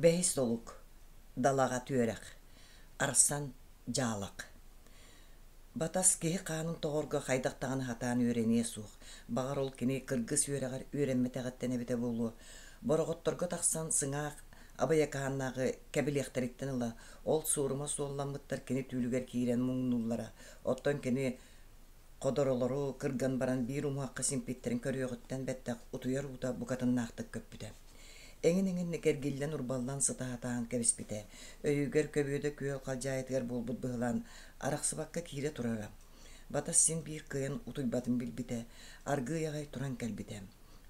Бэһис олук Далаҕа түөрэх Арсан дьаалак Батас киһи хаанын тоҕорго хайдах даҕаны сатаан үөрэниэ суох, баҕар ол кини кыргыс үөрэҕэр үөрэммэтэҕиттэн эбитэ буолуо. Бороҕотторго тахсан сыҥаах Абыйакааннааҕы кэбилиэхтэриттэн ыла ол суорума суолламмыттар кини түүлүгэр киирэн муҥнууллара, оттон кини Ходоролору кырган баран биир умуһахха симпиттэрин көрүөҕүттэн бэттэх утуйар уута букатыннаахтык көппүтэ. Эҥин-эҥинник эргиллэн-урбаллан сыта сатаан кэбиспитэ. Өйүгэр көбүөдэ күөл халдьаайытыгар буолбут быһылаан арахсыбакка киирэ турара. Батас син биир кыайан утуйбатын билбитэ, аргыый аҕай туран кэлбитэ.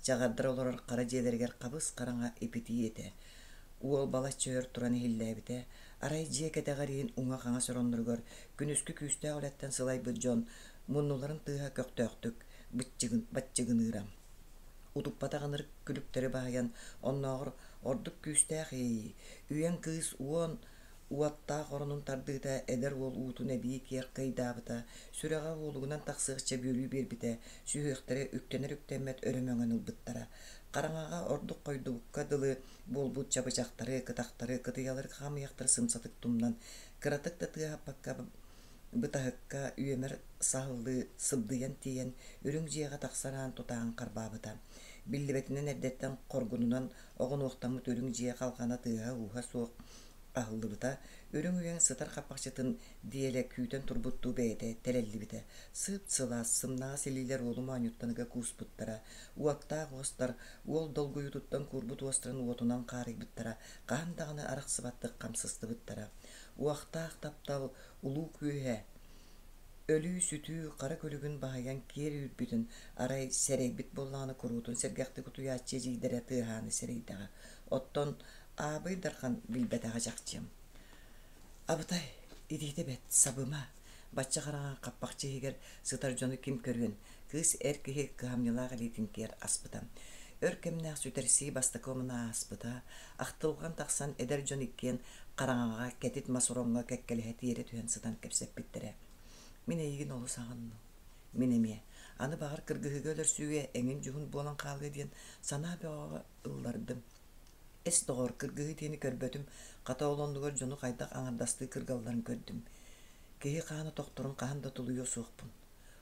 Чаҕардар олорор хара дьиэлэригэр хабыс-хараҥа ипитии этэ. Уол балачча өр туран иһиллээбитэ, арай дьиэ кэтэҕэр иһин уҥа-хаҥас оронноругар күнүскү күүстээх үлэттэн сылайбыт дьон муннуларын тыаһа көхтөөхтүк баччыгыныыра. Утуппатах ынырык күлүктэри баһыйан, оннооҕор ордук күүстээх иэйии, үйэҥ кыыс уон уоттаах оронун тардыыта эдэр уол уутун эбии киэр кыйдаабыта, сүрэҕэ уолугунан тахсыахча бүөлүү биэрбитэ, сүһүөхтэрэ үктэнэр-үктэммэт өрө мөҥөн ылбыттара. Хараҥаҕа ордук хойдубукка дылы буолбут чабычахтары, кытахтары, кытыйалары хамыйахтары сымсатык тумнан, кыратык да тыаһаппакка бытаһыкка үөмэр саһыллыы сыбдыйан тиийэн, үрүҥ дьиэҕэ тахсар аан тутааҕын харбаабыта. Биллибэтинэн эрдэттэн хоргунунан оҕунуохтаммыт үрүҥ дьиэ халҕана тыаһа-ууһа суох аһыллыбыта, үрүҥ үйэҥ сытар хаппахчытын диэлэ күүтэн турбуттуу бэйэтэ тэлэллибитэ. Сып-сылаас, сымнаҕас илиилэр уолу моонньуттан ыга кууспуттара, уоттаах уостар уол долгуйуутуттан куурбут уостарын уотунан хаарыйбыттара, хаһан даҕаны арахсыбаттык хамсыстыбыттара. Уохтаах таптал улуу күүһэ Өлүү-сүтүү хара күлүгүн баһыйан киэр үүрбүтүн, арай сэрэйбит буоллаҕына куруутун сэргэхтик утуйааччы эдьиийдэрэ тыаһааны сэрэйдэҕэ. Оттон Аабый Дархан билбэтэҕэ чахчы. Абытай, итиитэ бэт, сабыма, бачча хараҥа хаппахчы иһигэр сытар дьону ким көрүөн, кыыс эр киһи кыһамньылаах илиитин киэр аспыта. Өр кэмнээх сүтэрсии бастакы омуна ааспыта, ахтылҕан тахсан эдэр дьон иккиэн хараҥаҕа кэтит мас ороҥҥо кэккэлэһэ тиэрэ түһэн сытан кэпсэппиттэрэ. Мин эйигин олус аҕынным. Мин эмиэ. Аны баҕар кыргыһыыга өлөрсүүгэ эҥин дьуһун буолан хаалыа диэн санаа бөҕөҕө ыллардым. Эс доҕор, кыргыһыы диэни көрбөтүм, хата ол оннугар дьону хайдах аҥардастыы кыргалларын көрдүм. Киһи хаана тохторун хаһан да тулуйуо суохпун.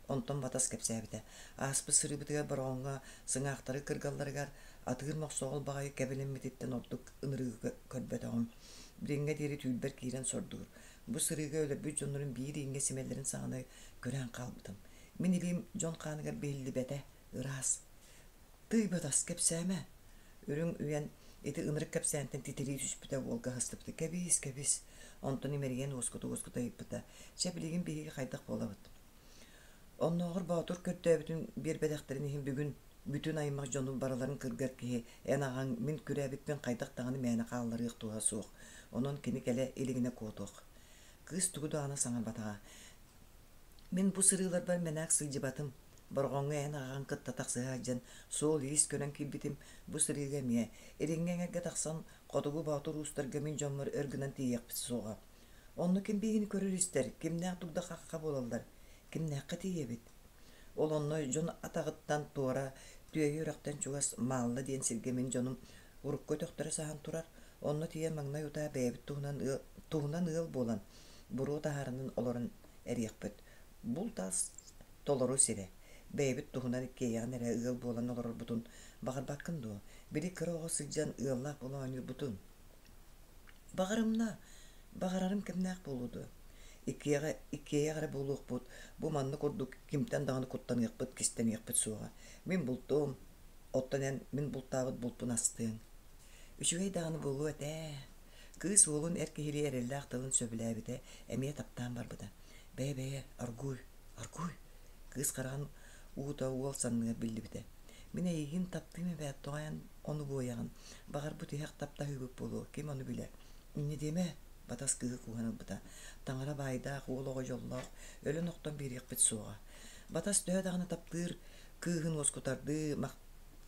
Онтон Батас кэпсээбитэ: Ааспыт сырыыбытыгар Бороҕоҥҥо сыҥаахтары кыргалларыгар атыыр мохсоҕол баҕайы кэбилэммититтэн ордук ынырыгы көрбөтөҕүм. Билиҥҥэ диэри түүлбэр киирэн сордуур. Бу сырыыга өлөрбүт дьоннорун биир ииҥҥэ симэллэрин саҕана күрээн хаалбытым. Мин илиим дьон хааныгар биһиллибэтэ, ыраас. Тыый Батас, кэпсээмэ. Үрүҥ үйэн ити ынырык кэпсээнтэн титирии түспүтэ уолга аһыстыбыта. Кэбиис, кэбис. Онтон имэрийэн уоскута-уоскута ыйыппыта. Чэ, билигин биһиги хайдах буолабыт? Оннооҕор Боотур көрдөөбүтүн биэрбэтэхтэрин иһин бүгүн бүтүн аймах дьону барыларын кыргар киһи эн аҕаҥ мин күрээбиппин хайдах даҕаны мээнэ хаалларыах туһа суох. Онон кини кэлэ илигинэ куотуох. Кыыс тугу даҕаны саҥарбатаҕа. Мин бу сырыыларбар мэнээк сылдьыбатым. Бороҕоҥҥо эн аҕаҕын кытта тахсыһа сылдьан суол-иис көрөн киирбитим. Бу сырыыга эмиэ Илиҥҥи эҥэргэ тахсан Хотугу Боотур уустарга мин дьоммор өр гынан тиийиэхпит суоҕа. Онно ким биһигини көрөр-истэр, кимнээх дугда-хахха буолаллар, кимнээххэ тиийэбит? Ол онно дьон атаҕыттан туора Түөйэ үрэхтэн чугас Маалла диэн сиргэ мин дьонум урукку өтөхтөрө саһан турар, онно тиийэн маҥнай утаа бэйэбит туһунан ыал, туһунан ыал буолан, буруо таһаарынан олорон эриэхпит. Булт-ас толору сирэ. Бэйэбит туһунан иккиэйэҕин эрэ ыал буолан олорорбутун баҕарбаккын дуо? Били кыра оҕо сылдьан ыаллаах буола оонньуурбутун. Баҕарымна, баҕарарым кэмнээх буолуо дуо? Иккиэҕэ иккиэйэх эрэ буолуохпут, бу манна курдук кимтэн даҕаны куттаныахпыт, кистэниэхпит суоҕа. Мин бултуом, оттон эн мин бултаабыт булпун астыаҥ. Үчүгэй даҕаны буолуо этэ. Кыыс уолун эр киһилии эрэллээх тылын сөбүлээбитэ, эмиэ таптаан барбыта. Бэйэ-бэйэ, аргуй, аргуй! Кыыс хараҕын уута уол санныгар биллибитэ. Мин эйигин таптыым эбээт, тоҕо эн ону буойаҕын? Баҕар бу тиһэх таптаһыыбыт буолуо, ким ону билэр? Инньэ диэмэ, Батас кыыһы кууһан ылбыта. Таҥара баайдаах, уол оҕо дьоллоох, өлөн-охтон биэриэхпит суоҕа. Батас төһө даҕаны таптыыр кыыһын уоскутардыы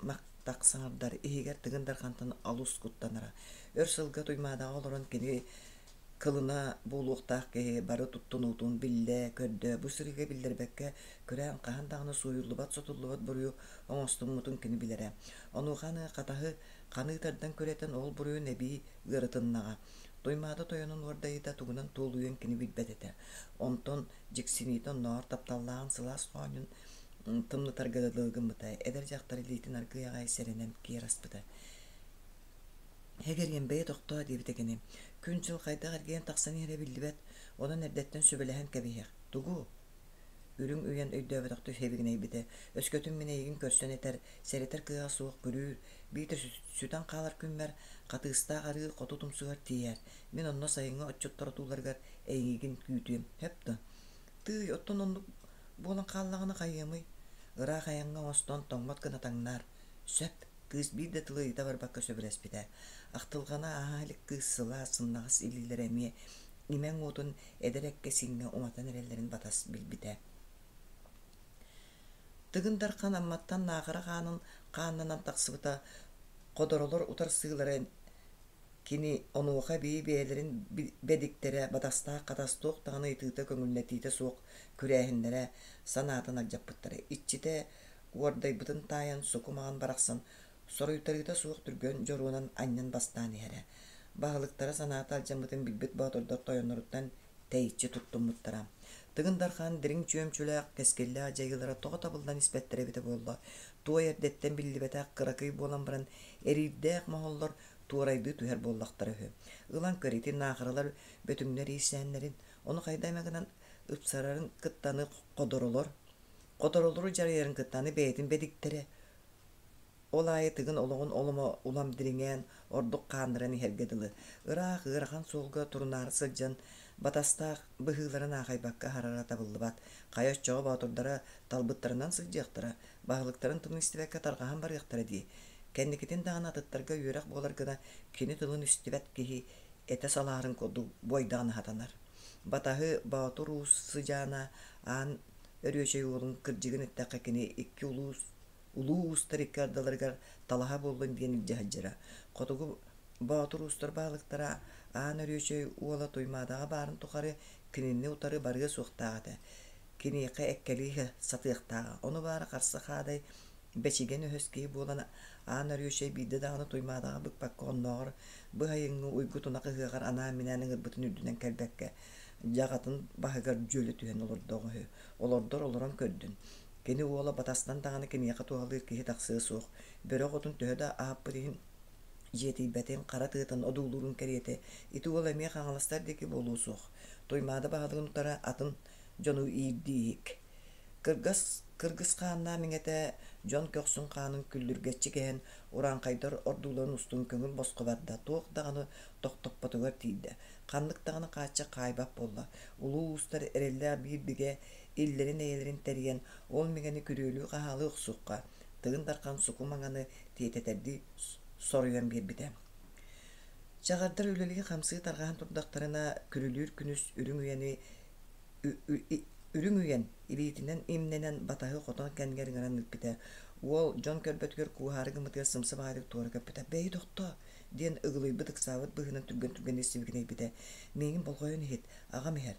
махтах саҥардар, иһигэр Тыгын Дархантан алус куттанара. Өр сылга Туймаадаҕа олорон кини кылына буолуохтаах киһи бары туттунуутун биллэ, көрдө, бу сырыыга биллэрбэккэ күрээн хаһан даҕаны сууйуллубат-сотуллубат буруйу оҥостуммутун кини билэрэ. Онуоха аны хатаһы Ханыы тардан күрэтэн ол буруйун эбии ыаратыннаҕа. Туймаада тойонун уордайыыта тугунан туолуйуон кини билбэт этэ. Онтон дьиксиниитэ оннооҕор тапталлааҕын сылаас хоонньун тымнытарга да дылы гыммыта. Эдэр дьахтар илиитин аргыый аҕай сэрэнэн киэр аспыта. Эгэриэм бэйэ тохтоо диэбитэ кини. Күн-дьыл хайдах эргийэн тахсан иһэрэ биллибэт, онон эрдэттэн сүбэлэһэн кэбиһиэх. Тугу? Үрүҥ үйэн өйдөөбөтөхтүү хэбигинэйбитэ. Өскөтүн мин эйигин көрсөн этэр, сэрэтэр кыаҕа суох күрүүр, биитэр сүтэн хаалар күммэр хатыыстаах арыы хоту тумсугар тиийээр. Мин онно сайыҥҥы отчуттар отууларыгар эйигин күүтүөм. Сөп дуо? Тыый, оттон оннук буолан хааллаҕына хайыамый? Ыраах айаҥҥа оҥостон тоҥмот гына таҥнаар. Сөп. Кыыс биир да тылы ыйыта барбакка сөбүлэспитэ. Ахтылҕана ааһа илик кыыс сылаас, сымнаҕас илиилэрэ эмиэ имэҥ уотун эдэр эккэ-сииҥҥэ уматан эрэллэрин батас билбитэ. Тыгын Дархан Амматтан Наахара хаанын хааннанан тахсыбыта, ходоролор утарсыылара кини онуоха эбии бэйэлэрин бэдиктэрэ батастаах хатас туох даҕаны ыйытыыта көҥүллэтиитэ суох күрээһиннэрэ санаатын алдьаппыттара. Иччитэ уордайбытын таайан суку маҕан барахсан соруйтарыыта суох түргэн дьоруонан анньан бастаан иһэрэ. Баһылыктара санаата алдьаммытын билбит боотурдар тойонноруттан тэйиччи туттуммуттара. Тыгын Дархан дириҥ чүөмчүлээх, кэскиллээх дьайыылара тоҕо табыллан испэттэрэ эбитэ буолла. Туой эрдэттэн биллибэтэх кыракый буолан баран эриирдээх моһоллор туорайдыы түһэр буоллахтара үһү. Ылан көр ити наахаралар бөтүҥнэр иирсээннэрин, ону хайда эмэ гынан ыпсарарын кыттаны ходоролор, Хоторолору дьарыйарын кытта аны бэйэтин бэдиктэрэ, ол аайы Тыгын олоҕун оломо улам дириҥээн, ордук хаанныран иһэргэ дылы. Ыраах, ыарахан суолга турунаары сылдьан, батастаах быһыыларын аахайбакка аһарара табыллыбат. Хайа оччоҕо боотурдара талбыттарынан сылдьыахтара, баһылыктарын тылын истибэккэ тарҕаһан барыахтара дии. Кэнникитин даҕаны атыттарга үөрэх буолар гына кини тылын истибэт киһи этэ салаарын курдук буойдаҕына сатанар. Батаһы Боотур Уус сыдьаана Аан Өрүөчэй уолун кырдьыгын эттэххэ кини икки улуус улуу уустар икки ардыларыгар талаһа буоллун диэн илдьэ сылдьара. Хотугу Боотур уустар баһылыктара Аан Өрүөчэй уола Туймаадаҕа баарын тухары кинини утары барыа суохтаах этэ. Киниэхэ эккэлии сатыахтааҕа. Ону баара харса хаадай бэчигэн өһөс киһи буолан Аан Өрүөчэй биирдэ даҕаны Туймаадаҕа быкпакка оннооҕор быһайыҥҥы уйгу тунах ыһыаҕар анаан-минээн ыҥырбытын үрдүнэн кэлбэккэ дьаҕатын баһыгар дьүөлэ түһэн олордоҕо үһү. Олордор олорон көрдүн. Кини уола батастан даҕаны киниэхэ туһалыыр киһи тахсыа суох. Бөрө оҕотун төһө да аһаппыт иһин дьиэтийбэтин, хара тыатын одуулуурун кэриэтэ ити уол эмиэ хаҥаластар диэки буолуо суох. Туймаада баһылыгын утара атын дьону иирдииһик. Кыргас кыргыс хааннаах миҥэтэ дьон көхсүн хаанын күллүргэччи кэһэн, урааҥхайдар ордууларын устун көҥүл босхо барда, туох даҕаны тохтоппотугар тиийдэ. Ханнык даҕаны хааччах хаайбат буолла. Улуу уустар эрэллээх биир бигэ иллэрин-эйэлэрин тэрийэн, ол миҥэни күрүөлүү-хаһаалыы охсуохха, Тыгын Дархан суку маҥаны тиэтэтэрдии соруйан биэрбитэ. Чаҕардар үлэлии-хамсыы тарҕаһан турдахтарына, күрүлүүр күнүс үрүҥ үйэни үрүҥ үйэн илиитинэн имнэнэн батаһы хотон кэннигэр ыҥыран ыыппыта. Уол дьон көрбөтүгэр кууһаары гыммытыгар сымса баҕайытык туора көппүтэ. «Бэйи тохтоо!» диэн ыгылыйбыт ыксаабыт быһыынан түргэн-түргэнник сибигинэйбитэ. «Миигин болҕойон иһит, аҕам иһэр».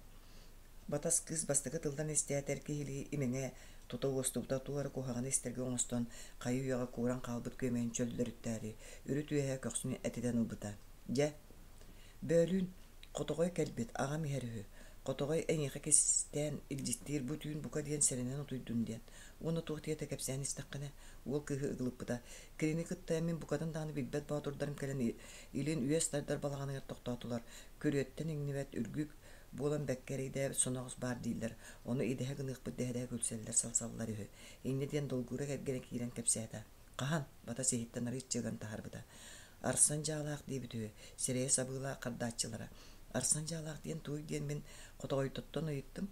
Батас кыыс бастакы тылтан истээтэр киһилии имэҥэ тута уостубута туох эрэ куһаҕаны истэргэ оҥостон хайы-үйэҕэ кууран хаалбыт күөмэйин чөллөрүттээри үрүт үөһэ көхсүн этитэн ылбыта. «Дьэ, бөөлүүн Хотоҕой кэлбит, аҕам иһэр үһү. Хотоҕой эйиэхэ кистээн илдьиттиир бу түүн бука диэн сэрэнэн утуйдун диэн. Уонна туох диэтэ кэпсээн истэххинэ, уол кыыһы ыгылыппыта. Кинини кытта мин букатын даҕаны билбэт боотурдарым кэлэн илин үөс тардар балаҕаныгар тохтоотулар. Күрүөттэн иҥнибэт үргүк буолан бэккэ эрэйдээбит соноҕос баар дииллэр. Ону идэһэ гыныахпыт дэһэ-дэһэ күлсэллэр, салсаллар үһү. Инньэ диэн долгуура кэргэнэ киирэн кэпсээтэ. Хаһан? Батас иһиттэн арыычча ыган таһаарбыта. Арсан дьаалаах диэбит үһү, сирэйэ сабыылаах хардааччылара. Арсан дьаалаах диэн туой диэн мин хотоҕойтоттон ыйыттым.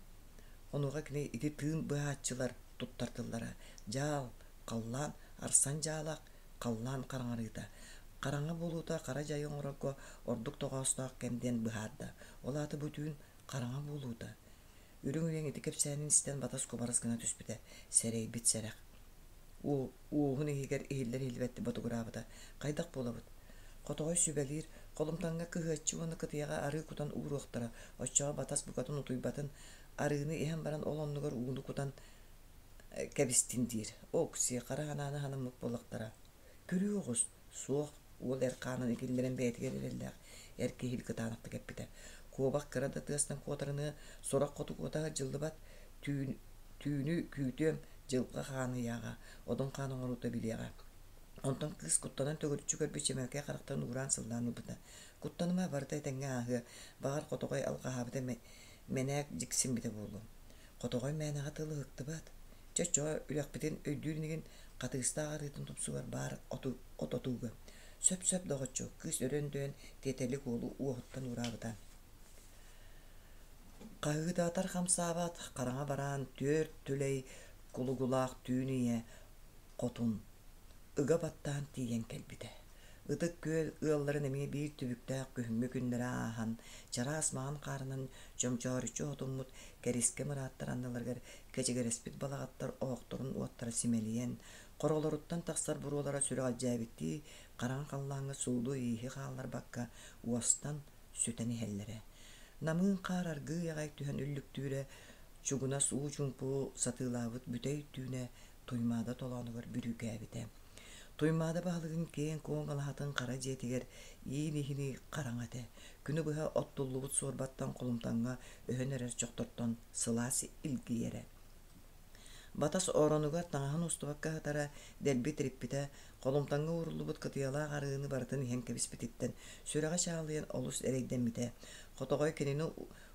Онуоха кини ити тыын быһааччылар туттар тыллара. Дьаал, халлаан, арсан дьаалаах, халлаан хараҥарыыта. Хараҥа буолуута хара дьайы оҥорорго ордук тоҕоостоох кэм диэн быһаарда. Ол аата бу түүн хараҥа буолуута. Үрүҥ үйэҥ ити кэпсээнин истэн батас кубарыс гына түспүтэ. Сэрэйбит сэрэх. Уоһун иһигэр иһиллэр-иһиллибэттик ботугураабыта. Хайдах буолабыт? Хотоҕой сүбэлиир, холумтаҥҥа кыһыаччы уонна кытыйаҕа арыы кутан ууруохтара, оччоҕо батас букатын утуйбатын, арыыны иһэн баран ол оннугар ууну кутан кэбистин диир. Ок-сиэ, хара санааны санаммыт буоллахтара. Күрүү оҕус, суох. Уол эр хаанын киллэрэн бэйэтигэр эрэллээх эр киһи кытаанахтык эппитэ. Куобах кыра да тыастан куотарыныы сурах хоту куота сылдьыллыбат, түүн, түүнү күүтүөм, дьылҕа хаан ыйааҕа, одун хаан оҥоруута билиэҕэ. Онтон кыыс куттанан төгүрүччү көрбүт чэмэлкэй харахтарын уураан сыллаан ылбыта. Куттаныма, барыта этэҥҥэ ааһыа, баҕар хотоҕой алҕаһаабыта мэнээк дьиксиммитэ буолуо. Хотоҕой мээнэҕэ тыл ыһыктыбат. Чэ, оччоҕо үрэхпитин өйдүүр инигин хатыыстаах арыытын тупсугар баар оту, от отууга. Сөп-сөп доҕоччуок, кыыс өрө өндөйөн тиэтэлик уолу уоһуттан уураабыта. Хаһыытаатар хамсаабат, хараҥа бараан түөрт түлэй кулугулаах түүн ийэ хотун ыга баттаан тиийэн кэлбитэ. Ытык Күөл ыалларын эмиэ биир түбүктээх күһүҥҥү күннэрэ ааһан, чараас маҥан хаарынан чомчооруччу оһотуммут кэрискэ мырааттар анныларыгар кэчигэрэспит балаҕаттар оһохторун уоттара симэлийэн, хоролоруттан тахсар буруолара сүрэҕэлдьээбиттии хараҥа халлааҥҥа суолу-ииһи хаалларбакка уостан, сүтэн иһэллэрэ. Намыын хаар аргыый аҕай түһэн үллүктүүрэ, чугунас уу чуумпу сатыылаабыт бүтэй түүнэ Туймаада толоонугар бүрүүкээбитэ. Туймаада баһылыгын киэҥ-куоҥ алаһатын хара дьиэтигэр иин иһини хараҥа этэ. Күнү быһа оттуллубут суорбаттан холумтаҥҥа өһөн эрэр чохтортон сылаас илгийэрэ. Батас оронугар таҥаһын устубакка сытара, дэлби тириппитэ, холумтаҥҥа ууруллубут кытыйалаах арыыны барытын иһэн кэбиспититтэн сүрэҕэ чаалыйан олус эрэйдэммитэ. Хотоҕой кинини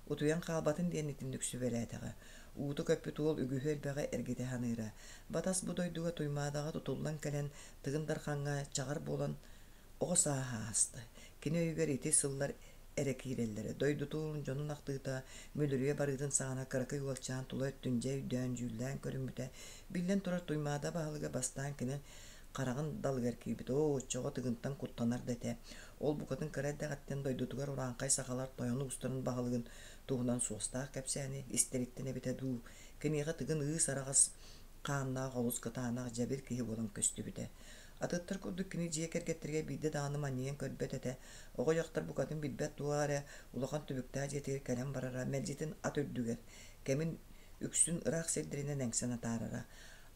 утуйан хаалбатын диэн итинник сүбэлээтэҕэ. Уута көппүт уол үгүһү-элбэҕи эргитэ саныыра. Батас бу дойдуга Туймаадаҕа тутуллан кэлэн Тыгын Дархаҥҥа чаҕар буолан оҕо сааһа ааста. Кини өйүгэр ити сыллар эрэ киирэллэрэ. Дойдутун, дьонун ахтыыта, мүлүрүйэ барыытын саҕана кыракый уолчаан тула өттүн дьэ өйдөөн-дьүүллээн көрүммүтэ. Биллэн турар, Туймаада баһылыга бастаан кини хараҕын далыгар киирбит. Оо, оччоҕо Тыгынтан куттанар да этэ. Ол букатын кыра эрдэҕиттэн дойдутугар урааҥхай сахалар тойон уустарын баһылыгын туһунан суостаах кэпсээни истэриттэн эбитэ дуу, киниэхэ Тыгын ыыс араҕас хааннаах олус кытаанах дьэбир киһи буолан көстүбүтэ. Атыттар курдук кини дьиэ кэргэттэригэр биирдэ даҕаны манньыйан көрбөт этэ. Оҕо-дьахтар букатын билбэт туох эрэ улахан түбүктээх дьиэтигэр кэлэн барара, мэлдьитин ат үрдүгэр, кэмин үксүн ыраах сирдэринэн эҥсэн атаарара.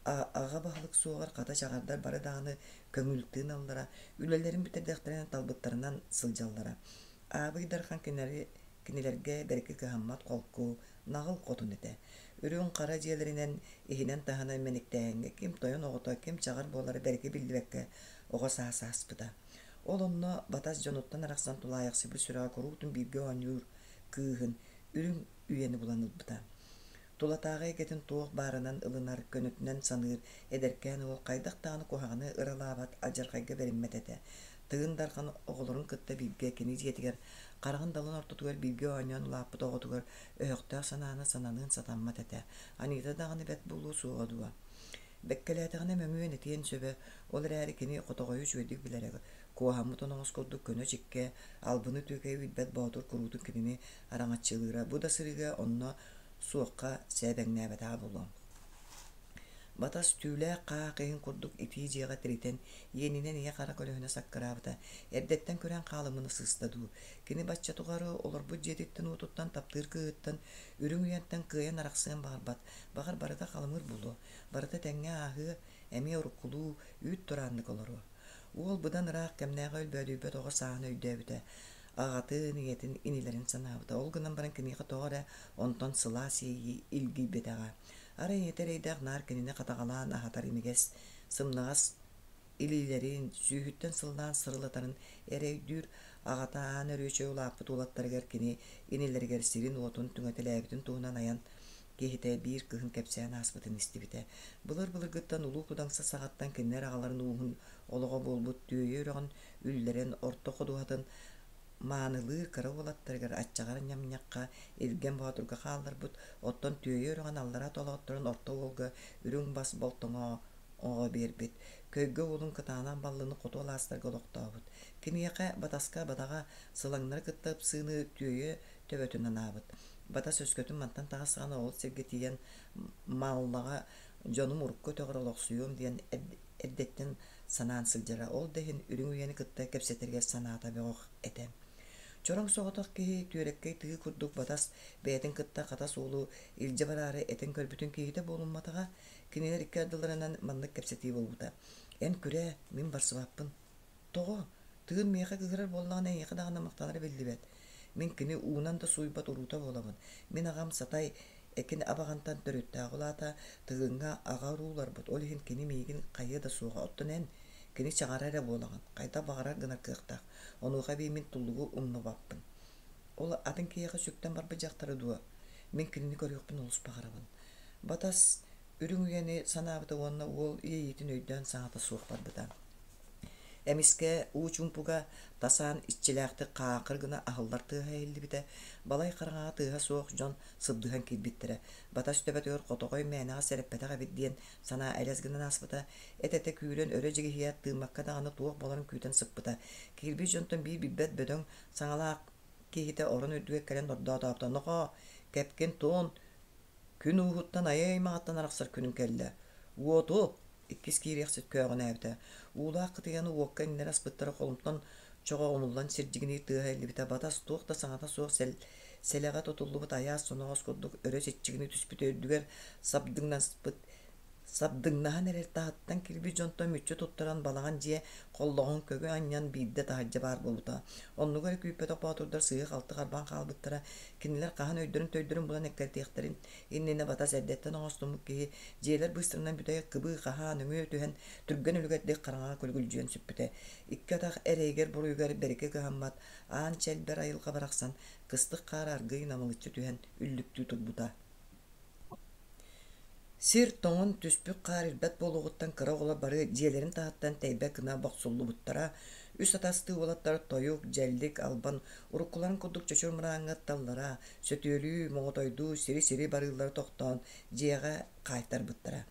Аҕа баһылык суоҕар хата чаҕардар бары даҕаны көҥүл тыыналлара, үлэлэрин бүтэрдэхтэринэ талбыттарынан сылдьаллара. Аабый Дархан кинилэри кинилэргэ бэркэ кыһаммат холку, наҕыл хотун этэ. Үрүҥ хара дьиэлэринэн иһинэн-таһынан мэниктээһиҥҥэ ким тойон оҕото, ким чаҕар буолара бэркэ биллибэккэ оҕо саас ааспыта. Ол онно Батас дьонуттан арахсан тулаайахсыйбыт сүрэҕэ куруутун бииргэ оонньуур кыыһын үрүҥ үйэни булан ылбыта. Тулатааҕы эйгэтин туох баарынан ылынар, көнөтүнэн саныыр эдэркээн уол хайдах даҕаны куһаҕаны ыралаабат алдьархайга бэриммэт этэ. Тыгын Дархан оҕолорун кытта бииргэ кини дьиэтигэр хараҕын далын ортотугар бииргэ оонньоон улааппыт оҕотугар өһөхтөөх санааны сананыан сатаммат этэ. Анита даҕаны бэрт буолуо суоҕа дуо? Бэккэлээтэҕинэ мөҥүөн этиэн сөбө, ол эрээри кини хотоҕойу үчүгэйдик билэрэ, куоһаммыт оноҕос курдук көнө чиккэ, албыны түөкэйи билбэт боотур куруутун кинини араҥаччылыыра. Бу да сырыыга онно суохха сээбэҥнээбэтэҕэ буолуо. Батас түүлээх хаах иһин курдук итии дьиэҕэ тиритэн, иэнинэн ийэ-хара көлөһүнэ саккыраабыта, эрдэттэн көрөн хаалымына сыста дуу. Кини бачча тухары олорбут дьиэтиттэн-уотуттан таптыыр кыыһыттан үрүҥ үйэнтэн кыайан арахсыан баҕарбат, баҕар барыта халымыр буолуо, барыта тэҥҥэ ааһыа, эмиэ уруккулуу үүт турааннык олоруо. Уол быдан ыраах кэмнээҕи өлбөөдүйбэт оҕо сааһын өйдөөбүтэ, аҕатын, ийэтин, инилэрин санаабыта. Ол гынан баран киниэхэ тоҕо эрэ онтон сылаас иэйии илгийбэтэҕэ. Арай ийэтэ эрэйдээх наар кинини хатаҕалаан аһатар имигэс, сымнаҕас илиилэрин, сүүһүттэн сыллаан сырылатарын эрэ өйдүүр. Аҕата аан өрүөчэй улааппыт уолаттарыгар кини инилэригэр сирин-уотун түҥэтэлээбитин туһунан айан киһитэ биир кыһын кэпсээн ааспытын истибитэ. Былыр-былыргыттан Улуу Кудаҥса саҕаттан кинилэр аҕаларын ууһун олоҕо буолбут Түөйэ үрэҕин үллэрэн орто ходуһатын маанылыыр кыра уолаттарыгар аччаҕар ньамньахха Илгэн Боотурга хаалларбыт, оттон Түөйэ үрэҕин аллараа толоотторун орто уолга үрүҥ бас болтоҥо оҕо биэрбит. Көйгө уолун кытаанах баллыны хоту алаастарга олохтообут. Киниэхэ Батаска бадаҕа сылаҥнары кытта ыпсыыны Түөйэ төбөтүн анаабыт. Батас өскөтүн мантан таҕыстаҕына ол сиргэ тиийэн Мааллаҕа дьонум урукку өтөҕөр олохсуйуом диэн эрдэттэн санаан сылдьара. Ол да иһин үрүҥ үйэни кытта кэпсэтэригэр санаата бөҕөх этэ. Чороҥ соҕотох киһи түөрэккэй тыы курдук Батас бэйэтин кытта хатас уолу илдьэ бараары этэн көрбүтүн киһитэ буолумматаҕа. Кинилэр икки ардыларынан маннык кэпсэтии буолбута: «Эн күрээ, мин барсыбаппын». «Тоҕо?» Тыгын миэхэ кыыһырар буоллаҕына эйиэхэ даҕаны махтанара биллибэт. Мин кини уунан да сууйбат уруута буолабын. Мин аҕам Сатай Экин абаҕантан төрүттээх улаата, Тыгыҥҥа аҕа урууларбыт, ол иһин кини миигин хайыа да суоҕа. Оттон эн кини чаҕара эрэ буолаҕын, хайдах баҕарар гынар кыахтаах. Онуоха эбии мин Туллугу умнубаппын. Ол атын киһиэхэ сүктэн барбыт дьахтары дуо? Мин кинини көрүөхпүн олус баҕарабын. Батас үрүҥ үйэни санаабыта уонна уол иэйиитин өйдөөн саҥата суох барбыта. Эмискэ уу чуумпуга тасаан иччилээхтик хаакыр гына аһыллар тыаһа иһиллибитэ, балай хараҥаҕа тыаһа суох дьон сыбдыһан киирбиттэрэ. Батас төбөтүгэр хотоҕой мээнэҕэ сэрэппэтэх эбит диэн санаа элэс гынан ааспыта, эт-этэ күүрэн өрө дьигиһийээт тыыммакка даҕаны туох буоларын күүтэн сыппыта. Киирбит дьонтон биир билбэт бөдөҥ саҥалаах киһитэ орон үрдүгэр кэлэн ордоотообута: «Нохоо, кэпкин туон, Күн ууһуттан айа аймаҕыттан арахсар күнүм кэллэ. Уоту! Иккис киириэхсит көөҕүнээбитэ. Уулаах кытыйаны уокка иҥнэри аспыттара холумтан чоҕо умуллан сирдьигинии тыаһа иһиллибитэ. Батас туох да саҥата суох сэл сэлэҕэ тутуллубут айаас соноҕос курдук өрө чиччигинии түспүтэ үрдүгэр сабдыҥнаспыт Сабдыҥнаһан эрэр таһыттан киирбит дьонтон мүччү туттаран балаҕан дьиэ холлоҕун көҥү анньан биирдэ таһырдьа баар буолбута. Оннугу эрэ күүппэтэх боотурдар сыыһа-халты харбаан хаалбыттара. Кинилэр хаһан өйдөрүн-төйдөрүн булан эккирэтиэхтэрин иннинэ батас эрдэттэн оҥостуммут киһи дьиэлэр быыстарынан бүтэй кыбыы хаһаа нөҥүө түһэн түргэн үлүгэрдик хараҥаҕа күлүгүлдьүйэн сүппүтэ. Икки атах эрэйигэр-буруйугар бэрикэ кыһаммат аан чэлбэр айылҕа барахсан кыстык хаара аргыый намылыччы түһэн үллүктүү турбута. Сир тоҥон түспүт хаар ирбэт буолуоҕуттан кыра оҕолор бары дьиэлэрин таһыттан тэйбэт гына бохсуллубуттара. Үс атастыы уолаттар Тойук, Дьэллик, Албан уруккуларын курдук чочур мырааҥҥа ытталлара, сөтүөлүү, моҕотойдуу сири-сири барыыллара тохтоон, дьиэҕэ хаайтарбыттара.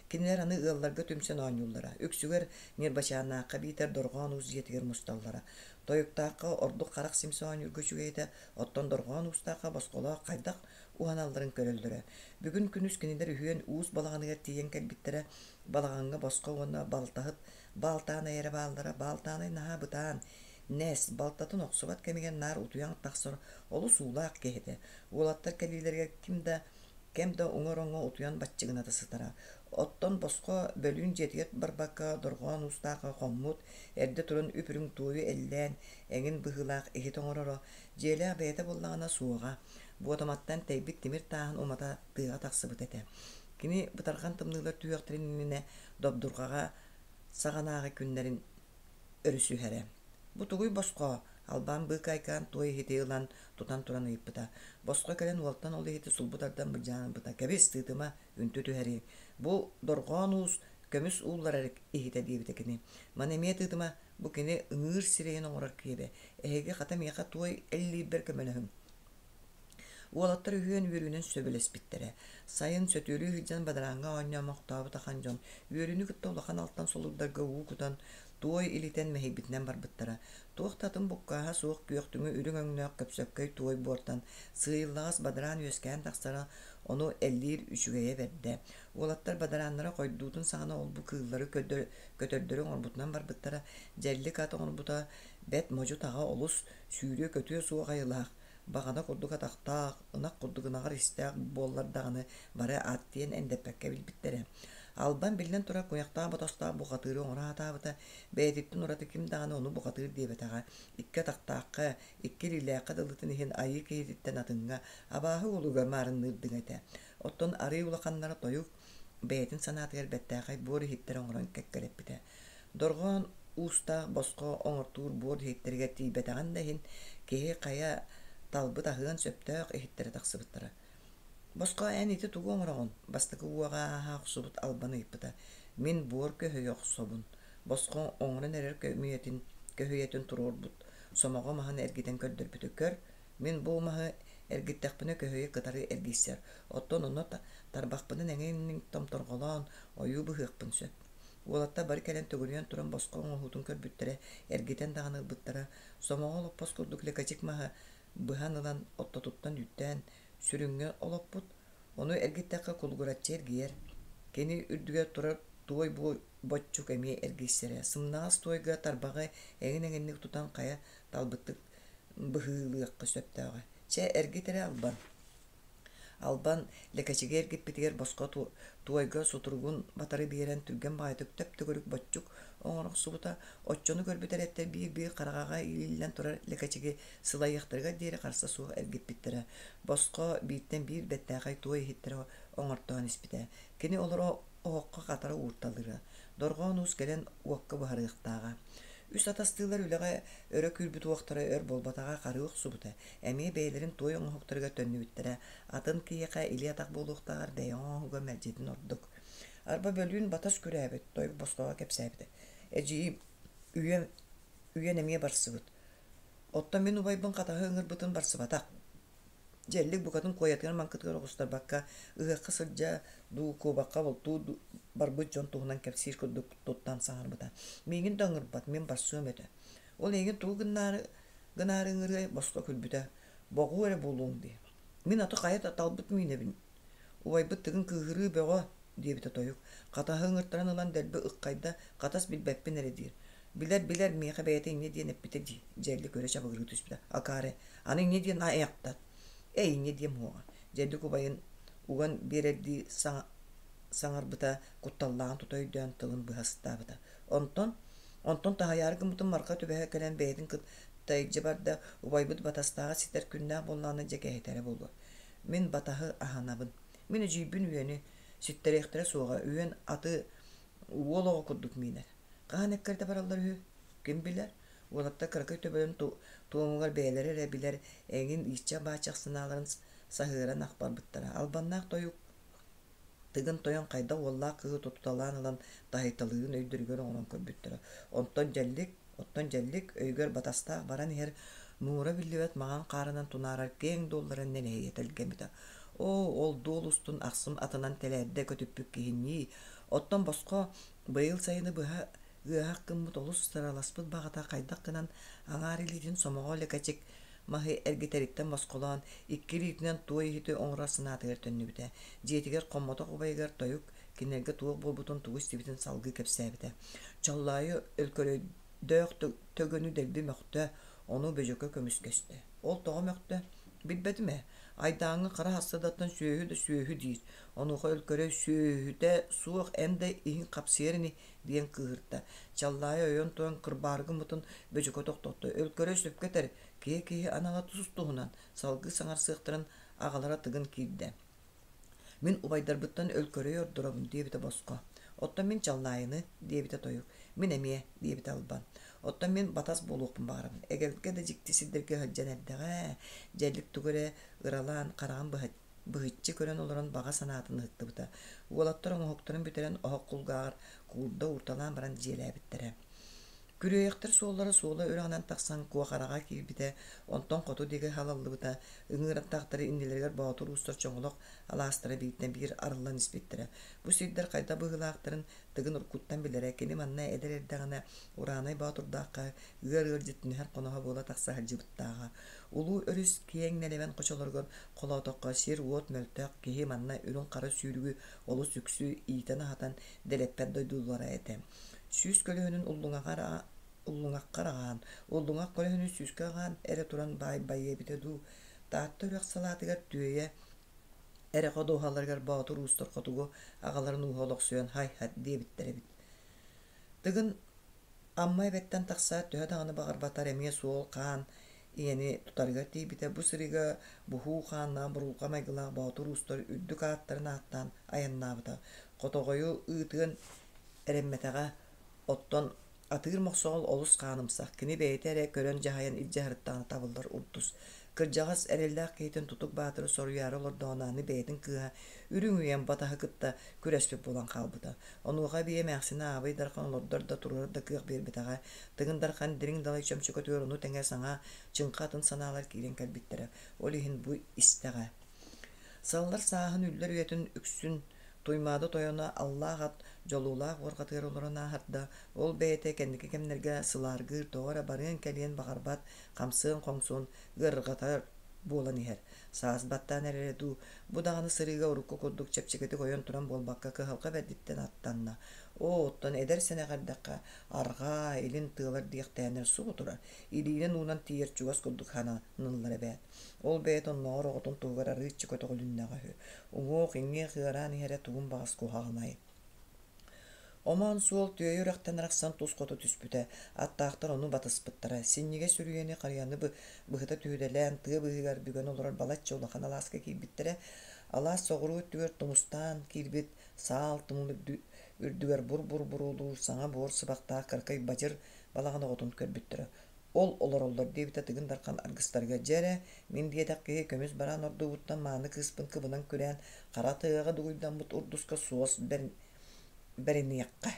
Кинилэр аны ыалларга түмсэн оонньууллара. Үксүгэр Ньырбачааннаахха биитэр Дорҕоон Уус дьиэтигэр мусталлара. Тойуктаахха ордук харах симсэ оонньуурга үчүгэй этэ, оттон Дорҕоон Уустаахха босхолоох хайдах уһаналларын көрөллөрө. Бүгүн күнүс кинилэр үһүөн уус балаҕаныгар тиийэн кэлбиттэрэ. Балаҕаҥҥа босхо уонна балтаһыт Баалтаанай эрэ бааллара. Баалтаанай наһаа бытаан, нэс, балтатын охсубат кэмигэр наар утуйан тахсар олус уулаах киһи этэ. Уолаттар кэлиилэригэр ким да кэм да уҥа ороҥҥо утуйан баччыгыната сытара. Оттон босхо бөлүүн дьиэтигэр барбакка дорҕоон уустаахха хоммут, эрдэ туран үп-үрүҥ туойу эллээн, эҥин быһыылаах иһит оҥороро, дьиэлээх бэйэтэ буоллаҕына суоҕа. Буотаматтан тэйбит тимир тааһын умата тыаҕа тахсыбыт этэ. Кини бытарҕан тымныылар түһүөхтэрин иннинэ добдурҕаҕа саҕанааҕы күннэрин өрүсүһэрэ. «Бу тугуй босхо?» Албан быыкайкаан туой иһити ылан тутан туран ыйыппыта. Босхо кэлэн уолтан ол иһити сулбу тардан былдьаан ылбыта. «Кэбис, тыытыма, үнтү түһэриий. Бу дорҕоон уус көмүс уулларар иһитэ» диэбитэ кини. «Маны эмиэ тыытыма, бу кини ыҥыыр сирэйин оҥорор киэбэ. Эһиги хата миэхэ туой эллиирбэр көмөлөһүҥ» Уолаттар үһүөн үөрүүнэн сөбүлэспиттэрэ. Сайын сөтүөлүү сылдьан бадарааҥҥа оонньоомохтообут ахан дьон үөрүүнү кытта улахан алтан солуурдарга уу кутан, туой илитэн мэһийбитинэн барбыттара. Туох да атын буккааһа суох күөхтүҥү үрүҥ өҥнөөх көпсөккөй туой буортан сыыйыллаҕас бадараан үөскээн тахсара, ону эллиир үчүгэйэ бэрдэ. Уолаттар бадарааннара хойдуутун саҕана ол-бу кыыллары көтөрдөрү оҥорбутунан барбыттара. Дьэллик ат оҥорбута бэрт модьу-таҕа олус сүүрүө-көтүө суох айылаах баҕана курдук атахтаах, ынах курдук ынаҕар истээх буоллар даҕаны бары аат диэн эндэппэккэ билбиттэрэ. Албан биллэн турар куйахтаах-ботостоох бухатыыры оҥоро сатаабыта, бэйэтиттэн ураты ким даҕаны ону бухатыыр диэбэтэҕэ, икки атахтаахха, икки илиилээххэ дылытын иһин айыы киһититтэн атыҥҥа, абааһы уолугар маарынныырдыҥ этэ. Оттон арыый улаханнара тойук бэйэтин санаатыгар бэртээхэй буор иһиттэр оҥорон кэккэлэппитэ. Дорҕоон уустаах босхо оҥортуур буор иһиттэригэр тиийбэтэҕин да иһин, киһи хайа талбыт аһыан сөптөөх иһиттэрэ тахсыбыттара. «Босхо эн ити тугу оҥороҕун?» бастакы уоҕа ааһа охсубут Албан ыйыппыта. «Мин буор көһүйэ охсобун. Босхо оҥорон эрэр көмүйэтин көһүйэтин туруорбут сомоҕо маһын эргитэн көрдөрбүтэ. Көр, мин бу маһы эргиттэхпинэ көһүйэ кытары эргийсэр. Оттон онно тарбахпынан эҥин томторҕолоон ойуу быһыахпын сөп. Уолаттар бары кэлэн төгүрүйэн туран босхо оҥоһуутун көрбүттэрэ, эргитэн даҕаны ылбыттара. Сомоҕо олоппос курдук лэкэчик маһы быһан ылан оттотуттан үүттээн сүрүҥҥэ олоппут, ону эргиттэххэ кулугураччы эргийэр. Кини үрдүгэр турар туой боччук эмиэ эргийсэрэ. Сымнаҕас туойга тарбаҕы эҥин-эҥинник тутан хайа талбыттык быһыылыахха сөптөөҕө. Чэ, эргит эрэ Албан. Албан лэкэчиги эргиппитигэр босхо туойга сутуругун батары биэрэн түргэн баҕайытык төп-төгүрүк боччук оҥоро охсубута. Оччону көрбүт эрэттэр биир-биир хараҕаҕа иилиллэн турар лэкэчиги сылайыахтарыгар диэри харса суох эргиппиттэрэ. Босхо бииртэн биир бэртээхэй туой иһиттэрэ оҥортоон испитэ. Кини олоро оһоххо хатара уурталыыра. Дорҕоон уус кэлэн уокка буһарыахтааҕа. Үс атастыылар үлэҕэ өрө күүрбүт уохтара өр буолбатаҕа харыы охсубута. Эмиэ бэйэлэрин туой оҥоһуктарыгар төннүбүттэрэ. Атын киһиэхэ илии-атах буолуохтааҕар бэйэ оҥоһуга мэлдьитин ордук. Арба бөлүүн батас күрээбит, тойук босхоҕо кэпсээбитэ. Эдьиийим үйэн, үйэн эмиэ барсыбыт. Оттон мин убайбын хатаһы ыҥырбытын барсыбатах. Дьэллик букатын куойатыгар-маҥкытыгар оҕустарбакка, ыһыахха сылдьа дуу, куобахха бултуу барбыт дьон туһунан кэпсиир курдук туттан саҥарбыта. Миигин да ыҥырбат, мин барсыам этэ. Ол эйигин тугу гынаары, гынаары ыҥырыай, босхо күлбүтэ. Боҕуу эрэ буолуоҥ дии. Мин аты хайа да талбыт миинэбин. Убайбыт Тыгын кыыһырыы бөҕө, диэбитэ тойук. Хатаһы ыҥыртаран ылан дэлби ыххайда, хатас билбэппин эрэ диир. Билэр, билэр, миэхэ бэйэтэ инньэ диэн эппитэ дии, Дьэллик өрө чабыгырыы түспүтэ. Акаары, аны инньэ диэн айахтат. Эй, инньэ диэм уоҕа. Дьэллик убайын уган биэрэрдии саҥарбыта, кутталлааҕын тута өйдөөн тылын быһа ыстаабыта. Онтон, онтон таһыйаары гыммытын Марха түбэһэ кэлэн бэйэтин кытта илдьэ барда, убайбыт батастааҕа ситэр күннээх буоллаҕына дьэ кэһэтэрэ буолуо. Мин батаһы аһанабын. Мин эдьиийбин үөнү ситтэриэхтэрэ суоҕа, үөн аты уол оҕо курдук миинэр. Хаһан эккирэтэ бараллар үһү, ким билэр? Уолаттар кыракый төбөлөрүн туомугар бэйэлэрэ эрэ билэр эҥин ииччэх-бааччах санааларын саһыаран ах барбыттара. Албаннаах тойук Тыгын Тойон хайдах уоллаах кыыһы тутуталаан ылан таһыйталыырын өйдөрүгэр оҥорон көрбүттэрэ. Онтон дьэллик, оттон дьэллик өйүгэр батастаах баран иһэр муҥура биллибэт маҥан хаарынан тунаарар киэҥ дуолларын нэлэһийэ тэлгэммитэ. Оо, ол дуол устун ахсым атынан тэлээрдэ көтүппүт киһиннии, оттон босхо быйыл сайыны быһа ыаһах гыммыт олус сыраласпыт баҕата хайдах гынан аҥаар илиитин сомоҕо лэкэчик маһы эргитэриттэн босхолоон, икки илиитинэн туой иһити оҥорор санаатыгар төннүбүтэ. Дьиэтигэр хоммотох убайыгар тойук кинилэргэ туох буолбутун, тугу истибитин салгыы кэпсээбитэ. Чоллоойу өлкөрөйдөөх төгөнү дэлби мөхтө, ону Бөдьөкө көмүскэстэ. Ол тоҕо мөхтө? Билбэтим ээ. Айдааҥҥа хара хассадаттан сүөһү да сүөһү диир. Онуоха Өлкөрөй сүөһүтэ суох эн да иһин хапсыйар ини диэн кыыһырта. Чаллаайы ойон туран кырбаары гыммытын Бөдьөкө тохтотто. Өлкөрөй сөпкө этэр, киһи-киһи анала тус-туһунан, салгыы саҥарсыахтарын аҕалара Тыгын киирдэ. Мин убайдарбыттан Өлкөрөйү ордоробун диэбитэ босхо. Оттон мин Чаллаайыны, диэбитэ Тойук. Мин эмиэ, диэбитэ Албан. Оттон мин батас буолуохпун баҕарабын. Эгэлгэ да дьикти сирдэргэ сылдьан эрдэҕэ, дьэллик тугу эрэ ыралаан хараҕын быһыччы көрөн олорон баҕа санаатын ыһыктыбыта. Уолаттар оҥоһуктарын бүтэрэн оһох кулгааҕар куурда уурталаан баран дьиэлээбиттэрэ. Күрүөйэхтэр суоллара суола үрэҕинэн тахсан Куохараҕа киирбитэ, онтон хоту диэки халаллыбыта, ыҥыыр аттаахтары иннилэригэр боотур уустар чоҥолох алаастара бииртэн биир арыллан испиттэрэ. Бу сирдэр хайдах быһыылаахтарын Тыгын уруккуттан билэрэ, кини манна эдэр эрдэҕинэ Ураанай Боотурдаахха ыар ыалдьыт түнэһэр хоноһо буола тахса сылдьыбыттааҕа. Улуу өрүс киэҥ нэлэмэн хочолоругар холоотоххо сир-уот мөлтөх, киһи манна үрүҥ-хара сүүрүгү олус үксү иитэн-аһатан дэлэппэт дойдулара этэ. Сүүс көлөһүнүн уллуҥаҕар уллуҥаххар аҕаан, уллуҥах көлөһүнүн сүүскэ аҕаан эрэ туран баай байыа эбитэ дуу, Таатта үрэх салаатыгар түөйэ эрэ ходуһаларыгар боотур уустар хотугу аҕаларын ууһа олохсуйан һай-һат диэбиттэр эбит. Тыгын Амма эбэттэн тахсаат төһө даҕаны баҕарбатар эмиэ суол хаан ийэни тутарыгар тиийбитэ. Бу сырыыга буһуу хааннаах бурулҕа майгылаах боотур уустар үрдүк ааттарын ааттаан айаннаабыта. Хотоҕойу ыытыан эрэммэтэҕэ, оттон Атыыр Мохсоҕол олус хаанымсах, кини бэйэтэ эрэ көрөн дьаһайан илдьэ сырыттаҕына табыллар урдус. Кырдьаҕас эрэллээх киһитин Тутук Баатыры соруйаары олордоҕуна аны бэйэтин кыыһа Үрүҥ Үйэм батаһы кытта күрэспит буолан хаалбыта. Онуоха эбии эмээхсинэ Аабый Дархан олордор да туруорар да кыах биэрбэтэҕэ. Тыгын Дархан дириҥ далай чөмчөкөтүгэр ону тэҥэ саҥа, чыҥха атын санаалар киирэн кэлбиттэрэ. Ол иһин бу истэҕэ. Саллар сааһын үллэр үйэтин үксүн Туймаада тойоно аллаах ат дьолуолаах уорҕатыгар олорон ааһарда, ол бэйэтэ кэнники кэмнэргэ сылааргыыр тоҕо эрэ барыан-кэлиэн баҕарбат, хамсыан-хоҥсуон ыарырҕатар. буолан иһэр. Саас баттаан эрэрэ дуу, бу даҕаны сырыыга урукку курдук чэпчэкитик ойон туран буолбакка кыһалҕа бэрдиттэн аттанна. Оо, оттон эдэр сэнэх эрдэххэ арҕаа, илин тыалар диэхтээннэр субу турар, илиинэн уунан тиийэр чугас курдук сананыллар эбээт. Ол бэйэтэ оннооҕор оҕотун туһугар арыыччы көтөҕүлүннэҕэ үһү. Уҥуох-иҥиэх ыараан иһэрэ тугун баҕас куһаҕанай. Омоон суол түөйэ үрэхтэн арахсан тус хоту түспүтэ, аттаахтар ону батыспыттара, синньигэс үрүйэни харыйаны быһыта түһүтэлээн тыа быыһыгар бүгэн олорор балачча улахан алааска киирбиттэрэ. Алаас соҕуруу өттүгэр тумустаан киирбит саал тумул үрдүгэр бур-бур буруолуур саҥа буор сыбахтаах кыракый бадьыр балаҕан оҕотун көрбүттэрэ. Ол олороллор диэбитэ Тыгын Дархан аргыстарыгар дьэ эрэ, мин диэтэх киһи көмүс бараан ордуубуттан мааны кыыспын кыбынан күрээн, хара тыаҕа дугуйдаммыт урдуска суос бэриниэххэ.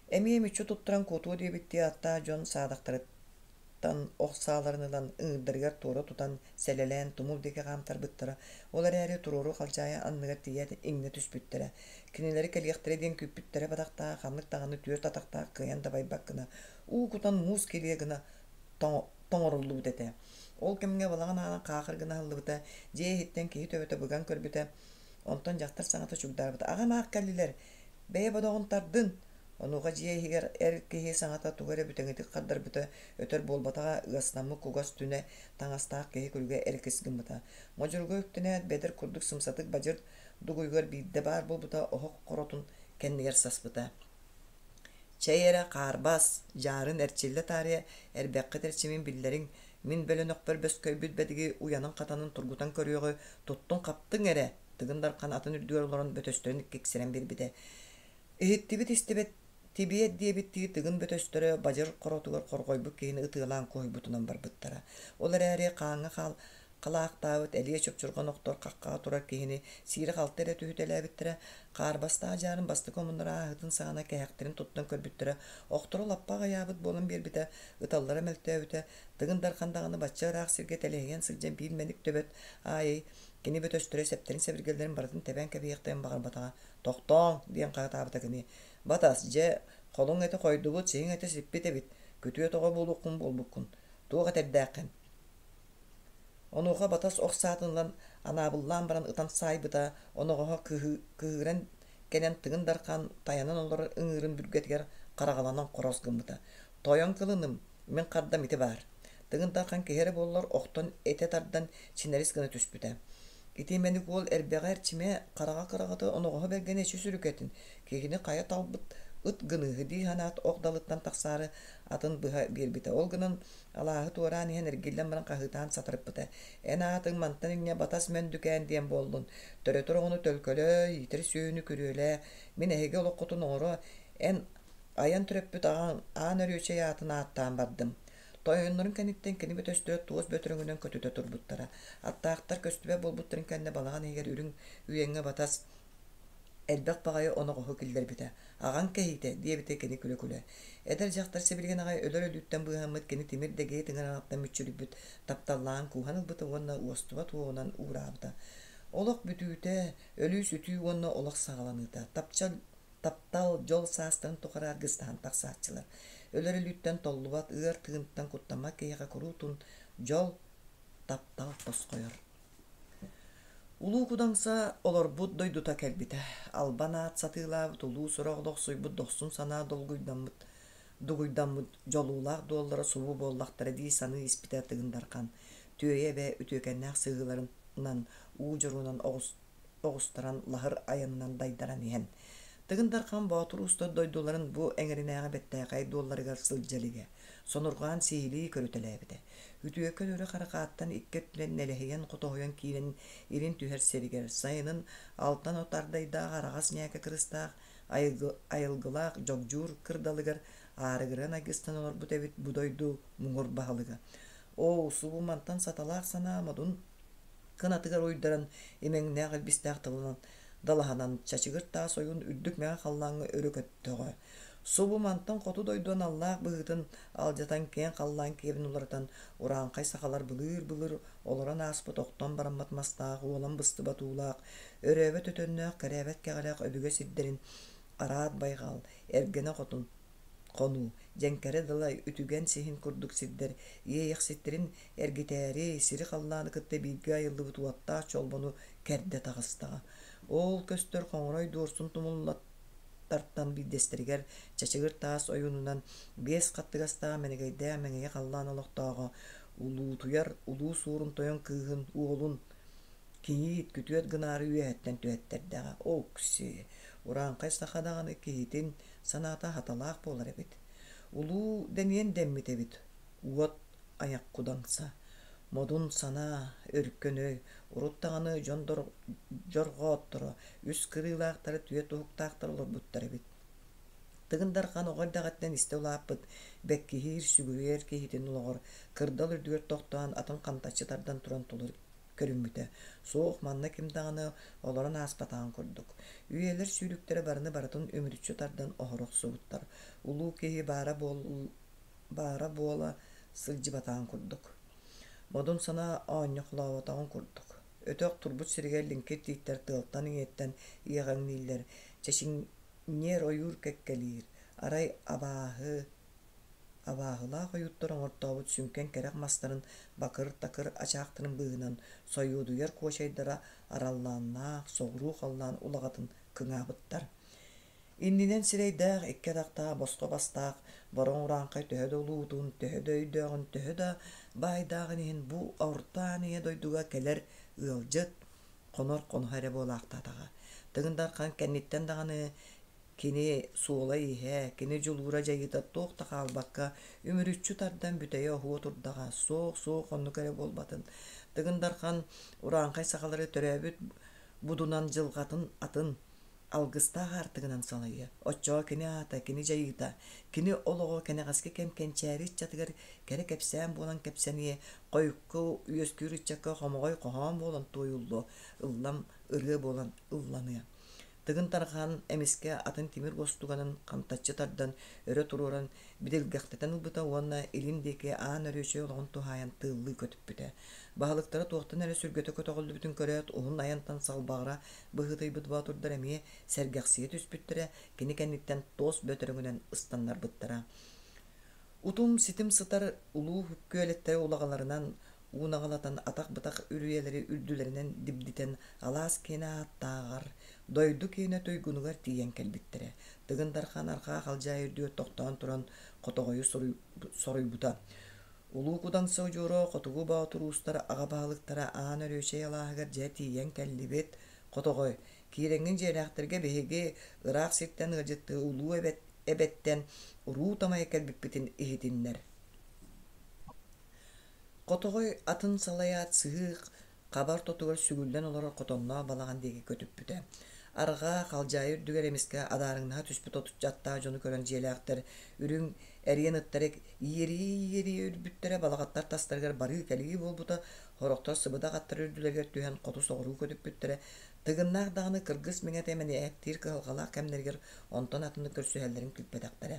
Эмиэ мүччү туттаран куотуо диэбиттии аттаах дьон саадахтарыттан ох сааларын ылан ыҥыырдарыгар туора тутан сэлэлээн тумул диэки хаамтарбыттара. Ол эрээри туруору халдьаайы анныгар тиийээт иҥнэ түспүттэрэ. Кинилэри кэлиэхтэрэ диэн күүппүттэрэ бадахтаах ханнык даҕаны түөрт атахтаах кыайан дабайбат гына уу кутан муус килиэ гына тоҥоруллубут этэ. Ол кэмҥэ балаҕан аана хаахыр гына аһыллыбыта, дьиэ иһиттэн киһи төбөтө быган көрбүтэ, онтон дьахтар саҥата чугдаарбыта: «Аҕам аах кэллилэр, бэйэ бодоҕун тардын!» Онуоха дьиэ иһигэр эр киһи саҥата тугу эрэ бүтэҥитик хардарбыта, өтөр буолбатаҕа, ыастаммыт кугас түнэ таҥастаах киһи күлүгэ эркис гыммыта. Модьуруга үктэнээт, бэдэр курдук сымсатык бадьыр дугуйугар биирдэ баар буолбута, оһох хоротун кэннигэр саспыта. Чэй эрэ, хаарбас, дьаарын эрчиллэ таарыйа эрбэххит эрчимин биллэриҥ, мин бөлөнөхпөр бөскөйбүт бэдиги уйанын-хатанын тургутан көрүөҕү, туттуҥ-хаптыҥ эрэ, Тыгын Дархан атын үрдүгэр олорон бөтөстөрүн киксэрэн биэрбитэ. Иһиттибит истибэт тибиэт диэбиттии Тыгын бөтөстөрө бадьыр хоротугар хорҕойбут киһини ытыалаан куһуйбутунан барбыттара. Ол эрээри хааҥҥа хаал халаахтаабыт элиэ чопчурҕан охтор хаххаҕа турар киһини сиирэ-халты эрэ түһүтэлээбиттэрэ, хаарбастаах дьаарын бастакы омуннара ааһыытын саҕана кэһэхтэрин туттан көрбүттэрэ, охторо лаппа аҕыйаабыт буолан биэрбитэ, ыталлара мөлтөөбүтэ, Тыгын Дархан даҕаны бачча ыраах сиргэ тэлэһийэн сылдьан биир мэник төбөт аайы кини бөтөстөрө сэптэрин-сэбиргэллэрин барытын тэбэн кэбиһиэхтэрин баҕарбатаҕа. «Тохтооҥ!» диэн хаһытаабыта кини. «Батас, дьэ, холуҥ этэ хойдубут, сиһиҥ этэ сиппит эбит, күтүөт оҕо буолуоххун буолбуккун. Туох этэрдээххин?» Онуоха батас ох саатын ылан анаабыллаан баран ытан саайбыта, оноҕоһо кыһыыран кэлэн Тыгын Дархан тайанан олорор ыҥыырын бүргэтигэр хараҕаланан хорос гыммыта. «Тойон кылыным, мин хардам ити баар». Тыгын Дархан киһи эрэ буоллар охтон этэ тардан чинэрис гына түспүтэ. Ити мэник уол эрбэҕэ эрчимэ, хараҕа кыраҕыта оноҕоһо бэргэн эчи сүрүкэтин, киһини хайа талбыт ыт гыныыһы дии санаат ох далыттан тахсаары атын быһа биэрбитэ. Ол гынан Алааһы туораан иһэн эргиллэн баран хаһыытаан сатарыппыта: «Эн аатыҥ мантан инньэ Батас Мөндүкээн диэн буоллун, төрөтөр оҕону төлкөлөө, иитэр сүөһүнү күрүөлээ, мин эһиги олоххутун оҥоро, эн айан төрөппүт аҕаҥ Аан Өрүөчэй аатын ааттаан бардым». Тойоннорун кэнниттэн кини бөтөстөрө туос бөтөрөҥүнэн көтүтэ турбуттара. Аттаахтар көстүбэт буолбуттарын кэннэ балаҕан иһигэр үрүҥ үйэҥҥэ Батас элбэх баҕайы оноҕоһу киллэрбитэ. «Аҕаҥ кэһиитэ» диэбитэ кини күлэ-күлэ. Эдэр дьахтар сибилигин аҕай өлөр өлүүттэн быыһаммыт кини тимир дэгиэ тыҥыраҕыттан мүччүрүйбүт тапталлааҕын кууһан ылбыта уонна уостубат уоҕунан уураабыта. Олох бүтүүтэ, өлүү-сүтүү уонна олох саҕаланыыта, тапчал, таптал, дьол саастарын тухары аргыстаһан тахсааччылар. Өлөр өлүүттэн толлубат, ыар тыынтан куттаммат киһиэхэ куруутун дьол, таптал тосхойор. Улуу Кудаҥса олорбут дойдута кэлбитэ. Албан аат сатыылаабыт улуу сурах олохсуйбут дохсун санаа долгуйдаммыт дугуйдаммыт дьолуулаах дуоллара субу буоллахтара дии саныы испитэ Тыгын Дархан. Түөйэ эбэ үтүөкэннээх сыһыыларынан уу дьоруонан оҕус оҕустаран лаһыр айанынан дайдаран иһэн, Тыгын Дархан Боотур уустар дойдуларын бу эҥэринээҕи бэттээхэй дуолларыгар сылдьа илигэ, сонурҕаан сиһилии көрүтэлээбитэ. Үтүөкэн өрө харахааттан икки өттүнэн нэлэһийэн-хотоһуйан киирэн илин түһэр сиригэр, сайынын алтан от ардайдаах араҕас ньээкэ кырыстаах айылгылаах дьогдьуур кырдалыгар аарыгыран айгыстан олорбут эбит бу дойду муҥур баһылыга. Оо, субу мантан саталаах санаа модун кынатыгар уйдаран, имэҥнээх илбистээх тылынан далаһанан чачыгыр таас ойуун үрдүк мэҥэ халлааҥҥа өрө көттөҕө. Субу мантан хоту дойду аналлаах быһыытын алдьатан киэҥ халлаан киэбин уларытан, урааҥхай сахалар былыыр-былыр олорон ааспыт охтон бараммат мастаах, уолан быстыбат уулаах, өрөөбөт өтөннөөх, кэрээбэт кэҕэлээх өбүгэ сирдэрин араат байҕал, эргэнэ хотун. Хонуу, дьэҥкэрэ далай, үтүгэн сиһин курдук сирдэр иэйэхситтэрин эргитээри, сири-халлааны кытта бииргэ айыллыбыт уоттаах чолбону кэрдэ таҕыстаҕа. Ол көстөр хоҥорой дуорсун тумуллаттартан биирдэстэригэр чачыгыр таас ойуунунан биэс хаттыгастаах мэнигэйдээх мэҥийэ халлаан олохтооҕо улуутуйар улуу суорун тойон кыыһын уолун кийиит күтүөт гынаары үөһэттэн түһэттэрдэҕэ. Окси, урааҥхай саха даҕаны киһитин санаата хаталаах буолар эбит. Улуу дэниэн дэммит эбит, уот айах кудаҥса. Модун санаа, өркөн өй, урут даҕаны дьон дьорҕоотторо, үс кырыылаахтара, түөрт уһуктаахтара олорбуттар эбит. Тыгын Дархан оҕо эрдэҕиттэн истэ улааппыт, бэккиһиир, сүгүрүйэр киһитин олоҕор кырдал үрдүгэр тохтоон атын хантаччы тардан туран толору көрүммүтэ. Суох, манна ким даҕаны олорон ааспатаҕын курдук. Үйэлэр сүүрүктэрэ барыны барытын үмүрүччү тардан оһоро охсубуттар. Улуу киһи баара, буол... баара буола сылдьыбатаҕын курдук. Модун санаа оонньохлооботоҕун курдук. Өтөх турбут сиригэр лиҥкир тииттэр тыалтан иҥиэттэн иэҕэҥнииллэр, чэчиҥниэр ойуур кэккэлиир. Арай абааһы Абааһылаах ойууттар оҥортообут сүҥкэн кэрэх мастарын бакыр-такыр ачаахтарын быыһынан сойуодуйар куочайдара араллааннаах соҕуруу халлаан улаҕатын кыҥаабыттар. Иннинэн сирэйдээх, икки атахтаах босхо бастаах бороҥ урааҥхай төһө да улуутун, төһө да өйдөөҕүн, төһө да баайдааҕын иһин бу Орто Аан Ийэ дойдуга кэлэр ыалдьыт, хонор хоноһо эрэ буолаахтаатаҕа. Тыгын Дархан кэнниттэн даҕаны Кини суола-ииһэ, кини дьулуура-дьайыыта туох да хаалбакка, үмүрүччү тардан бүтэйэ оһуо турдаҕа, суох-суох оннук эрэ буолбатын. Тыгын Дархан урааҥхай сахалары төрөөбүт будунан дьылҕатын атын, алгыстаах аартыгынан салайыа. Оччоҕо кини аата, кини дьайыыта, кини олоҕо кэнэҕэски кэм кэнчээри ыччатыгар кэрэ кэпсээн буолан кэпсэниэ, хойукку үөскүүр ыччакка хомоҕой хоһоон буолан туойуллуо, ыллам ырыа буолан ылланыа. Тыгын Тархан эмискэ атын тимир уостуганын хантаччы тардан, өрө туруоран бидилгэхтэтэн ылбыта уонна илин диэки аан өрүөчэй олоҕун туһаайан тыыллыы көтүппүтэ. Баһылыктара туохтан эрэ сүргэтэ көтөҕүллүбүтүн көрөөт, уһун айантан салбаҕыра быһыытыйбыт боотурдар эмиэ сэргэхсийэ түспүттэрэ, кини кэнниттэн туос бөтөрөҥүнэн ыстаннарбыттара. Утум-ситим сытар улуу күөлэттэрэ улаҕаларынан уунаҕалатан атах-бытах үрүйэлэри үрдүлэринэн дибдитэн алаас киэнэ ааттааҕар, дойду киэнэ туйгунугар тиийэн кэлбиттэрэ. Тыгын Дархан арҕаа халдьаайы үрдүгэр тохтоон туран хотоҕойу соруйбута. Улуу Кудаҥса удьуора хотугу боотур уустар аҕа баһылыктара Аан Өрүөчэй алааһыгар дьэ тиийэн кэллибит. Хотоҕой, киирэҥҥин дьиэлээхтэргэ биһиги ыраах сиртэн ыалдьыттыы улуу эбэт эбэттэн уруу тамайа кэлбиппитин иһитиннэр. Хотоҕой атын салайаат сыһыы хабар тотугар сүгүллэн олорор хотонноох балаҕан диэки көтүппүтэ. Арҕаа халдьаайы үрдүгэр эмискэ адаарыҥнаһа түспүт отучча аттаах дьону көрөн дьиэлээхтэр үрүҥ эриэн ыттары иэрийэ-иэрийэ үрбүттэрэ балаҕаттар тастарыгар барыы-кэлии буолбута, сорохтор сыбыдах аттар үрдүлэригэр түһэн хоту-соҕуруу көтүппүттэрэ, Тыгыннаах даҕаны кыргыс миҥэтэ мэнээктиир кыһалҕалаах кэмнэригэр онтон атыны көрсүһэллэрин күүппэтэхтэрэ.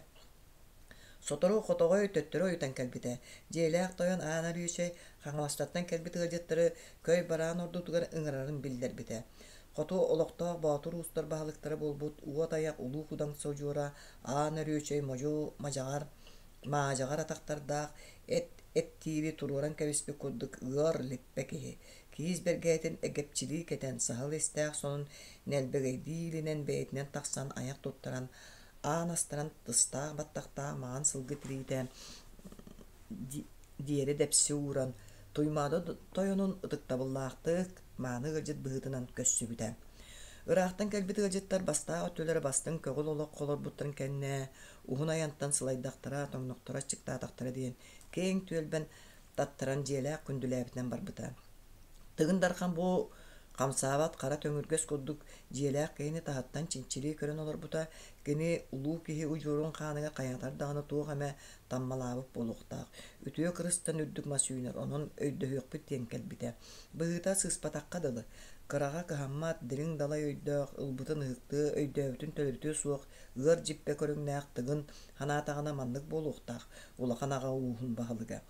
Сотору хотоҕой төттөрү ойутан кэлбитэ. Дьиэлээх тойон Аана Лүүчэй Хаҥаластартан кэлбит ыалдьыттары көй бараан ордуутугар ыҥырарын биллэрбитэ. Хоту олохтоох боотур уустар баһылыктара буолбут уот айах улуу кудаҥса удьуора Аана Өрүөчэй модьу мадьаҕар маадьаҕар атахтардаах эт эттиири туруоран кэбиспит курдук ыар липпэ киһи Киис бэргэһэтин эгэпчилии кэтэн, саһыл истээх сонун нэлбэгэйдии илинэн бэйэтинэн тахсан айах туттаран, аан астаран тыстаах баттахтаах маҥан сылгы тириитэ диэри дэпси ууран, Туймаада тойонун ытыктабыллаахтык, мааны ыалдьыт быһыытынан көрсүбүтэ. Ыраахтан кэлбит ыалдьыттар бастаах өттүлэрэ бастыҥ көҕүл олох олорбуттарын кэннэ, уһун айантан сылайдахтара, тоҥнохторо, аччыктаатахтара диэн киэҥ түөлбэн таттаран дьиэлээх күндүлээбитинэн барбыта. Тыгын Дархан бу хамсаабат хара төҥүргэс курдук дьиэлээх киһини таһыттан чинчилии көрөн олорбута, кини улуу киһи удьуорун хааныгар хайатар даҕаны туох эмэ таммалаабыт буолуохтаах, үтүө кырыстан үрдүк мас үүнэр, онон өйдөһүөхпүт диэн кэлбитэ. Быһыыта сыыспатахха дылы, кыраҕа кыһаммат, дириҥ далай өйдөөх, ылбытын ыһыктыа, өйдөөбүтүн төлөрүтүө суох ыар дьиппэ көрүҥнээх Тыгын Санаатаҕына маннык буолуохтаах, улахан аҕа ууһун баһылыга.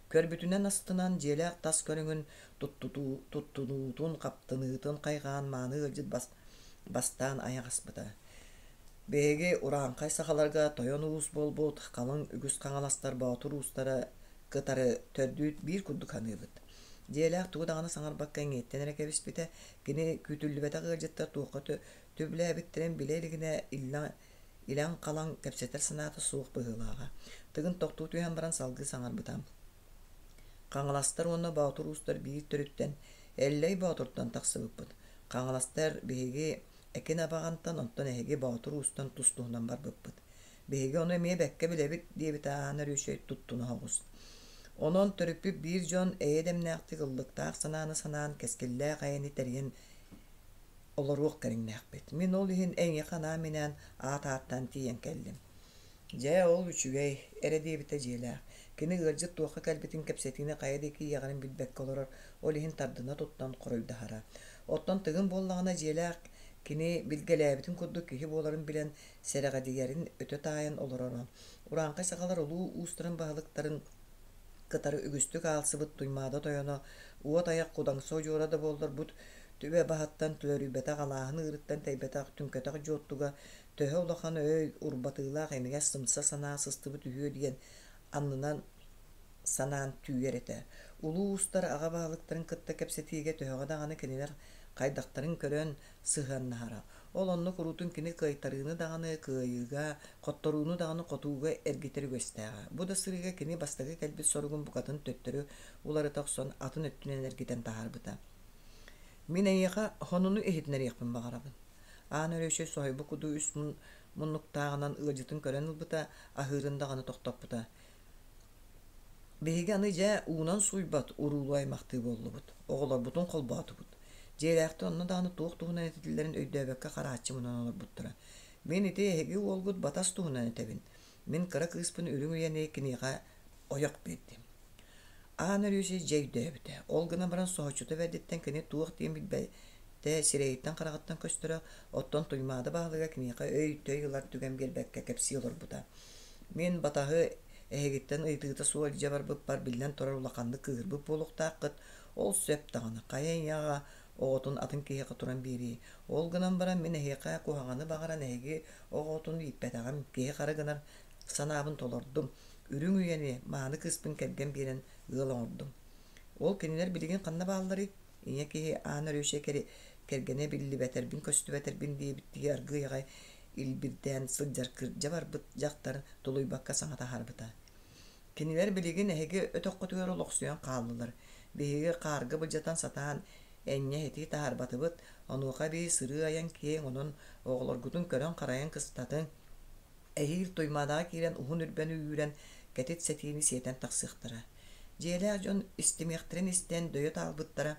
Көрбүтүнэн астынан, дьиэлээх тас көрүҥүн, туттунуутун, хаптыныытын хайҕаан мааны ыалдьыт бас, бастаан айах аспыта. Биһиги урааҥхай сахаларга тойон уус буолбут халыҥ үгүс хаҥаластар боотур уустара кытары төрдүүт биир курдук саныыбыт. Дьиэлээх тугу даҕаны саҥарбакка иҥиэттэн эрэ кэбиспитэ, кини күүтүллүбэтэх ыалдьыттар туохха түбүлээбиттэрин билэ илигинэ илэҥ-халаҥ кэпсэтэр санаата суох быһыылааҕа. Тыгын тохтуу түһэн баран салгыы саҥарбыта. Хаҥаластар уонна Боотур уустар биир төрүттэн Эллэй Боотуртан тахсыбыппыт. Хаҥаластар биһиги Экин Абаҕантан, онтон эһиги Боотур уустан тус-туһунан барбыппыт. Биһиги ону эмиэ бэккэ билэбит, диэбитэ Аана Өрүүсэй туттуна соҕус. Онон төрүппүт биир дьон эйэ дэмнээхтик ыллыктаах санааны санаан, кэскиллээх эйэни тэрийэн олоруох кэриҥнээхпит. Мин ол иһин эйиэхэ анаан-минээн аат ааттаан тиийэн кэллим. Дьэ, ол үчүгэй, эрэ диэбитэ дьиэлээх. Кини ыалдьыт туохха кэлбитин кэпсэтиини хайа диэки иэҕэрин билбэккэ олорор, ол иһин тардына туттан хоруйдаһара. Оттон Тыгын буоллаҕына дьиэлээх кини билгэлээбитин курдук киһи буоларын билэн, сэрэҕэдийэрин өтө таайан олороро. Урааҥхай сахалар улуу уустарын баһылыктарын кытары үгүстүк аалсыбыт Туймаада тойоно уот айах Кудаҥса удьуора да буолларбыт, түбэ баһыттан төлөрүйбэтэх алааһын ыырыттан тэйбэтэх түҥкэтэх Дьуоттуга төһө улахан өй урбатыылаах имигэс сымса санаа сыстыбыт үһүө диэн аннынан санаан түүйэр этэ. Улуу уустар аҕа баһылыктарын кытта кэпсэтиигэ төһөҕө даҕаны кинилэр хайдахтарын көрөн сыһыаннаһара. Ол онно куруутун кини кыайтарыыны даҕаны кыайыыга, хотторууну даҕаны хотууга эргитэр үгэстээҕэ. Бу да сырыыга кини бастакы кэлбит соругун букатын төттөрү уларыта охсон атын өттүнэн эргитэн таһаарбыта. Мин эйиэхэ сонуну иһитиннэриэхпин баҕарабын. Аан Өрөөчөй соһуйбут кудуу үс муннуктааҕынан ыалдьытын көрөн ылбыта, аһыырын даҕаны тохтоппута. Биһиги аны дьэ уунан сууйбат уруулуу аймахтыы буоллубут, оҕолорбутун холбоотубут. Дьиэлээхтэр онно даҕаны туох туһунан этиллэрин өйдөөбөккө харааччы мунан олорбуттара. Мин ити эһиги уолгут Батас туһунан этэбин. Мин кыра кыыспын үрүҥ үйэни киниэхэ ойох биэрдим. Аан Өрүүсүй дьэ өйдөөбүтэ. Ол гынан баран соһуччута бэрдиттэн кини туох диэн билбэтэ сирэйиттэн-хараҕыттан көстөрө, оттон Туймаада баһылыга киниэхэ өй-төй ылар түгэн биэрбэккэ кэпсии олорбута. Мин батаһы эһигиттэн ыйытыыта суох илдьэ барбыппар биллэн турар улаханнык кыыһырбыт буолуохтааххыт, ол сөп даҕаны, хайа ийэҕэ оҕотун атын киһиэхэ туран биэрии. Ол гынан баран мин эһиэхэ куһаҕаны баҕаран эһиги оҕоҕутун ииппэтэҕим, киһи-хара гынар санаабын толордум, үрүҥ үйэни, мааны кыыспын кэргэн биэрэн ыал оҥордум. Ол кинилэр билигин ханна баалларый? Ийэ киһи Аан Өрүөчэ кэргэнэ биллибэтэрбин-көстүбэтэрбин диэбиттии аргыый аҕай илбирдээн сылдьар кырдьа барбыт дьахтар тулуйбакка саҥа таһаарбыта. Кинилэр билигин эһиги өтөххүтүгэр олохсуйан хааллылар. Биһиги хаарга былдьатан сатаан энньэ иһитии таһаарбатыбыт, онуоха эбии сырыы-айан киэҥ, онон оҕолоргутун көрөн-харайан кыстатыҥ. Эһиил Туймаадаҕа киирэн уһун үрбэни үүрэн, кэтит сэтиини сиэтэн тахсыахтара. Дьиэлээх дьон истимиэхтэрин истэн дөйө таалбыттара,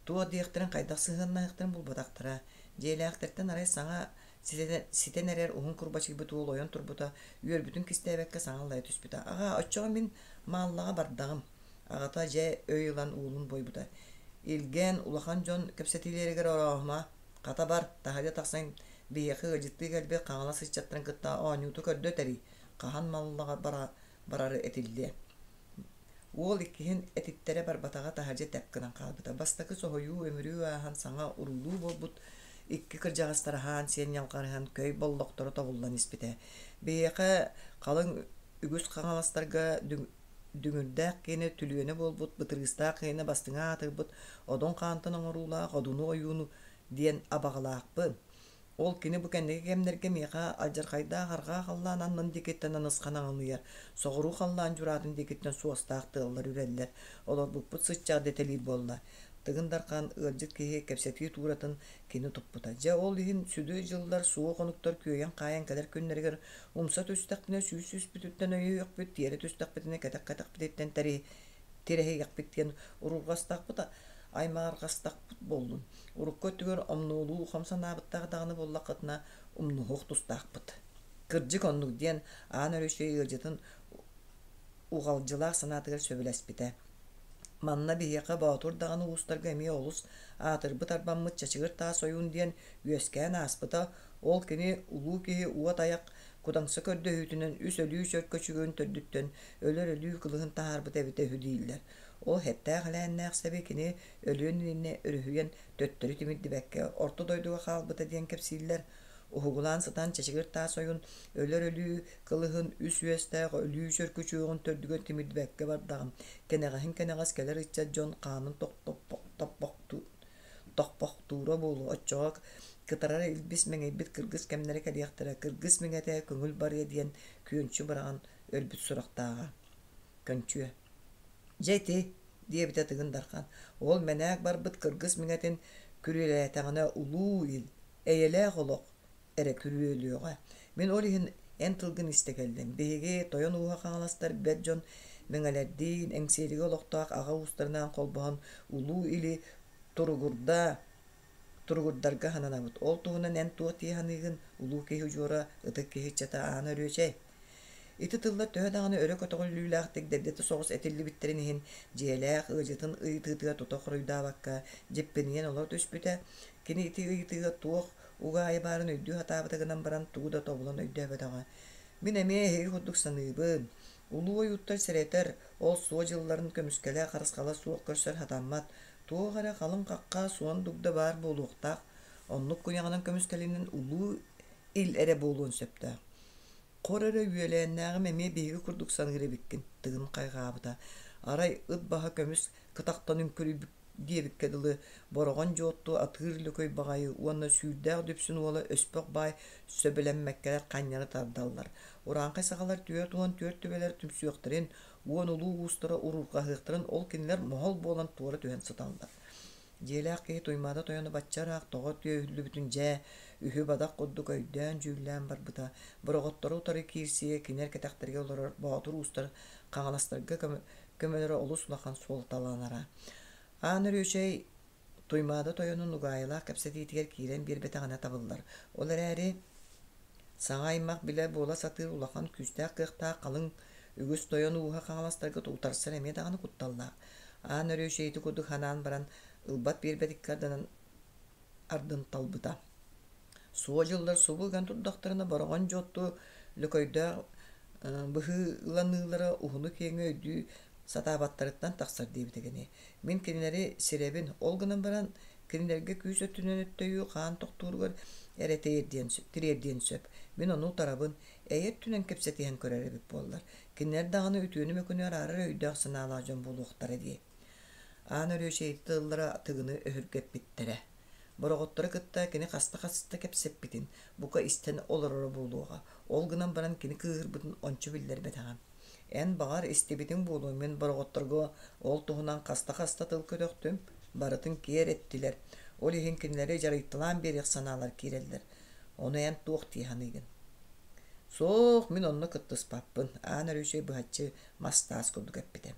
туох диэхтэрин хайдах сыһыаннаһыахтарын булбатахтара. Дьиэлээхтэртэн арай саҥа ситэн эрэр уһун курбачыйбыт уол ойон турбута, үөрбүтүн кистээбэккэ саҥа аллайа түспүтэ. «Аҕаа, оччоҕо мин Мааллаҕа бардаҕым». Аҕата дьэ өй ылан уолун буойбута. «Илгэн, улахан дьон кэпсэтиилэригэр орооһума, хата бар, таһырдьа тахсан биһиэхэ ыалдьыттыы кэлбит Хаҥалас ыччаттарын кытта оонньуута көрдө тэрий, хаһан Маллаҕа барары этиллиэ». Уол иккиһин этиттэрэ барбатаҕа таһырдьа тэп гынан хаалбыта. Бастакы соһуйуу, өмүрүү ааһан саҥа уруулуу буолбут икки кырдьаҕастар аһаан-сиэн ньалҕарыһан көй боллохторо тобуллан испитэ. Биһиэхэ халыҥ үгүс хаҥаластарга дүҥүрдээх киэнэ түлүөнэ буолбут, бытырыыстаах киэнэ бастыҥа аатырбыт Одун хаантан оҥоруулаах Одуну ойууну диэн абаҕалаахпын. Ол кини бу кэнники кэмнэргэ миэхэ алдьархайдаах арҕаа халлаан аннын диэкиттэн анысхан аҥылыйар, соҕуруу халлаан дьураатын диэкиттэн суостаах тыаллар үрэллэр, олорбуппут сыччах дэтэлиир буолла. Тыгын Дархан ыалдьыт киһи кэпсэтии тууратын кини туппута. Дьэ ол иһин сүдү дьыллар суох хонуктар күөйэн-хаайан кэлэр күннэригэр умса түстэхпинэ сүүс сүүспүтүттэн өйүөхпүт, тиэрэ түстэхпитинэ кэтэх-кэтэхпититтэн тирэһийэхпит диэн уруурҕастахпыт, аймаарҕастахпыт буоллун. Урукку өттүгэр омнуолуу хом санаабыттаах даҕаны буоллаххытына, умнуһуох тустаахпыт. Кырдьык оннук диэн Аан Өрүсүй ыалдьытын уҕалдьылаах санаатыгар сөбүлэспитэ. Манна биһиэхэ Боотур даҕаны уустарга эмиэ олус аатырбыт-арбаммыт Чачыгыр Таас ойуун диэн үөскээн ааспыта, ол кини улуу киһи уот айах Кудаҥса көрдөһүүтүнэн үс өлүү чөркөчүгүн төрдүттэн өлөр өлүү кылыһын таһаарбыта эбитэ үһү дииллэр. Ол эттээх-элээннээх сэби кини өлүөн иннинэ өрүһүйэн төттөрү тимирдибэккэ орто дойдуга хаалбыта диэн кэпсииллэр. Уһугулаан сытан чэчигир таас ойун өлөр өлүү кылыһын үс үөстээх өлүү чөркүчүөҕүн төрдүгэр тимирдибэккэ бардаҕым. Кэнэҕэһин кэнэҕэс кэлэр ыччат дьон хаанын тохпохтуура буолуо. Оччоҕо кытарар илбис мэҥэйбит кыргыс кэмнэрэ кэлиэхтэрэ. Кыргыс миҥэтэ көҥүл барыа диэн күөнчү быраҕан өлбүт сурахтааҕа. Көнчүө. Дьэ ити, диэбитэ Тыгын Дархан, ол мэнээк барбыт кыргыс миҥэтин күрүөлээтэҕинэ улуу ил, эйэлээх олох эрэ күрүөлүөҕэ. Мин ол иһин эн тылгын истэ кэллим. Биһиги Тойон ууһа хаҥаластар бэрт дьон Мэҥэлэрдиин, Эҥсиэлигэ олохтоох аҕа уустарынаан холбоһон улуу или туругурда туругурдарга сананабыт. Ол туһунан эн туох дии саныыгын, улуу киһи удьуора, ытык киһи ыччата Аана Өрүөчэй? Ити тыллар төһө даҕаны өрө көтөҕүллүүлээхтик дэбдэтэ соҕус этиллибиттэрин иһин, дьиэлээх ыалдьытын ыйытыытыгар тута хоруйдаабакка, дьиппинийэн олоро түспүтэ. Кини ити ыйытыыга туох угаайы баарын өйдүү сатаабыта гынан баран, тугу да тобулан өйдөөбөтөҕө. Мин эмиэ эһиги курдук саныыбын. Улуу ойууттар сэрэтэр, ол суо дьылларын көмүскэлэ харысхала суох көрсөр сатаммат. Туох эрэ халыҥ хахха, суон дугда баар буолуохтаах. Оннук куйаҕынан көмүскэлинэн улуу ил эрэ буолуон сөптөөх. Хор эрэ үөлээннээҕим эмиэ биһиги курдук саныыр эбиккин, Тыгын хайҕаабыта. Арай ыт баһа көмүс кытахтан үҥкүрүйбүт диэбиккэ дылы, Бороҕон Дьуотту атыыр лөкөй баҕайы уонна сүүрдээх Дүпсүн уола Өспөх баай сөбүлэммэккэлэр ханньары тардаллар. Урааҥхай сахалар 44 түбэлэр түмсүөхтэрин, уон улуу уустара уруурҕаһыахтарын ол кинилэр моһол буолан туора түһэн сыталлар. Дьиэлээх киһи Туймаада тойоно бачча ыраах тоҕо түөһүллүбүтүн дьээ, үһү-бадах курдук өйдөөн-дьүүллээн барбыта. Бороҕоттору утары киирсиэ кинилэр кэтэхтэригэр олорор боотур уустар хаҥаластарга көмөлөрө олус улахан суолталанара. Аан Өрүөчэй Туймаада тойонун угаайылаах кэпсэтиитигэр киирэн биэрбэтэҕинэ табыллар. Ол эрээри саҥа аймах билэ буола сатыыр улахан күүстээх-кыахтаах халыҥ үгүс тойон ууһа хаҥаластарга утарсар эмиэ даҕаны кутталлаах. Аан Өрүөчэй ити курдук санаан баран, ылбат биэрбэт икки арданан ардын талбыта. Суо дьыллар субу ыган турдахтарына Бороҕон Дьуотту Лөкөйдөөх быһыыланыылара уһуну-киэҥи өйдүү сатаабаттарыттан тахсар диэбитэ кини. Мин кинилэри сирэбин, ол гынан баран кинилэргэ күүс өттүнэн өттөйүү хаан тохтууругар эрэ тириэрдиэн сөп. Мин ону утарабын, эйэ өттүнэн кэпсэтиһэн көрөр эбит буоллар, кинилэр даҕаны үтүөнү-мөкүнү араарар өйдөөх-санаалаах дьон буолуохтара дии. Аан Өрүөчэй тыллара Тыгыны өһүргэппиттэрэ. Бороҕоттору кытта кини хаста-хаста кэпсэппитин, бука истэн олороро буолуоҕа. Ол гынан баран кини кыыһырбытын ончу биллэрбэтэҕэ. Эн, баҕар, истибитиҥ буолуо, мин бороҕотторго ол туһунан хаста-хаста тыл көтөхтүм, барытын киэр эттилэр. Ол иһин кинилэри дьарыйталаан биэриэх санаалар киирэллэр. Ону эн туох дии саныыгын? Суох, мин онно кыттыспаппын, Аан Өрүүчэй быһаччы мас-таас курдук эппитэ.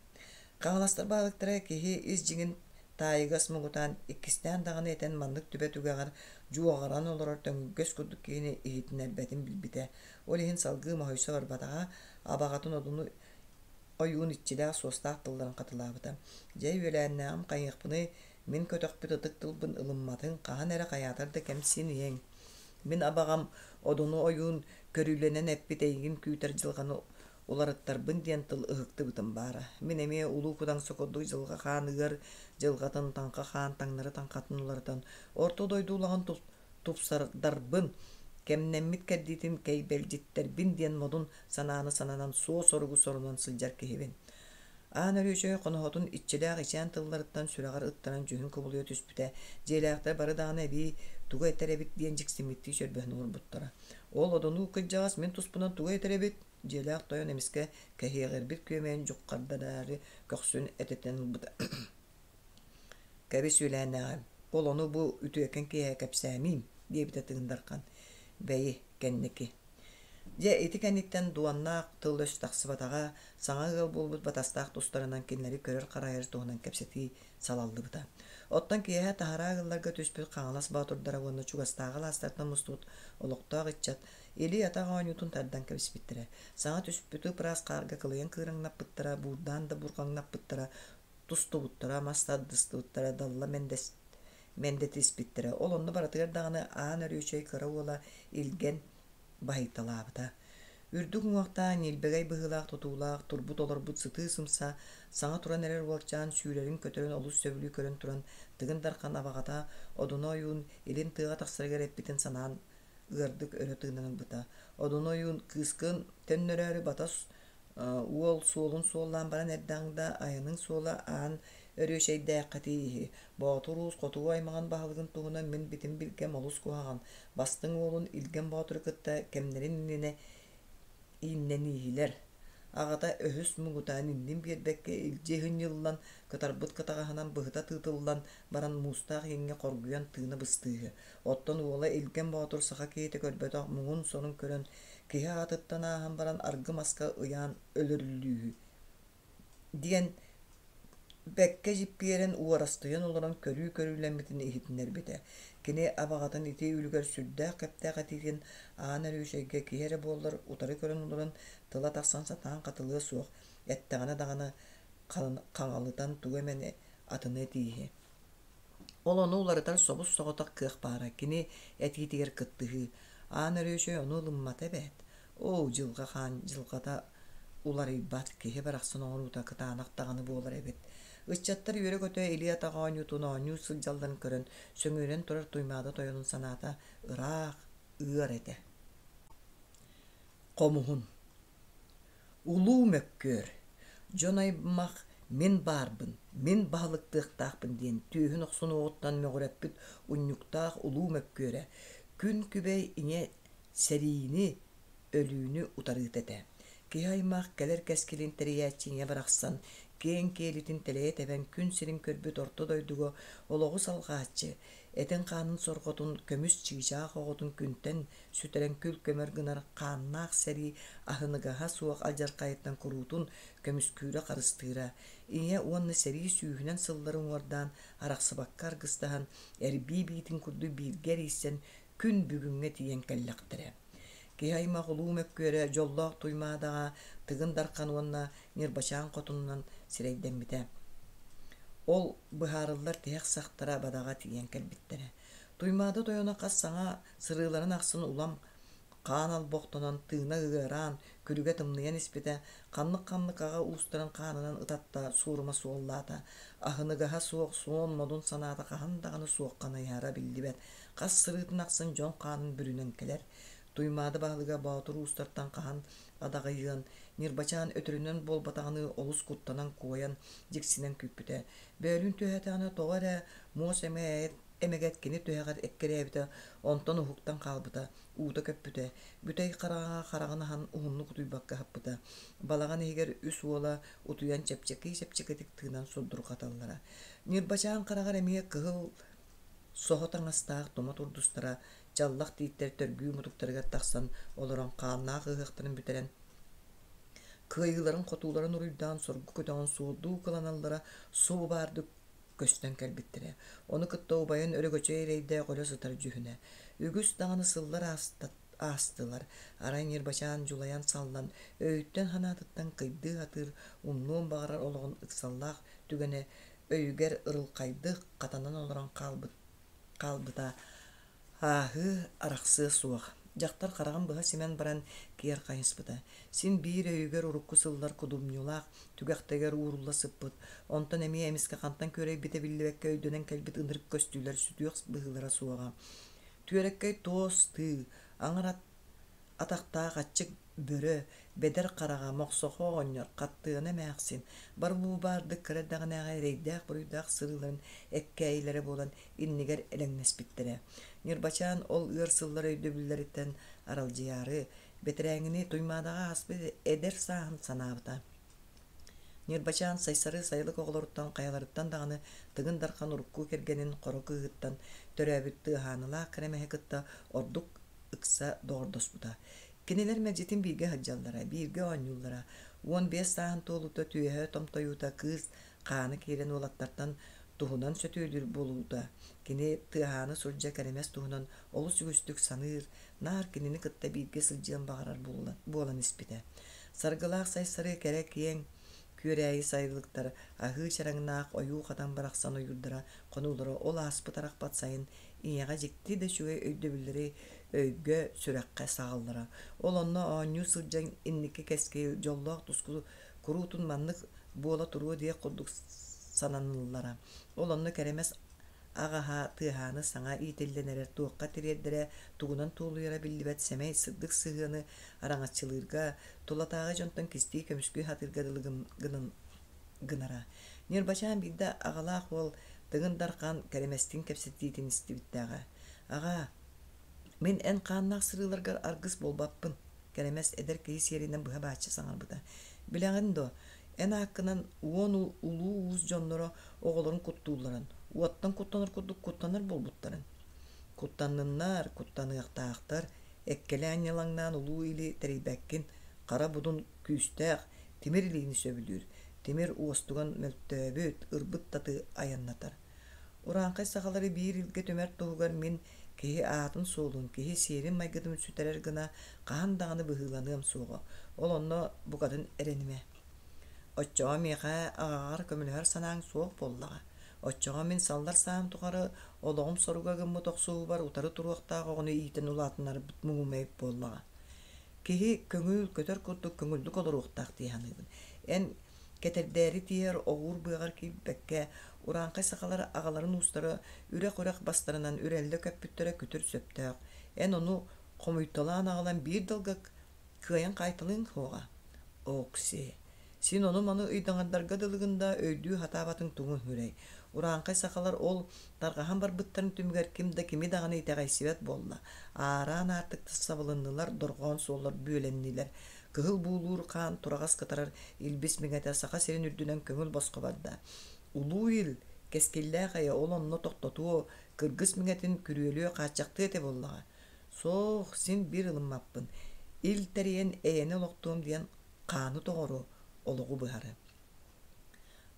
Хаҥаластар баһылыктара киһи ис дьиҥин таайыгас муҥутаан иккистээн даҕаны этэн маннык түбэ түгэҕэр дьуоҕаран олорор төҥүргэс курдук киһини иһитиннэрбэтин билбитэ. Ол иһин салгыы моһуйса барбатаҕа, абаҕатын одуну ойуун иччилээх суостаах тылларын хатылаабыта. Дьэ үөлээннээҕим хайыахпыный, мин көтөхпүт ытык тылбын ылымматыҥ, хаһан эрэ хайаатар да кэмсиниэҥ. Мин абаҕам Одуну ойуун көрүүлэнэн эппит эйигин күүтэр дьылҕаны уларыттарбын диэн тыл ыһыктыбытым баара. Мин эмиэ Улуу Кудаҥса курдук дьылҕа хаан ыар дьылҕатын таҥха хаан таҥнары таҥхатын уларытан, орто дойду улахан тупсардарбын, кэмнэммит кэрдиитин кэйбэлдьиттэрбин диэн модун санааны сананан суо-соругу сорунан сылдьар киһибин. Аан Өрүөчэй хоноһотун иччилээх ичээн тылларыттан сүрэҕэр ыттаран дьүһүн кубулуйа түспүтэ, дьиэлээхтэр бары даҕаны эбии тугу этэр эбит диэн дьиксиммиттии чөрбөһөн олорбуттара. Ол одунуу кырдьаҕас мин туспунан тугу этэр эбит? Дьиэлээх тойон эмискэ кэһиэҕирбит күөмэйин дьуххардараары көхсүн этитэн ылбыта. Кэбис үөлээннээҕим, ол ону бу үтүөкэн киэһэ кэпсээмиим, диэбитэ Тыгын Дархан. Бэйи, кэнники. Дьэ, ити кэнниттэн дуоннаах тыл-өс тахсыбатаҕа, саҥа ыал буолбут батастаах тустарынан кинилэри көрөр-харайар туһунан кэпсэтии салаллыбыта. Оттон киэһэ таһараа ыалларга түспүт Хаҥалас боотурдара уонна чугастааҕы алаастартан мустубут олохтоох ыччат илии-атах оонньуутун тардан кэбиспиттэрэ. Саҥа түспүт ып-ыраас хаарга кылыйан кыыраҥнаппыттара, буурдаан да бурҕаҥнаппыттара, тустубуттара, мас тардыстыбыттара, далла мэндэтиспиттэрэ. Ол онно барытыгар даҕаны Аан Өрүөчэй кыра уола Илгэн баһыйталаабыта. Үрдүк уҥуохтаах, ньилбэгэй быһыылаах тутуулаах, турбут-олорбут сытыы-сымса, саҥа туран эрэр уолчаан сүүрэрин-көтөрүн олус сөбүлүү көрөн туран, Тыгын Дархан абаҕата Одуну ойуун илин тыаҕа тахсарыгар эппитин санаан ыардык өрө тыынан ылбыта. Одун ойуун кыыскын төннөрөөрү батас уол суолун суоллаан баран эрдэҕиҥ да айаныҥ суола аан өрүөчэйдээххэ тиийиһи. Боотур Уус хотугу аймаҕын баһылыгын туһунан мин битим билгэм олус куһаҕан. Бастыҥ уолун Илгэн Боотуру кытта кэмнэрин иннинэ ииннэнииһилэр. Аҕата өһүс муҥутаан иннин биэрбэккэ илдьи ыһынньыллан, кытарбыт кытаҕаһынан быһыта тыытыллан баран муустаах ииҥҥэ хоргуйан тыына быстыыһы. Оттон уола Илгэн Боотур саха киһитэ көрбөтөх муҥун-сорун көрөн, киһи аатыттан ааһан баран аргы маска ыйаан өлөрүллүүһү диэн бэккэ дьиппиэрэн уорастыйан олорон көрүү көрүүлэммитин иһитиннэрбитэ. Кини абаҕатын ити үлүгэр сүрдээх кэптээх этиитин Аан Өрүүчэйгэ киһи эрэ буоллар утары көрөн олорон тыла тахсан сатаан хатылыа суох, эттэҕинэ даҕаны хаҥалытан тугу эмэни атыны этииһи. Ол ону уларытар собус-соҕотох кыах баара, кини этиитигэр кыттыһыы. Аан Өрүөчэй ону ылыммата эбээт. Оо, дьылҕа хаан дьылҕата уларыйбат, киһи барахсан оҥоруута кытаанах даҕаны буолар эбит. Ыччаттар үөрэ-көтө илии-атах оонньуутун оонньуу сылдьалларын көрөн, сөҥүөрэн турар Туймаада тойонун санаата ыраах, ыар этэ. Хомуһун Улуу мөккүөр, дьон аймах мин баарбын, мин баһылыктыахтаахпын диэн түөһүн охсунуоҕуттан мөҕүрэппит унньуктаах улуу мөккүөрэ күн күбэй ийэ сэриини, өлүүнү утарыыта этэ. Киһи аймах кэлэр кэскилин тэрийээччи ийэ барахсан киэҥ киэлитин тэлэйэ тэбэн күн сирин көрбүт орто дойдуга олоҕу салҕааччы, этин-хаанын сорҕотун көмүс чыычаах оҕотун күнтэн сүтэрэн күл-көмөр гынар хааннаах сэрии аһыныгаһа суох алдьархайыттан куруутун көмүскүүрэ-харыстыыра, ийэ уонна сэрии сүүһүнэн сыллары уҥуордаан арахсыбакка аргыстаһан, эрбии биитин курдук бииргэ эрийсэн күн бүгүҥҥэ тиийэн кэллэхтэрэ. Киһи аймах улуу мөккүөрэ дьоллоох Туймаадаҕа Тыгын Дархан уонна Ньырбачаан хотунунан сирэйдэммитэ. Ол быһаарыллар тиһэх сахтара бадаҕа тиийэн кэлбиттэрэ. Туймаада тойоно хас саҥа сырыыларын ахсын улам хаан олбохтонон, тыына ыараан, күлүгэ тымныйан испитэ, ханнык-ханнык аҕа уустарын хаанынан ытатта, суорума суоллаата. Аһыныгаһа суох суон модун санаата хаһан даҕаны суохха найыһара биллибэт, хас сырыытын ахсын дьон хаанын бүрүнэн кэлэр. Туймаада баһылыга Боотур уустартан хаһан адаҕыйыан, Ньырбачаан өтөрүнэн буолбатаҕыныы олус куттанан куойан, дьиксинэн күүппүтэ. Бөөлүүн түһээтэҕинэ тоҕо эрэ муос эмэ эмэгэт кини түһэҕэр эккирээбитэ, онтон уһуктан хаалбыта, уута көппүтэ, бүтэй хараҥаҕа хараҕын аһан уһуннук утуйбакка аһаппыта. Балаҕан иһигэр үс уола утуйан чэпчэки-чэпчэкитик тыынан сурдурҕаталлара. Ньырбачаан хараҕар эмиэ кыһыл соһо таҥастаах тума турдустара чаллах тииттэр төргүү мутуктарыгар тахсан олорон хааннаах ыһыахтарын бүтэрэн кыайыыларын-хотууларын уруйдаан соргу көтөҕөн суолдуу кыланаллара субу баардык көстөн кэлбиттэрэ. Ону кытта убайын Өрөгөчөй эрэйдээх өлө сытар дьүһүнэ. Үгүс даҕаны сыллар аастылар. Арай Ньырбачаан дьулайан саллан, өйүттэн-санаатыттан кыйдыы сатыыр, умнуон баҕарар олоҕун ыксаллаах түгэнэ өйүгэр ырылхайдык хатанан олорон хаалбыт хаалбыта Ааһыы, арахсыа суох. Дьахтар хараҕын быһа симэн баран киэр хайыспыта. Син биир өйүгэр урукку сыллар кудумньулаах түгэхтэригэр уурулла сыппыт, онтон эмиэ эмискэ хантан күөрэйбитэ биллибэккэ өйдөнөн кэлбит ынырык көстүүлэр сүтүөх быһыылара суоҕа. Түөрэккэй туос тыы, аҥар атахтаах аччык бөрө, бэдэр хараҕа, мохсохо оҕонньор, хаттыана эмээхсин, бары бу баардык кыра эрдэҕинээҕи эрэйдээх-буруйдаах сырыыларын эккээйилэрэ буолан иннигэр элэҥнэспиттэрэ. Ньырбачаан ол ыар сыллар өйдөбүллэриттэн аралдьыйаары, бэтэрээҥҥини Туймаадаҕа ааспыт эдэр сааһын санаабыта. Ньырбачаан Сайсары сайылык оҕолоруттан хайаларыттан даҕаны Тыгын Дархан урукку кэргэнин Хоро кыыһыттан төрөөбүт Тыаһаанылаах Кэрэмэһи кытта ордук ыкса доҕордоспута. Кинилэр мэлдьитин бииргэ сылдьаллара, бииргэ оонньууллара. 15 сааһын туолуута түөһэ томтойуута кыыс хаана киирэн уолаттартан туһунан сөтүөлүүр буолуута. Кини Тыаһааны сурдьа Кэрэмэс туһунан олус үгүстүк саныыр, наар кинини кытта бииргэ сылдьыан баҕарар буолан испитэ. Саргылаах Сайсары кэрэ киэҥ күөрээйи сайылыктар аһыы чараҥнаах ойуу хатан барахсан ойуурдара хонуулара ол ааспыт арахпат сайын ийэҕэ дьикти да үчүгэй өйдөбүллэри өйгө, сүрэххэ саҕаллара. Ол онно оонньуу сылдьан инники кэскил дьоллоох туску куруутун маннык буола туруо диэх курдук сананыллара. Ол онно Кэрэмэс Аҕаһа Тыаһааны саҥа иитиллэн эрэр туохха тириэрдэрэ, тугунан туолуйара биллибэт сэмэй сырдык сыһыаны араҥаччылыырга, тулатааҕы дьонтон кистии көмүскүү сатыырга дылы гынара. Ньырбачаан биирдэ аҕалаах уол Тыгын Дархан Кэрэмэстиин кэпсэтиитин истибиттээҕэ. «Аҕаа, мин эн хааннаах сырыыларгар аргыс буолбаппын», Кэрэмэс эдэр киһи сиэринэн быһа бааччы саҥарбыта. «Билэҕин дуо, эн ааккынан уон улуу уус дьонноро оҕолорун куттуулларын, уоттан куттанар курдук куттанар буолбуттарын. Куттанныннар, куттаныахтаахтар, эккэлээн ньылаҥнаан улуу или тэрийбэккин, хара будун күүстээх, тимир илиини сөбүлүүр, тимир уостуган мөлтөөбүт, ырбыт таты айаннатар. Урааҥхай сахалары биир илгэ түмэр туһугар мин киһи аатын-суолун, киһи сиэрин-майгытын сүтэрэр гына хаһан даҕаны быһыыланыам суоҕа, ол онно букатын эрэнимэ. Оччоҕо миэхэ аҕаҕар көмөлөһөр санааҥ суох буоллаҕа. Оччоҕо мин саллар саам тухары олоҕум соруга гыммыт охсуһуубар утары туруохтаах оҕону иитэн улаатыннарбыт муҥум эбит буоллаҕа. Киһи көҥүл көтөр курдук көҥүллүк олоруохтаах дии саныыбын. Эн кэтэрдээри тиийэр оҕуур быаҕар киирбэккэ, урааҥхай сахалар аҕаларын уустара үрэх-үрэх бастарынан үрэллэ көппүттэрэ күтүр сөптөөх. Эн ону хомуйталаан аҕалан биир далга кыайан хаайталыаҥ суоҕа. Окси, син ону-маны ыйдаҥардарга дылыгын да өйдүү сатаабатыҥ тугун сүрэй. Урааҥхай сахалар ол тарҕаһан барбыттарын түмүгэр ким да кими даҕаны итэҕэйсибэт буолла. Аараан аартыктар сабылыннылар, дорҕоон суоллар бүөлэннилэр. Кыһыл буулуур хаан тураҕас кытарар илбис миҥэтэ Саха сирин үрдүнэн көҥүл босхо барда. Улуу ил, кэскиллээх эйэ ол онно тохтотуо, кыргыс миҥэтин күрүөлүө хааччахтыа этэ буоллаҕа. Суох, син биир ылыммаппын. Ил тэрийэн эйэни олохтуом диэн хааны тоҕору, олоҕу быһары.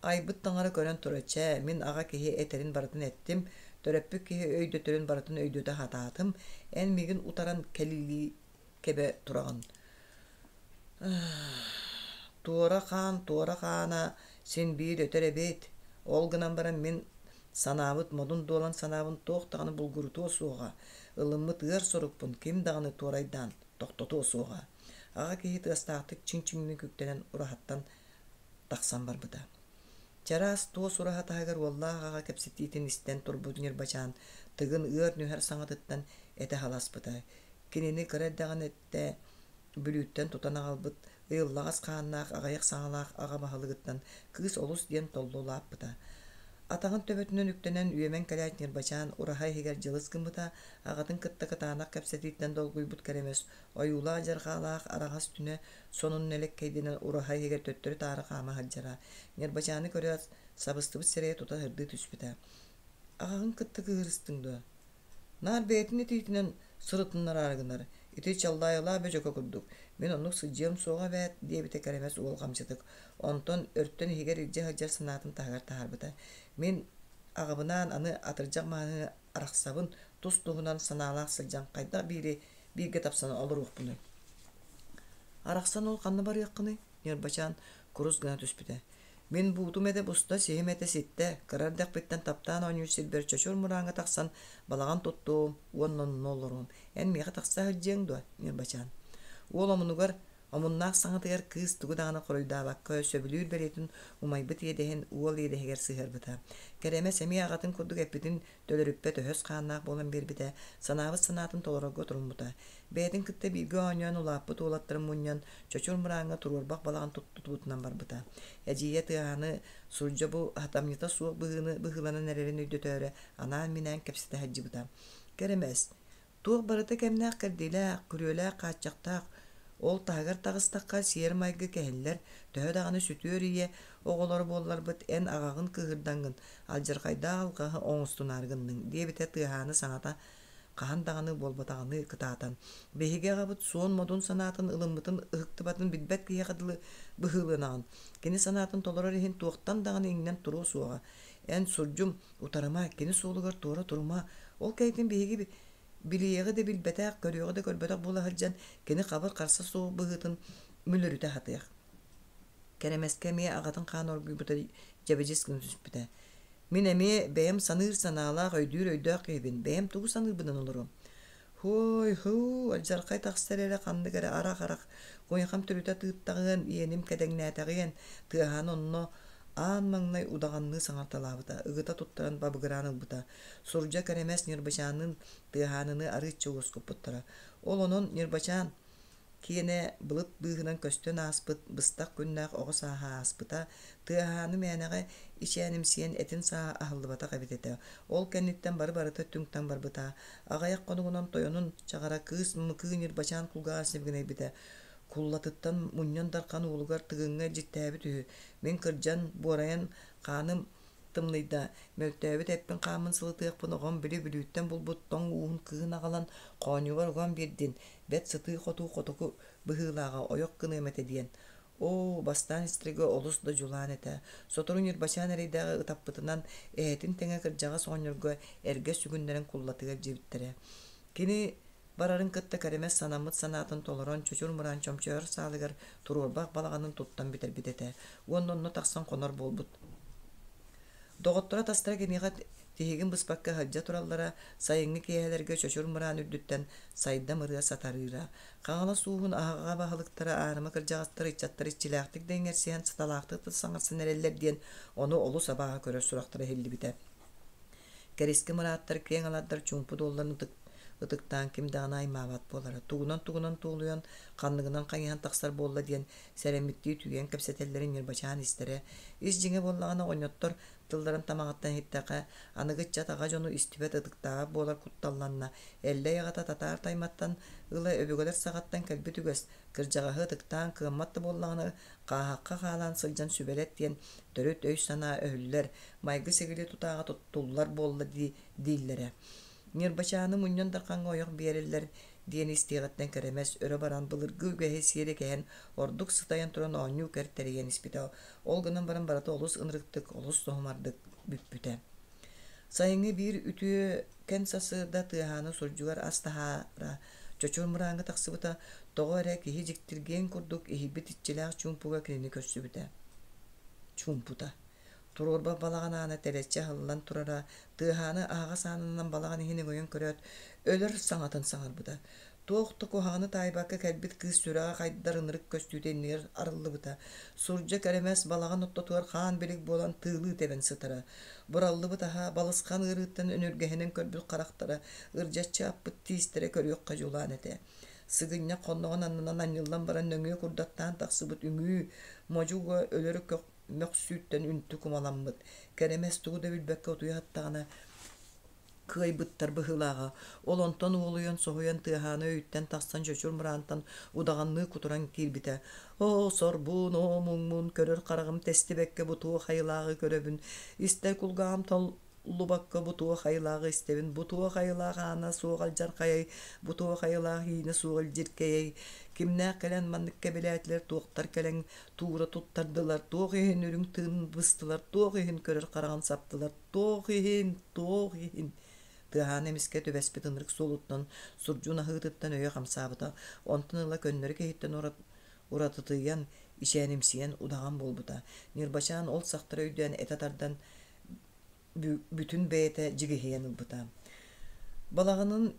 Айбыт таҥара көрөн турар, чэ, мин аҕа киһи этэрин барытын эттим, төрөппүт киһи өйдөтөрүн барытын өйдөтө сатаатым, эн миигин утаран кэлиилии кэбэ тураҕын. Туора хаан туора хаана син биир өтөр эбит, ол гынан баран мин санаабыт модун дуолан санаабын туох даҕаны булгурутуо суоҕа, ылыммыт ыар сорукпун ким даҕаны туорайдаан тохтотуо суоҕа. Аҕа киһи тыастаахтык чиҥ-чиҥник үктэнэн ураһаттан тахсан барбыта. Чараас туос ураһа таһыгар уоллаах аҕа кэпсэтиитин истэн турбут Ньырбачаан Тыгын ыар-нүһэр саҥатыттан этэ халаспыта. Кинини кыра эрдэҕинэ Бүлүүттэн тутан аҕалбыт ыйыллаҕас хааннаах аҕыйах саҥалаах аҕа баһылыгыттан кыыс олус диэн толло улааппыта. Атаҕын төбөтүнэн үктэнэн үөмэн кэлээт Ньырбачаан ураһа иһигэр дьылыс гыммыта, аҕатын кытта кытаанах кэпсэтииттэн долгуйбут кэрэмэс, ойуулаах-дьарҕаалаах араҕас түнэ сонун нэлэккэйдэнэн ураһа иһигэр төттөрү-таары хаама сылдьара. Ньырбачааны көрөөт, сабыстыбыт сирэйэ тута сырдыы түспүтэ. «Аҕаҕын кытта кыыһырыстыҥ дуо?» Наар бэйэтин этиитинэн сырытыннараары гынар, ити Чаллаайылаах Бөдьөкө курдук, мин оннук сылдьыам суоҕа эбээт диэбитэ Кэрэмэс уолҕамчытык, онтон өртөн иһигэр илдьэ сылдьар санаатын таһыгар таһаарбыта. Мин аҕабынаан аны атырдьах маһыныы арахсабын, тус-туһунан санаалаах сылдьан хайдах биири бииргэ тапсан олоруохпунуй? Арахсан ол ханна барыаххыный? Ньырбачаан курус гына түспүтэ. Мин буутум этэ буста, сиһим этэ ситтэ, кыра эрдэхпиттэн таптаан оонньуур сирбэр чочур мурааҥҥа тахсан балаҕан туттуом уонна онно олоруом. Эн миэхэ тахса сылдьыаҥ дуо, Ньырбачаан? Уол омунугар, омуннаах саҥатыгар кыыс тугу даҕаны хоруйдаабакка сөбүлүүр бэлиэтин умайбыт иэдэһин уол иэдэһигэр сыһыарбыта. Кэрэмэс эмиэ аҕатын курдук эппитин төлөрүппэт өһөс хааннаах буолан биэрбитэ, санаабыт санаатын толорорго туруммута. Бэйэтин кытта бииргэ оонньоон улааппыт уолаттарын мунньан, чочур мырааҥҥа туруорбах балаҕан туттубутунан барбыта. Эдьиийэ Тыаһаны сурдьа бу хатамньыта суох быһыыны быһыыланан эрэрин өйдөтөөрү анаан-минээн кэпсэтэ сылдьыбыта. Кэрэмэс, туох барыта кэмнээх кэрдиилээх, күрүөлээх хааччахтаах, ол таһыгар таҕыстахха сиэр-майгы кэһиллэр, төһө даҕаны сүтүөр ийэ оҕолоро буолларбыт эн аҕаҕын кыыһырдаҥҥын, алдьархайдаах алҕаһы оҥостунаары гынныҥ диэбитэ Тыаһааны саҥата хаһан даҕаны буолбатаҕыныы кытаатан, биһиги аҕабыт суон модун санаатын ылыммытын ыһыктыбатын билбэт киһиэхэ дылы быһыыланаҕын. Кини санаатын толорор иһин туохтан даҕаны иҥнэн туруо суоҕа. Эн сурдьум, утарыма, кини суолугар туора турума. Ол кэнниттэн биһиги билиэҕи да билбэтэх, көрүөҕү да көрбөтөх буола сылдьан, кини хабыр харса суох быһыытын мүлүрүтэ сатыах. Кэрэмэскэ эмиэ аҕатын хаан оргуйбута дьэбидьис гына түспүтэ. Мин эмиэ бэйэм саныыр санаалаах, өйдүүр өйдөөх киһибин, бэйэм тугу саныырбынан олоруом. Һуой, һуу, алдьархай тахсар эрэ ханнык эрэ арах-арах, куйахам түрүтэ тыыттаҕыан, иэним кэдэҥнээтэҕиэн, тыаһаан онно Аан маҥнай удаҕанныы саҥарталаабыта, ыгыта туттаран бабыгыраан ылбыта. Сурдьа кэрэмэс Ньырбачаанныын Тыаһааныны арыычча уоскуппуттара. Ол онон Ньырбачаан киэнэ былыт быыһынан көстөн ааспыт быстах күннээх оҕо сааһа ааспыта, Тыаһааны мээнэҕэ ичээн-имсийэн этин сааһа аһыллыбатах эбит этэ. Ол кэнниттэн бары-барыта түҥ-таҥ барбыта. Аҕыйах хонугунан тойонун чаҕара кыыс Мыкыы Ньырбачаан кулгааҕар сибигинэйбитэ. Куллатыттан мунньан дархан уолугар Тыгыҥҥа илдьиттээбит үһү. Мин кырдьан, буорайан хааным тымныйда, мөлтөөбүт эппин-хааммын сылытыахпын оҕом били Бүлүүттэн булбут тоҥ ууһун кыыһын аҕалан хоонньугар уган биэрдин, бэрт сытыы-хотуу хотуку быһыылааҕа ойох гыныам этэ диэн. Оо, бастаан истэргэ олус да дьулаан этэ. Сотору Ньырбачаан эрэйдээҕи ытаппытынан эһэтин тэҥэ кырдьаҕас оҕонньорго эргэ сүгүннэрэн куллатыгар дьиэбиттэрэ. Кини барарын кытта Кэрэмэс санаммыт санаатын толорон чочур мыраан чомчойор саалыгар туруорбах балаҕанын туттан бүтэрбит этэ уонна онно тахсан хонор буолбут. Доҕотторо тастара киниэхэ тиһигин быспакка сылдьа тураллара, сайыҥҥы киэһэлэргэ чочур мыраан үрдүттэн сайдам ырыа сатарыыра. Хаҥалас ууһун аһаҕаҕа баһылыктара аарыма кырдьаҕастар ыччаттар иччилээхтик да иҥэрсиһэн саталаахтык да саҥарсан эрэллэр диэн ону олус абааһы көрөр сурахтара иһиллибитэ. Кэрискэ мырааттар киэҥ алардар чуумпу дуолларын ытыктаан ким даҕаны аймаабат буолара. Тугунан-тугунан туолуйан, ханныгынан хайыһан тахсар буолла диэн сэрэммиттии түүйэн кэпсэтэллэрин Ньырбачаан истэрэ. Ис дьиҥэ буоллаҕына оҕонньоттор тылларын тамаҕыттан иһиттэххэ, аныгы ыччат аҕа дьону истибэт ытыктаабат буолар кутталланна. Эллэй аҕата татаар тайматтан ыла өбүгэлэр саҕаттан кэлбит үгэс, кырдьаҕаһы ытыктаан кыаммат да буоллаҕына хааһахха хаалаан сылдьан сүбэлэт диэн төрүт өй-санаа өһүллэр, майгы-сигили тутааҕа туттуллар буолла дии дииллэрэ. Ньырбачааны мунньан дархаҥҥа ойох биэрэллэр диэн истиэҕиттэн Кэрэмэс өрө баран былыргы үгэһи сиэри кэһэн ордук сытайан туран оонньуу кэр тэрийэн испитэ. Ол гынан баран барыта олус ынырыктык, олус соһумардык бүппүтэ. Сайыҥҥы биир үтүөкэн сарсыарда Тыаһааны сурдьугар ас таһаара чочур мырааҥҥа тахсыбыта, тоҕо эрэ киһи дьиктиргиэн курдук иһийбит иччилээх чуумпуга кинини көрсүбүтэ. Чуумпута. Туруорбах балаҕан аана тэлэччи аһыллан турара, Тыаһааны аһаҕас аанынан балаҕан иһин өҥөйөн көрөөт, өлөр саҥатын саҥарбыта. Туох да куһаҕаны таайбакка кэлбит кыыс сүрэҕэ хайдар ынырык көстүүтэ иннигэр арыллыбыта. Сурдьа кэрэмэс балаҕан ортотугар хаан-билик буолан тыылыы тэбэн сытара. Бураллыбыт аһа, балысхан ыарыыттан өнүргэһинэн көрбүт харахтара, ырдьаччы аппыт тиистэрэ көрүөххэ дьулаан этэ. Сыгынньах хонноҕун аннынан анньыллан баран нөҥүө курдаттаан тахсыбыт үҥүү, модьу уга өлөр мөхсүүттэн үнтү кумаламмыт, Кэрэмэс тугу да билбэккэ утуйа сыттаҕына кыайбыттар быһыылааҕа. Ол онтон уолуйан, соһуйан Тыаһааны өйүттэн тахсан чочур мыраантан удаҕанныы кутуран киирбитэ. «Оо, сорбун, оо, муҥмун, көрөр хараҕым тэстибэккэ бу туох айылааҕы көрөбүн, истэр кулгааҕым толлубакка бу туох айылааҕы истэбин, бу туох айылаах аана суох алдьархайай, бу туох айылаах иинэ суох илдьиркэйэй, кимнээх кэлэн маннык кэбилээтилэр, туохтар кэлэн туура туттардылар, туох иһин үрүҥ тыын быстылар, туох иһин көрөр хараҕын саптылар, туох иһин, туох иһин Тыаһаан эмискэ түбэспит ынырык суолуттан, сурдьун аһыытыттан өйө хамсаабыта, онтон ыла көннөрү киһиттэн уратытыйан, ичээнимсийэн удаҕан буолбута. Ньырбачаан ол сахтары өйдөөн этэ тардан бүтүн бэйэтэ дьигиһийэн ылбыта. Балаҕанын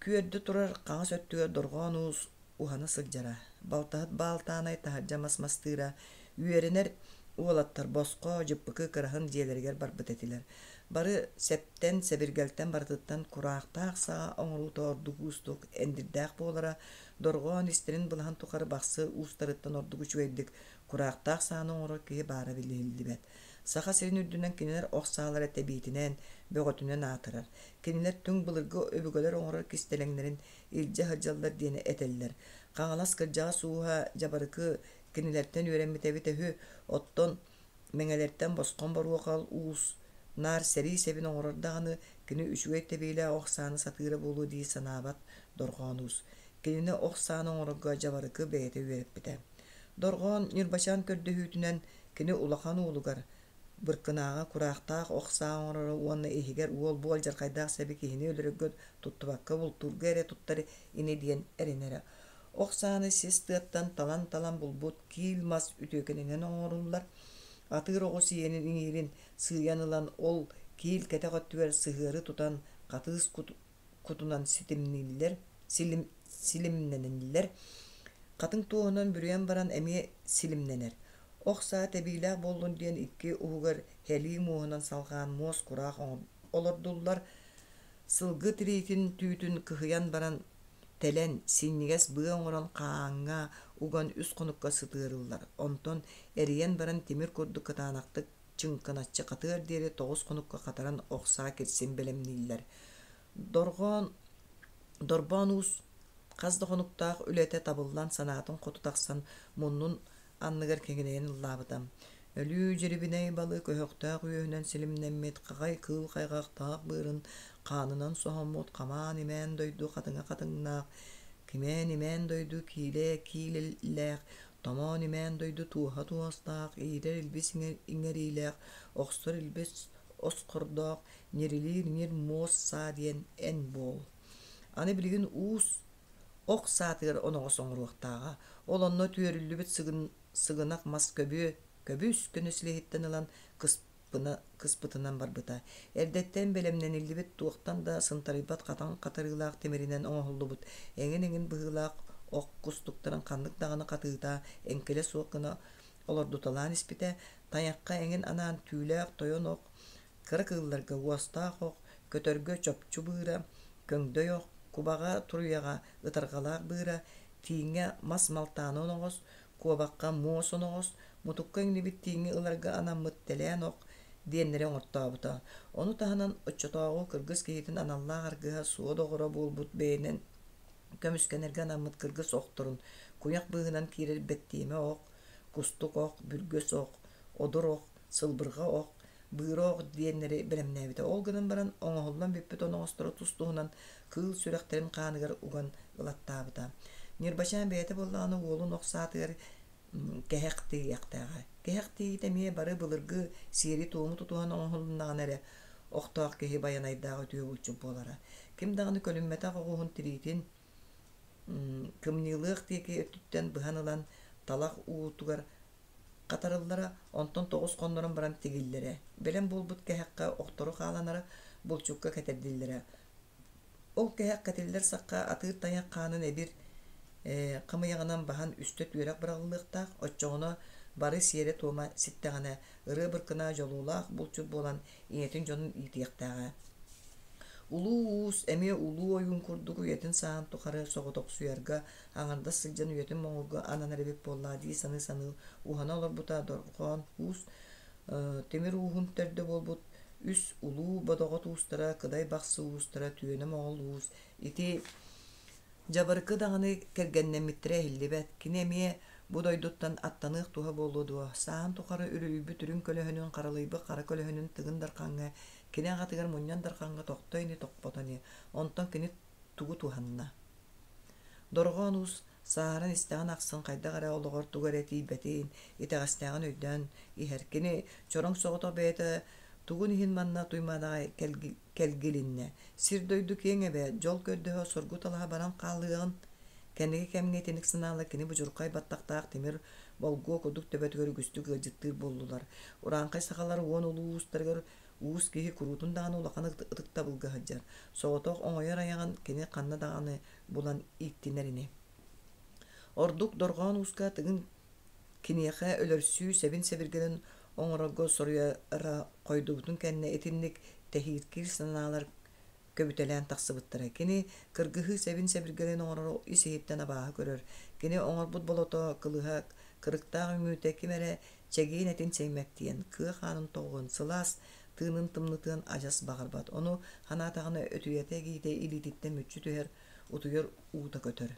күөрдэ турар хаҥас өттүгэр дорҕоон уус уһана сылдьара. Балтаһыт Баалтаанай таһырдьа мас мастыыра, үөрэнэр уолаттар босхо, дьыппыкы кыраһын дьиэлэригэр барбыт этилэр. Бары сэптэн, сэбиргэлтэн барытыттан кураахтаах саҕа оҥоруута ордук уустук, эндирдээх буолара, дорҕоон истэрин былаһын тухары бахсы уустарыттан ордук үчүгэйдик кураахтаах сааны оҥорор киһи баара билиһиллибэт. Саха сирин үрдүнэн кинилэр ох саалара тэбиитинэн, бөҕөтүнэн аатырар. Кинилэр түҥ былыргы өбүгэлэр оҥорор кистэлэҥнэрин илдьэ сылдьаллар диэн этэллэр. Хаҥалас кырдьаҕас ууһа Дьабарыкы кинилэртэн үөрэммит эбитэ үһү, оттон Мэҥэлэртэн босхоҥ боруохал уус наар сэрии сэбин оҥорор даҕаны, кини үчүгэй тэбиилээх ох сааны сатыыра буолуо дии санаабат Дорҕоон Уус. Кинини ох сааны оҥорорго Дьабарыкы бэйэтэ үөрэппитэ. Дорҕоон Ньырбачаан көрдөһүүтүнэн кини улахан уолугар Быркынааҕа кураахтаах ох саа оҥороро уонна иһигэр уол-бу алдьархайдаах сэби киһини өлөрөргө туттубакка бултуурга эрэ туттар ини диэн эрэнэрэ. Ох сааны сис тыаттан талан-талан булбут киил мас үтүөкэнинэн оҥоруллар. Атыыр оҕус иэнин иҥиирин сыыйан ылан ол киил кэтэх өттүгэр сыһыары тутан хатыыс кутунан ситимнииллэр, силимнэниллэр. Хатыҥ туоһунан бүрүйэн баран эмиэ силимнэнэр. Ох саа тэбиилээх буоллун диэн икки уһугар һэлии муоһунан салҕаан муос кураах олордуллар. Сылгы тириитин түүтүн кыһыйан баран тэлэн, синньигэс быа оҥорон хааҥҥа уган үс хонукка сытыарыллар. Онтон эрийэн баран тимир курдук кытаанахтык чыҥкыначчы хатыар диэри тоҕус хонукка хатаран ох саа кирсин бэлэмнииллэр. Дорҕоон Дорбоон Уус хас да хонуктаах үлэтэ табыллан санаатын хоту тахсан муннун анныгар киҥинэйэн ыллаабыта. Өлүү дьирибинэй балык өһөхтөөх үөһүнэн силимнэммит хахай кыыл хайҕахтаах быарын хаанынан соһоммут хамаан-имээн дойду хатыҥа хатыҥнаах, кимээн-имээн дойду киилэ киилэлээх, томоон-имээн дойду туоһа туостаах, иирэр илбис иҥэриилээх, охсор илбис осхордоох, ньирилиир ньир муос саа диэн эн буол. Аны билигин уус ох саатыгар оноҕос оҥоруохтааҕа. Ол онно түөрүллүбүт сыгын, сыгынах мас көбүө көбүс көнө силиһиттэн ылан кыспына, кыспытынан барбыта. Эрдэттэн бэлэмнэниллибит туохтан да сынтарыйбат хатан хатарыылаах тимиринэн оҥоһуллубут эҥин-эҥин быһыылаах ох кустуктарын ханнык даҕаны хатыыта эҥкилэ суох гына олордуталаан испитэ. Тайахха эҥин анаан түүлээх тойон ох, кыра кыылларга уостаах ох, көтөргө чопчу быыра, көҥдөй ох, кубаҕа туруйаҕа ытарҕалаах быыра, тииҥҥэ мас малтааны оноҕос, куобахха муос оноҕос, мутукка иҥнибит тииҥи ыларга анаммыт тэлээн ох диэннэри оҥортообута. Ону таһынан оччотооҕу кыргыс киһитин аналлаах аргыһа суо доҕоро буолбут бэйэнэн көмүскэнэргэ анаммыт кыргыс охторун куйах быыһынан киирэр бэттиэмэ ох, кустук ох, бүргэс ох, одур ох, сылбырҕа ох, быыра ох диэннэри бэлэмнээбитэ. Ол гынан баран оҥоһуллан бүппүт оноҕосторо тус-туһунан кыыл сүрэхтэрин хааныгар уган ылаттаабыта. Ньырбачаан бэйэтэ буоллаҕына уолун ох саатыгар кэһэх тиийиэхтээҕэ. Кэһэх тиийиитэ эмиэ бары былыргы сиэри-туому тутуһан оҥоһулуннаҕына эрэ охтоох киһи байанайдаах үтүө булчут буолара. Ким даҕаны көлүммэтэх оҕуһун тириитин кымньыылыах диэки өттүттэн быһан ылан талах уутугар хатарыллара, онтон тоҕус хоннорон баран тигиллэрэ. Бэлэм буолбут кэһэххэ охтору хааланара, булчукка кэтэрдиллэрэ. Ол кэһэх кэтиллэр сахха атыыр тайах хаанын эбир хамыйаҕынан баһан үстэ түөрэх быраҕыллыахтаах, оччоҕуна бары сиэрэ-туома ситтэҕинэ, ырыа быркынаа дьолуолаах булчут буолан ийэтин дьонун иитиэхтээҕэ. Улуу уус эмиэ улуу ойуун курдук үйэтин сааһын тухары соҕотохсуйарга, аҥардас сылдьан үйэтин моҥолго ананар эбит буоллаа дии саныы-саныы уһана олорбута Дорҕоон Уус тимир ууһун төрдө буолбут үс улуу бодоҕот уустара Кыдай Бахсы уустара Түөнэ Моҕол уус ити Дьабарыкы даҕаны кэргэннэммиттэрэ иһиллибэт, кини эмиэ бу дойдуттан аттаныах туһа буолуо дуо, сааһын тухары үрүлүйбүт үрүҥ көлөһүнүн, харалыйбыт хара көлөһүнүн Тыгын Дархаҥҥа, кини аҕатыгар Мунньан Дархаҥҥа тохто ини, тохпото ини, онтон кини тугу туһанна? Дорҕоон Уус сааһыран истэҕин ахсын хайдах эрэ олоҕор тугу эрэ тиийбэтин, итэҕэстээҕин өйдөөн иһэр. Кини чороҥ соҕотох бэйэтэ тугун иһин манна Туймаадаҕа кэлгилиннэ. Сир-дойду киэҥ эбээт, дьол көрдөһө соргу талаһа баран хаалыаҕын. Кэнники кэмҥэ итинник санаалар кини будьурхай баттахтаах тимир болгуо курдук төбөтүгэр үгүстүк ыалдьыттыыр буоллулар. Урааҥхай сахалар уон улуу уустарыгар уус киһи куруутун даҕаны улахан ытыктабылга сылдьар. Соҕотох оҥойор айаҕын кини ханна даҕаны булан ииттинэр ини. Ордук Дорҕоон Ууска Тыгын Киниэхэ өлөрсүү сэбин-сэбиргэлин оҥорорго соруйара хойдубутун кэннэ итинник тэһииркиир санаалар көбүтэлээн тахсыбыттара. Кини кыргыһыы сэбин-сэбиргэлин оҥорору ис-иһиттэн абааһы көрөр. Кини оҥорбут болото, кылыһа, кырыктаах үҥүүтэ ким эрэ чэгиэн этин сэймэктиэн, кыа хаанын тоҕуон, сылаас тыынын тымнытыан адьас баҕарбат. Ону санаатаҕына өтүйэтэ эгиитэ илиититтэн мүччү түһэр, утуйар уута көтөр.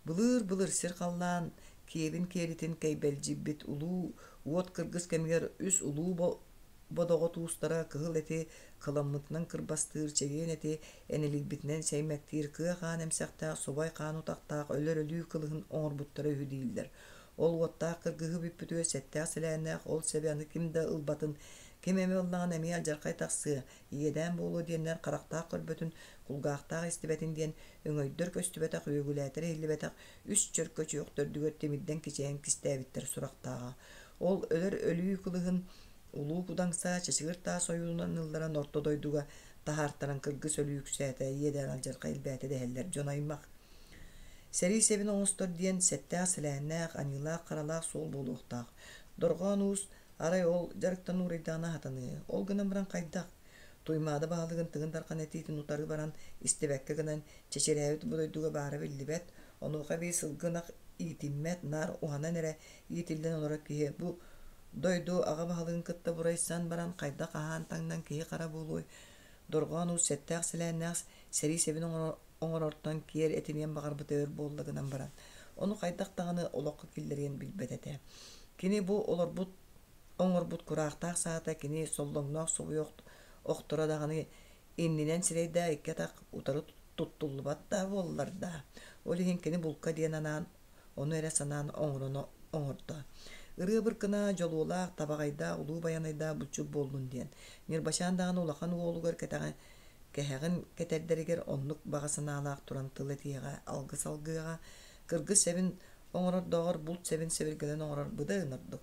Былыыр-былыр сир-халлаан киэбин киэлитин кэйбэлдьийбит улуу уот кыргыс кэмигэр үс улуу бодоҕот уустара кыһыл эти кыламмытынан кырбастыыр, чэгиэн эти энэлийбитинэн сэймэктиир кыа хаан эмсэхтээх, субай хаан утахтаах өлөр өлүү кылыһын оҥорбуттара үһү дииллэр. Ол уоттаах кыргыһыы бүппүтүгэр сэттээх сэлээннээх ол сэби аны ким да ылбатын, ким эмэ ыллаҕына эмиэ алдьархай тахсыа, иэдээн буолуо диэннэр харахтаах көрбөтүн, кулгаахтаах истибэтин диэн өҥөйдөр көстүбэтэх, үөгүлээтэр иһиллибэтэх үс чөркөчүөх төрдүгэр тимирдэн кичэйэн кистээбиттэр сурахтааҕа. Ол өлөр өлүү кылыһын Улуу Кудаҥса чачыгыр таас ойуунан ылларан орто дойдуга таһаартаран кыргыс өлүү үксээтэ, иэдээн алдьархай элбээтэ дэһэллэр дьон аймах. Сэрии сэбин оҥостор диэн сэттээх-сэлээннээх, аньыылаах-харалаах суол буолуохтаах. Дорҕоон Уус арай ол дьарыктан уурайдаҕына сатаныа. Ол гынан баран хайдах? Туймаада баһылыгын Тыгын Дархан этиитин утары баран истибэккэ гынан чэчирээбит бу дойдуга баара биллибэт, онуоха эбии сылгы ынах иитиммэт, наар уһанан эрэ иитиллэн олорор киһи бу дойду аҕа баһылыгын кытта бурайсан баран хайдах аһаан-таҥнан киһи-хара буолуой? Дорҕоон Уус сэттээх-сэлээннээх сэрии сэбин оҥорортон киэр этиниэн баҕарбыта өр буолла гынан баран, ону хайдах даҕаны олоххо киллэриэн билбэт этэ. Кини бу олорбут оҥорбут кураахтаах саата кини соллоҥноох собуйа охторо даҕаны иннинэн сирэйдээх икки атах утары туттуллубат да буоллар да, ол иһин кини булка диэн анаан ону эрэ санаан оҥорон оҥордо. Ырыа быркына дьолуолаах, табаҕайдаах, улуу байанайдаах булчут буоллун диэн. Ньырбачаан даҕаны улахан уолугар кэтэҕин кэһэҕин кэтэрдэригэр оннук баҕа санаалаах туран тыл этиэҕэ, алгыс алгыаҕа, кыргыс сэбин оҥорордооҕор булт сэбин сэбиргэлин оҥорор быдан ордук.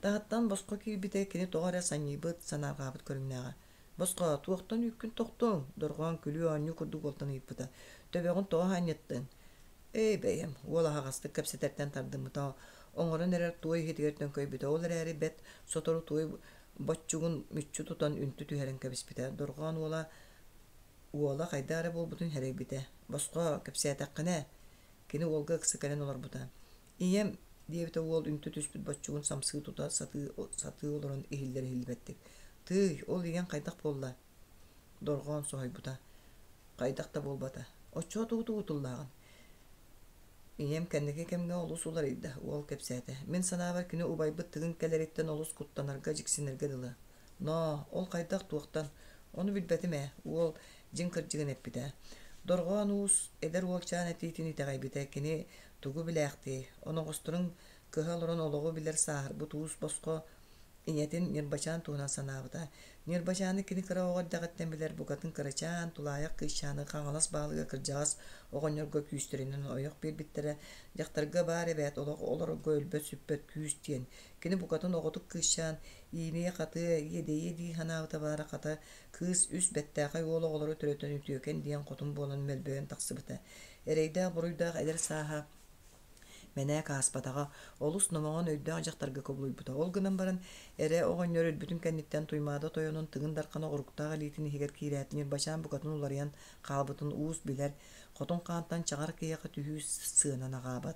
Таһыттан босхо киирбитэ кини тоҕо эрэ санньыйбыт, санаарҕаабыт көрүҥнээҕэ. «Босхо, туохтан үүккүн тохтуоҥ?» дорҕоон күлүү-оонньуу курдук уолтан ыйыппыта. «Төбөҕүн тоҕо анньыттыҥ?» «Эй, бэйэм», уол аһаҕастык кэпсэтэртэн тардыммыта, оҥорон эрэр туой иһитигэр төҥкөйбүтэ. Ол эрээри бэрт сотору туой боччугун мүччү тутан үнтү түһэрэн кэбиспитэ. Дорҕоон уола уола хайдах эрэ буолбутун сэрэйбитэ. «Босхо, кэпсээтэххинэ» Кини уолга ыкса кэлэн олорбута. «Ийэм», диэбитэ уол үнтү түспүт боччугун самсыы тута сатыы, сатыы олорон иһиллэр-иһиллибэттик. «Тыый, ол ийэҥ хайдах буолла?» Дорҕоон соһуйбута. Хайдах да буолбата. «Оччоҕо тугу тугу тыллааҕын?» Ийэм кэнники кэмҥэ олус уларыйда, уол кэпсээтэ. Мин санаабар кини убайбыт Тыгын кэлэриттэн олус куттанарга, дьиксинэргэ дылы. Ноо, ол хайдах туохтан? Ону билбэтим ээ, уол дьиҥ кырдьыгын эппитэ. Дорҕоон Уус эдэр уолчаан этиитин итэҕэйбитэ, кини тугу билээхтиэй, оноҕосторун кыһа олорон олоҕу билэр сааһырбыт уус босхо ийэтин Ньырбачаан туһунан санаабыта. Ньырбачааны кини кыра оҕо эрдэҕиттэн билэр букатын кырачаан, тулаайах кыысчааны Хаҥалас баһылыга кырдьаҕас оҕонньорго күүстэринэн ойох биэрбиттэрэ, дьахтарга баар эбээт олох олорорго өлбөт-сүппэт күүс диэн. Кини букатын оҕотук кыысчаан ииниэ-хатыа, иэдэйиэ дии санаабыта баара хата кыыс үс бэттээхэй уол оҕолору төрөтөн үтүөкэн диэн хотун буолан мөлбөйөн тахсыбыта. Эрэйдээх-буруйдаах эдэр сааһа мэнээк ааспатаҕа, олус номоҕон өйдөөх дьахтарга кубулуйбута. Ол гынан баран, эрэ оҕонньор өлбүтүн кэнниттэн Туймаада тойонун Тыгын Дархан оҕуруктаах илиитин иһигэр киирээт, Ньырбачаан букатын уларыйан хаалбытын уус билэр, хотун хаантан чаҕар киһиэхэ түһүү сыанан аҕаабат.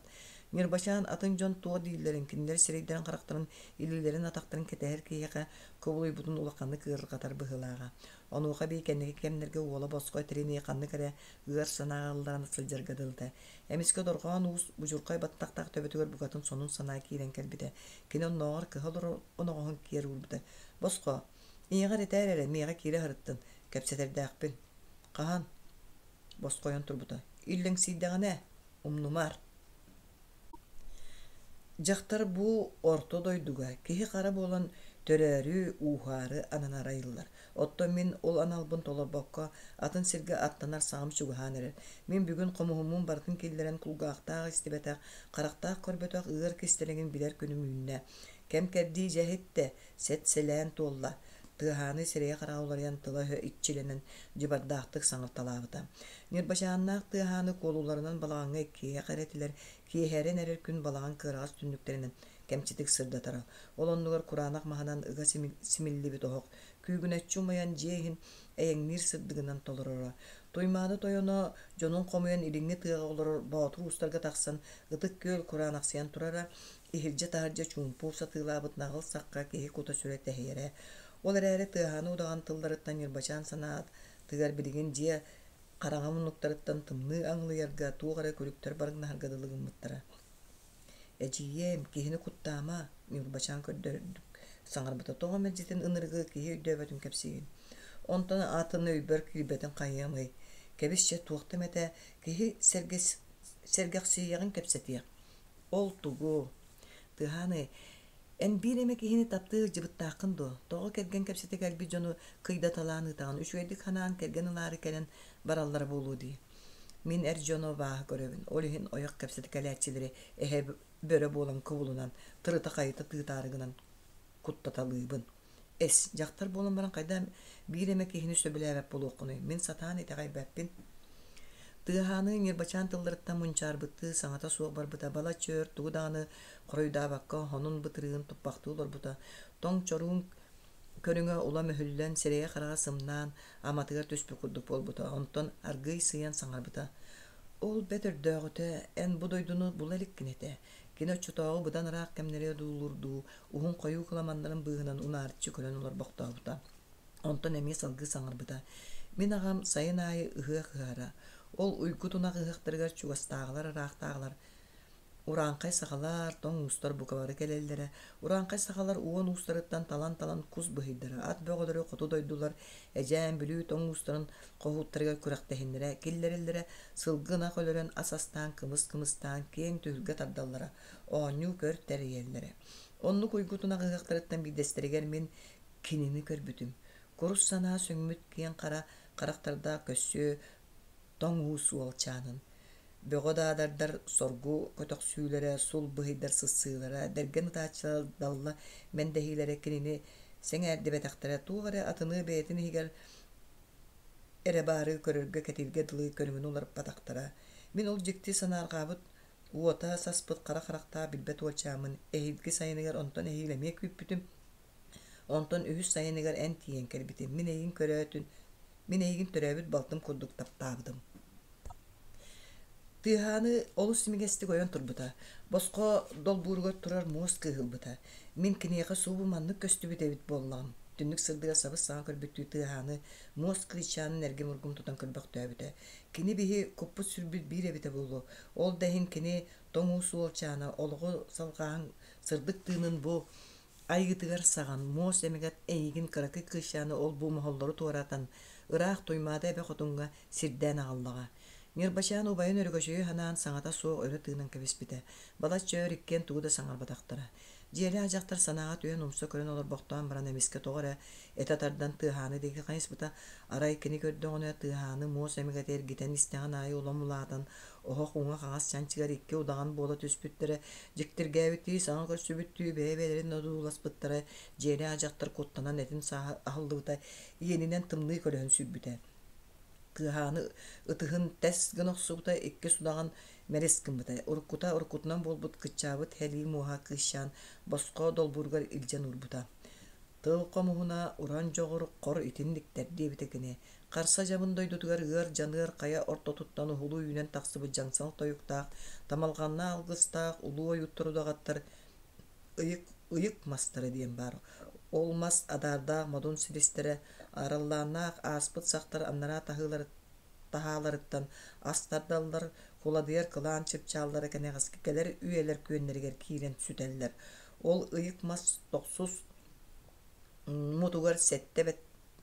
Ньырбачаан атын дьон туох дииллэрин, кинилэр сирэйдэрин-харахтарын, илиилэрин-атахтарын кэтэһэр киһиэхэ кубулуйбутун улаханнык ыарырҕатар быһыылааҕа. Онуоха эбии кэнники кэмнэргэ уола босхо этэринии ханнык эрэ ыар санааҕа ылларан сылдьарга дылыта. Эмискэ Дорҕоон Уус будьурхай баттахтаах төбөтүгэр букатын сонун санаа киирэн кэлбитэ. Кини оннооҕор кыһа олорор оноҕоһун киэр уурбута. «Босхо, ийэҕэр этээр эрэ, миэхэ киирэ сырыттын, кэпсэтэрдээхпин». «Хаһан?» Босхойон турбута. «Иллэҥсийдэҕинэ, умнумаар». Дьахтар бу орто дойдуга киһи-хара буолан төрөөрү, ууһаары ананар айыллар. Оттон мин ол аналбын толорбокко, атын сиргэ аттанар саҕам чугаһаан эрэр. Мин бүгүн хомуһуммун барытын киллэрэн кулгаахтаах истибэтэх, харахтаах көрбөтөх ыар кистэлэҥин билэр күнүм үүннэ. Кэм-кэрдии дьэ иһиттэ, сэт-сэлээн туолла. Тыаһааны сирэйэ-хараҕа уларыйан тыла-өһө иччилэнэн дьыбардаахтык саҥарталаабыта. Ньырбачааннаах Тыаһааны куолуларынан балаҕаҥҥа иккиэйэх эрэ этилэр, киэһэрэн эрэр күн балаҕан кыараҕас түннүктэринэн кэмчитик сырдатара. Ол оннугар кураанах маһынан ыга симиллибит оһох күүгүнэччи умайан дьиэ иһин эйэҥниир сырдыгынан толороро. Туймаада тойоно дьонун хомуйан илиҥҥи тыаҕа олорор боотур уустарга тахсан Ытык Күөл кураанахсыйан турара, иһирдьэ-таһырдьа чуумпу сатыылаабыт наҕыл сахха киһи кута-сүрэ тэһийэрэ. Ол эрээри Тыаһааны удаҕан тылларыттан Ньырбачаан санаатыгар билигин дьиэ хараҥа муннуктарыттан тымныы аҥылыйарга туох эрэ күлүктэр барыҥнаһарга дылы гыммыттара. «Эдьиийиэм, киһини куттаама», Ньурбачаан көрдөрдүк саҥарбыта. «Тоҕо мэлдьитин ынырыгы киһи өйдөөбөтүн кэпсиигин? Онтон атын өйбөр киирбэтин хайыамый? Кэбис чэ, туохта эмэтэ киһи сэргэхсийиэҕин кэпсэтиэх. Ол тугу? Тыаһааны, эн биир эмэ киһини таптыы сылдьыбыттааххын дуо? Тоҕо кэргэн кэпсэтэ кэлбит дьону кыйдаталаан ыытаҕын? Үчүгэйдик санаан кэргэн ылаары кэлэн бараллара буолуо дии. Мин эр дьону абааһы көрөбүн. Ол иһин ойох кэпсэтэ кэлээччилэри эһэ бөрө буолан кубулунан, тырыта-хайыта тыытаары гынан куттаталыыбын. Эс, дьахтар буолан баран хайдах биир эмэ киһини сөбүлээбэт буолуоххунуй? Мин сатаан итэҕэйбэппин. Тыаһааны ньырбачаан тылларыттан мунчаарбыттыы саҥата суох барбыта, балачча өр тугу даҕаны хоруйдаабакка хонун бытырыын туппахтыы олорбута, тоҥ чоруун көрүҥэ улам өһүллэн, сирэйэ-хараҕа сымнаан, аматыгар түспүт курдук буолбута, онтон аргыый сыыйан саҥарбыта: «Ол бэт өрдөөҕүтэ эн бу дойдуну була иликкин этэ. Кини оччотооҕу быдан ыраах кэмнэри одуулуурдуу, уһун хойуу кыламаннарын быыһынан унаарыччы көрөн олорбохтообута. Онтон эмиэ салгыы саҥарбыта: «Мин аҕам сайын аайы ыһыах ыһара. Ол уйгу тунах ыһыахтарыгар чугастааҕылар ыраахтааҕылар Урааҥхай сахалар, тоҥ уустар бука бары кэлэллэрэ. Урааҥхай сахалар уон уустарыттан талан-талан кус быһыйдара, ат бөҕөлөрү хоту дойдулар Эдьээн, Бүлүү тоҥ уустарын хоһууттарыгар күрэхтэһиннэрэ киллэрэллэрэ, сылгы ынах өлөрөн ас астаан, кымыс кымыстаан киэҥ түһүлгэ тардаллара, оонньуу-көр тэрийэллэрэ. Оннук уйгу тунах ыһыахтарыттан биирдэстэригэр мин кинини көрбүтүм. Курус санаа сөҥмүт киэҥ хара харахтардаах көссүө тоҥ уус уолчаанын Бөҕө даадардар соргу көтөхсүүлэрэ, сул быһыйдар сыссыылара, бэргэн ытааччылар далла мэндэһиилэрэ кинини сэҥээрдибэтэхтэрэ, туох эрэ атыны бэйэтин иһигэр эрэ баары көрөргө кэтииргэ дылы көрүҥүн уларыппатахтара. Мин ол дьикти санаарҕаабыт уота саспыт хара харахтаах билбэт уолчааммын эһиилги сайыныгар онтон эһиил эмиэ күүппүтүм. Онтон үһүс сайыныгар эн тиийэн кэлбитим. Мин эйигин көрөөтүн, мин эйигин төрөөбүт балтым курдук таптаабытым. Тыаһааны олус имигэстик ойон турбута, босхо долбууругар турар муос кыыһылбыта. Мин киниэхэ субу маннык көстүбүт эбит буоллаҕым. Түннүк сырдыга сабыс-саҥа көрбүттүү тыаһааны муос кыычаанын эргим-ургум тутан көрбөхтөөбүтэ. Кини биһи куппут-сүрбүт биир эбитэ буолуо. Ол да иһин кини тоҥ уус уолчаана олоҕу салҕааһын сырдык тыынын бу Айыытыгар саҕан, муос эмэгэт эйигин кыракый кыысчааны ол-бу моһоллору туоратан, ыраах Туймаада эбэ хотуҥҥа сирдээн аҕаллаҕа. Ньырбачаан убайын Өрөгөчөйү санаан саҥата суох өрө тыынан кэбиспитэ. Балачча өр иккиэн тугу да саҥарбатахтара. Дьиэлээх дьахтар санааҕа түһэн умса көрөн олорбохтоон баран эмискэ тоҕо эрэ этэ тардан тыаһааны диэки хайыспыта. Арай кини көрдөҕүнэ тыаһааны муос эмэгэтэ эргитэн истэҕин аайы улам улаатан Оһох уҥа-хаҥас чанчыгар икки удаҕан буола түспүттэрэ, дьиктиргээбиттии саҥа көрсүбүттүү бэйэ-бэйэлэрин одууласпыттара, дьиэлээх дьахтар куттанан этин сааһа аһыллыбыта, иэнинэн тымныы көлөһүн сүүрбүтэ. Тыаһааны ытыһын тэс гына охсубута, иккис удаҕан мэлис гыммыта. Уруккута уруккутунан буолбут кыччаабыт һэлии муоһа кыысчаан босхо долбууругар илдьэн уурбута. Тыл хомуһуна, уран дьоҕур хор итинниктэр диэбитэ кини. Харса дьабын дойдутугар ыар дьаныар хайа ортотуттан уһулу үүнэн тахсыбыт дьаҥсал тойуктаах, тамалҕаннаах алгыстаах улуу ойууттар удаҕаттар ыйык, ыйык мастара диэн баар. Ол мас адаардаах модун силистэрэ араллааннаах ааспыт сахтар анараа таһааларыттан ас тардаллар, куладыйар кылаан чыпчааллара кэнэҕэски кэлэр үйэлэр күөннэригэр киирэн сүтэллэр. Ол ыйык мас тохсус мутугар сэттэ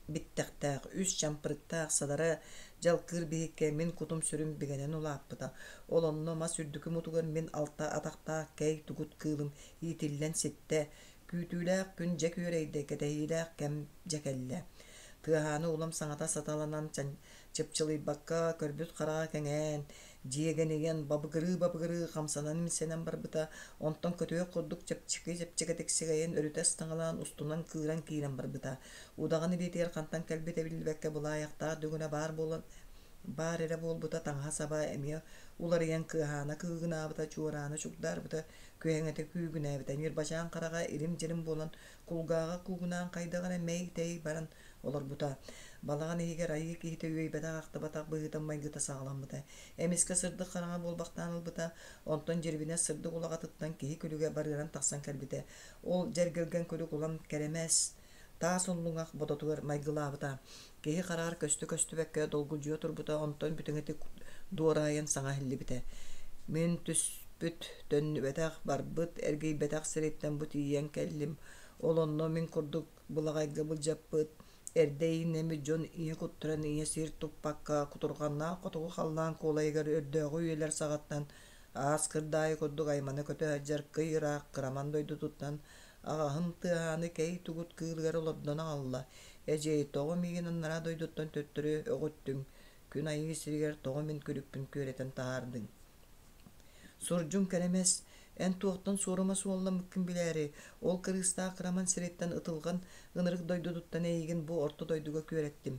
биттэхтээх, үс чампырыктаах садара дьалкыыр биһиккэ мин кутум-сүрүм бигэнэн улааппыта. Ол онно мас үрдүкү мутугар мин алта атахтаах кэй тугут кыылым иитиллэн ситтэ, күүтүүлээх күн дьэ күөрэйдэ, кэтэһиилээх кэм дьэ кэллэ. Тыаһааны улам саҥата саталанан чыпчылыйбакка көрбүт хараҕа кэҥээн, дьиэгэнийэн, бабыгырыы-бабыгырыы хамсанан-имсэнэн барбыта, онтон көтүөх курдук чэпчэки-чэпчэкитик сигэйэн өрүтэ ыстаҥалаан устунан кыыран киирэн барбыта. Удаҕан илиитигэр хантан кэлбитэ биллибэккэ былаайахтаах дүҥүрэ баар буолан баар эрэ буолбута таҥаһа-саба эмиэ уларыйан кыаһаана кыыгынаабыта, чуораана чугдаарбыта, күһэҥэтэ күүгүнээбитэ, ньырбачаан хараҕа илим-дьилим буолан кулгааҕа куугунаан хайдах эрэ мэй-тэй баран олорбута. Балаҕан иһигэр айыы киһитэ үөйбэтэх-ахтыбатах быһыытын-майгыта саҕаламмыта. Эмискэ сырдык хараҥа буолбахтаан ылбыта, онтон дьирибинэ сырдык улаҕатыттан киһи күлүгэ барыаран тахсан кэлбитэ. Ол дьэргэлгэн күлүк улам кэрэмэс, таас уллуҥах бодотугар майгылаабыта. Киһи хараҕар көстө-көстүбэккэ долгулдьуйа турбута, онтон бүтүҥэтик дуораайан саҥа иһиллибитэ. Мин түспүт, төннүбэтэх, барбыт, эргийбэтэх сириттэн бу тиийэн кэллим. Ол онно мин курдук былаҕайга былдьаппыт, эрдэ ииннэммит дьон ийэ куттарын ийэ сир туппакка, кутурҕаннаах хотугу халлаан куолайыгар өрдөөҕү үйэлэр саҕаттан аас кырдаайы курдук аймана көтө сылдьар кый ыраах кыраман дойдутуттан аҕаһын тыаһааны кэй тугут кыылыгар олордон аҕалла. Эдьиэй, тоҕо миигин анараа дойдуттан төттөрү өҕүттүҥ? Күн айыы сиригэр тоҕо мин күлүкпүн күөрэтэн таһаардыҥ? Сурдьуҥ кэрэмэс, эн туохтан суорума суолламмыккын билээри, ол кырыыстаах кыраман сириттэн ытылҕан ынырык дойдутуттан эйигин бу орто дойдуга күөрэттим.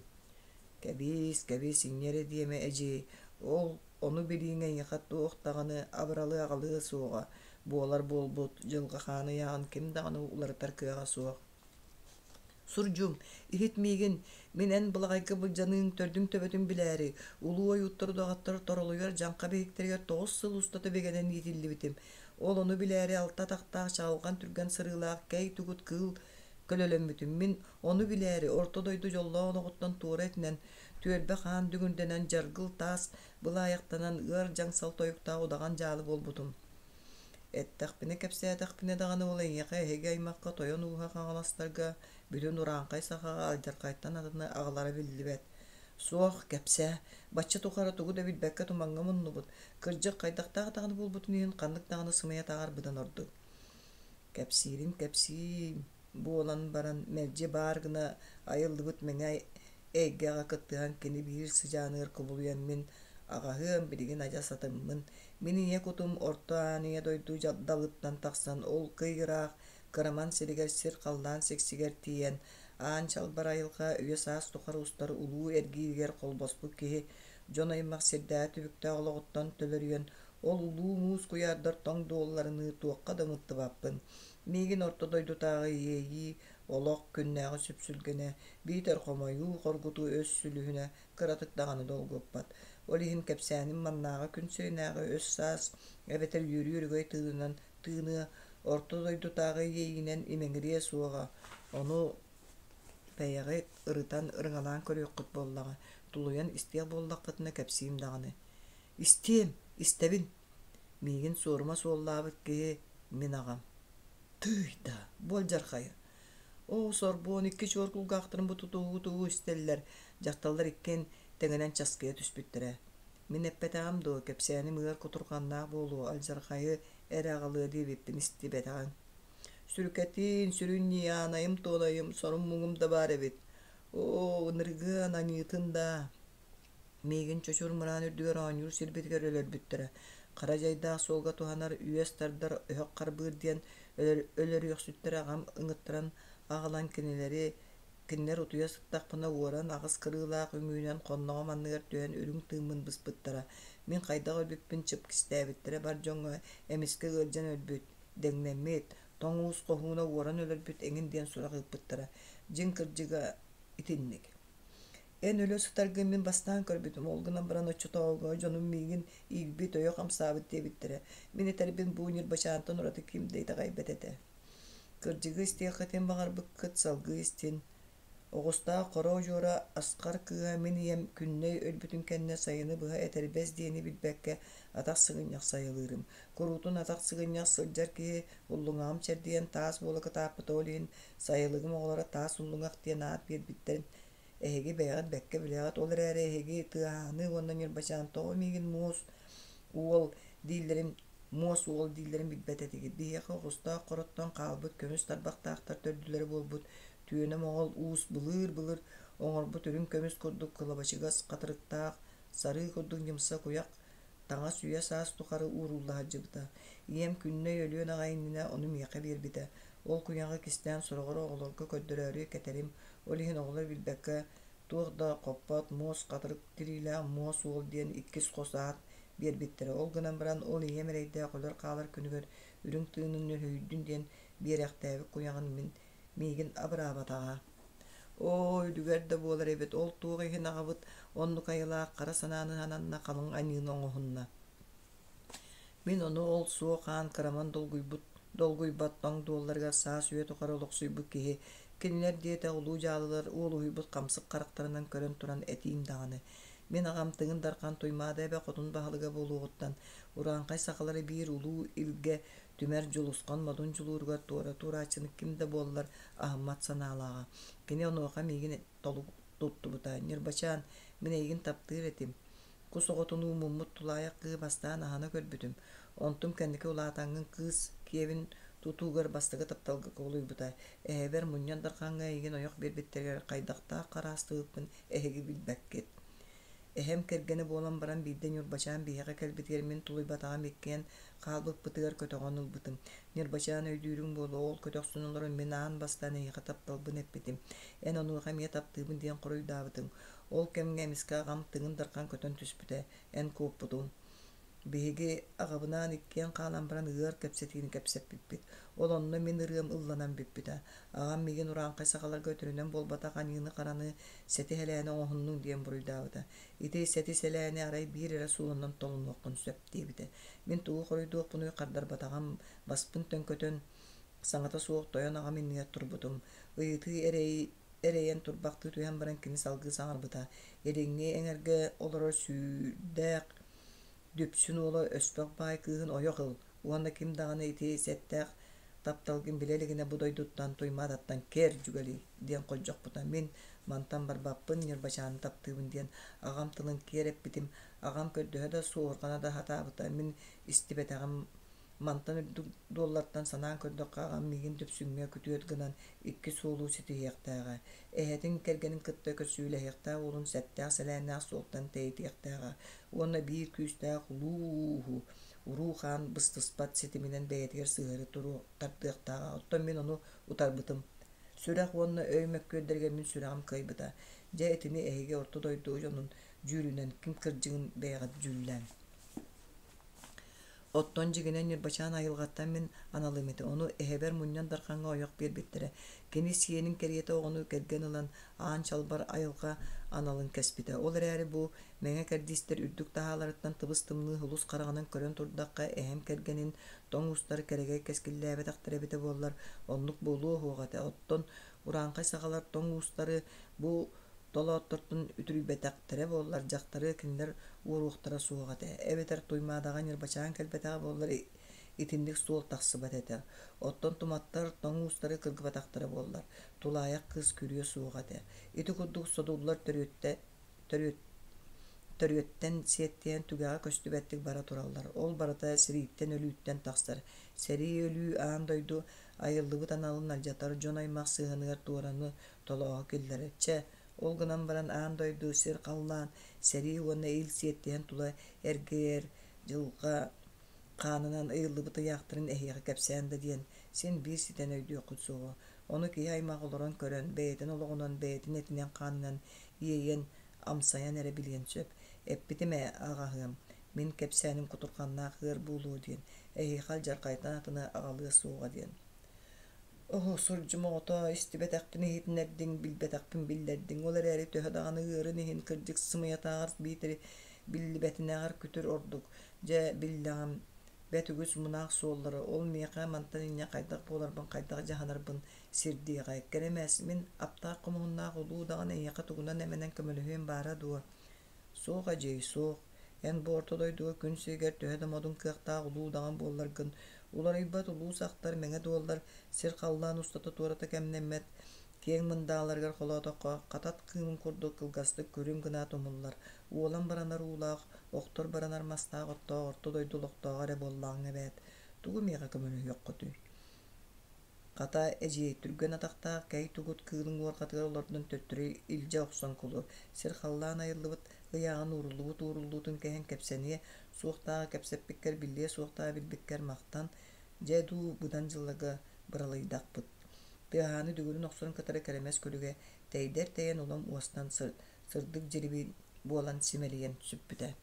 Кэбиис, кэбис, инньэ эрэ диэмэ эдьиэй, ол ону билииҥ эйиэхэ туох даҕаны абыралы аҕалыа суоҕа, буолар буолбут, дьылҕа хаан ыйааҕын ким даҕаны уларытар кыаҕа суох. Сурдьум, иһит миигин, мин эн былаҕайга былдьаныыҥ төрдүҥ-төбөтүн билээри, улуу ойууттар удаҕаттар торолуйар дьаҥха биһиктэригэр 9 сыл устата бигэнэн иитиллибитим. Ол ону билээри алта атахтаах чаҕылҕан түргэн сырыылаах кэй тугут кыыл көлөлөммүтүм. Мин ону билээри орто дойду дьоллоох олоҕуттан туора этинэн, түөлбэ хаан дүҥүрдэнэн дьаргыл таас былаайахтанан ыар дьаҥсал тойуктаах удаҕан дьаалы буолбутум. Эттэхпинэ, кэпсээтэхпинэ даҕаны ол эйиэхэ эһиги аймахха тойон ууһа хаҥаластарга бүтүн урааҥхай сахаҕа алдьархайтан атыны аҕалара биллибэт. Суох, кэпсээ, бачча тухары тугу да билбэккэ тумаҥҥа муннубут, кырдьык хайдахтаах даҕаны буолбутун иһин ханнык даҕаны сымыйа таҕар быдан ордук. Кэпсиирин кэпсиим буолан баран мэлдьи баар гына айыллыбыт мэҥэ эйгэҕэ кыттыһан кини биир сыдьааныгар кубулуйан мин аҕаһыам билигин адьас атыммын мин ийэ кутум орто аан ийэ дойду далыттан тахсан ол кый ыраах кыраман сиригэр сир-халлаан сиксигэр тиийэн аан чалбар айылҕа үйэ-саас тухары устар улуу эргииригэр холбоспут киһи дьон аймах сирдээҕи түбүктээх олоҕуттан төлөрүйэн ол улуу муус куйаардар тоҥ дуолларыныы туохха да ымыттыбаппын миигин орто дойдутааҕы иэйии олох күннээҕи сүпсүлгэнэ биитэр хомойуу хоргутуу өс сүлүһүнэ кыратык даҕаны долгуппат ол иһин кэпсээним маннааҕы күн сиринээҕи өс-саас эбэтэр үөрүү өрөгөй тыынынан тыыныа орто дойдутааҕы иэйиинэн имэҥириэ суоҕа ону бэйэҕит ырытан ырыҥалаан көрүөххүт буоллаҕа тулуйан истиэх буоллаххытына кэпсиим даҕаны истиэм истэбин миигин суорума суоллаабыт киһи мин аҕам Тыый да, буолдьархайы. Оо, сорбуон икки чуор кулгаахтарын бу тутуһуу-тутуһуу истэллэр, дьахталлар иккиэн тэҥинэн часкыйа түспүттэрэ. Мин эппэтэҕим дуо, кэпсээним ыар кутурҕаннаах буолуо, алдьархайы эрэ аҕалыа диэбиппин истибэтэҕиҥ. Сүрүкэтин, сүрүн ньии, аанайым-туонайым, сорум-муҥум да баар эбит. Оо, ынырыгыан, аньыытын даа. Миигин чочур мыраан үрдүгэр оонньуур сирбитигэр өлөрбүттэрэ. Хара дьайдаах суолга туһанар үөс тардар өһөх харбыыр диэн өлөрүөхсүттэрэ аҕам ыҥыттаран аҕалан кинилэри кинилэр утуйа сыттахпына уоран аҕыс кырыылаах үҥүүнэн хонноҕум анныгар түһэн үрүҥ тыыммын быспыттара. Мин хайдах өлбүппүн чып кистээбиттэрэ бар дьоҥҥо эмискэ ыалдьан өлбүт, дэҥнэммит, тоҥ уус хоһууна уоран өлөрбүт эҥин диэн сурах ыыппыттара. Дьиҥ кырдьыга итинник. Эн өлө сытаргын мин бастаан көрбүтүм, ол гынан баран оччотооҕуга дьонум миигин иирбит, өйө хамсаабыт диэбиттэрэ. Мин этэрбин бу Ньырбачаантан ураты ким да итэҕэйбэт этэ. Кырдьыгы истиэххитин баҕарбыккыт салгыы истин. Оҕустаах хоро удьуора Асхар кыыһа мин ийэм Күннэй өлбүтүн кэннэ сайыны быһа этэрбэс диэни билбэккэ атах сыгынньах сайылыырым. Куруутун атах сыгынньах сылдьар киһи уллуҥаҕым чэрдийэн таас буола кытааппыта ол иһин сайылыгым оҕолоро таас уллуҥах диэн аат биэрбиттэрин эһиги бэйэҕит бэккэ билэҕит, ол эрээри эһиги Тыаһааны уонна Ньырбачаан тоҕо миигин муос уол дииллэрин муос уол дииллэрин билбэт этигит. Биһиэхэ оҕустаах хороттон хаалбыт көмүс тарбахтаахтар төрдүлэрэ буолбут түөнэ моҕол уус былыыр-былыр оҥорбут үрүҥ көмүс курдук кылабачыгас хатырыктаах сарыы курдук ньымса куйах таҥас үйэ-саас тухары уурулла сылдьыбыта. Ийэм Күннэй өлүөн аҕай иннинэ ону миэхэ биэрбитэ. Ол куйаҕы кистээн сороҕор оҕолорго көрдөрөөрү кэтэрим, ол иһин оҕолор билбэккэ туох да хоппот, муос хатырык тириилээх муос уол диэн иккис хос аат биэрбиттэрэ. Ол гынан баран ол ийэм эрэйдээх өлөр-хаалар күнүгэр үрүҥ тыынын нөлөһүйдүн диэн биэрэхтээбит куйаҕын мин миигин абыраабатаҕа. Оо, үлүгэр да буолар эбит, ол туох иһин аҕабыт оннук айылаах хара санааны сананна, халыҥ аньыыны оҥоһунна. Мин ону ол суох аан кыраман долгуйбут долгуйбат тоҥ дуолларыгар саас үйэ тухары олохсуйбут киһи, кинилэр диэтэх улуу дьаалылар уолуһуйбут хамсык харахтарынан көрөн туран этиим даҕаны. Мин аҕам Тыгын Дархан Туймаада эбэ хотун баһылыга буолуоҕуттан урааҥхай сахалары биир улуу илгэ түмэр дьулусхан модун дьулууругар туора туорааччыны ким да буоллар аһыммат санаалааҕа. Кини онуоха миигин толук туттубута. Ньырбачаан, мин эйигин таптыыр этим. Кус оҕотунуу муммут тулаайах кыыһы бастаан аһана көрбүтүм. Онтум кэнники улаатаҥҥын кыыс киэбин тутуугар бастакы тапталга кубулуйбута. Эһэбэр Мунньан Дархаҥҥа эйигин ойох биэрбиттэригэр хайдахтаах хараастыбыппын эһиги билбэккит. Эһэм кэргэнэ буолан баран биирдэ Ньурбачаан биһиэхэ кэлбитигэр мин тулуйбатаҕым иккиэн хаалбыппытыгар көтөҕөн ылбытым. Ньурбачаан өйдүүрүҥ буолуо, ол көтөхсүн олорон мин аан бастаан эйиэхэ тапталбын эппитим. Эн онуоха эмиэ таптыыбын диэн хоруйдаабытыҥ. Ол кэмҥэ эмискэ аҕам Тыгын Дархан көтөн түспүтэ, эн куоппутуҥ. Биһиги аҕабынаан иккиэн хаалан баран ыар кэпсэтиини кэпсэппиппит. Ол онно мин ырыам ылланан бүппүтэ. Аҕам миигин урааҥхай сахаларга өтөрүнэн буолбатах аньыыны-хараны, сэти-сэлээни оҥоһуннуҥ диэн буруйдаабыта. Ити сэти-сэлээни арай биир эрэ суолунан толунуоххун сөп диэбитэ. Мин тугу хоруйдуохпунуй хардарбатаҕым, баспын төҥкөтөн, саҥата суох тойон аҕам иннигэр турбутум. Ыйытыы эрэйи эрэйэн турбахтыы түһэн баран кини салгыы саҥарбыта: «Илиҥҥи эҥэргэ олорор сүүрдээх Дүпсүн уола Өспөх баай кыыһын ойох ыл уонна ким даҕаны ити сэттээх тапталгын билэ илигинэ бу дойдуттан Туймаадаттан кэр дьүгэлий диэн холдьохпута. Мин мантан барбаппын, Ньырбачааны таптыыбын диэн аҕам тылын киэр эппитим. Аҕам көрдөһө да, суоһурҕана да сатаабыта. Мин истибэтэҕим Мантан үрдүк дуоллартан санаан көрдөххө, аҕам миигин Дүпсүҥҥэ күтүөт гынан икки суолу ситиһиэхтээҕэ. Эһэтин кэргэнин кытта көрсүүлэһиэхтээх уолун сэттээх-сэлээннээх суолтан тэйитиэхтээҕэ уонна биир күүстээх улуу ууһу уруу-хаан быстыспат ситиминэн бэйэтигэр сыһыары тардыахтааҕа. Оттон мин ону утарбытым. Сүрэх уонна өй мөккүөрдэригэр мин сүрэҕим кыайбыта. Дьэ, итини эһиги орто дойду дьонун дьүүлүнэн ким кырдьыгын бэйэҕит дьүүллээҥ. Оттон дьиҥинэн Ньырбачаан айылҕаттан мин аналым этэ, ону эһэбэр мунньан Дархаҥҥа ойох биэрбиттэрэ. Кини сиэнин кэриэтэ оҕону кэргэн ылан, аан чалбар айылҕа аналын кэспитэ. Ол эрээри бу мэҥэ кэрдиистэр үрдүк таһааларыттан тыбыс-тымныы сулус хараҕынан көрөн турдахха, эһэм кэргэнин тоҥ уустар кэрэгэй кэскиллээбэтэхтэрэ эбитэ буоллар, оннук буолуо суоҕа этэ. Оттон урааҥхай сахалар тоҥ уустары бу Толооттортон үтүрүйбэтэхтэрэ буоллар, дьахтары кинилэр уоруохтара суох этэ, эбэтэр Туймаадаҕа Ньырбачаан кэлбэтэҕэ буоллар итинник суол тахсыбат этэ. Оттон туматтар тоҥ уустары кыргыбатахтара буоллар, тулаайах кыыс күрүө суох этэ. Ити курдук содуллар төрүөттэ төрүөт төрүөттэн сиэттиһэн түгэҕэ көстүбэттик бара тураллар. Ол барыта сэрииттэн өлүүттэн тахсар. Сэрии өлүү аан дойду айыллыбыт аналын алдьатар, дьон-аймах сыһыаныгар туораны толооһу киллэрэр. Чэ, ол гынан баран аан дойду, сир-халлаан, сэрии уонна ил сиэттиһэн тула эргийэр дьылҕа хаанынан ыйыллыбыт ыйаахтарын эһиэхэ кэпсээн да диэн син биир ситэн өйдүөххүт суоҕа. Ону киһи аймах олорон көрөн, бэйэтин олоҕунан, бэйэтин этинэн-хаанынан иэйэн, амсайан эрэ билиэн сөп. Эппитим ээ, аҕаһыам, мин кэпсээним кутурҕаннаах ыар буолуо диэн, эһиэхэ алдьархайтан атыны аҕалыа суоҕа диэн. Оо, сурдьум оҕото, истибэтэхпин иһитиннэрдиҥ, билбэтэхпин биллэрдиҥ. Ол эрээри төһө даҕаны ыарын иһин кырдьык сымыйатааҕар биитэр биллибэтинээҕэр күтүр ордук. Дьэ, биллэҕим, бэт үгүс мунаах суоллары, ол миэхэ мантан инньэ хайдах буоларбын, хайдах дьаһанарбын сирдиэҕэ. Кэрэмэс, мин аптаах хомуһуннаах улуу даҕаны эйиэхэ тугунан эмэнэн көмөлөһүөм баара дуо? Суох, эдьиий, суох. Эн бу орто дойдуга күн сиригэр төһө да модун кыахтаах улуу удаҕан буолларгын, уларыйбат улуу сахтар, мэҥэ дуоллар, сир-халлаан устата туората кэмнэммэт киэҥ мындааларыгар холоотоххо, хатат кыымын курдук кылгастык күлүм гына тумуллар, уолан баранар уулаах, охтор баранар мастаах оттоох орто дойду олохтооҕо эрэ буоллаҕыҥ эбээт. Тугу миэхэ көмөлөһүөххүтүй? Хата, эдьиэй, түргэн атахтаах кэй тугут кыылын уорҕатыгар олордон төттөрү илдьэ охсон кулу, сир-халлаан айыллыбыт ыйааҕын ууруллубут ууруллуутун кэһэн кэпсэниэ суохтааҕы кэпсэппиккэр, биллиэ суохтааҕы билбиккэр махтан, дьэ дуу, быдан дьылларга быралыйдахпыт. Тыаһааны дүҥүрүн охсорун кытары кэрэмэс күлүгэ тэйдэр тэйэн улам уостан сырдык дьирибин буолан симэлийэн сүппүтэ.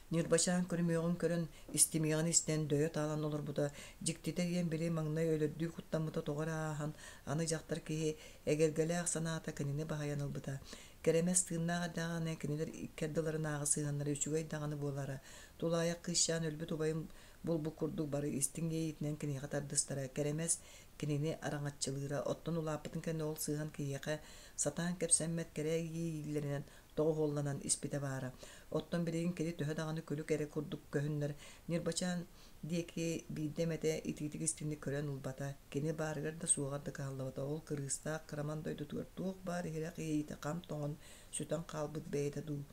Ньырбачаан көрүмүөҕүн көрөн, истимиэҕин истэн, дөйө таалан олорбута, дьиктитэ диэн били маҥнай өлөрдүү куттаммыта тоҕо эрэ ааһан, аны дьахтар киһи эгэлгэлээх санаата кинини баһыйан ылбыта. Кэрэмэс тыыннаах эрдэҕинэ кинилэр икки ардыларынааҕы сыһыаннара үчүгэй даҕаны буолара. Тулаайах кыысчаан өлбүт убайын булбут курдук бары истиҥ иэйиитинэн киниэхэ тардыстара. Кэрэмэс кинини араҥаччылыыра, оттон улааппытын кэннэ ол сыһыан киһиэхэ сатаан кэпсэммэт кэрэ иэйиилэринэн тоҕуһуолланан испитэ баара. Оттон билигин кини төһө даҕаны күлүк эрэ курдук көһүннэр, Ньырбачаан диэки биирдэ эмэтэ итиитик-истиҥник көрөн ылбата, кини баарыгар да суоҕар да кыһаллыбата. Ол кырыыстаах кыраман дойдутугар туох баар иһирэх иэйиитэ хам тоҥон, сүтэн хаалбыт бэйэтэ дуу,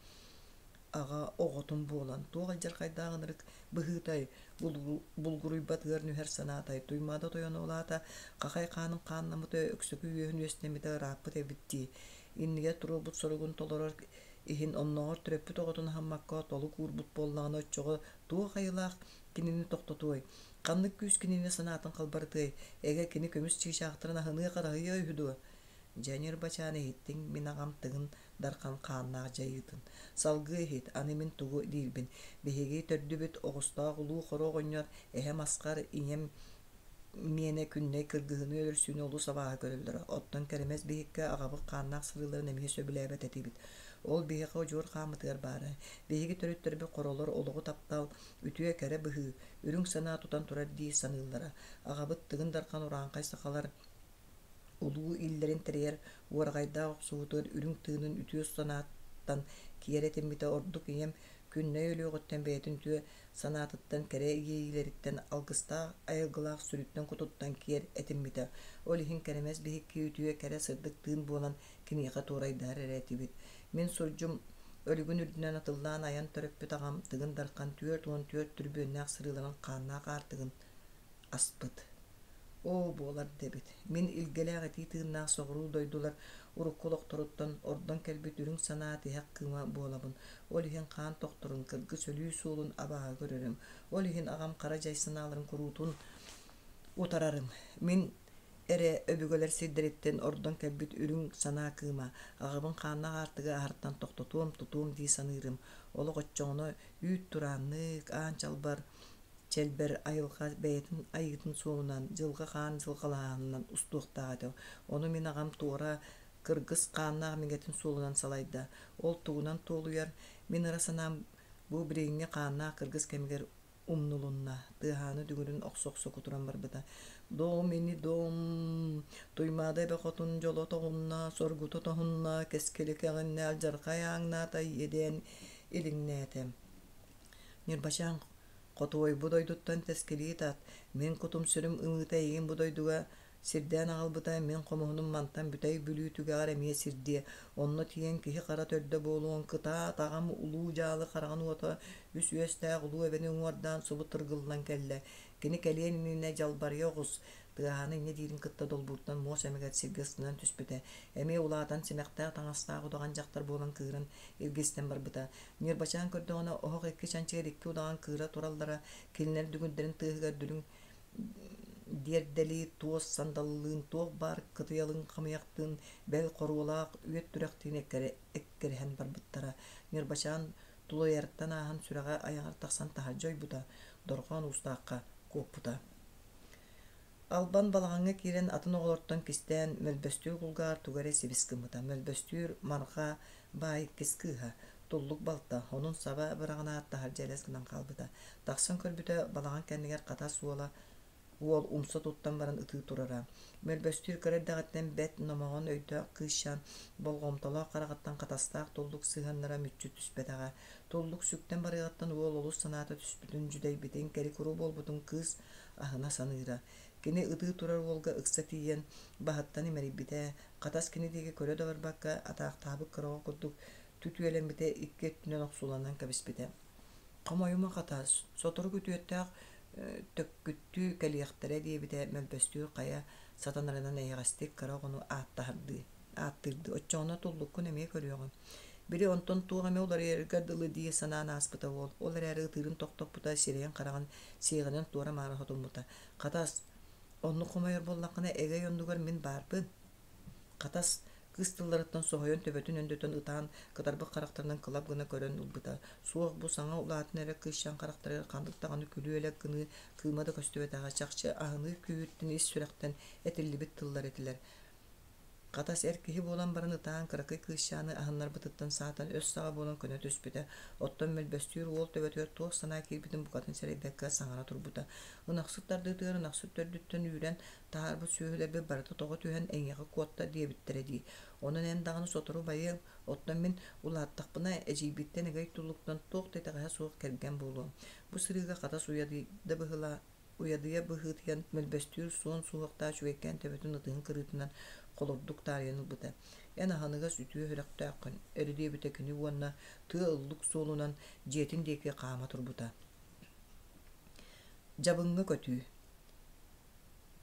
аҕа оҕотун буолан, туох алдьархайдаах ынырык быһыытай, булгуруйбат ыар нүһэр санаатай, Туймаада тойоно улаата хахай хаанын хааннаммыта, өксөкү үөһүн үөстэммитэ ырааппыт эбит дии. Иннигэр туруорбут соругун толорор иһин оннооҕор төрөппүт оҕотун аһыммакка толук уурбут буоллаҕына оччоҕо туох айылаах кинини тохтотуой? Ханнык күүс кинини санаатын халбарытыай? Эгэ кини көмүс чыычаахтарын аһыныа-хараһыйыа үһү дуо? Дьэ, Ньырбачаан иһиттиҥ мин аҕам Тыгын Дархан хааннаах дьайыытын. Салгыы иһит, аны мин тугу диирбин. Биһиги төрдүбүт оҕустоох улуу хоро оҕонньор, эһэм Асхар, ийэм миэнэ Күннэй кыргыһыыны өлөрсүүнү олус абааһы көрөллөрө. Оттон Кэрэмэс биһиккэ аҕабыт хааннаах сырыыларын эмиэ сөбүлээбэт этибит. Ол биһиэхэ удьуор хааммытыгар баара. Биһиги төрүттэрбит хоролор олоҕу таптал, үтүө-кэрэ быһыы, үрүҥ санаа тутан турар дии саныыллара. Аҕабыт Тыгын Дархан урааҥхай сахалар улуу иллэрин тэрийэр уораҕайдаах охсуһуутугар үрүҥ тыынын үтүө санааттан киэр этиммитэ ордук ийэм Күннэй өлүөҕүттэн бэйэтин үтүө санаатыттан кэрэ иэйиилэриттэн алгыстаах айылгылаах сүрүттэн-кутуттан киэр этиммитэ. Ол иһин Кэрэмэс биһикки үтүө кэрэ сырдык тыын буолан киниэхэ туорайдаһар эрэ этибит. Мин сурдьум өлүгүн үрдүнэн атыллаан айан төрөппүт аҕам Тыгын Дархан 44 түрбүөннээх сырыыларын хааннаах аартыгын аспыт. Оо, буолар да эбит, мин илгэлээх итии тыыннаах соҕуруу дойдулар урукку олохторуттан ордон кэлбит үрүҥ санаа тиһэх кыыма буолабын. Ол иһин хаан тохторун, кыргыс өлүү суолун абааһы көрөрүм. Ол иһин аҕам хара дьай санааларын куруутун утарарым. Мин эрэ өбүгэлэр сирдэриттэн ордон кэлбит үрүҥ санаа кыыма, аҕабын хааннаах аартыгы аһартан тохтотуом, тутуом дии саныырым. Олох оччоҕуна үүт турааннык, аан чалбар, Чэлбэр айылҕа бэйэтин айыытын суолунан, дьылҕа хаан дьылҕалааһынынан устуохтаах этэ. Ону мин аҕам туора кыргыс хааннаах миҥэтин суолунан салайда. Ол тугунан туолуйар, мин ыра санаам бу билиҥҥи хааннаах кыргыс кэмигэр умнулунна, тыаһааны дүҥүрүн охсо-охсо кутуран барбыта. Дом ини дом, Туймаада эбэ хотун дьоло тоҕунна, соргута тоһунна, кэскили кэҕиннэ, алдьархай ааҥнаата, иэдээн илиҥнээтэ. Ньырбачаан Хотуой бу дойдуттан тэскилии тат, мин кутум-сүрүм ымыыта эйигин бу дойдуга сирдээн аҕалбыта, мин хомуһунум мантан Бүтэй Бүлүү түгэҕэр эмиэ сирдиэ, онно тиийэн киһи-хара төрдө буолуон, кытаат, аҕам улуу дьаалы хараҕын уота үс үөстээх улуу эбэни уҥуордаан субу тыргыллан кэллэ. Кини кэлиэн иннинэ дьалбарыйа оҕус, тыаһааны инньэ диирин кытта долбууртан муос эмэгэт сиргэ ыстанан түспүтэ. Эмиэ улаатан симэхтээх таҥастаах удаҕан дьахтар буолан кыыран илгистэн барбыта. Ньырбачаан көрдөҕүнэ, оһох икки чанчыгар икки удаҕан кыыра тураллара, кинилэр дүҥүрдэрин тыаһыгар дүлүҥ диэрдэлии туос сандалылыын туох баар кытыйалыын хамыйахтыын, бэл хоруолаах үөт түрэхтиин эккирэһэн барбыттара. Ньырбачаан тулуйарыттан ааһан сүрэҕэ айаҕар тахсан таһырдьа ойбута, дорҕоон уустаахха куоппута. Албан балаҕаҥҥа киирэн атын оҕолортон кистээн Мөлбөстүүр кулгааҕар тугу эрэ сибис гыммыта. Мөлбөстүүр Марха баай иккис кыыһа, Туллук балта, онун саба быраҕынаат таһырдьа элэс гынан хаалбыта. Тахсан көрбүтэ, балаҕан кэннигэр хатас уола уол умса туттан баран ытыы турара. Мөлбөстүүр кыра эрдэҕиттэн бэт номоҕон өйдөөх кыысчаан болҕомтолоох хараҕыттан хатастаах Туллук сыһыаннара мүччү түспэтэҕэ. Туллук сүктэн барыаҕыттан уол олус санаата түспүтүн, дьүдэйбитин, кэри-куру буолбутун кыыс аһына саныыра. Кини ытыы турар уолга ыкса тиийэн, баһыттан имэрийбитэ, хатас кини диэки көрө да барбакка, атаахтаабыт кыра оҕо курдук түтүөлэммитэ икки өттүнэн охсуланан кэбиспитэ. Хомойума хатас, сотору күтүөттээх төккүттүү кэлиэхтэрэ диэбитэ Мөлбөстүүр хайа сатанарынан эйэҕэстик кыра оҕону ааттаһардыы ааттыырдыы оччоҕуна туллуккун эмиэ көрүөҕүм. Били онтон туох эмэ уларыйарыгар дылы дии санаан ааспыта уол. Ол эрээри ытыырын тохтоппута, сирэйин-хараҕын сиэҕинэн туора-маара хотуммута. Хатас, оннук хомойор буоллаххына, эгэй оннугар мин баарбын. Хатас, кыыс тылларыттан соһуйан төбөтүн өндөтөн ытаан, кытарбыт харахтарынан кылап гына көрөн ылбыта. Суох, бу саҥа улаатан эрэр кыысчаан харахтарыгар ханнык даҕаны күлүү-элэк гыныы кыыма да көстүбэтэҕэ, чахчы аһыныы күүһүттэн ис сүрэхтэн этиллибит тыллар этилэр. Хатас эр киһи буолан баран ытаан кыракый кыысчааны аһыннарбытыттан саатан өс саҕа буолан көнө түспүтэ, оттон Мөлбөстүүр уол төбөтүгэр туох санаа киирбитин букатын сэрэйбэккэ саҥара турбута. Ынахсыт тардыытыгар ынахсыт төрдүттэн үүрэн таһаарбыт сүөһүлэрбит барыта тоҕо түһэн эйиэхэ куотта диэбиттэрэ дии. Онон эн даҕаны сотору байыаҥ, оттон мин улааттахпына эдьиийбиттэн эгэй туллуктан туох да итэҕэһэ суох кэргэн буолуом. Бу сырыыга хатас уйадыйда быһыылаах уйадыйа быһыытыйан мөлбөстүүр суон суһуохтаах үчүгэйкээн төбөтүн ытыһын кырыытынан холордук таарыйан ылбыта. Эн аһыныгас үтүө сүрэхтээххин, эрэ диэбитэ кини уонна тыа ыллык суолунан дьиэтин диэки хаама турбута. Дьабыҥҥа көтүү.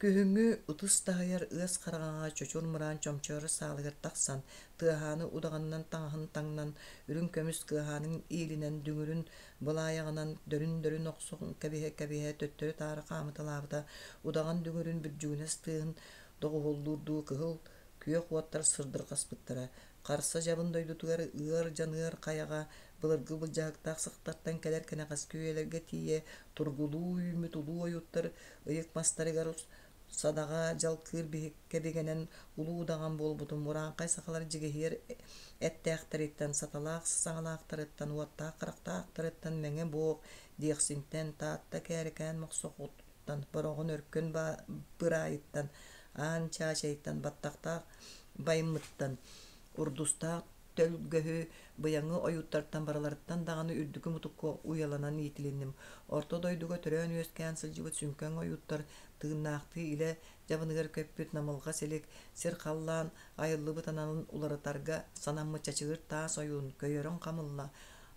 Күһүҥҥү ытыс таһыйар ыас хараҥаҕа чочур мыраан чомчоро саалыгар тахсан, тыаһааны удаҕанынан таҥаһын таҥнан, үрүҥ көмүс кыаһаанын иилинэн, дүҥүрүн былаайаҕынан дөрүн-дөрүн охсон кэбиһэ-кэбиһэ төттөрү-таары хаамыталаабыта, удаҕан дүҥүрүн бүрдьүгүнэс тыаһын доҕуһуоллуурдуу кыһыл күөх уоттар сырдырҕаспыттара. Харса дьабын дойдутугар ыар дьаныар хайаҕа былыргы былдьаһыктаах сахтартан кэлэр кэнэҕэски үйэлэргэ тиийэ тургулуу үүммүт улуу ойууттар ыйык мастарыгар садаҕа дьалкыыр биһиккэ бигэнэн улуу удаҕан буолбутум урааҥхай сахалар дьигиһийэр эттээхтэриттэн, саталаах саҥалаахтарыттан, уоттаах харахтаахтарыттан Мэҥэ Буох Диэхсинтэн, Таатта Кээрикээн Мохсоҕоттон, Бороҕон Өркөн Быраайыттан, Аан Чаачайтан, Баттахтаах Байыммыттан, Урдустаах Төлгөһү быйаҥы ойууттартан барыларыттан даҕаны үрдүкү мутукка уйаланан иитилинним. Орто дойдуга төрөөн-үөскээн сылдьыбыт сүҥкэҥ ойууттар тыыннаахтыы илэ дьабыныгар көппүт намылҕа силик, сир-халлаан айыллыбыт аналын уларытарга санаммыт чачыгыр таас ойуун көйөрөн хамылла,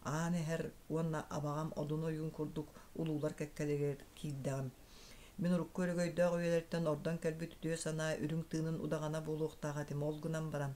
аан эһэр уонна абаҕам одун ойуун курдук улуулар кэккэлэригэр киирдэҕим. Мин урукку өрөгөйдөөх үйэлэртэн ордон кэлбит үтүө санаа үрүҥ тыынын удаҕана буолуохтаах этим, ол гынан баран,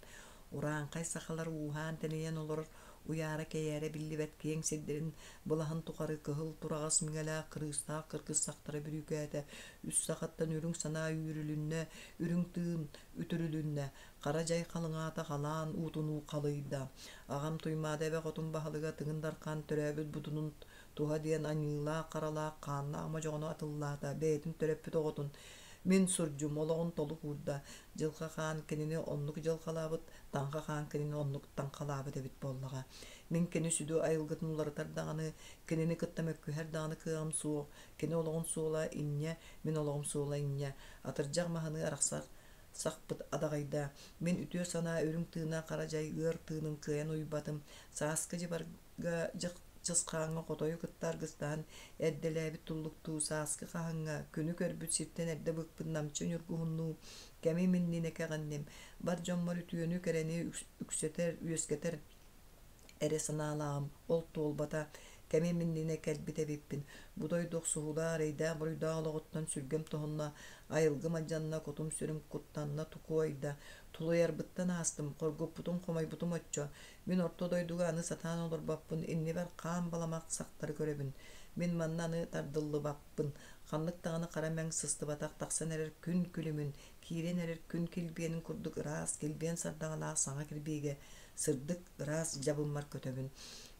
урааҥхай сахалар ууһаан-тэнийэн олорор уйаара-кэйээрэ биллибэт киэҥ сирдэрин былаһын тухары кыһыл тураҕас миҥэлээх кырыыстаах кыргыс сахтара бүрүүкээтэ, үс сахаттан үрүҥ санаа үүрүлүннэ, үрүҥ тыын үтүрүлүннэ, хара дьай халыҥаата халаан уутунуу халыйда. Аҕам Туймаада эбэ хотун баһылыга Тыгын Дархан төрөөбүт бутунун туһа диэн аньыылаах-харалаах хааннаах модьоҕону атыллаата, бэйэтин төрөппүт оҕотун мин сурдьум олоҕун толук уурда, Дьылҕа Хаан кинини оннук дьылҕалаабыт, Таҥха Хаан кинини оннук таҥхалаабыт эбит буоллаҕа. Мин кини сүдү айылгытын уларытар даҕаны, кинини кытта мөккүһэр даҕаны кыаҕым суох, кини олоҕун суола инньэ, мин олоҕум суола инньэ, атырдьах маһыныы арахсар сахпыт адаҕайда. Мин үтүө санаа үрүҥ тыына хара дьай ыар тыынын кыайан уйбатым, сааскы дьыбарга чысхааҥҥа хотойу кытта аргыстаһан эрдэлээбит туллуктуу сааскы хаһыҥҥа күнү көрбүт сиртэн эрдэ быкпыт намчы ньургуһуннуу кэмим иннинэ кэҕинним, бар дьоммор үтүөнү кэрэни үксэтэр, үөскэтэр эрэ санаалааҕым, ол туолбата, кэмим иннинэ кэлбит эбиппин. Бу дойду охсуһуулаах эрэйдээх-буруйдаах олоҕуттан сүргэм тоһунна, айылгым алдьанна, кутум-сүрүм куттанна, тукуойда. Тулуйарбыттан аастым, хоргуппутум, хомойбутум оччо. Мин орто дойдуга аны сатаан олорбоппун, иннибэр хаан баламах сахтары көрөбүн. Мин манна аны тардыллыбаппын. Ханнык даҕаны хара мэҥ сыстыбатах тахсан эрэр күн күлүмүн, киирэн эрэр күн килбиэнин курдук ыраас килбиэн сардаҥалаах саҥа кирбиигэ сырдык, ыраас дьабыммар көтөбүн.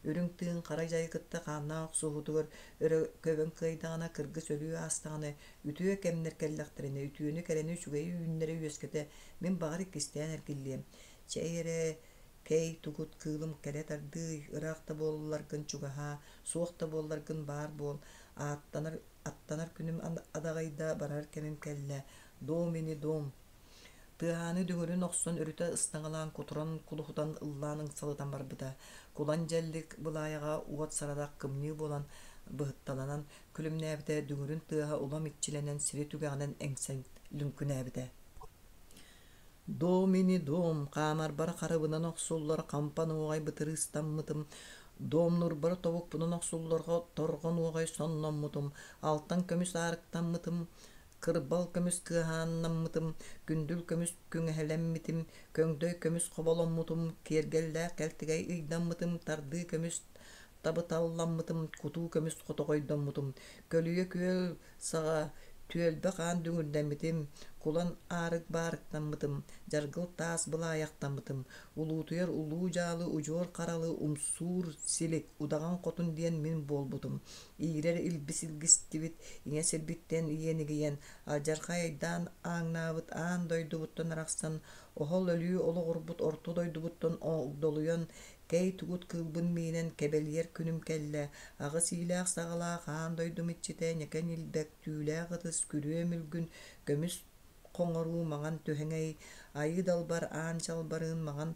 Үрүҥ тыын хара дьайы кытта хааннаах охсуһуутугар өрө көбөн кыайдаҕына, кыргыс өлүү аастаҕына, үтүө кэмнэр кэллэхтэринэ, үтүөнү-кэрэни үчүгэйи үүннэрэ үөскэтэ, мин баҕар иккистээн эргиллиэм. Чэй эрэ, кэй тугут кыылым кэлэ тардыый, ыраах да буолларгын чугаһаа, суох да буолларгын баар буол, ааттанар аттанар күнүм адаҕайда, барар кэмим кэллэ, дом ини дом. Тыаһааны дүҥүрүн охсон өрүтэ ыстаҥалаан кутуран кулуһутан ыллаан ыҥсалытан барбыта. Кулан дьэллик былаайаҕа уот сарадах кымньыы буолан быһытталанан күлүмнээбитэ, дүҥүрүн тыаһа улам иччилэнэн сири түгэҕинэн эҥсэн лүҥкүнээбитэ. Дом ини дом, хаамарбар харыбынан охсуллар хампан уоҕай бытырыыстаммытым, домнуурбар тобукпунан охсулларга торҕон уоҕай сонноммутум, алтан көмүс аарыктаммытым, кырбал көмүс кыаһааннаммытым, күндүл көмүс күҥэһэлэммитим, көҥдөй көмүс хоболоммутум, киэргэллээх кэлтэгэй ыйдаммытым, тардыы көмүс табыталламмытым, кутуу көмүс хотоҕойдоммутум, көлүйэ күөл саҕа түөлбэ хаан дүҥүрдэммитим, кулан аарык баарыктаммытым, дьаргыл таас былаайахтаммытым, улуутуйар улуу дьаалы удьуор харалы умсуур силик удаҕан хотун диэн мин буолбутум, иирэр илбис илгистибит, ийэ сирбиттэн иэнигийэн, алдьархай айдаан ааҥнаабыт аан дойдубуттан арахсан, оһол өлүү олоҕурбут орто дойдубуттан огдолуйан, кэй тугут кыылбын миинэн кэбэлийэр күнүм кэллэ, аҕыс иилээх-саҕалаах аан дойдум иччитэ ньэкэ ньилбэк, түүлээх ытыс, күрүө мүлгүн, көмүс хоҥоруу маҥан түһэҥэй, айыы далбар аан чалбарыын маҥан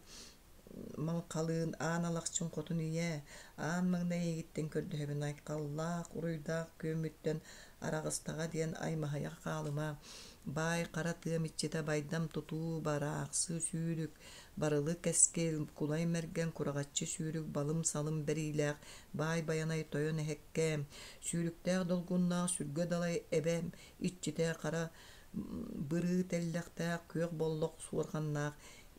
маҥхалыын аан алахчын хотун ийээ, аан маҥнай эйигиттэн көрдөһөбүн айхаллаах, уруйдаах күөммүттэн араҕыстаҕа диэн аймаһыйа хаалыма, баай хара тыам иччитэ байдам тутуу бараахсы сүүрүк, барылы кэскил, кулай мэргэн кураҕаччы сүүрүк балым-салым бэриилээх баай байанай тойон эһэккээм, сүүрүктээх долгуннаах сүргэ далай эбэм иччитэ хара Бырыы тэллэхтээх, күөх боллох суорҕаннаах,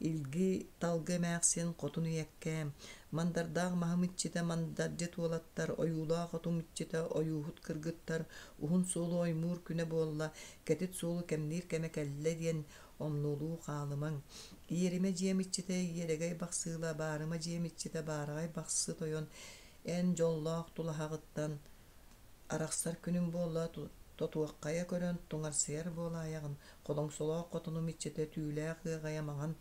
илги талгы эмээхсин хотун ийэккээм, мандардаах маһым иччитэ мандардьыт уолаттар, ойуулаах отум иччитэ ойууһут кыргыттар, уһун суолу оймуур күнэ буолла, кэтит суолу кэмниир кэмэ кэллэ диэн омнуолуу хаалымаҥ. Иэримэ дьиэм иччитэ иэрэгэй бахсыыла, баарыма дьиэм иччитэ баараҕай бахсы тойон, эн дьоллоох тулаһаҕыттан Арахсар күнүм буолла, тотуоххайа көрөн туҥарсыйар буолаайаҕын, холоҥсолоох хотунум иччитэ түүлээх ыаҕайа маҥан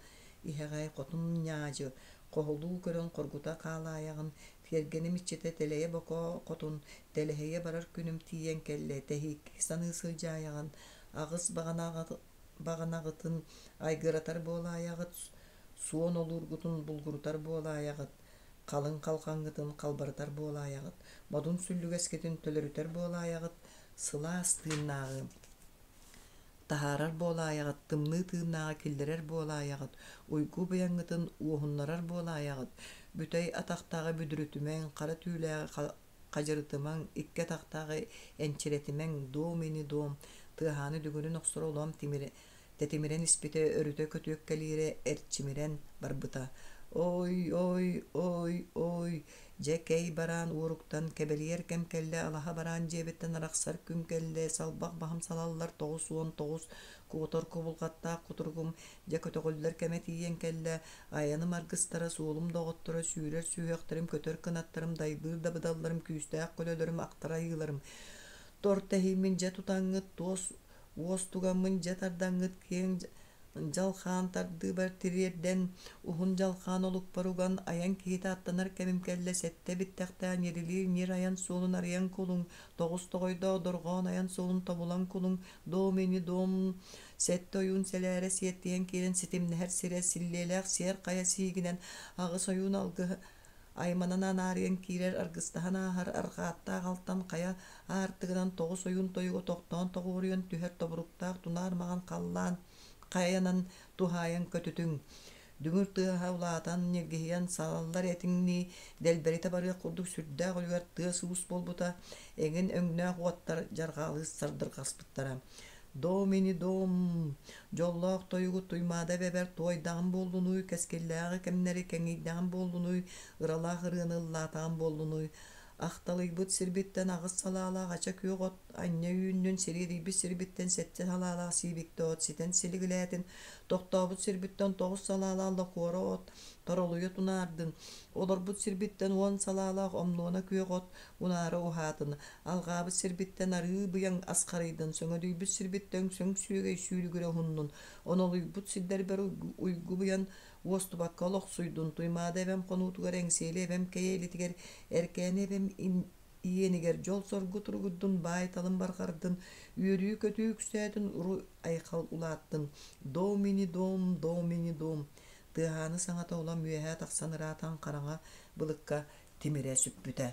иһэҕэй хотун ньаадьы, хоһулуу көрөн хоргута хаалаайаҕын, тиэргэним иччитэ тэлэйэ бокоо хотун, тэлэһийэ барар күнүм тиийэн кэллэ, тэһиикки саныы сылдьаайаҕын, аҕыс баҕанаҕытын айгыратар буолаайаҕыт, суон олуургутун булгурутар буолаайаҕыт, халыҥ халҕаҥҥытын халбарытар буолаайаҕыт, модун сүллүгэскитин төлөрүтэр буолаайаҕыт, сылаас тыыннааҕы таһаарар буолаайаҕыт, тымныы тыыннааҕы киллэрэр буолаайаҕыт, уйгу быйаҥҥытын уоһуннарар буолаайаҕыт, бүтэй атахтааҕы бүдүрүтүмэҥ, хара түүлээҕи хадьырытымаҥ, икки атахтааҕы энчирэтимэҥ, дом ини дом, тыаһааны дүҥүрүн охсоро улам тимирэ тэтимирэн испитэ өрүтэ көтүөккэлиирэ эрчимирэн барбыта. Ой, ой, ой, ой, дьэ кэй бараан уоруктан кэбэлийэр кэм кэллэ, алаһа бараан дьиэбиттэн арахсар күн кэллэ, салбах баһым салаллар 99, куотар кубулҕаттаах кутуругум дьэ көтөҕүллэр кэмэ тиийэн кэллэ, айаным аргыстара, суолум доҕотторо, сүүрэр сүһүөхтэрим, көтөр кынаттарым, дайбыыр дабыдалларым, күүстээх көлөлөрүм, ахтар айыыларым. Тор тэһииммин дьэ тутаҥҥыт, туос Уостугаммын дьэ тардаҥҥыт киэҥ дьалхаан тардыыбар тириэрдэн, уһун дьалхаан олукпар уган, айан киһитэ аттанар кэмим кэллэ сэттэ биттэхтээх ньирилиир ньир айан суолун арыйан кулуҥ, тоҕус тоҕойдоох дорҕоон айан суолун тобулан кулуҥ, дом ини дом сэттэ ойуун сэлээрэ сиэттиһэн киирэн ситимнэһэр сирэ силлиэлээх сиэр хайа сиигинэн аҕыс ойуун алгыһа Айманан анаарыйан киирэр, аргыстаһан ааһар арҕааттаах алтан хайа аартыгынан тоҕус ойуун тойуга тохтоон тоҕуоруйан түһэр тобуруктаах тунаар маҕан халлаан хайанан туһаайан көтүтүҥ. Дүҥүр тыаһа улаатан, ньиргиһийэн салаллар этиҥнии дэлбэритэ барыах курдук сүрдээх үлүгэр тыас-уус буолбута, эҥин өҥнөөх уоттар дьарҕаалыы сардырҕаспыттара. Дом ини дом, дьоллоох тойугу Туймаада эбэбэр туойдаҕым буоллунуй, кэскиллээҕи кэмнэри кэҥийдэҕим буоллунуй, ыралаах ырыаны ыллаатаҕым буоллунуй. Ахталыйбыт сирбиттэн аҕыс салаалаах ача күөх от анньа үүннүн, сириэдийбит сирбиттэн сэттэ салаалаах сиибиктэ от ситэн силигилээтин, тохтообут сирбиттэн тоҕус салаалаах локуора от торолуйа тунаардын, олорбут сирбиттэн уон салаалаах омнуона күөх от унаара уһаатын, алҕаабыт сирбиттэн арыы быйаҥ асхарыйдын, сөҥөдүйбүт сирбиттэн сөҥ сүөгэй сүүрүгүрэ уһуннун, онолуйбут сирдэрбэр уйгу быйан уостубакка олохсуйдун, Туймаада эбэм хонуутугар Эҥсиэли эбэм кэйэ илитигэр, Эркээни эбэм иэнигэр дьол-соргу туругурдун, баай-талым барҕардын, үөрүү-көтүү үксээтин, уруй-айхал улааттын. Дом ини дом, дом ини дом. Тыаһааны саҥата улам үөһэ тахсан ыраатан хараҥа былыкка тимирэ сүппүтэ.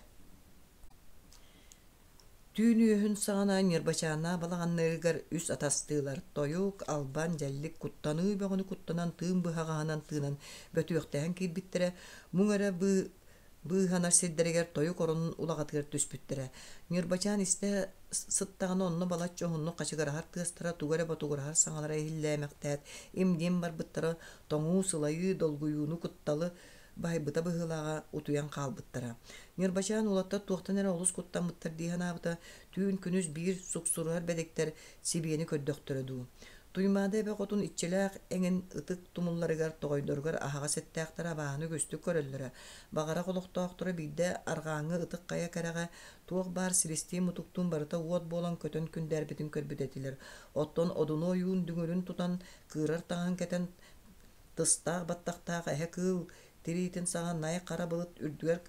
Түүн үөһүн саҕана Ньырбачааннаах балаҕанныырыгар үс атастыылар тойук, албан, дьэллик куттаныы бөҕөнү куттанан тыын быһаҕаһынан тыынан бөтүөхтэһэн киирбиттэрэ, муҥ эрэ быыһанар сирдэригэр тойук оронун улаҕатыгар түспүттэрэ. Ньырбачаан истэ сыттаҕына онно балачча уһуннук хачыгыраһар тыастара, тугу эрэ ботугураһар саҥалара иһиллээмэхтээт, им-дьим барбыттара, тоҥуу, сылайыы, долгуйууну, кутталы баһыйбыта быһыылааҕа утуйан хаалбыттара. Ньырбачаан уолаттар туохтан эрэ олус куттаммыттар дии санаабыта, түүн-күнүс биир суксуруһар бэдиктэр сибиэни көрдөхтөрө дуу. Туймаада эбэ хотун иччилээх эҥин ытык тумулларыгар, тоҕойдоругар аһаҕас эттээхтэрэ абааһыны үгүстүк көрөллөрө. Баҕарах олохтоохторо биирдэ арҕааҥҥы ытык хайа кэрэҕэ туох баар силистиин-мутуктуун барыта уот буолан көтөн күндээрбитин көрбүт этилэр. Оттон Одуну ойуун дүҥүрүн тутан, кыырар таҥаһын кэтэн Тыстаах баттахтаах эһэ кыыл тириитин саҕа най хара былыт үрдүгэр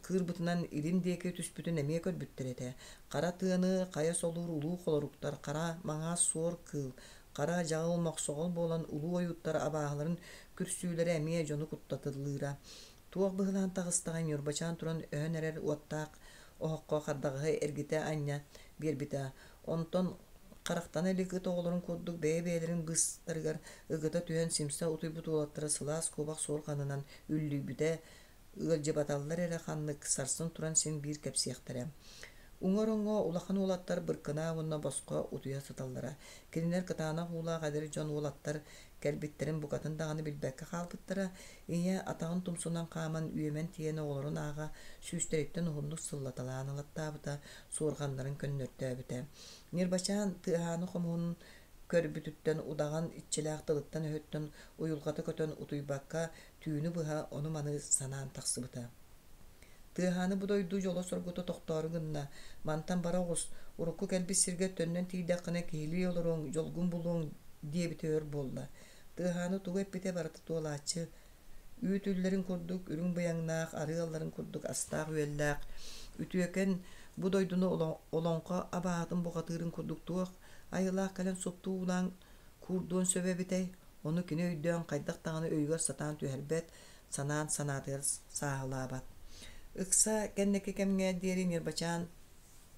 кыырбытынан илин диэки түспүтүн эмиэ көрбүттэр этэ. Хара тыаны хайа солуур улуу холоруктар, хара маҥаас суор кыыл, хара дьаҕыл мохсоҕол буолан улуу ойууттар абааһыларын күрсүүлэрэ эмиэ дьону куттатыллыыра. Туох быһылаан таҕыстаҕай Ньурбачаан туран өһөн эрэр уоттаах оһоххо хардаҕаһы эргитэ анньа биэрбитэ. Онтон харахтана илик ыт оҕолорун курдук бэйэ-бэйэлэрин быыстарыгар ыгыта түһэн симсэ утуйбут уолаттара сылаас куобах суорҕанынан үллүйбүтэ, ыалдьыбаталлар эрэ ханнык, сарсын туран син биир кэпсиэхтэрэ. Уҥа ороҥҥо улахан уолаттар быркынаа уонна босхо утуйа сыталлара. Кинилэр кытаанах уулаах эдэр дьон уолаттар кэлбиттэрин букатын даҕаны билбэккэ хаалбыттара. Ийэ атаҕын тумсунан хааман үөмэн тиийэн оҕолорун ааҕа сүүстэриттэн уһуннук сыллаталаан ылаттаабыта, суорҕаннарын көннөртөөбүтэ. Ньырбачаан тыаһааны хомуһун көрбүтүттэн удаҕан иччилээх тылыттан-өһүттэн уйулҕата көтөн утуйбакка түүнү быһа ону-маны санаан тахсыбыта. Тыаһааны бу дойду дьоло-соргута тохтоору гынна, мантан бара оҕус, урукку кэлбит сиргэ төннөн тиийдэххинэ киһилии олоруоҥ, дьолгун булуоҥ диэбитэ өр буолла. Тыаһааны тугу эппитэ барыта туолааччы, үүт үллэрин курдук үрүҥ быйаҥнаах, арыы алларын курдук астаах-үөллээх, үтүөкэн бу дойдуну олоҥхо абаһатын бухатыырын курдук туох айылаах кэлэн суптуу уулаан куурдуон сөп эбитэй? Ону кини өйдөөн хайдах даҕаны өйүгэр сатаан түһэрбэт, санаан санаатыгар сааһылаабат. Ыкса кэнники кэмҥэ диэри Ньырбачаан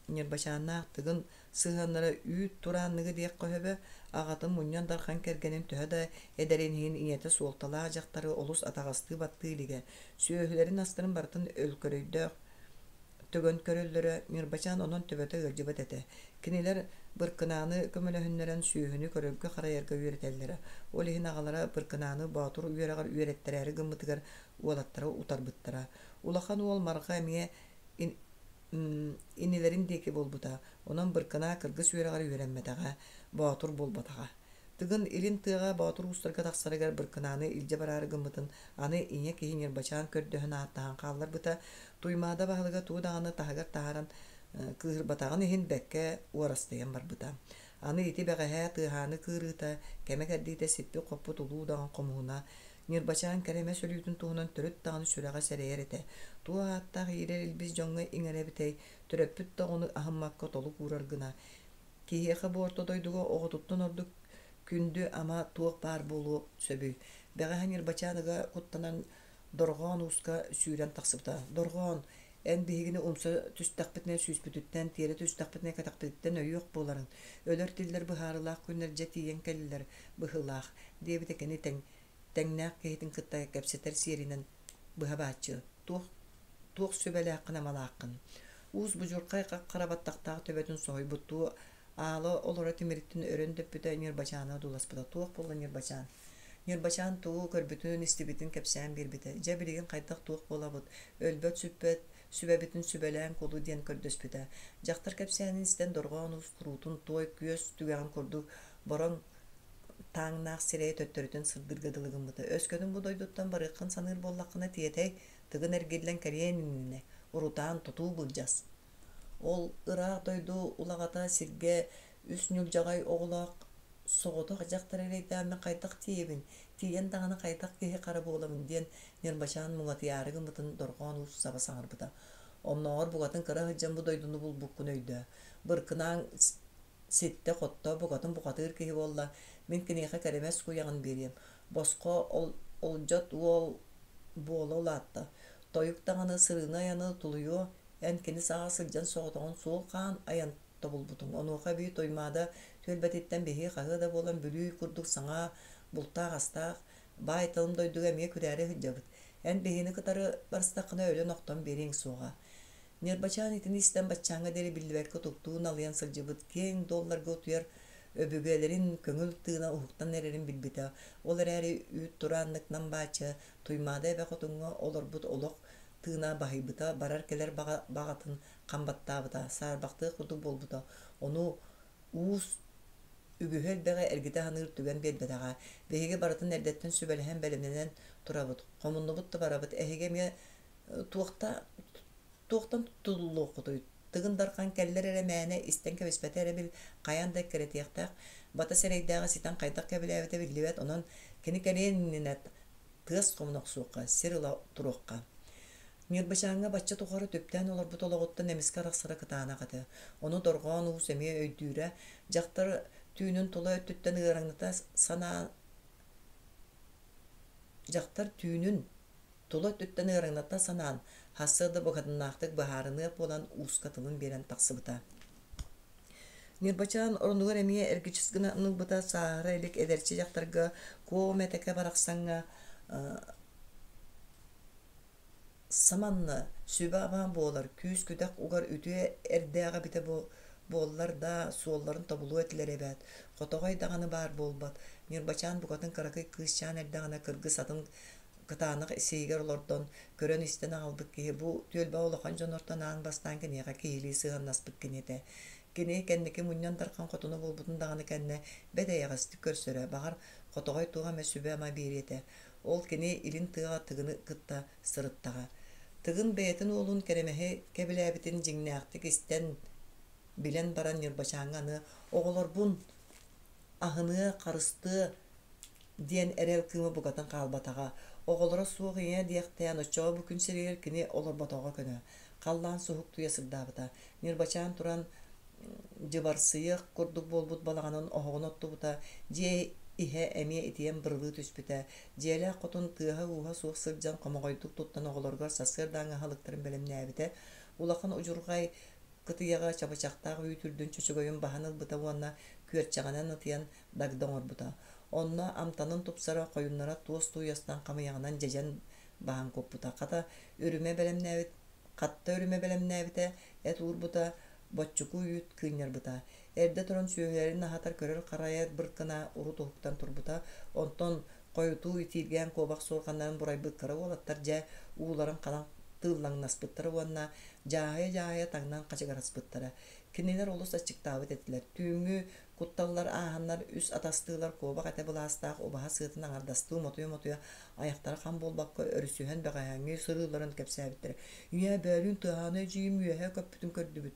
Ньырбачааннаах Тыгын сыһыаннара үүт тураанныгы диэххэ сөбө, аҕатын Мунньан Дархан кэргэнин төһө да эдэрин иһин ийэтэ суолталаах дьахтары олус атаҕастыы-баттыы илигэ, сүөһүлэрин-астарын барытын өлкөрөйдөөх төгөн көрөллөрө, Ньырбачаан онон төбөтө ыалдьыбат этэ. Кинилэр Быркынааны көмөлөһүннэрэн сүөһүнү көрөргө-харайарга үөрэтэллэрэ. Ол иһин аҕалара Быркынааны Боотур үөрэҕэр үөрэттэрээри гыммытыгар уолаттара утарбыттара. Улахан уол Марҕа эмиэ инилэрин диэки буолбута, онон Быркынаа кыргыс үөрэҕэр үөрэммэтэҕэ, боотур буолбатаҕа. Тыгын илин тыаҕа боотур уустарга тахсарыгар Быркынааны илдьэ бараары гыммытын аны ийэ киһи Ньырбачаан көрдөһөн ааттаһан хаалларбыта, Туймаада баһылыга тугу даҕаны таһыгар таһааран кыыһырбатаҕын иһин бэккэ уорастыйан барбыта. Аны ити бэҕэһээ тыаһааны кыырыыта, кэмэ-кэрдиитэ сиппит-хоппут улуу удаҕан хомуһуна Ньырбачаан кэрэмэс өлүүтүн туһунан төрүт даҕаны сүрэҕэ сэрэйэр этэ. Туох ааттаах иирэр илбис дьоҥҥо иҥэрэ эбитэй, төрөппүт да оҕону аһыммакка толук уурар гына. Киһиэхэ бу орто дойдуга оҕотуттан ордук күндү ама туох баар буолуо сөбүй? Бэҕэһээ Ньырбачаан ыга куттанан Дорҕоон ууска сүүрэн тахсыбыта. Дорҕоон, эн биһигини умса түстэхпитинэ сүүспүтүттэн, тиэрэ түстэхпитинэ кэтэхпититтэн өйүөх буоларыҥ. Өлөр-тиллэр быһаарыылаах күннэр дьэ тиийэн кэллилэр быһыылаах, диэбитэ кини тэҥ тэҥнээх киһитин кытта кэпсэтэр сиэринэн быһа бааччы туох туох сүбэлээххин-амалааххын Уус будьурхай хап-хара баттахтаах төбөтүн соһуйбуттуу аала олоро тимириттэн өрө өндөппүтэ Ньырбачааны одууласпыта туох буолла Ньырбачаан Ньырбачаан тугу көрбүтүн-истибитин кэпсээн биэрбитэ дьэ билигин хайдах туох буолабыт өлбөт-сүппэт сүбэбитин сүбэлээн кулу диэн көрдөспүтэ дьахтар кэпсээнин истэн Дорҕоон Уус куруутун туой күөс түгэҕин курдук бороҥ тааҥнаах сирэйэ төттөрүтүн сырдыырга дылы гыммыта. Өскөтүн бу дойдуттан барыаххын саныыр буоллаххына тиэтэй, Тыгын эргиллэн кэлиэн иннинэ, урутаан тутуу былдьас. Ол ыраах дойду улаҕата сиргэ үс ньулдьаҕай оҕолоох соҕотох дьахтар эрэйдээммин хайдах тиийэбин, тиийэн даҕаны хайдах киһи хара буолабын диэн Ньырбачаан муҥатыйаары гыммытын Дорҕоон Уус саба саҥарбыта. Оннооҕор букатын кыра сылдьан бу дойдуну булбуккун өйдөө. Быркынаан ситтэ-хотто, букатын бухатыыр киһи буолла, мин киниэхэ кэрэмэс куйаҕын биэриэм. Босхо ол олдьот уол буола улаатта. Тойук даҕаны сырыыны-айаны тулуйуо, эн кини саҕа сылдьан соҕотоҕун суол хаан айан тобулбутуҥ. Онуоха эбии Туймаада түөлбэтиттэн биһиги хаһыа да буолан Бүлүү курдук саҥа бултаах-астаах, баай-талым дойдуга эмиэ күрээри сылдьабыт. Эн биһигини кытары барыстаххына өлөн-охтон биэриэҥ суоҕа. Ньырбачаан итини истэн баччааҥҥа диэри биллибэккэ утуктуу налыйан сылдьыбыт киэҥ дуолларга утуйар өбүгэлэрин көҥүл тыына уһуктан эрэрин билбитэ. Ол эрээри үүт турааннык намбааччы Туймаада эбэ хотуҥҥа олорбут олох тыына баһыйбыта, барар-кэлэр баҕатын хам баттаабыта, саарбахтыах курдук буолбута. Ону уус үгүһү-элбэҕи эргитэ саныыр түгэн биэрбэтэҕэ. Биһиги барытын эрдэттэн сүбэлэһэн бэлэмнэнэн турабыт, хомуннубут да барабыт. Эһиги эмиэ туохта туохтан тутуллуоххутуй? Тыгын Дархан кэллэр эрэ мээнэ истэн кэбиспэтэ эрэ бил хайаан да эккирэтиэхтээх, бата сэрэйдээҕи ситэн хайдах кэбилээбитэ биллибэт, онон кини кэлиэн иннинэ тыас хомуна охсуохха, сир ыла туруохха. Ньырбачааҥҥа бачча тухары түптээн олорбут олоҕуттан эмискэ арахсара кытаанах этэ. Ону Дорҕоон Уус эмиэ өйдүүрэ, дьахтар түүнүн тула өттүттэн ыараҥната санаан дьахтар түүнүн Тула өттүттэн ыараҥната санаан, сарсыарда букатыннаахтык быһаарыныа буолан ууска тылын биэрэн тахсыбыта. Ньырбачаан оронугар эмиэ эргичис гына ылбыта сааһыра илик эдэрчи дьахтарга Куо Мэтэкэ барахсаҥҥа Саманна сүбэ-ама буолар, күүс-күдэх угар үтүө эрдээх эбитэ буоллар да, суолларын тобулуо этилэр эбээт. Хотоҕой даҕаны баар буолбат. Ньырбачаан букатын кыракый кыысчаан эрдэҕинэ кыргыс атын кытаанах сиһигэр олордон, көрөн-истэн аҕалбыт киһи бу түөлбэҕэ улахан дьоннортон аан бастаан киниэхэ киһилии сыһыаннаспыт кини этэ. Кини кэнники Мунньан Дархан хотуна буолбутун даҕаны кэннэ бэрт эйэҕэстик көрсөрө, баҕар, хотоҕой туох эмэ сүбэ-ама биэриэ этэ. Ол кини илин тыаҕа Тыгыны кытта сырыттаҕа. Тыгын бэйэтин уолун Кэрэмэһи кэбилээбитин дьиҥнээхтик истэн, билэн баран Ньырбачааҥҥа аны «Оҕолорбун аһыныа, харыстыа» диэн эрэл кыыма букатын хаалбатаҕа. Оҕолоро суох ийэ диэхтээн, оччоҕо бу күн сиригэр кини олорботоҕо көнө. Халлаан суһуктуйа сырдаабыта. Ньырбачаан туран дьыбарсыйыах курдук буолбут балаҕанын оһоҕун оттубута, дьиэ иһэ эмиэ итийэн бырылыы түспүтэ. Дьиэлээх хотун тыаһа-ууһа суох сылдьан хомоҕойдук туттан оҕолоругар сарсыардааҥҥы аһылыктарын бэлэмнээбитэ. Улахан удьурҕай кытыйаҕа чабычахтаах үүт үрдүн чөчөгөйүн баһан ылбыта уонна күөрчэҕинэн ытыйан дагда оҥорбута. Онно амтанын тупсара, хойуннара туос тууйастан хамыйаҕынан дьэдьэн баһан куппута. Хата, үрүмэ бэлэмнээбит Хатта үрүмэ бэлэмнээбитэ, эт уурбута, боччуку үүт кыынньарбыта. Эрдэ туран сүөһүлэрин аһатар көрөр-харайар быркына урут уһуктан турбута, онтон хойутуу итииргээн куобах суорҕаннарын бурайбыт кыра уолаттар дьэ ууларын ханан тыыллаҥнаспыттара уонна дьааһыйа-дьааһыйа таҥнан хачыгыраспыттара. Кинилэр олус аччыктаабыт этилэр. Түүҥҥү Кутталлар ааһаннар үс атастыылар куобах этэ былаастаах убаһа сыатын аҥардастыы мотуйа-мотуйа айахтара хам буолбакка өрүсүһэн бэҕэһээҥҥи сырыыларын кэпсээбиттэрэ. Ийээ, бөөлүүн тыаһааны эдьиийим үөһэ көппүтүн көрдүбүт.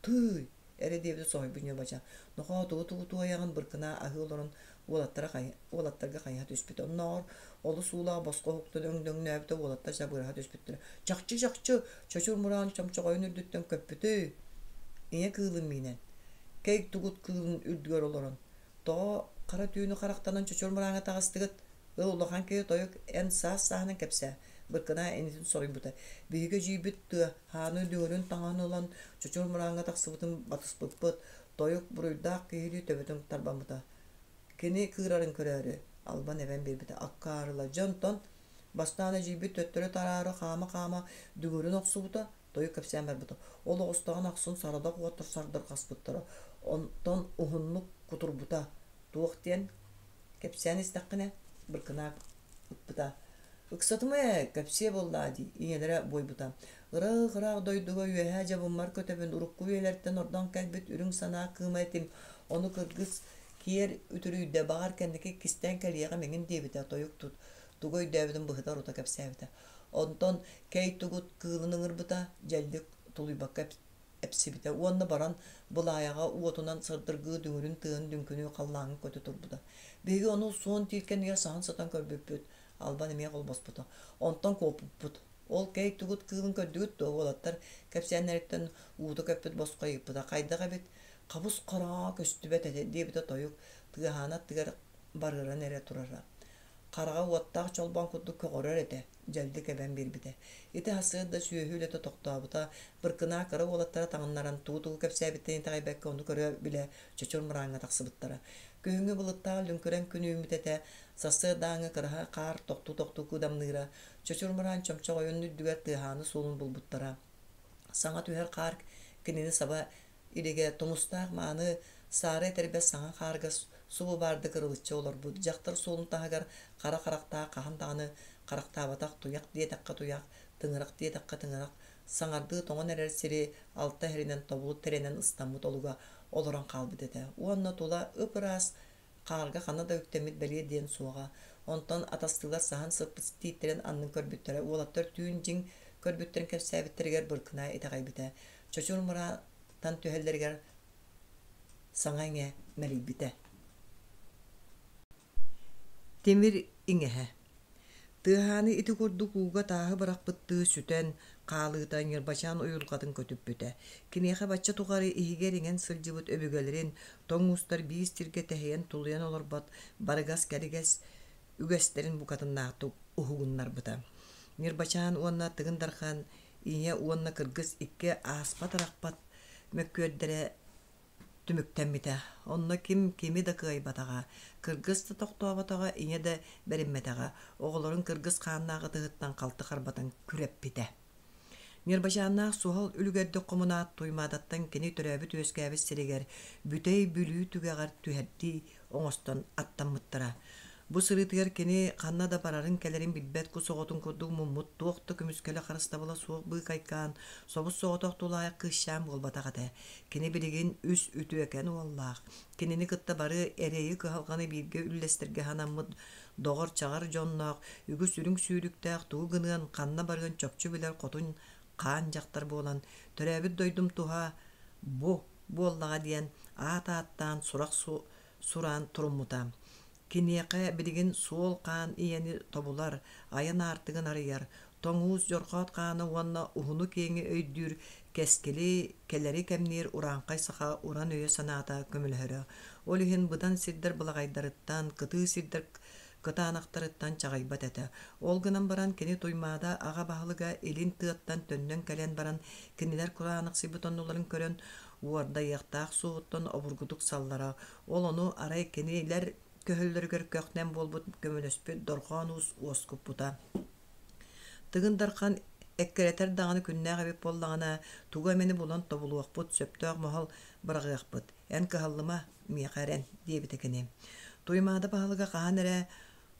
Тыый! эрэ диэбитэ соһуйбут Ньурбачаан. Нохоо, тугу-тугу туойаҕын Быркынаа аһыы олорон уолаттара уолаттарга хайыһа түспүтэ. Оннооҕор олус уулаах босхо уһуктан өҥдөҥнөөбүтэ уолаттар чабыраһа түспүттэрэ. Чахчы-чахчы, чочур мураан чомчоҕойун үрдүттэн көппүтүй! Ийэ кыылын миинэн, кэй тугут кыылын үрдүгэр олорон, тоҕо хара түүнү харахтанан чочур мырааҥҥа таҕыстыгыт? Ыл улахан киһи тойук эн саас-сааһынан кэпсээ, Быркынаа инитин соруйбута. Биһиги эдьиийбит тыаһааны дүҥүрүн таҥаһын ылан чочур мырааҥҥа тахсыбытын батыспыппыт, тойук буруйдаах киһилии төбөтүн тарбаммыта. Кини кыырарын көрөөрү, Албан эбэн биэрбитэ. Аккаарыла дьэ онтон бастаан эдьиийбит төттөрү тараары хаама-хаама дүҥүрүн охсубута, тойук кэпсээн барбыта. Ол оҕустаҕын ахсын сарадах уоттар сардырҕаспыттара. Онтон уһуннук кутурбута. Туох диэн кэпсээн истэххинэ, Быркынаак ыппыта. Ыксатыма ээ, кэпсиэ буоллаа дии, ийэлэрэ буойбута. Ыраах-ыраах дойдуга үөһээ дьабыммар көтөбүн, урукку үйэлэртэн ордон кэлбит үрүҥ санаа кыыма этим, ону кыргыс киэр үтүрүйдэ, баҕар кэнники кистээн кэлиэҕим эҥин диэбитэ, тойук тут, тугу өйдөөбүтүн быһыта-орута кэпсээбитэ. Онтон кэй тугут кыылын ыҥырбыта, дьэллик тулуйбакка эпсибитэ уонна баран былаайаҕа уотунан сырдыргыы дүҥүрүн тыаһын дүҥкүнүү халлааҥҥа көтө турбута. Биһиги ону суон тиит кэннигэр саһан сытан көрбүппүт, Албан эмиэ холбоспута. Онтон куоппуппут. Ол кэй тугут кыылын көрдүгүт дуо уолаттар кэпсээннэриттэн уута көппүт босхо ыйыппыта. Хайдах эбит хабыс хараҥа көстүбэт этэ диэбитэ тойук тыаһаана аттыгар барыаран эрэ турара. Хараҕа уоттаах чолбон курдук көҕөрөр этэ, дьэллик эбэн биэрбитэ. Ити сарсыарда сүөһү үлэтэ тохтообута, Быркынаа кыра уолаттара таҥыннаран тугу-тугу кэпсээбиттэрин итэҕэйбэккэ ону көрө-билэ чочур мырааҥҥа тахсыбыттара. Күһүҥҥү былыттаах лүҥкүрэн күн үүммүт этэ, сарсыардааҥҥы кыраһа хаар тохтуу-тохтуу кыыдамныыра, чочур мыраан чомчоҕойун үрдүгэр тыаһааны суолун булбуттара. Саҥа түһэр хаар кинини саба илигэ тумустаах мааны саары этэрбэс саҥа хаарга субу баардык ырылыччы олорбут дьахтар суолун таһыгар хара харахтаах хаһан даҕаны харахтаабатах туйах диэтэххэ туйах, тыҥырах диэтэххэ тыҥырах, саҥардыы тоҥон эрэр сири алта иһэринэн тобулу тирэнэн ыстаммыт олуга олорон хаалбыт этэ уонна тула ып-ыраас хаарга ханна да үктэммит бэлиэ диэн суоҕа. Онтон атастыылар саһан сыппыт тииттэрин аннын көрбүттэрэ, уолаттар түүн дьиҥ көрбүттэрин кэпсээбиттэригэр Быркынаа итэҕэйбитэ. Чочур мыраантан түһэллэригэр саҥа-иҥэ мэлийбитэ. Тимир иҥэһэ Тыаһааны ити курдук ууга тааһы бырахпыттыы сүтэн хаалыыта Ньырбачаан уйулҕатын көтүппүтэ. Киниэхэ бачча тухары иһигэр иҥэн сылдьыбыт өбүгэлэрин тоҥ уустар биир сиргэ тэһийэн-тулуйан олорбот барыгас-кэригэс үгэстэрин букатыннаахтык уһугуннарбыта. Ньырбачаан уонна Тыгын Дархан ийэ уонна кыргыс икки ааспат-арахпат мөккүөрдэрэ. түмүктэммитэ. Онно ким кими да кыайбатаҕа, кыргыс да тохтооботоҕо, ийэ да бэриммэтэҕэ, оҕолорун кыргыс хааннаах ытыһыттан халты харбатан күрэппитэ. Ньырбачааннаах суһал үлүгэрдик хомунаат Туймаадаттан кини төрөөбүт-үөскээбит сиригэр Бүтэй Бүлүү түгэҕэр түһэрдии оҥостон аттаммыттара. Бу сырыытыгар кини ханна да барарын-кэлэрин билбэт кус оҕотун курдук муммут туох да көмүскэлэ-харыстабыла суох быыкайкаан, собус-соҕотох тулаайах кыысчаан буолбатах этэ. Кини билигин үс үтүөкэн уоллаах, кинини кытта бары эрэйи-кыһалҕаны бииргэ үллэстэргэ санаммыт доҕор-чаҕар дьонноох, үгүс үрүҥ сүүрүктээх тугу гыныан, ханна барыан чопчу билэр хотун хаан дьахтар буолан, төрөөбүт дойдум туһа бу буоллаҕа диэн аат ааттаан сурах сураан туруммута. Киниэхэ билигин суол хаан ийэни тобулар, айан аартыгын арыйар, тоҥуус дьорҕоот хаана уонна уһуну-киэҥи өйдүүр, кэскили, кэлэри кэмниир урааҥхай саха уран өйө-санаата көмөлөһөрө. Ол иһин быдан сирдэр былаҕайдарыттан, кытыы сирдэр кытаанахтарыттан чаҕыйбат этэ. Ол гынан баран кини Туймаада аҕа баһылыга илин тыаттан төннөн кэлэн баран кинилэр кураанахсыйбыт оннуларын көрөн уордайыахтаах суоһуттан обургутук саллара. Ол ону арай кинилэр көһөллөрүгэр көх-нэм буолбут көмөлөспүт Дорҕоон Уус уоскуппута. Тыгын Дархан эккирэтэр даҕаны күннээх эбит буоллаҕына, тугу эмэни булан тобулуохпут, сөптөөх моһол быраҕыахпыт. Эн кыһаллыма, миэхэ эрэн, диэбитэ кини. Туймаада баһылыга хаһан эрэ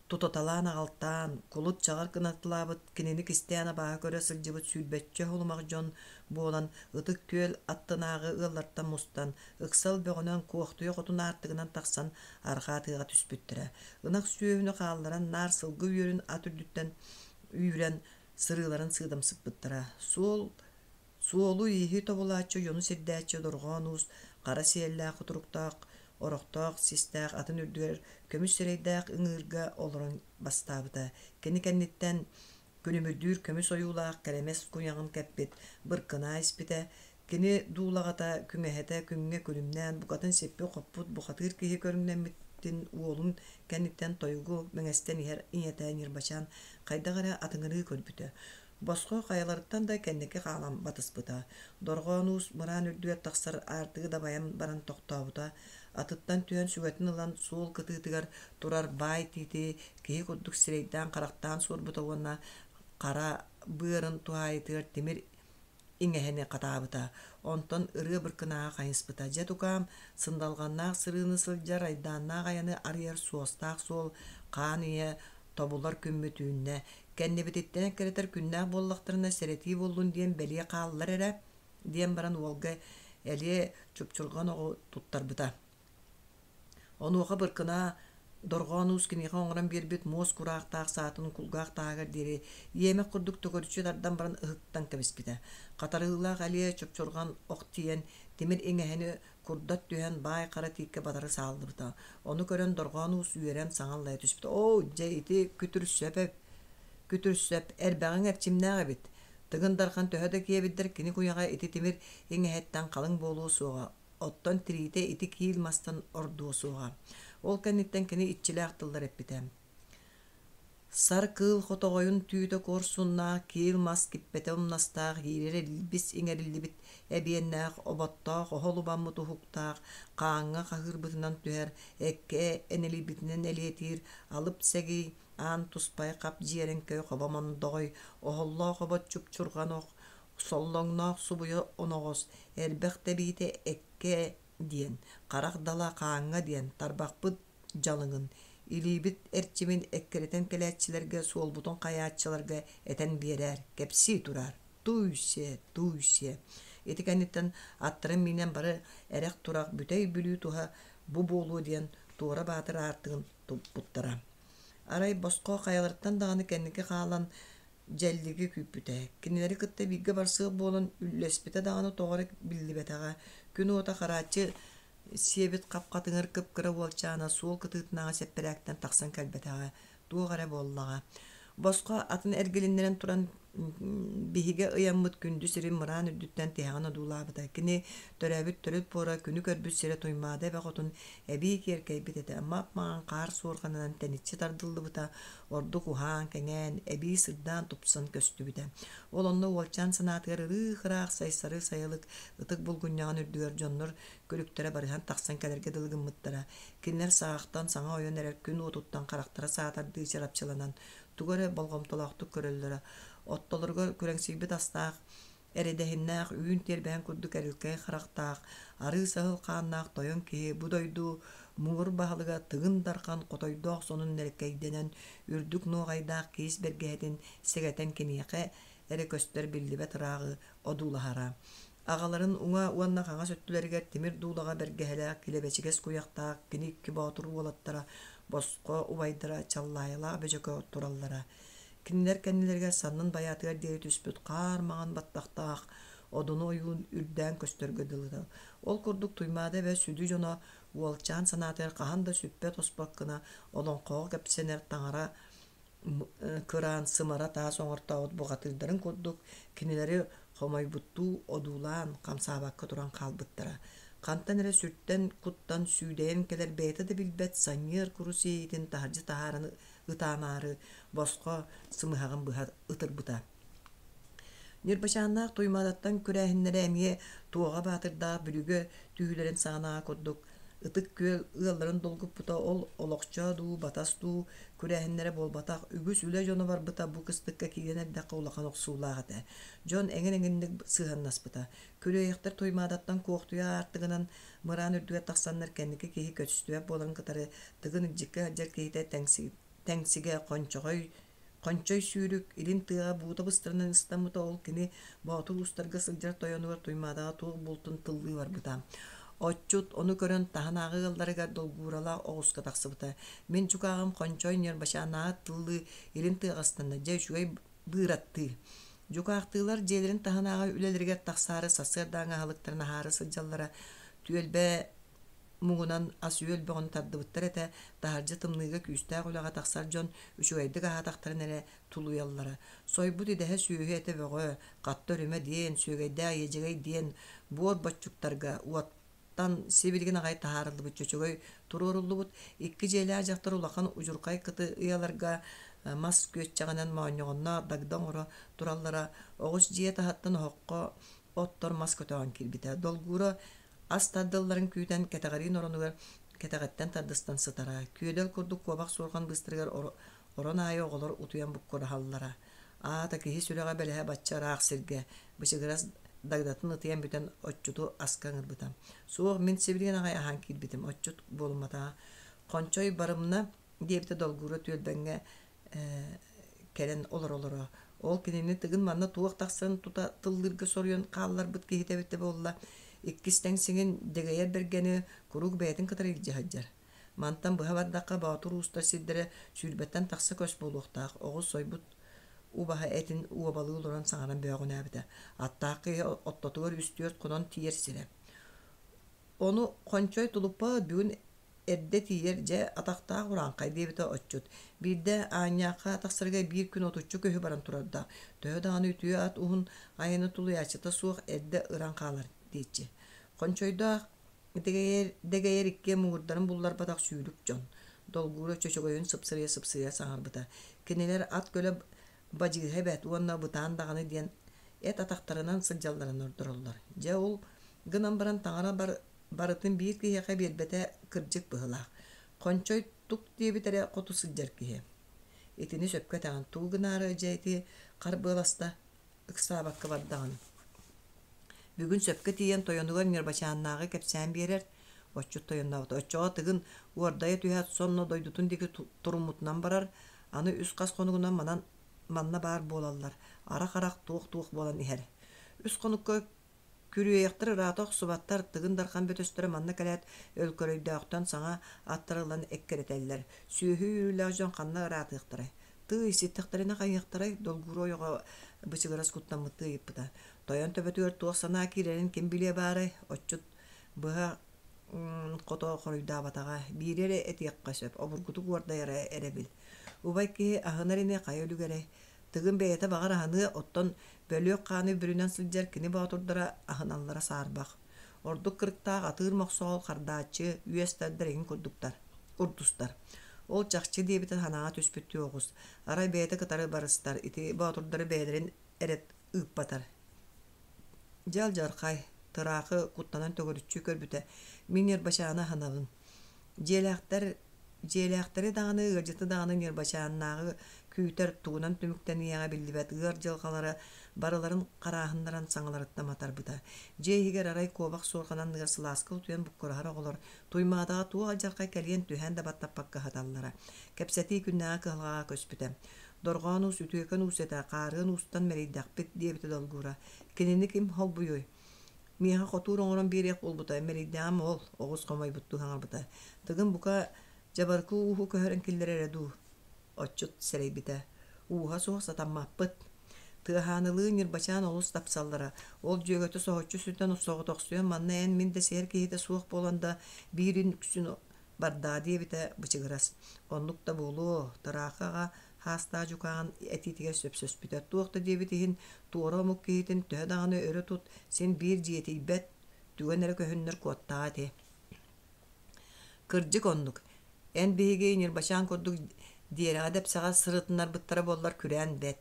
тутаталаан аҕалтаан, кулут чаҕар гынаталаабыт кинини кистээн абааһы көрө сылдьыбыт сүүрбэччэ уһулумах дьон буолан Ытык Күөл аттынааҕы ыаллартан мустан, ыксал бөҕөнөн Куохтуйа хотун аартыгынан тахсан арҕаа тыаҕа түспүттэрэ. Ынах сүөһүнү хаалларан наар сылгы үөрүн ат үрдүттэн үүрэн сырыыларын сыыдамсыппыттара. Суол Суолу-ииһи тобулааччы, дьону сирдээччи Дорҕоон Уус хара сиэллээх кутуруктаах, орохтоох, систээх атын үрдүгэр көмүс сирэйдээх ыҥыырга олорон бастаабыта. Кини кэнниттэн күлүмүрдүүр көмүс ойуулаах кэрэмэс куйаҕын кэппит быркынаа испитэ. Кини дуулаҕата, күҥэһэтэ күҥҥэ күлүмнээн букатын сиппит-хоппут бухатыыр киһи көрүҥнэммитин уолун кэнниттэн тойугу мэҥэстэн иһэр ийэтэ Ньырбачаан хайдах эрэ атыҥырыы көрбүтэ. Босхо хайаларыттан да кэнники хаалан батыспыта. Дорҕоон Уус мыраан үрдүгэр тахсар аартыгы дабайан баран тохтообута. Атыттан түһэн сүгэтин ылан суол кытыытыгар турар баай тиити киһи курдук сирэйдээн-харахтаан суорбута уонна хара быарын туһаайытыгар тимир иҥэһэни хатаабыта. Онтон ырыа быркынааҕа хайыспыта. Дьэ тукаам, сындалҕаннаах сырыыны сылдьар, айдааннаах айаны арыйар суостаах суол хаан ийэ тобулар күммүт үүннэ. Кэннибититтэн эккирэтэр күннээх буоллахтарына сэрэтии буоллун диэн бэлиэ хааллар эрэ, диэн баран уолга элиэ чупчурҕан оҕу туттарбыта. Онуоха Быркынаа Дорҕоон Уус киниэхэ оҥорон биэрбит муос кураахтаах саатын кулгаах таһыгар диэри иэмэх курдук төгүрүччү тардан баран ыһыктан кэбиспитэ. Хатарыылаах элиэ чупчурҕан ох тиийэн, тимир иҥэһэни курдат түһэн баай хара тииккэ батары сааллыбыта. Ону көрөн Дорҕоон Уус үөрэн саҥа аллайа түспүтэ. «Оо, дьэ ити күтүр сөп, күтүр сөп, эрбэҕиҥ эрчимнээх эбит. Тыгын Дархан төһө да киэбирдэр кини куйаҕа ити тимир иҥэһэттэн халыҥ буолуо суоҕа, оттон тириитэ ити киил мастан ордуо суоҕа. Ол кэнниттэн кини иччилээх тыллар эппитэ. Сар кыыл хотоҕойун түүтэ куорсуннаах, киил мас киппэтэ умнастаах, иирэр илбис иҥэриллибит эбиэннээх, оботтоох оһол убаммыт уһуктаах, хааҥҥа хаһыырбытынан түһэр, эккэ энэлийбитинэн элиэтиир, алып сэгий, аан туспай хап дьиэрэҥкэй хобо мондоҕой, оһоллоох обот чупчурҕан ох, соллоҥноох субуйа оноҕос, элбэх тэбиитэ эккэ диэн, харах дала хааҥҥа диэн тарбахпыт дьалыҥын, илиибит эрчимин эккирэтэн кэлээччилэргэ суолбутун хайааччыларга этэн биэрээр, кэпсии тураар, тууй-сиэ, тууй-сиэ. Ити кэнниттэн аттарын миинэн бары эрэх-турах бүтэй Бүлүү туһа бу буолуо диэн Туора Баатыр аартыгын туппуттара. Арай босхо хайаларыттан даҕаны кэнники хаалан дьэллиги күүппүтэ. Кинилэри кытта бииргэ барсыах буолан үллэспитэ даҕаны тоҕо эрэ биллибэтэҕэ. Күн уота харааччы сиэбит хап-хатыҥыр кып-кыра уолчаана суол кытыытынааҕы сэппэрээктэн тахсан кэлбэтэҕэ. Туох эрэ буоллаҕа. Босхо атын эргилиннэрэн туран Биһигэ ыйаммыт күндү сирин мыраан үрдүттэн тиһэҕин одуулаабыта. Кини төрөөбүт төрүт буора, күнү көрбүт сирэ Туймаада эбэ хотун эбии киэркэйбит этэ. Мап-маҥан хаар суорҕанынан тэниччи тардыллыбыта, ордук уһаан, кэҥээн, эбии сырдаан тупсан көстүбүтэ. Ол онно уолчаан санаатыгар ырыы-ыраах Сайсары сайылык ытык булгунньаҕын үрдүгэр дьоннор күлүктэрэ барыһан тахсан кэлэргэ дылы гыммыттара. Кинилэр саҕахтан саҥа ойон эрэр күн уотуттан харахтара саатардыы чарапчыланан, тугу эрэ болҕомтолоохтук көрөллөрө. Оттолоругар күрэҥсийбит астаах, эрэдэһиннээх, үүн тиэрбэһин курдук эрилкэй харахтаах, арыы саһыл хааннаах тойон киһи бу дойду муҥур баһылыга Тыгын Дархан хотойдоох сонун нэлэкэйдэнэн, үрдүк нуоҕайдаах киис бэргэһэтин сэгэтэн киниэхэ эрэ көстөр биллибэт ырааҕы одуулаһара. Аҕаларын уҥа уонна хаҥас өттүлэригэр тимир дуулаҕа бэргэһэлээх килэбэчигэс куйахтаах кини икки боотур уолаттара босхо убайдара Чаллаайылаах Бөдьөкө тураллара. Кинилэр кэннилэригэр саннын байаатыгар диэри түспүт хаар маҥан баттахтаах Одуну ойуун үрдээн көстөргө дылыта. Ол курдук Туймаада эбэ сүдү дьоно уолчаан санаатыгар хаһан да сүппэт-оспот гына олоҥхоҕо кэпсэнэр таҥара кыраан сымара таас оҥортообут бухатыырдарын курдук кинилэри хомойбуттуу одуулаан хамсаабакка туран хаалбыттара. Хантан эрэ сүртэн куттан сүүдэйэн кэлэр бэйэтэ да билбэт санньыар курус иэйиитин таһырдьа таһааран ытаамаары босхо сымыһаҕын быһа ытырбыта. Ньырбачааннаах Туймаадаттан күрээһиннэрэ эмиэ Туоҕа Баатырдаах Бүлүүгэ түһүүлэрин саҕанааҕы курдук Ытык Күөл ыалларын долгуппута ол олохчоо дуу, батас дуу күрээһиннэрэ буолбатах, үгүс үлэ дьоно барбыта бу кыстыкка киирэн эрдэххэ улахан охсуулаах этэ. Дьон эҥин-эҥинник сыһыаннаспыта. Күрүөйэхтэр Туймаадаттан Куохтуйа аартыгынан мыраан үрдүгэр тахсаннар кэнники киһи көстүбэт буоларын кытары Тыгын илдьиккэ сылдьар киһитэ Тэҥсигэ Хончоҕой Хончой сүүрүк илин тыаҕа буута быстарынан ыстаммыта ол кини Боотур уустарга сылдьар тойонугар Туймаадаҕа туох бултун тыллыы барбыта. Отчут ону көрөн таһынааҕы ыалларыгар долгууралаах оҕуска тахсыбыта. Мин дьукааҕым Хончой Ньырбачаанааҕы тыллыы илин тыаҕа ыстанна, дьэ үчүгэй быыраттыы. Дьукаахтыылар дьиэлэрин таһынааҕы үлэлэригэр тахсаары сарсыардааҥы аһылыктарын аһаары сылдьаллара. Түөлбэ муҥунан ас-үөл бөҕөнү тардыбыттар этэ, таһырдьа тымныыга күүстээх үлэҕэ тахсар дьон үчүгэйдик аһаатахтарын эрэ тулуйаллара. Сойбут идэһэ сүөһү этэ бөҕө, хатта үрүмэ диэн, сүөгэйдээх иэдьэгэй диэн буор боччуктарга уоттан сибилигин аҕай таһаарыллыбыт чөчөгөй туруоруллубут икки дьиэлээх дьахтар улахан удьурхай кыты ыйаларга мас күөччэҕинэн моонньоҕонноох дагда оҥоро тураллара, оҕус дьиэ таһыттан оһоххо оттор мас көтөҕөн киирбитэ. Долгуура Ас тардылларын күүтэн кэтэҕэриин оронугар кэтэҕиттэн тардыстан сытара, күөдэл курдук куобах суорҕан быыстарыгар орон аайы оҕолор утуйан буккураһаллара. Аата киһи сүрэҕэ бэлэһэ бачча ыраах сиргэ, бычыгырас дагдатын ытыйан бүтэн отчуту аска ыҥырбыта. Суох, мин сибилигин аҕай аһаан киирбитим, отчут буолумматаҕа. Хончой барымна диэбитэ долгуура түөлбэҥҥэ кэлэн олоролоро. Ол кинини Тыгын манна туох тахсан тута тыллыырга соруйан хаалларбыт киһитэ эбитэ буолла. Иккис тэҥсиҥин Дэгэйэр Бэргэни куруук бэйэтин кытары илдьэ сылдьар. Мантан быһа бардахха Боотур уустар сирдэрэ сүүрбэттэн тахса көс буолуохтаах оҕус сойбут убаһа этин уобалыы олорон саҥаран бөөҕүнээбитэ. Аттаах киһи оттотугар үс-түөрт хонон тиийэр сирэ. Ону Хончой тулуппа бүгүн Эрдэ тиийэр, дьэ, атахтаах урааҥхай диэбитэ отчут. Биирдэ Аанньаахха тахсарыгар биир күн отучча көһү баран турардаах. Төһө даҕаны үтүө ат уһун айаны тулуйааччыта суох эрдэ ыран хаалар диэччи. Хончойдоох дэгэйэр, дэгэйэр иккиэн муҥурдарын булларбатах сүүрүк дьон. Долгуура чөчөгөйүн сыпсырыйа-сыпсырыйа саҥарбыта. Кинилэр ат көлө бадьыыһа эбээт уонна бытаан даҕаны диэн эт атахтарынан сылдьалларын ордороллор. Дьэ ол гынан баран таҥара бар барытын биир киһиэхэ биэрбэтэ кырдьык быһыылаах. Хончой тук диэбит эрэ хоту сылдьар киһи. Итини сөпкө этэҕин, тугу гынаары дьэ ити харбыаласта ыксаабакка бардаҕын. Бүгүн сөпкө тиийэн тойонугар Ньырбачааннааҕы кэпсээн биэрэр, отчут тойоннообут. Оччоҕо Тыгын уордайа түһээт сонно дойдутун диэки туруммутунан барар, аны үс-хас хонугунан манан манна баар буолаллар, арах-арах туох-туох буолан иһэр. Үс хонукка Күрүөйэхтэр ыраата охсубаттар, Тыгын Дархан бөтөстөрө манна кэлээт Өлкөрөйдөөхтөн саҥа аттарыллан эккирэтэллэр. Сүөһү үүрүүлээх дьон ханна ыраатыахтарай? Тыый, ситтэхтэринэ хайыахтарай? Долгуура ойоҕо бычыгырас куттаммыттыы ыйыппыта. Тойон төбөтүгэр туох санаа киирэрин ким билиэ баарай? Отчут быһа хото хоруйдаабатаҕа. Биири эрэ этиэххэ сөп, обургутук уордайара эрэбил. Убай киһи аһынар ини хайа үлүгэрэй? Тыгын бэйэтэ баҕар аһыныа, оттон бөлүөх хааны бүрүнэн сылдьар кини боотурдара аһыналлара саарбах. Ордук кырыктаах атыыр мохсоҕол хардааччы, үөс тардар эҥин курдуктар, урдустар. Ол чахчы диэбитэ санааҕа түспүттүү оҕус. Арай бэйэтэ кытары барыстар, ити боотурдары бэйэлэрин эрэ ыыппатар. Дьэ алдьархай, тыраахы куттанан төгүрүччү көрбүтэ, мин Ньырбачааны аһынабын. Дьиэлээхтэр Дьиэлээхтэри даҕаны, ыалдьыты даҕаны Ньырбачааннааҕы күүтэр, тугунан түмүктэниэҕэ биллибэт ыар дьылҕалара барыларын харааһыннаран саҥаларыттан матарбыта. Дьиэ иһигэр арай куобах суорҕанан ыар сылааска утуйан буккураһар оҕолор Туймаадаҕа туох алдьархай кэлиэн түһээн да баттаппакка сыталлара. Кэпсэтии күннээҕи кыһалҕаҕа көспүтэ. Дорҕоон уус үтүөкэн уус этэ, хаарыан уустан мэлийдэхпит диэбитэ долгуура. Кинини ким холбуйуой? Миэхэ хотуур оҥорон биэриэх буолбута, мэлийдэҕим ол, оҕус хомойбуттуу саҥарбыта. Тыгын бука дьабарыкы ууһу көһөрөн киллэрэрэ дуу? Отчут сэрэйбитэ. Ууһа суох сатаммаппыт. Тыаһаанылыы Ньырбачаан олус тапсаллара. Ол дьүөгэтэ соһуччу сүтэн соҕотохсуйан манна эн-мин дэсиһэр киһитэ суох буолан да биирин үксүн бардаа диэбитэ бычыгырас. Оннук да буолуо, Тараахы аҕа Хаастаах дьукааҕын этиитигэр сөпсөспүтэ. Туох да диэбит иһин, туора омук киһитин төһө даҕаны өрө тут, син биир дьиэтийбэт, түгэн эрэ көһүннэр куоттаҕа ити. Кырдьык оннук. Эн биһиги Ньырбачаан курдук диэрэҕэ дэпсэҕэ сырытыннарбыттара буоллар күрээн бэт.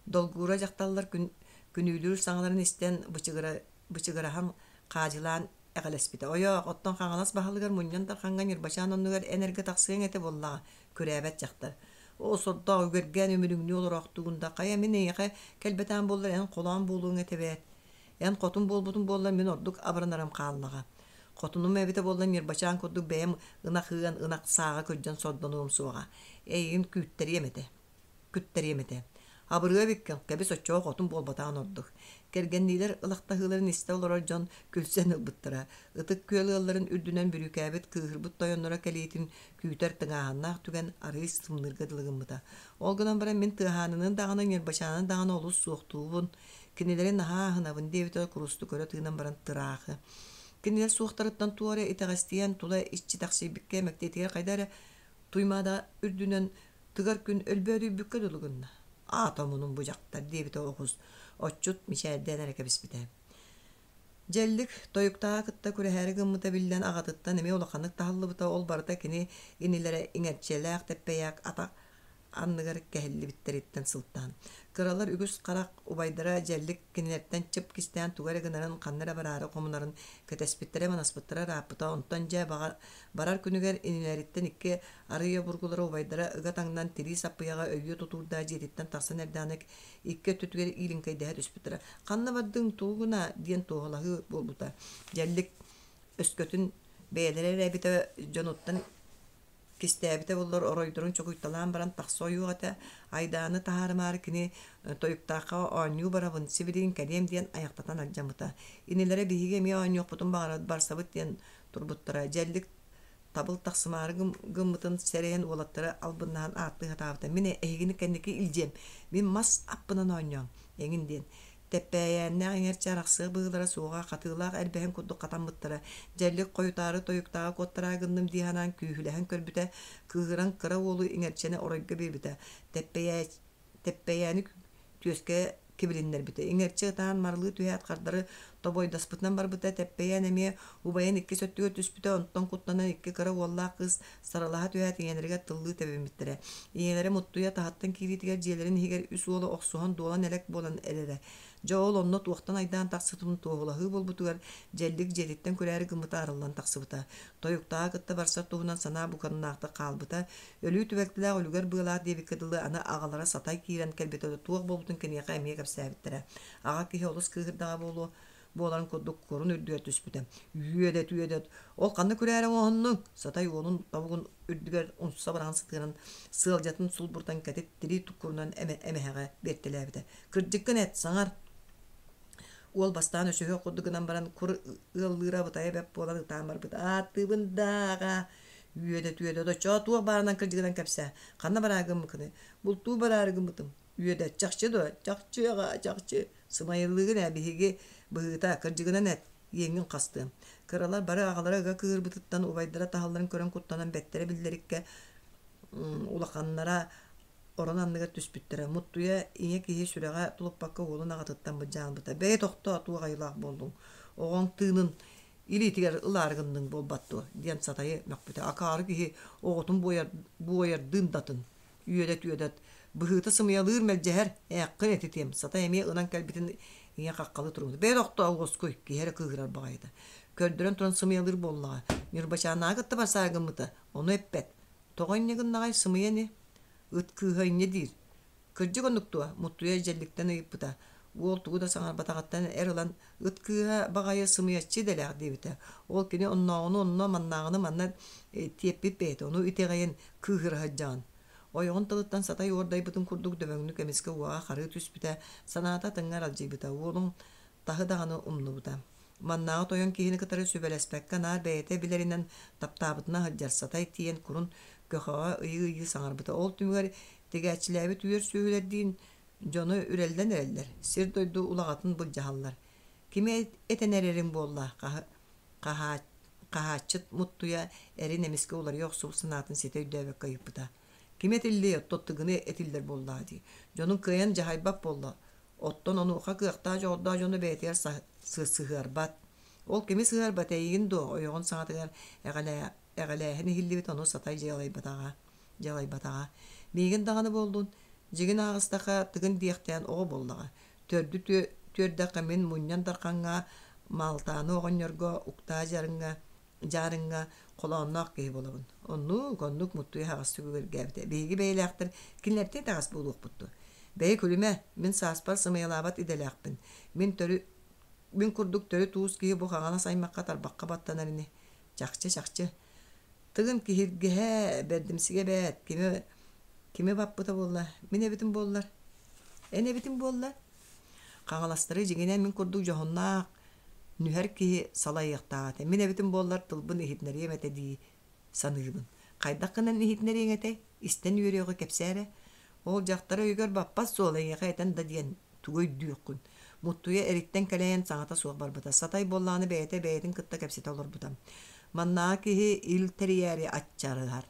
Долгуура дьахталлар күн, күнүүлүүр саҥаларын истэн бычыгыра, бычыгыраһан хаадьылаан эҕэлэспитэ. Ойоох, оттон Хаҥалас баһылыгар Мунньан Дархаҥҥа Ньырбачаан оннугар эн эргэ тахсыаҥ этэ буоллаҕа, күрээбэт дьахтар. Оо, сордоох үгэргээн үмүрүҥнүү олороохтугун да, хайа мин эйиэхэ кэлбэтэҕим буоллар эн холоон буолуоҥ этэ эбээт. Эн хотун буолбутун буоллар мин ордук абыранарым хааллаҕа. Хотунум эбитэ буоллар Ньырбачаан курдук бэйэм ынах ыан, ынах сааҕа күрдьэн сордонуом суоҕа. Эйигин күүттэриэм этэ. Күттэриэм этэ. Абырыа эбиккин, кэбис оччоҕо хотун буолбатаҕын ордук. Кэргэнниилэр ылахтаһыыларын истэ олорор дьон күлсэн ылбыттара. Ытык күөл ыалларын үрдүнэн бүрүүкээбит кыыһырбыт тойонноро кэлиитин күүтэр тыҥааһыннаах түгэн арыый сымныырга дылы гыммыта. Ол гынан баран мин Тыаһаанынын даҕаны, Ньырбачаанын даҕаны олус суохтуубун, кинилэри наһаа аһынабын диэбитэ курустук өрө тыынан баран тыраахы. Кинилэр суохтарыттан туох эрэ итэҕэстийэн тула иччитэхсийбиккэ мэктиэтигэр хайда эрэ Туймаада үрдүнэн тыгар күн өлбөөдүйбүккэ дылы гынна. Аата омунум бу дьахтар диэбитэ оҕус, отчут мичээрдээн эрэ кэбиспитэ. Дьэллик тойуктааҕы кытта күрэһээри гыммыта биллэн аҕатыттан эмиэ улаханнык таһыллыбыта ол барыта кини инилэрэ иҥэрчэлээх тэппэйээк атах анныгар кэһиллибиттэриттэн сылтаан. Кыралар үгүс харах убайдара Дьэллик кинилэртэн чып кистээн тугу эрэ гынарын, ханна эрэ бараары хомунарын кэтэспиттэрэ, манаспыттара ырааппыта. Онтон дьэ барар күнүгэр инилэриттэн икки арыый обургулара убайдара ыга таҥнан тирии саппыйаҕа өйүө тутуурдаах дьиэтиттэн тахсан эрдэҕинэ икки өттүтүгэр иилиҥкэйдэһэ түспүттэрэ. «Ханна бардыҥ, тугу гына?» диэн туоһулаһыы буолбута. Дьэллик өскөтүн бэйэлэрэ эрэ эбитэ дьонуттан кистээбитэ буоллар оройдорун чокуйталаан баран тахса ойуох этэ. Айдааны таһаарымаары кини тойуктаахха оонньуу барабын, сибилигин кэлиэм диэн айахтатан алдьаммыта. Инилэрэ биһиги эмиэ оонньуохпутун баҕарабыт барсабыт диэн турбуттара. Дьэллик табыл тахсымаары гыммытын сэрэйэн уолаттары албыннаһан ааттыы сатаабыта. Мин эһигини кэнники илдьиэм, мин мас аппынан оонньоом, эҥин диэн. Тэппээйээннээх иҥэрчи арахсыах быһыылара суоҕа, хатыылаах эрбэһин курдук хатаммыттара. Дьэллик хойутаары тойуктааҕы куоттараа гынным дии санаан күүһүлэһэн көрбүтэ, кыыһыран кыра уолу иҥэрчэни оройго биэрбитэ. Тэппэйээни түөскэ кибилиннэрбитэ. Иҥэрчи ытаан марылыы түһээт хардары тобойдоспутунан барбыта. Тэппэйээн эмиэ убайын иккис өттүгэр түспүтэ, онтон куттанан икки кыра уоллаах кыыс сарылаһа түһээт ийэлэригэр тыллыы тэбиммиттэрэ. Ийэлэрэ Муттуйа таһыттан киириитигэр дьиэлэрин иһигэр үс уола охсуһан дуолан элэк буолан эрэрэ. Дьэ ол онно туохтан айдаан тахсыбытын туоһулаһыы буолбутугар Дьэллик дьиэтиттэн күрээри гыммыта арыллан тахсыбыта. Тойуктааҕы кытта барсар туһунан санаа букатыннаахтык хаалбыта. Өлүү түбэлтэлээх үлүгэр быалаах диэбиккэ дылы аны аҕалара Сатай киирэн кэлбитэ туох буолбутун киниэхэ эмиэ кэпсээбиттэрэ. Аҕа киһи олус кыыһырдаҕа буолуо буоларын курдук курун үрдүгэр түспүтэ. Үөдэт, үөдэт, ол ханна күрээри оҥоһуннуҥ? Сатай уолун тобугун үрдүгэр умса баран сытыаран, сыалдьатын сулбурутан кэтит тирии туккурунан эмэһэҕэ биэртэлээбитэ. Кырдьыккын эт, саҥар! Уол бастаан өсөһүөх курдук гынан баран кур ыаллыыра абытайа бэрт буолан ытаан барбыт. Ааттыыбын дааҕа! Үөдэ-түөдэ, дочоо туох баарынан кырдьыгынан кэпсээ. Ханна бараары гыммыкыный? Бултуу бараары гыммытым. Үөдэ, чахчы дуо? Чахчы, аҕаа, чахчы. Сымайыллыыгын ээ, биһиги быһыыта, кырдьыгынан эт, иэҥҥин хастыам. Кыралар бары аҕалара ыга кыыһырбытыттан убайдара таһалларын көрөн куттанан бэттэрэ биллэриккэ улаханнара орон анныгар түспүттэрэ. Муттуйа ийэ киһи сүрэҕэ тулуппакка уолун аҕатыттан быдьааммыта. «Бэйэ тохтоо, туох айылаах буоллуҥ? Оҕоҥ тыынын илиитигэр ылаары гынныҥ буолбат дуо?» диэн сатайы мөхпүтэ. Акаары киһи оҕотун буойардыын датын үөдэт-үөдэт быһыыта сымыйалыыр мэлдьэһэр ээххин этитиэм сатай эмиэ ынан кэлбитин ийэ хаххалыы турбут бэйэ тохтоо уоскуй киһи эрэ кыыһырар баҕайыта көрдөрөн туран сымыйалыыр буоллаҕа Ньурбачаанааҕы кытта барсаары гыммыта ону эппэт тоҕо инньэ гыннаҕай сымыйа ини ыт кыыһа инньэ диир кырдьык оннук дуо Муттуйа дьэлликтэн ыйыппыта уол тугу да саҥарбатаҕыттан эр ылан ыт кыыһа баҕайы сымыйаччы идэлээх диэбитэ ол кини оннооҕуну онно маннааҕыны манна тиэппит бэйэтэ ону итэҕэйэн кыыһыра сылдьаҕын Ойоҕун тылыттан сатай уордайбытын курдук дөбөҥнүк эмискэ уоҕа харыы түспүтэ, санаата атыҥҥа аралдьыйбыта, уолун таһы даҕаны умнубута. Маннааҕы тойон киһини кытары сүбэлэспэккэ наар бэйэтэ билэринэн таптаабытынан сылдьар сатай тиийэн курун көхөҕө ыйыы-ыйыы саҥарбыта. Ол түмүгэр тигээччилээбит үөр сүөһүлэрдиин дьону үрэллэн эрэллэр, сир-дойду улаҕатын былдьаһаллар. Кими этэн эрэриҥ буолла, Хаһааччыт Муттуйа эрин эмискэ уларыйа охсубут санаатын ситэ өйдөөбөккө ыйыппыта: «Ким этиллиэй, оттон Тыгыны этиллэр буоллаҕа дии, дьонун кыайан дьаһайбат буолла, оттон онуоха кыахтаах дьоҕурдаах дьону бэйэтигэр сыһыарбат. Ол кими сыһыарбат эйигин дуо?» ойоҕун саҥатыгар эҕэлээһин иһиллибит, ону сатай дьыалайбатаҕа. Дьалайбатаҕа. Миигин даҕаны буоллун, дьигин ааҕыстаха Тыгын диэхтээн оҕо буоллаҕа. Төрдү түөрдэххэ мин Мунньан Дархаҥҥа, Маалтааны оҕонньорго, Уктаа Дьарыҥҥа, Дьаарыҥҥа холоонноох киһи буолабын. Оннук, оннук Муттуйа аһаҕастык үгэргээбитэ. Биһиги бэйэлээхтэр кинилэртэн итэҕэс буолуохпут дуо? Бэйэ күлүмэ, мин сааспар сымыйалаабат идэлээхпин. Мин төрү мин курдук төрүт уус киһи бу хаҥалас аймахха тарбахха баттанар ини. Чахчы, чахчы. Тыгын киһиргэһэ, бэрдимсигэ эбээт, кими, кими баппыта буолла, мин эбитим буоллар, эн эбитим буолла. Хаҥаластары дьиҥинэн мин курдук дьоһуннаах, нүһэр киһи салайыахтаах этэ. Мин эбитим буоллар тылбын иһитинэриэм этэ дии саныыбын. Хайдах гынан иһитинэриэҥ этэй? Истэн үөрүөҕү кэпсээ эрэ. Ол дьахтар өйүгэр баппат суол эйиэхэ этэн да диэн тугу өйдүөххүн. Муттуйа эриттэн кэлэйэн саҥата суох барбыта. Сатай буоллаҕына бэйэтэ бэйэтин кытта кэпсэтэ олорбута. Маннааҕы киһи ил тэрийээри аччарыһар.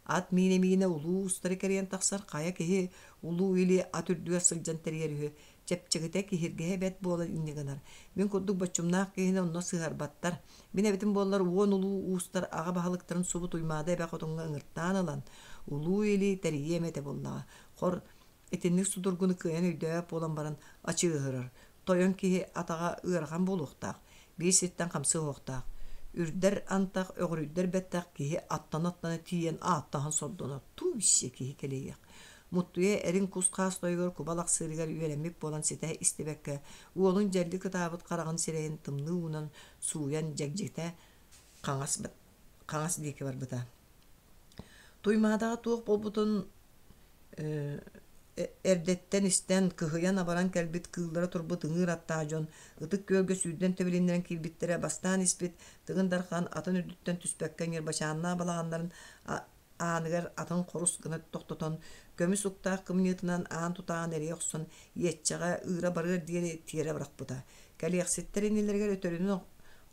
Ат миинэ-миинэ улуу уустары кэрийэн тахсар хайа киһи улуу или ат үрдүгэр сылдьан тэрийэр үһү. Чэпчэкитэ киһиргэһэ бэрт буолан инньэ гынар. Мин курдук боччумнаах киһини онно сыһарбаттар. Мин эбитим буоллар уон улуу уустар аҕа баһылыктарын субу Туймаада эбэ хотуҥҥа ыҥыртаан ылан, улуу или тэрийиэм этэ буоллаҕа. Хор, Итинник судургуну кыайан өйдөөбөт буолан баран ачыыһырар, тойон киһи атаҕа ыарахан буолуохтаах, биир сиртэн хамсыы уһуохтаах. Үрдэр антах, өҕүрүйдэр бэттэх киһи аттана-аттана тиийэн ааттаһан сордонор, тууй-сиэ киһи кэлиэх. Муттуйа эрин кус-хаас тойугар куба лахсыырыгар үөрэммит буолан ситэ истибэккэ, уолун дьэлли кытаабыт хараҕын сирэйин тымныы уунан сууйан дьэгдьитэ хаҥас, хаҥас диэки барбыта. Туймаадаҕа туох буолбутун Эрдэттэн истэн, кыһыйан-абаран кэлбит кыыллара турбут ыҥыыр аттаах дьон Ытык Күөлгэ сүүрдэн тэбилиннэрэн киирбиттэрэ бастаан испит Тыгын Дархан атын үрдүттэн түспэккэ Ньырбачааннаах балаҕаннарын ааныгар атын хорус гына тохтотон, көмүс уктаах кымньыытынан аан тутааҕын эрийэ охсон, иэччэҕэ ыыра барыар диэри тиэрэ бырахпыта. Кэлиэхситтэр иннилэригэр өтөрүнэн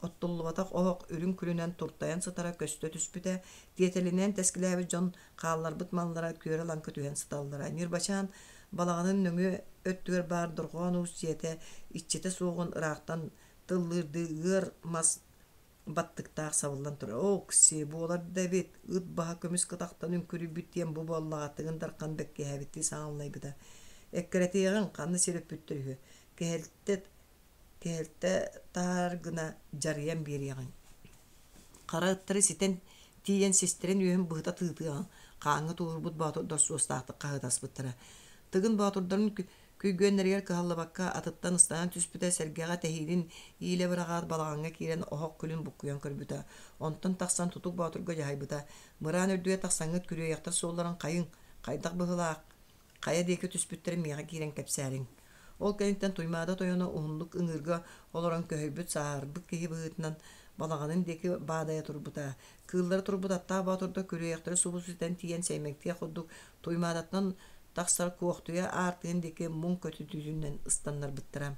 оттуллубатах оһох үрүҥ күлүнэн туртайан сытара көстө түспүтэ, тиэтэлинэн тэскилээбит дьон хаалларбыт маллара күөрэ-лаҥкы түһэн сыталлара. Ньырбачаан балаҕанын нөҥүө өттүгэр баар Дорҕоон Уус дьиэтэ иччитэ суоҕун ыраахтан тыллыырдыы ыар мас баттыктаах сабыллан турар. Окси, буолар да эбит, ыт баһа көмүс кытахтан үҥкүрүйбүт диэн бу буоллаҕа Тыгын Дархан бэккиһээбиттии саҥаллайбыта. Эккирэтиэҕиҥ, ханна сир өппүттэр үһү. Кэһэлтэ кэһэлтэ таһаар гына дьарыйан биэриэҕиҥ. Хара ыттары ситэн тиийэн систэрин үөһүн быһыта тыытыаҕыҥ, хааҥҥа тууһурбут боотурдар суостаахтык хаһыытаспыттара. Тыгын боотурдарын күйгүөннэригэр кыһаллыбакка атыттан ыстанан түспүтэ, сэргэҕэ тэһиинин иилэ быраҕаат балаҕаҥҥа киирэн оһох күлүн буккуйан көрбүтэ. Онтон тахсан Тутук Боотурга дьаһайбыта: «Мыраан үрдүгэр тахсаҥҥыт күрүөйэхтэр суолларын хайыҥ, хайдах быһыылаах хайа диэки түспүттэрин миэхэ киирэн кэпсээриҥ. Ол кэнниттэн Туймаада тойоно уһуннук ыҥыырга олорон көһүйбүт сааһырбыт киһи быһыытынан балаҕанын диэки баадайа турбута. Кыыллара турбут аттаах боотурдар күрүөйэхтэри субу ситэн тиийэн сэймэктиэх курдук Туймаадаттан тахсар Куохтуйа аартыгын диэки муҥ көтүтүүтүнэн ыстаннарбыттара.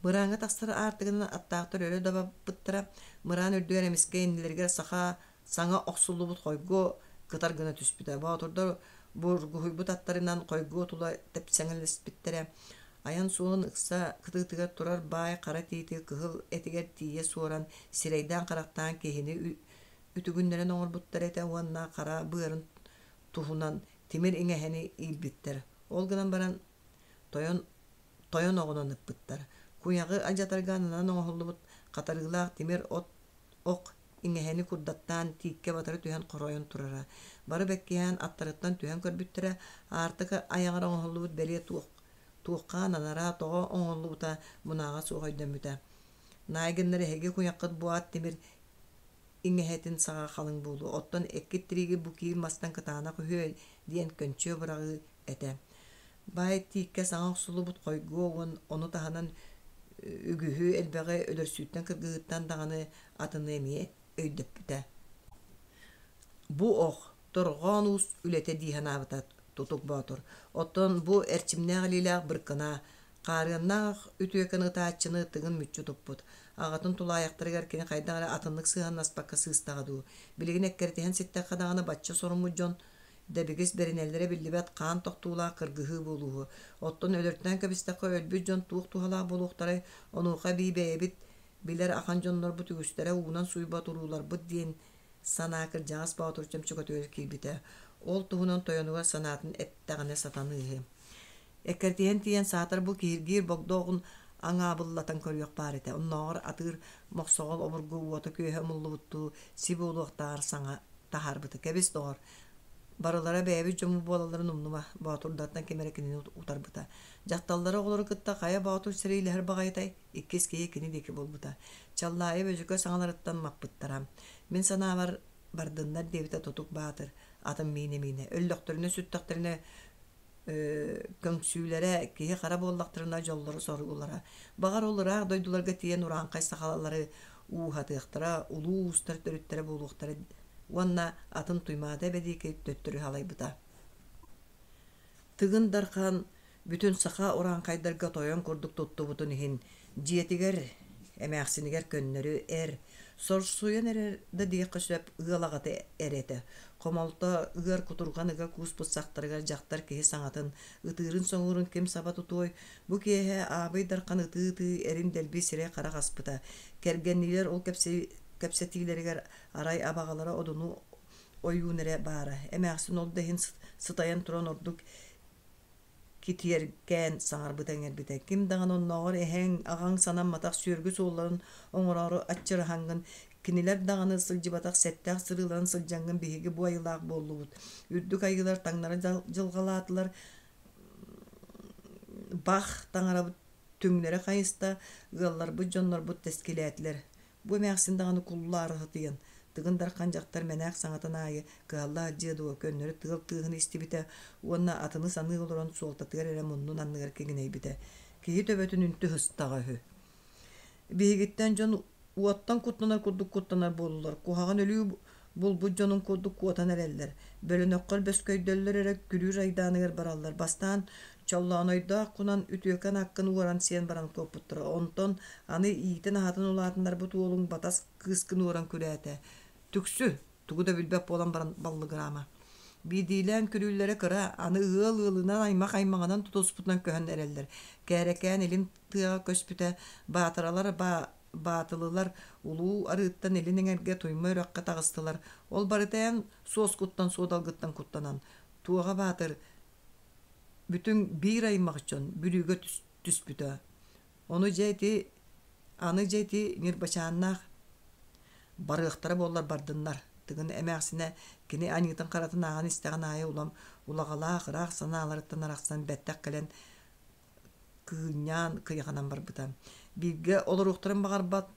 Мырааҥҥа тахсар аартыгынан аттаахтар өрө дабаппыттара. Мыраан үрдүгэр эмискэ иннилэригэр саха саҥа охсуллубут хойгуо кытар гына түспүтэ. Боотурдар Бургуһуйбут аттарынан хойгуо тула тэпсэҥэлэспиттэрэ. Айан суолун ыкса кытыытыгар турар баай хара тиити кыһыл этигэр тиийэ суоран, сирэйдээн-харахтаан киһини үтүгүннэрэн оҥорбуттар этэ уонна хара быарын туһунан тимир иҥэһэни иилбиттэр. Ол гынан баран тойон тойон оҕунан ыппыттар. Куйаҕы алдьатарга ананан оҥоһуллубут хатарыылаах тимир от ох иҥэһэни курдаттаан тииккэ батары түһэн хоройон турара. Бары бэккиһээн аттарыттан түһэн көрбүттэрэ, аартыка айаҕар оҥоһуллубут бэлиэ туох туохха ананара, тоҕо оҥоһуллубута мунааҕа суох өйдөммүтэ. Наай гыннар эһиги куйаххыт бу ат тимир иҥэһэтин саҕа халыҥ буолуо, оттон эккит тирииги бу киир мастан кытаанах үһүө диэн көнчүө быраҕыы этэ. Баай тииккэ саҥа охсуллубут хойгуо уон ону таһынан үгүһү элбэҕи өлөрсүүттэн кыргыһыыттан даҕаны атыны эмиэ өйдөппүтэ. Бу ох торҕоон уус үлэтэ дии санаабыта Тутук Боотур. Оттон бу эрчимнээх илиилээх Быркына хаарыаннаах үтүөкэн ытааччыны тыгын мүччү туппут. Аҕатын тулаайахтарыгар кини хайдах эрэ атыннык сыһыаннаспакка сыыстаҕа дуу. Билигин эккирэтиһэн ситтэххэ даҕаны бачча соруммут дьон дэбигис бэринэллэрэ биллибэт хаан тохтуулаах кыргыһыы буолууһу. Оттон өлөртөөн кэбистэххэ өлбүт дьон туох туһалаах буолуохтарай, онуоха эбии бэйэбит билэр ахан дьоннорбут үгүстэрэ уунан сууйбат урууларбыт диэн санаа кырдьаҕас боотур чөмчөкөтүгэр киирбитэ. Ол туһунан тойонугар санаатын эттэҕинэ сатаныыһы. Эккирэтиһэн тиийэн саатар бу киһиргиир богдооҕун аҥаабыллатан көрүөх баар этэ. Оннооҕор атыыр мохсоҕол обургу уота-күөһэ умуллубуттуу си буолуохтааҕар саҥа таһаарбыта. Кэбис, доҕор, барылара бэйэбит дьоммут буолалларын умнума, боотурдартан ким эрэ кинини утарбыта. Дьахталлары оҕолору кытта хайа боотур сэриилэһэр баҕайытай? Иккис киһи кини диэки буолбута. Чаллаайы Бөдьөкө саҥаларыттан маппыттара. Мин санаабар, бардыннар диэбитэ Тутук Баатыр, атын миинэ-миинэ. Өллөхтөрүнэ-сүттэхтэринэ көҥсүүлэрэ, киһи-хара буоллахтарына дьоллоро соругулара. Баҕар ол ыраах дойдуларга тиийэн урааҥхай сахалары ууһатыахтара, улуу уустар төрүттэрэ буолуохтара уонна атын Туймаада эбэ диэки төттөрү халайбыта. Тыгын Дархан бүтүн саха урааҥхайдарга тойон курдук туттубутун иһин дьиэтигэр, эмээхсинигэр көннөрү эр, сорсуйан эрэр да диэххэ сөп ыал аҕата эрэ этэ. Хомолто ыар кутурҕан ыга кууспут сахтарыгар дьахтар киһи саҥатын, ытыырын-соҥуурун ким саба тутуой, бу киэһэ Аабый Дархан ытыы-ытыы эрин дэлби сирэй-харах аспыта. Кэргэнниилэр ол кэпсэтиилэригэр арай абаҕалара Одуну ойуун эрэ баара. Эмээхсин ол да иһин сытайан туран ордук китиэргээн саҥарбыта-иҥэрбитэ. Ким даҕаны оннооҕор эһэҥ, аҕаҥ санамматах сүөргү суолларын оҥороору аччыраһаҥҥын, кинилэр даҕаны сылдьыбатах сэттээх сырыыларын сылдьаҥҥын биһиги бу айылаах буоллубут. Үрдүк айыылар таҥнары дьылҕалаатылар, бах таҥарабыт түҥнэри хайыста, ыалларбыт дьоннорбут тэскилээтилэр. Бу эмээхсин даҕаны куллаары сытыйан, Тыгын Дархан дьахтар мэнээк саҥатын аайы кыһалла сылдьыа дуо, көннөрү тыал тыаһын истибитэ уонна атыны саныы олорон суолтатыгар эрэ муннун анныгар киҥинэйбитэ. Киһи төбөтүн үнтү сыстаҕа үһү. Биһигиттэн дьон уоттан куттанар курдук куттанар буоллулар, куһаҕан өлүү булбут дьонун курдук куотан эрэллэр. Бөлөнөххөр бөскөйдөллөр эрэ күрүүр айдааныгар бараллар. Бастаан Чоллоонойдоох кунан үтүөкэн аккын уоран сиэн баран куоппуттара. Онтон аны иитэн-аһатан улаатыннарбыт уолуҥ батас кыыскын уоран күрээтэ. Түксү, тугу да билбэт буолан баран баллыгыраама. Биирдиилээн күрүүллэрэ кыра, аны ыал ыалынан аймах аймаҕынан тутуспутунан көһөн эрэллэр. Кээрэкээн илин тыаҕа көспүтэ, баатыралар баатылылар улуу арыыттан илин эҥэргэ Туйма үрэххэ таҕыстылар. Ол барыта эн суоскуттан суодалгыттан куттанан, Туоҕа Баатыр бүтүн биир аймах дьон Бүлүүгэ түспүтэ. Ону дьэ ити аны дьэ ити Ньырбачааннаах барыахтара буоллар бардыннар. Тыгын эмээхсинэ кини аньыытын-харатын ааҕан истэҕин аайы улам улаҕалаах ыраах санааларыттан арахсан бэттэх кэлэн кыынньаан кыйаханан барбыта. Бииргэ олоруохтарын баҕарбат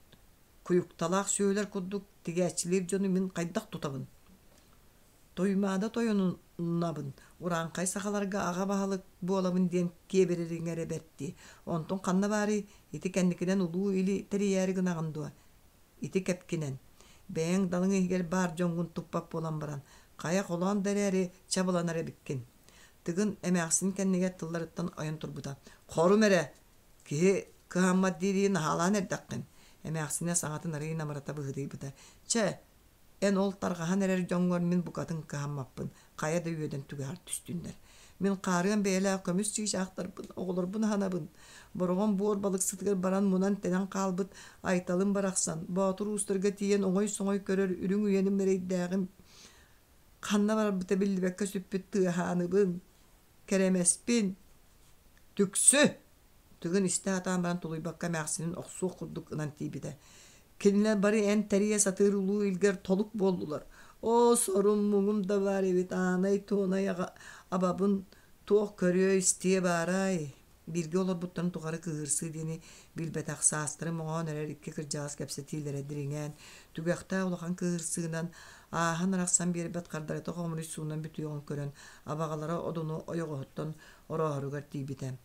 куйукталаах сүөһүлэр курдук тигээччилиир дьону мин хайдах тутабын? Туймаада тойонунабын, урааҥхай сахаларга аҕа баһылык буолабын диэн киэбирэриҥ эрэ бэрт дии. Онтуҥ ханна баарый, ити кэнникинэн улуу или тэрийээри гынаҕын дуо? Ити кэпкинэн. Бэйэҥ далыҥ иһигэр баар дьоҥҥун туппат буолан баран, хайа холоон да эрээри чабыланар эбиккин. Тыгын эмээхсин кэннигэр тылларыттан ойон турбута. Хорум эрэ, киһи кыһаммат дии-дии наһаалаан эрдэххин. Эмээхсинэ саҥатын арыый намырата быһыытыйбыта. Чэ, Эн ол тарҕаһан эрэр дьоҥҥор мин букатын кыһаммаппын, хайа да үөдэн түгэҕэр түстүннэр. Мин хаарыан бэйэлээх көмүс чыычаахтарбын, оҕолорбун аһанабын. Бороҕон буор балыксытыгар баран мунан-тэнэн хаалбыт Айталым барахсан, Боотур уустарга тиийэн оҥой-соҥой көрөр үрүҥ үйэним эрэйдээҕим ханна барарбыта биллибэккэ сүппүт тыаһааныбын, кэрэмэспин, түксү! Тыгын истэ сатаан баран тулуйбакка эмээхсинин охсуох курдук ынан тиийбитэ. Кинилэр бары эн тэрийэ сатыыр улуу илгэр толук буоллулар. Оо, сорум-муҥум да баар эбит, аанай-туонай абабын туох көрүө-истиэ баарай? Бииргэ олорбуттарын тухары кыыһырсыы диэни билбэтэх саастарын моҥоон эрэр икки кырдьаҕас кэпсэтиилэрэ дириҥээн, түгэхтээх улахан кыыһырсыынан, ааһан-арахсан биэрбэт хардарыта хомуруйсуунан бүтүөҕүн көрөн, абаҕалара Одуну ойоҕоһуттан орооһоругар тиийбитэ.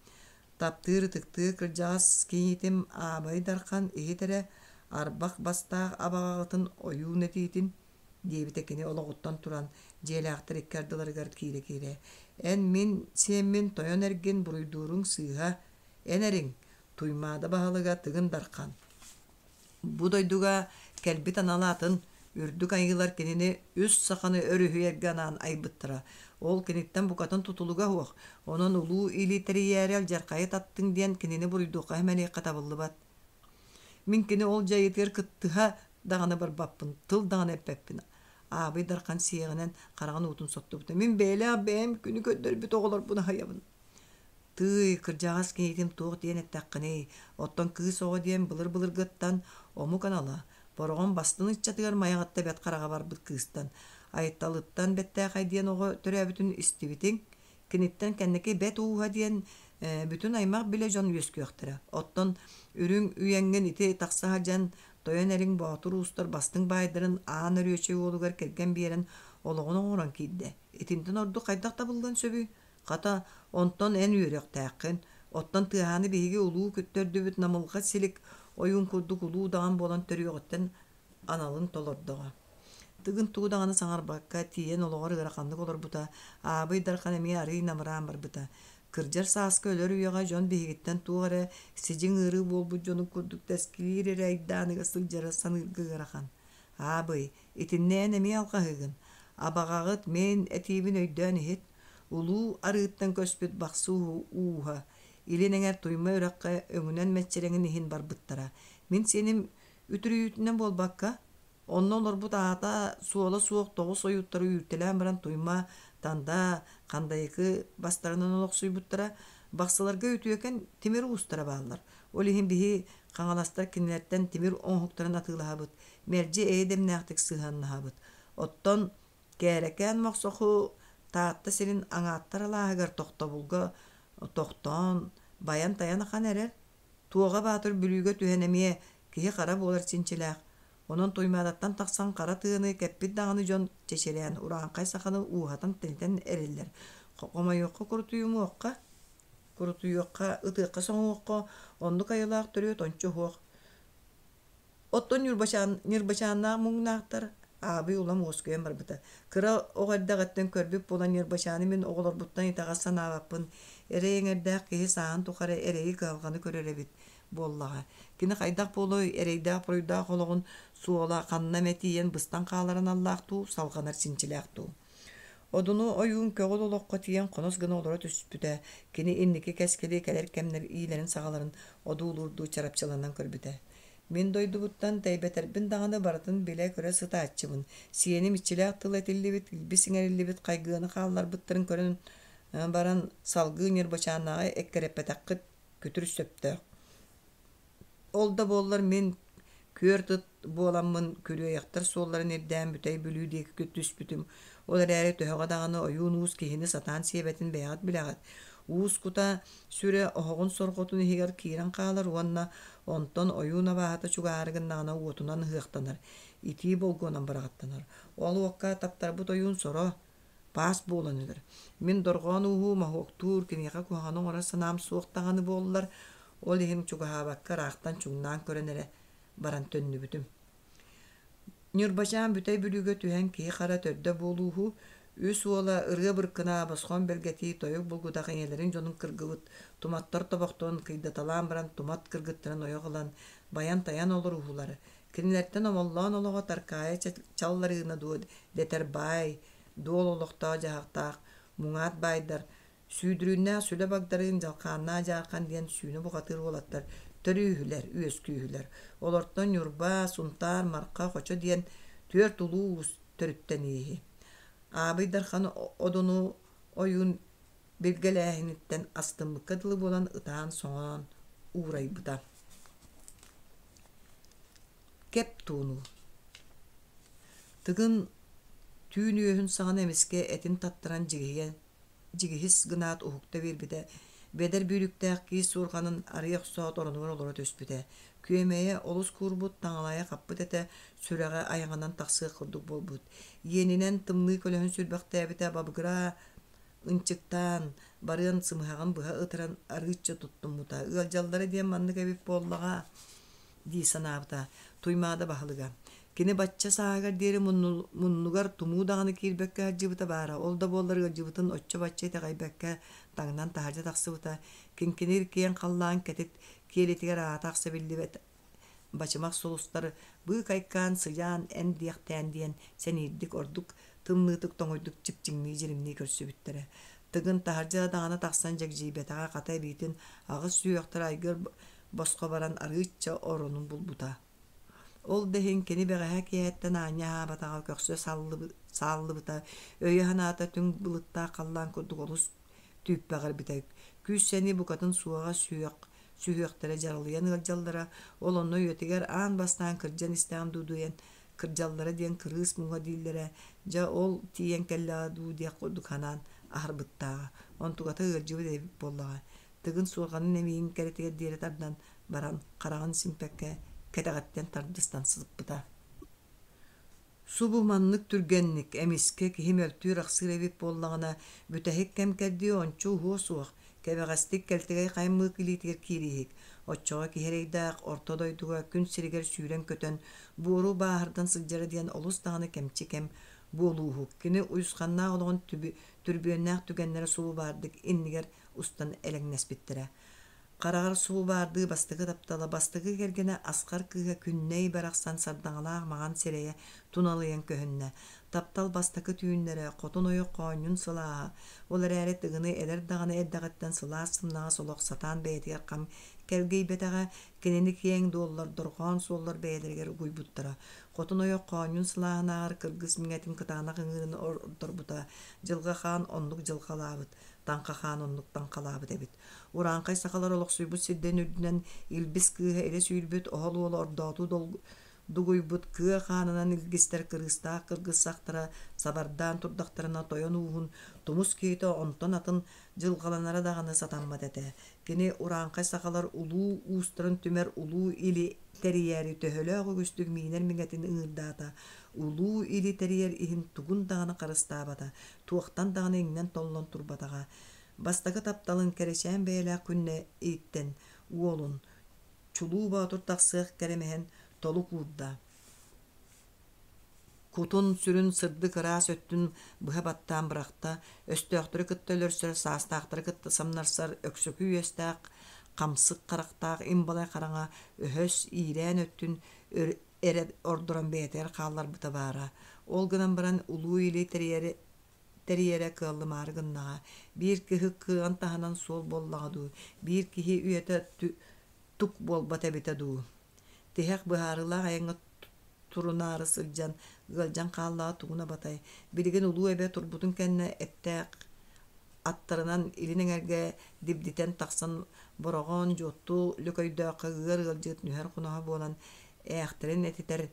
Таптыыр ытыктыыр кырдьаҕас кийиитим Аабай Дархан иһит эрэ, арбах бастаах абаҕаҕытын ойуун этиитин, диэбитэ кини олоҕуттан туран, дьиэлээхтэр икки ардыларыгар киирэ-киирэ. Эн мин сиэммин тойон эргин буруйдууруҥ сыыһа, эн эриҥ, Туймаада баһылыга Тыгын Дархан. Бу дойдуга кэлбит анала атын, үрдүк айыылар кинини үс саханы өрүһүйэргэ анаан айбыттара. Ол киниттэн букатын тутулуга суох, онон улуу илии тэрийээри алдьархайы таттыҥ диэн кинини буруйдуохха-сэмэлиэххэ табыллыбат. Мин кини ол дьайыытыгар кыттыһа даҕаны барбаппын, тыл даҕаны эппэппин. Аабый Дархан сиэҕинэн хараҕын уутун соттубута. Мин бэйэлээх бэйэм күнү көрдөрбүт оҕолорбун аһыйабын. Тыый, кырдьаҕас киһитим туох диэн эттэххиний, оттон кыыс оҕо диэн былыр-былыргыттан омук анала, Бороҕон бастыҥ ыччатыгар Майаҕатта Бэт Хараҕа барбыт кыыстан, Айталыттан Бэттээхэй диэн оҕо төрөөбүтүн истибитиҥ, киниттэн кэнники Бэт Ууһа диэн бүтүн аймах билэ дьон үөскүөхтэрэ. Оттон үрүҥ үйэҥҥин ити тахса сылдьан тойон эриҥ Боотур уустар бастыҥ баайдарын Аан Өрүөчэй уолугар кэргэн биэрэн олоҕун оҥорон киирдэ. Итинтэн ордук хайдах табыллыан сөбүй? Хата, онтон эн үөрүөхтээххин. Оттон Тыаһааны биһиги улуу күттэрдүбүт Намылҕа Силик ойуун курдук улуу удаҕан буолан төрүөҕүттэн аналын толордоҕо. Тыгын тугу даҕаны саҥарбакка, тиийэн олоҕор ыараханнык олорбута, Аабый Дархан эмиэ арыый намыраан барбыта. Кырдьар сааска өлөр үйэҕэ дьон биһигиттэн туох эрэ сидьиҥ ыарыы буолбут дьонун курдук тэскилиир эрэ айдааныга сылдьара саныырга ыарахан. Аабый, итиннэ эн эмиэ алҕаһыыгын. Абаҕаҕыт мин этиибин өйдөөн иһит. Улуу арыыттан көспүт Бахсы ууһа илин эҥэр Туйма үрэххэ өҥүнэн мэччирэҥин иһин барбыттара. Мин сиэним үтүрүйүүтүнэн буолбакка, онно олорбут аата суола суох тоҕус ойууттары үүртэлээн баран Туйма, Танда, Хандайыкы бастарынан олохсуйбуттара. Бахсыларга үтүөкэн тимир уустара бааллар. Ол иһин биһи хаҥаластар кинилэртэн тимир оҥоһуктарын атыылаһабыт, мэлдьи эйэ-дэмнээхтик сыһыаннаһабыт. Оттон Кээрэкээн Мохсоху Таатта сирин аҥааттар алааһыгар тохтобулга тохтоон, байан-тайан ахан эрэр. Туоҕа Баатыр Бүлүүгэ түһэн эмиэ киһи-хара буолар чинчилээх. Онон Туймаадаттан тахсан хара тыаны кэппит даҕаны дьон чэчирээн, урааҥхай саханы ууһатан-тэнитэн эрэллэр. Хомойуохха курутуйумуохха, курутуйуохха, ытыахха соҥуохха, оннук айылаах төрүөт ончу уһуох. Оттон Ньурбачаан, Ньырбачааннаах муҥнаахтар Аабый улам уоскуйан барбыта. Кыра оҕо эрдэҕиттэн көрбүт буолан Ньырбачааны мин оҕолорбуттан итэҕэс санаабаппын. Эрэй эҥэрдээх киһи сааһын тухары эрэйи-кыһалҕаны көрөр эбит буоллаҕа. Кини хайдах буолуой, эрэйдээх-буруйдаах олоҕун суола ханна эмэ тиийэн быстан хаалар аналлаах дуу, салҕанар чинчилээх дуу. Одуну ойуун көҕүл олоххо тиийэн хонос гына олоро түспүтэ, кини инники кэскили кэлэр кэмнэр иилэрин-саҕаларын одуулуурдуу чарапчыланан көрбүтэ. Мин дойдубуттан тэйбэтэрбин даҕаны барытын билэ-көрө сытааччыбын. Сиэним иччилээх тыл этиллибит, илбис иҥэриллибит хайгыаны хаалларбыттарын көрөн баран салгыы Ньырбачааннааҕы эккирэппэтэххит күтүр сөптөөх. Ол да буоллар мин күөрт ыт буоламмын күрүөйэхтэр суолларын ирдээн Бүтэй Бүлүү диэки түспүтүм. Ол эрээри төһөҕө даҕаны ойуун уус киһини сатаан сиэбэтин бэйэҕит билэҕит. Уус кута сүрэ оһоҕун сорҕотун иһигэр киирэн хаалар уонна онтон ойуун абааһыта чугаһаары гыннаҕына уотунан ыһыахтанар, итии болгуонан быраҕаттанар. Ол уокка таптарбыт ойуун соро, паас буолан өлөр. Мин дорҕоон ууһуу моһуоктуур, киниэхэ куһаҕаны оҥорор санаам суох даҕаны буоллар, ол иһин чугаһаабакка ыраахтан чуҥнаан көрөн эрэ баран төннүбүтүм. Ньурбачаан Бүтэй Бүлүүгэ түһэн киһи-хара төрдө буолууһу, үс уола Ырыа Быркына, Босхоон Бэргэтии, Тойук Булгудах ийэлэрин дьонун кыргыбыт, туматтар тобохторун кыйдаталаан баран тумат кыргыттарын ойох ылан, байан-тайан олорууһулар. Кинилэртэн Омоллоон олоҕо Таркаайы чалларыына дуо дэтэр баай, дуол олохтоох-дьаһахтаах муҥаат баайдар, сүүдүрүүннээх Сүлэ Багдарыын, Дьалхааннаах Дьаархан диэн сүүнэ бухатыыр уолаттар төрүүһүлэр, үөскүүһүлэр. Олортон Ньурба, Сунтаар, Марха, Хочо диэн түөрт улуу уус төрүттэнииһи. Аабый Дархан Одуну ойуун билгэлээһиниттэн астыммыкка дылы буолан ытаан-соҥоон уурайбыта. Кэп туунуу Тыгын түүн үөһүн саҕана эмискэ этин таттаран дьигиһийэн дьигиһис гынаат уһукта биэрбитэ, бэдэр бүүрүктээх киис суорҕанын арыйа охсоот оронугар олоро түспүтэ. Күөмэйэ олус куурбут, таҥалайа хаппыт этэ, сүрэҕэ айаҕынан тахсыах курдук буолбут. Иэнинэн тымныы көлөһүн сүрбэхтээбитэ бабыгыраа ынчыктаан, барыан сымыһаҕын быһа ытыран арыычча туттуммута. Ыалдьаллара диэн маннык эбит буоллаҕа дии санаабыта Туймаада баһылыга. Кини бачча сааһыгар диэри муннугар тумуу даҕаны киирбэккэ сылдьыбыта баара, ол да буоллар ыалдьыбытын оччо-бачча итэҕэйбэккэ таҥнан таһырдьа тахсыбыта, киҥкиниир киэҥ халлаан кэтит киэлитигэр аата ахса биллибэт бачымах сулустар быыкайкаан сыдьаан эн диэхтээн диэн сэниирдик ордук тымныытык тоҥуйдук чипчиҥнии-дьиримнии көрсүбүттэрэ. Тыгын таһырдьа даҕаны тахсан дьэгдьийбэтэҕэ хата эбиитин аҕыс сүһүөхтэрэ айгыр босхо баран арыычча оронун булбута. Ол да иһин кини бэҕэһээ киэһэттэн аанньа аһаабатаҕа көхсө сааллыбыта, өйө-санаата түҥ былыттаах халлаан курдук олус түүппэҕирбитэ. Күүс-сэниэ букатын суоҕа сүһүөх сүһүөхтэрэ дьаралыйан ыалдьаллара, ол онно үйэтигэр аан бастаан кырдьан истэҕим дуу диэн кырдьаллара диэн кырыыс муҥа дииллэрэ, дьэ ол тиийэн кэллэҕэ дуу диэх курдук санаан аһарбыттааҕа. Онтуката ыалдьыбыт эбит буоллаҕа. Тыгын суорҕанын эмиийин кэрэтигэр диэри тардан баран хараҕын симпэккэ кэтэҕиттэн тардыстан сыппыта. Субу маннык түргэнник, эмискэ киһи мөлтүүр-ахсыыр эбит буоллаҕына, бүтэһик кэм кэрдии ончу уһуо суох, кэбэҕэстик кэлтэгэй хаймыык илиитигэр киирииһик, оччоҕо киһи эрэйдээх орто дойдуга күн сиригэр сүүрэн-көтөн, буору бааһырдан сылдьара диэн олус даҕаны кэмчи кэм буолууһук. Кини уйусханнаах олоҕун түрбүөннээх түгэннэрэ субу баардык иннигэр устан элэҥнэспиттэрэ. Хараҕар субу баардыы бастакы таптала, бастакы кэргэнэ Асхар кыыһа Күннэй барахсан сардаҥалаах маҥан сирэйэ туналыйан көһүннэ. Таптал бастакы түүннэрэ, хотун ойох хоонньун сылааһа, ол эрээри Тыгыны эдэр даҕаны эрдэҕиттэн сылаас сымнаҕас олох сатаан бэйэтигэр хам кэлгийбэтэҕэ, кинини киэҥ дуоллар, дорҕоон суоллар бэйэлэригэр угуйбуттара. Хотун ойох хоонньун сылааһынааҕар кыргыс миҥэтин кытаанах ыҥыырын ордорбута, дьылҕа хаан оннук дьылҕалаабыт, таҥха хаан оннук таҥхалаабыт эбит. Урааҥхай сахалар олохсуйбут сирдэрин үрдүнэн Илбис кыыһа илэ сүүрбүт, оһол уола ордоотуу дугуйбут кыа хаанынан илгистэр кырыыстаах кыргыс сахтара сабардаан турдахтарына тойон ууһун тумус киһитэ онтон атын дьылҕаланара даҕаны сатаммат этэ. Кини урааҥхай сахалар улуу уустарын түмэр улуу или тэрийээри төһөлөөх үгүстүк миинэр миҥэтин ыҥыырдаата, улуу или тэрийэр иһин тугун даҕаны харыстаабата, туохтан даҕаны иҥнэн-толлон турбатаҕа. Бастакы тапталын кэрэчээн бэйэлээх күннэ ииттэн уолун, чулуу боотур тахсыах кэрэмэһин толук уурда. Кутун-сүрүн сырдык ыраас өттүн быһа баттаан бырахта, өстөөхтөрү кытта өлөрсөр, саастаахтары кытта самнарсар өксөкү үөстээх, хамсык харахтаах им-балай хараҥа өһөс, иирээн өттүн эрэ ордорон бэйэтигэр хаалларбыта баара. Ол гынан баран улуу или тэрийэри тэрийэрэ кыаллымаары гыннаҕа. Биир киһи кыаҕын таһынан суол буоллаҕа дуу, биир киһи үйэтэ тук буолбат эбитэ дуу. Тиһэх быһаарыылаах айаҥҥа турунаары сылдьан, ыалдьан хааллаҕа тугун абатай. Билигин улуу эбэ турбутун кэннэ эттээх аттарынан илин эҥэргэ дибдитэн тахсан Бороҕон, Дьуотту Лөкөйдөөххө ыар ыалдьыт нүһэр хоноһо буолан ээхтэрин этитэр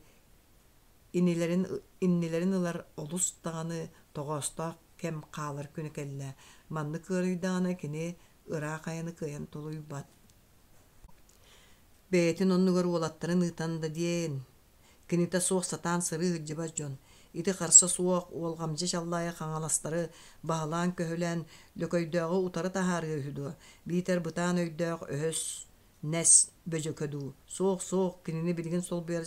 инилэрин иннилэрин ылар олус даҕаны тоҕоостоох кэм хаалар күнэ кэллэ. Маннык ыарыйдаҕына кини ыраах айаны кыайан тулуйбат. Бэйэтин оннугар уолаттарын ыытан да диэн, кинитэ суох сатаан сырыы сылдьыбат дьон, ити харса суох уолҕамдьы Чаллаайы хаҥаластары баһылаан-көһүлээн Лөкөйдөөҕү утары таһаарыа үһү дуо, биитэр бытаан өйдөөх өһөс нэс бөдьөкө дуу, суох-суох, кинини билигин солбуйар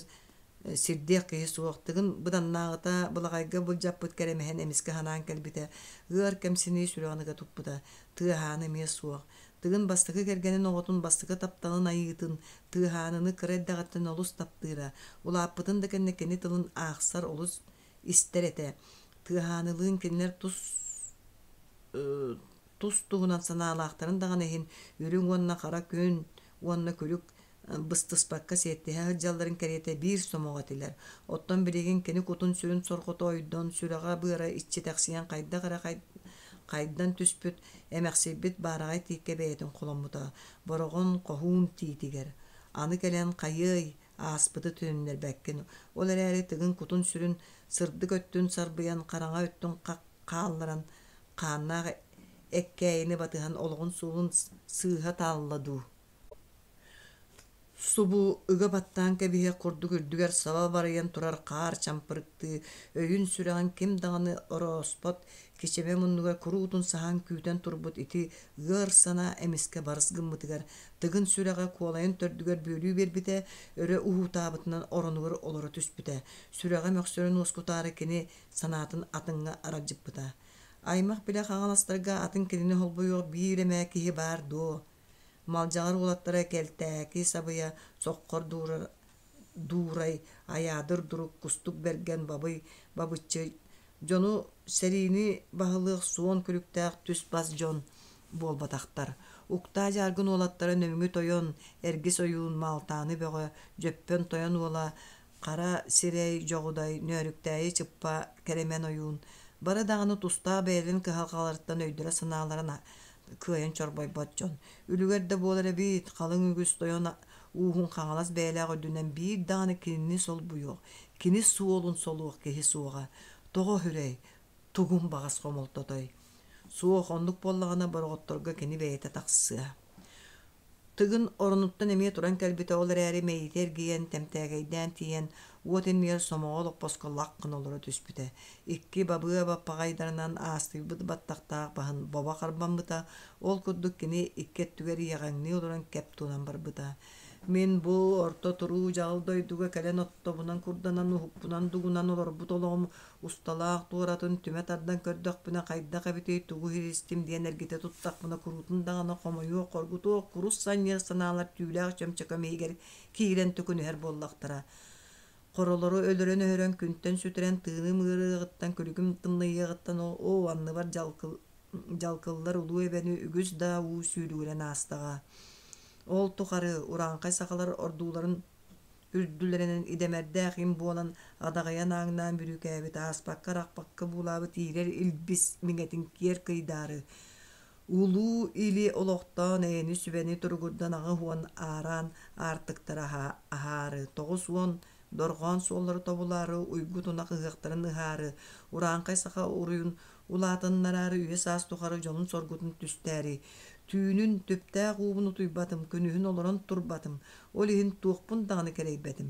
сирдиэх киһи суох, Тыгын быданнааҕыта былаҕайга былдьаппыт кэрэмэһин эмискэ санаан кэлбитэ, ыар кэмсинии сүрэҕин ыга туппута, тыаһааны эмиэ суох. Тыгын бастакы кэргэнин оҕотун бастакы тапталын айыытын, Тыаһааныны кыра эрдэҕиттэн олус таптыыра, улааппытын да кэннэ кини тылын аахсар олус истэр этэ. Тыаһаанылыын кинилэр тус тус-туһунан санаалаахтарын даҕаны иһин үрүҥ уонна хара күн уонна күлүк быстыспакка сиэттиһэ сылдьалларын кэриэтэ биир сомоҕо этилэр. Оттон билигин кини кутун-сүрүн сорҕото ойдон, сүрэҕэ-быара иччитэхсийэн хайдах эрэ хайдан түспүт, эмэхсийбит баараҕай тииккэ бэйэтин холоммута. Бороҕон хоһуун тиитигэр. Аны кэлэн хайыай, ааспыты төнүннэрбэккин. Ол эрээри Тыгын кутун-сүрүн сырдык өттүн сарбыйан, хараҥа өттүн хаалларан, хааннаах эккээйини батыһан олоҕун суолун сыыһа таалла дуу Субу ыга баттаан кэбиһиэх курдук үрдүгэр саба барыйан турар хаар чампырыктыы өйүн-сүрэҕин ким даҕаны орооспот кичэмэ муннугар куруутун саһан күүтэн турбут ити ыар санаа эмискэ барыс гыммытыгар Тыгын сүрэҕэ куолайын төрдүгэр бүөлүү биэрбитэ, өрө уһуутаабытынан оронугар олоро түспүтэ. Сүрэҕэ мөхсөрүн уоскутаары кини санаатын атыҥҥа аралдьыппыта. Аймах-билэ хаҥаластарга атын кинини холбуйуох биир эмэ киһи баар дуо? Малдьаҕар уолаттара Кэлтээки сабыйа соххор дуурай, айаадыр дурук, кустук бэргэн бабый бабыччы дьону сэриини баһылыах суон күлүктээх түс-бас дьон буолбатахтар. Уктаа дьааргын уолаттара Нөмүгү тойон, Эргис ойуун, Маалтааны бөҕө, Дьөппөн тойон уола Хара сирэй Дьоҕудай, Нөөрүктээйи Чыппа Кэрэмэн ойуун бары даҕаны тустаах бэйэлэрин кыһалҕаларыттан өйдөрө-санаалара кыайан чорбойбот дьон. Үлүгэр да буолар эбит, халыҥ үгүс тойон ууһун Хаҥалас бэйэлээх үрдүнэн биир даҕаны кинини солбуйуох, кини суолун солуох киһи суоҕа. Тоҕо үһүрэй, тугун баҕас хомолтотой? Суох, оннук буоллаҕына бороҕотторго кини бэйэтэ тахсыа. Тыгын оронуттан эмиэ туран кэлбитэ, ол эрээри мэйиитэ эргийэн, тэмтээкэйдээн тиийэн, уот иннигэр сомоҕо олоппоско лах гына олоро түспүтэ. Икки бабыа баппаҕайдарынан аастыйбыт баттахтаах баһын бобо харбаммыта, ол курдук кини икки өттүгэр иэҕэҥнии олорон кэп туунан барбыта. Мин бу орто туруу дьаҕыл дойдуга кэлэн оттобунан курданан уһукпунан дугунан олорбут олоҕум усталаах туоратын түмэ тардан көрдөхпүнэ хайдах эбитий тугу иһистим диэн эргитэ туттахпына куруутун даҕаны хомойуох хоргутуох курус санньыар санаалар түүлээх чөмчөкөм иһигэр киирэн төкүнүһэр буоллахтара хоролору өлөрөн-өһөрөн күнтэн сүтэрэн тыыным ыарыаҕыттан күлүгүм тымныйыаҕыттан оо анныбар дьалкыллар улуу эбэни үгүс да уу сүүрүгүрэн аастаҕа ол тухары урааҥхай сахалар ордууларын үрдүлэринэн идэмэрдээх им буолан адаҕыйан ааҥнаан бүрүүкээбит ааспакка-арахпакка буулаабыт иирэр илбис миҥэтин киэр кыйдаары улуу или олохтоон эйэни сүбэни туругурдан 80 аараан аартыктары аһаары 90 дорҕоон суоллары тобулаары уйгу тунах ыһыахтарын ыһаары урааҥхай саха уруйун улаатыннараары үйэ-саас тухары дьонун соргутун түстээри түүнүн түптээх уубун утуйбатым күнүһүн олорон турбатым Ол иһин туохпун даҕаны кэрэйбэтим.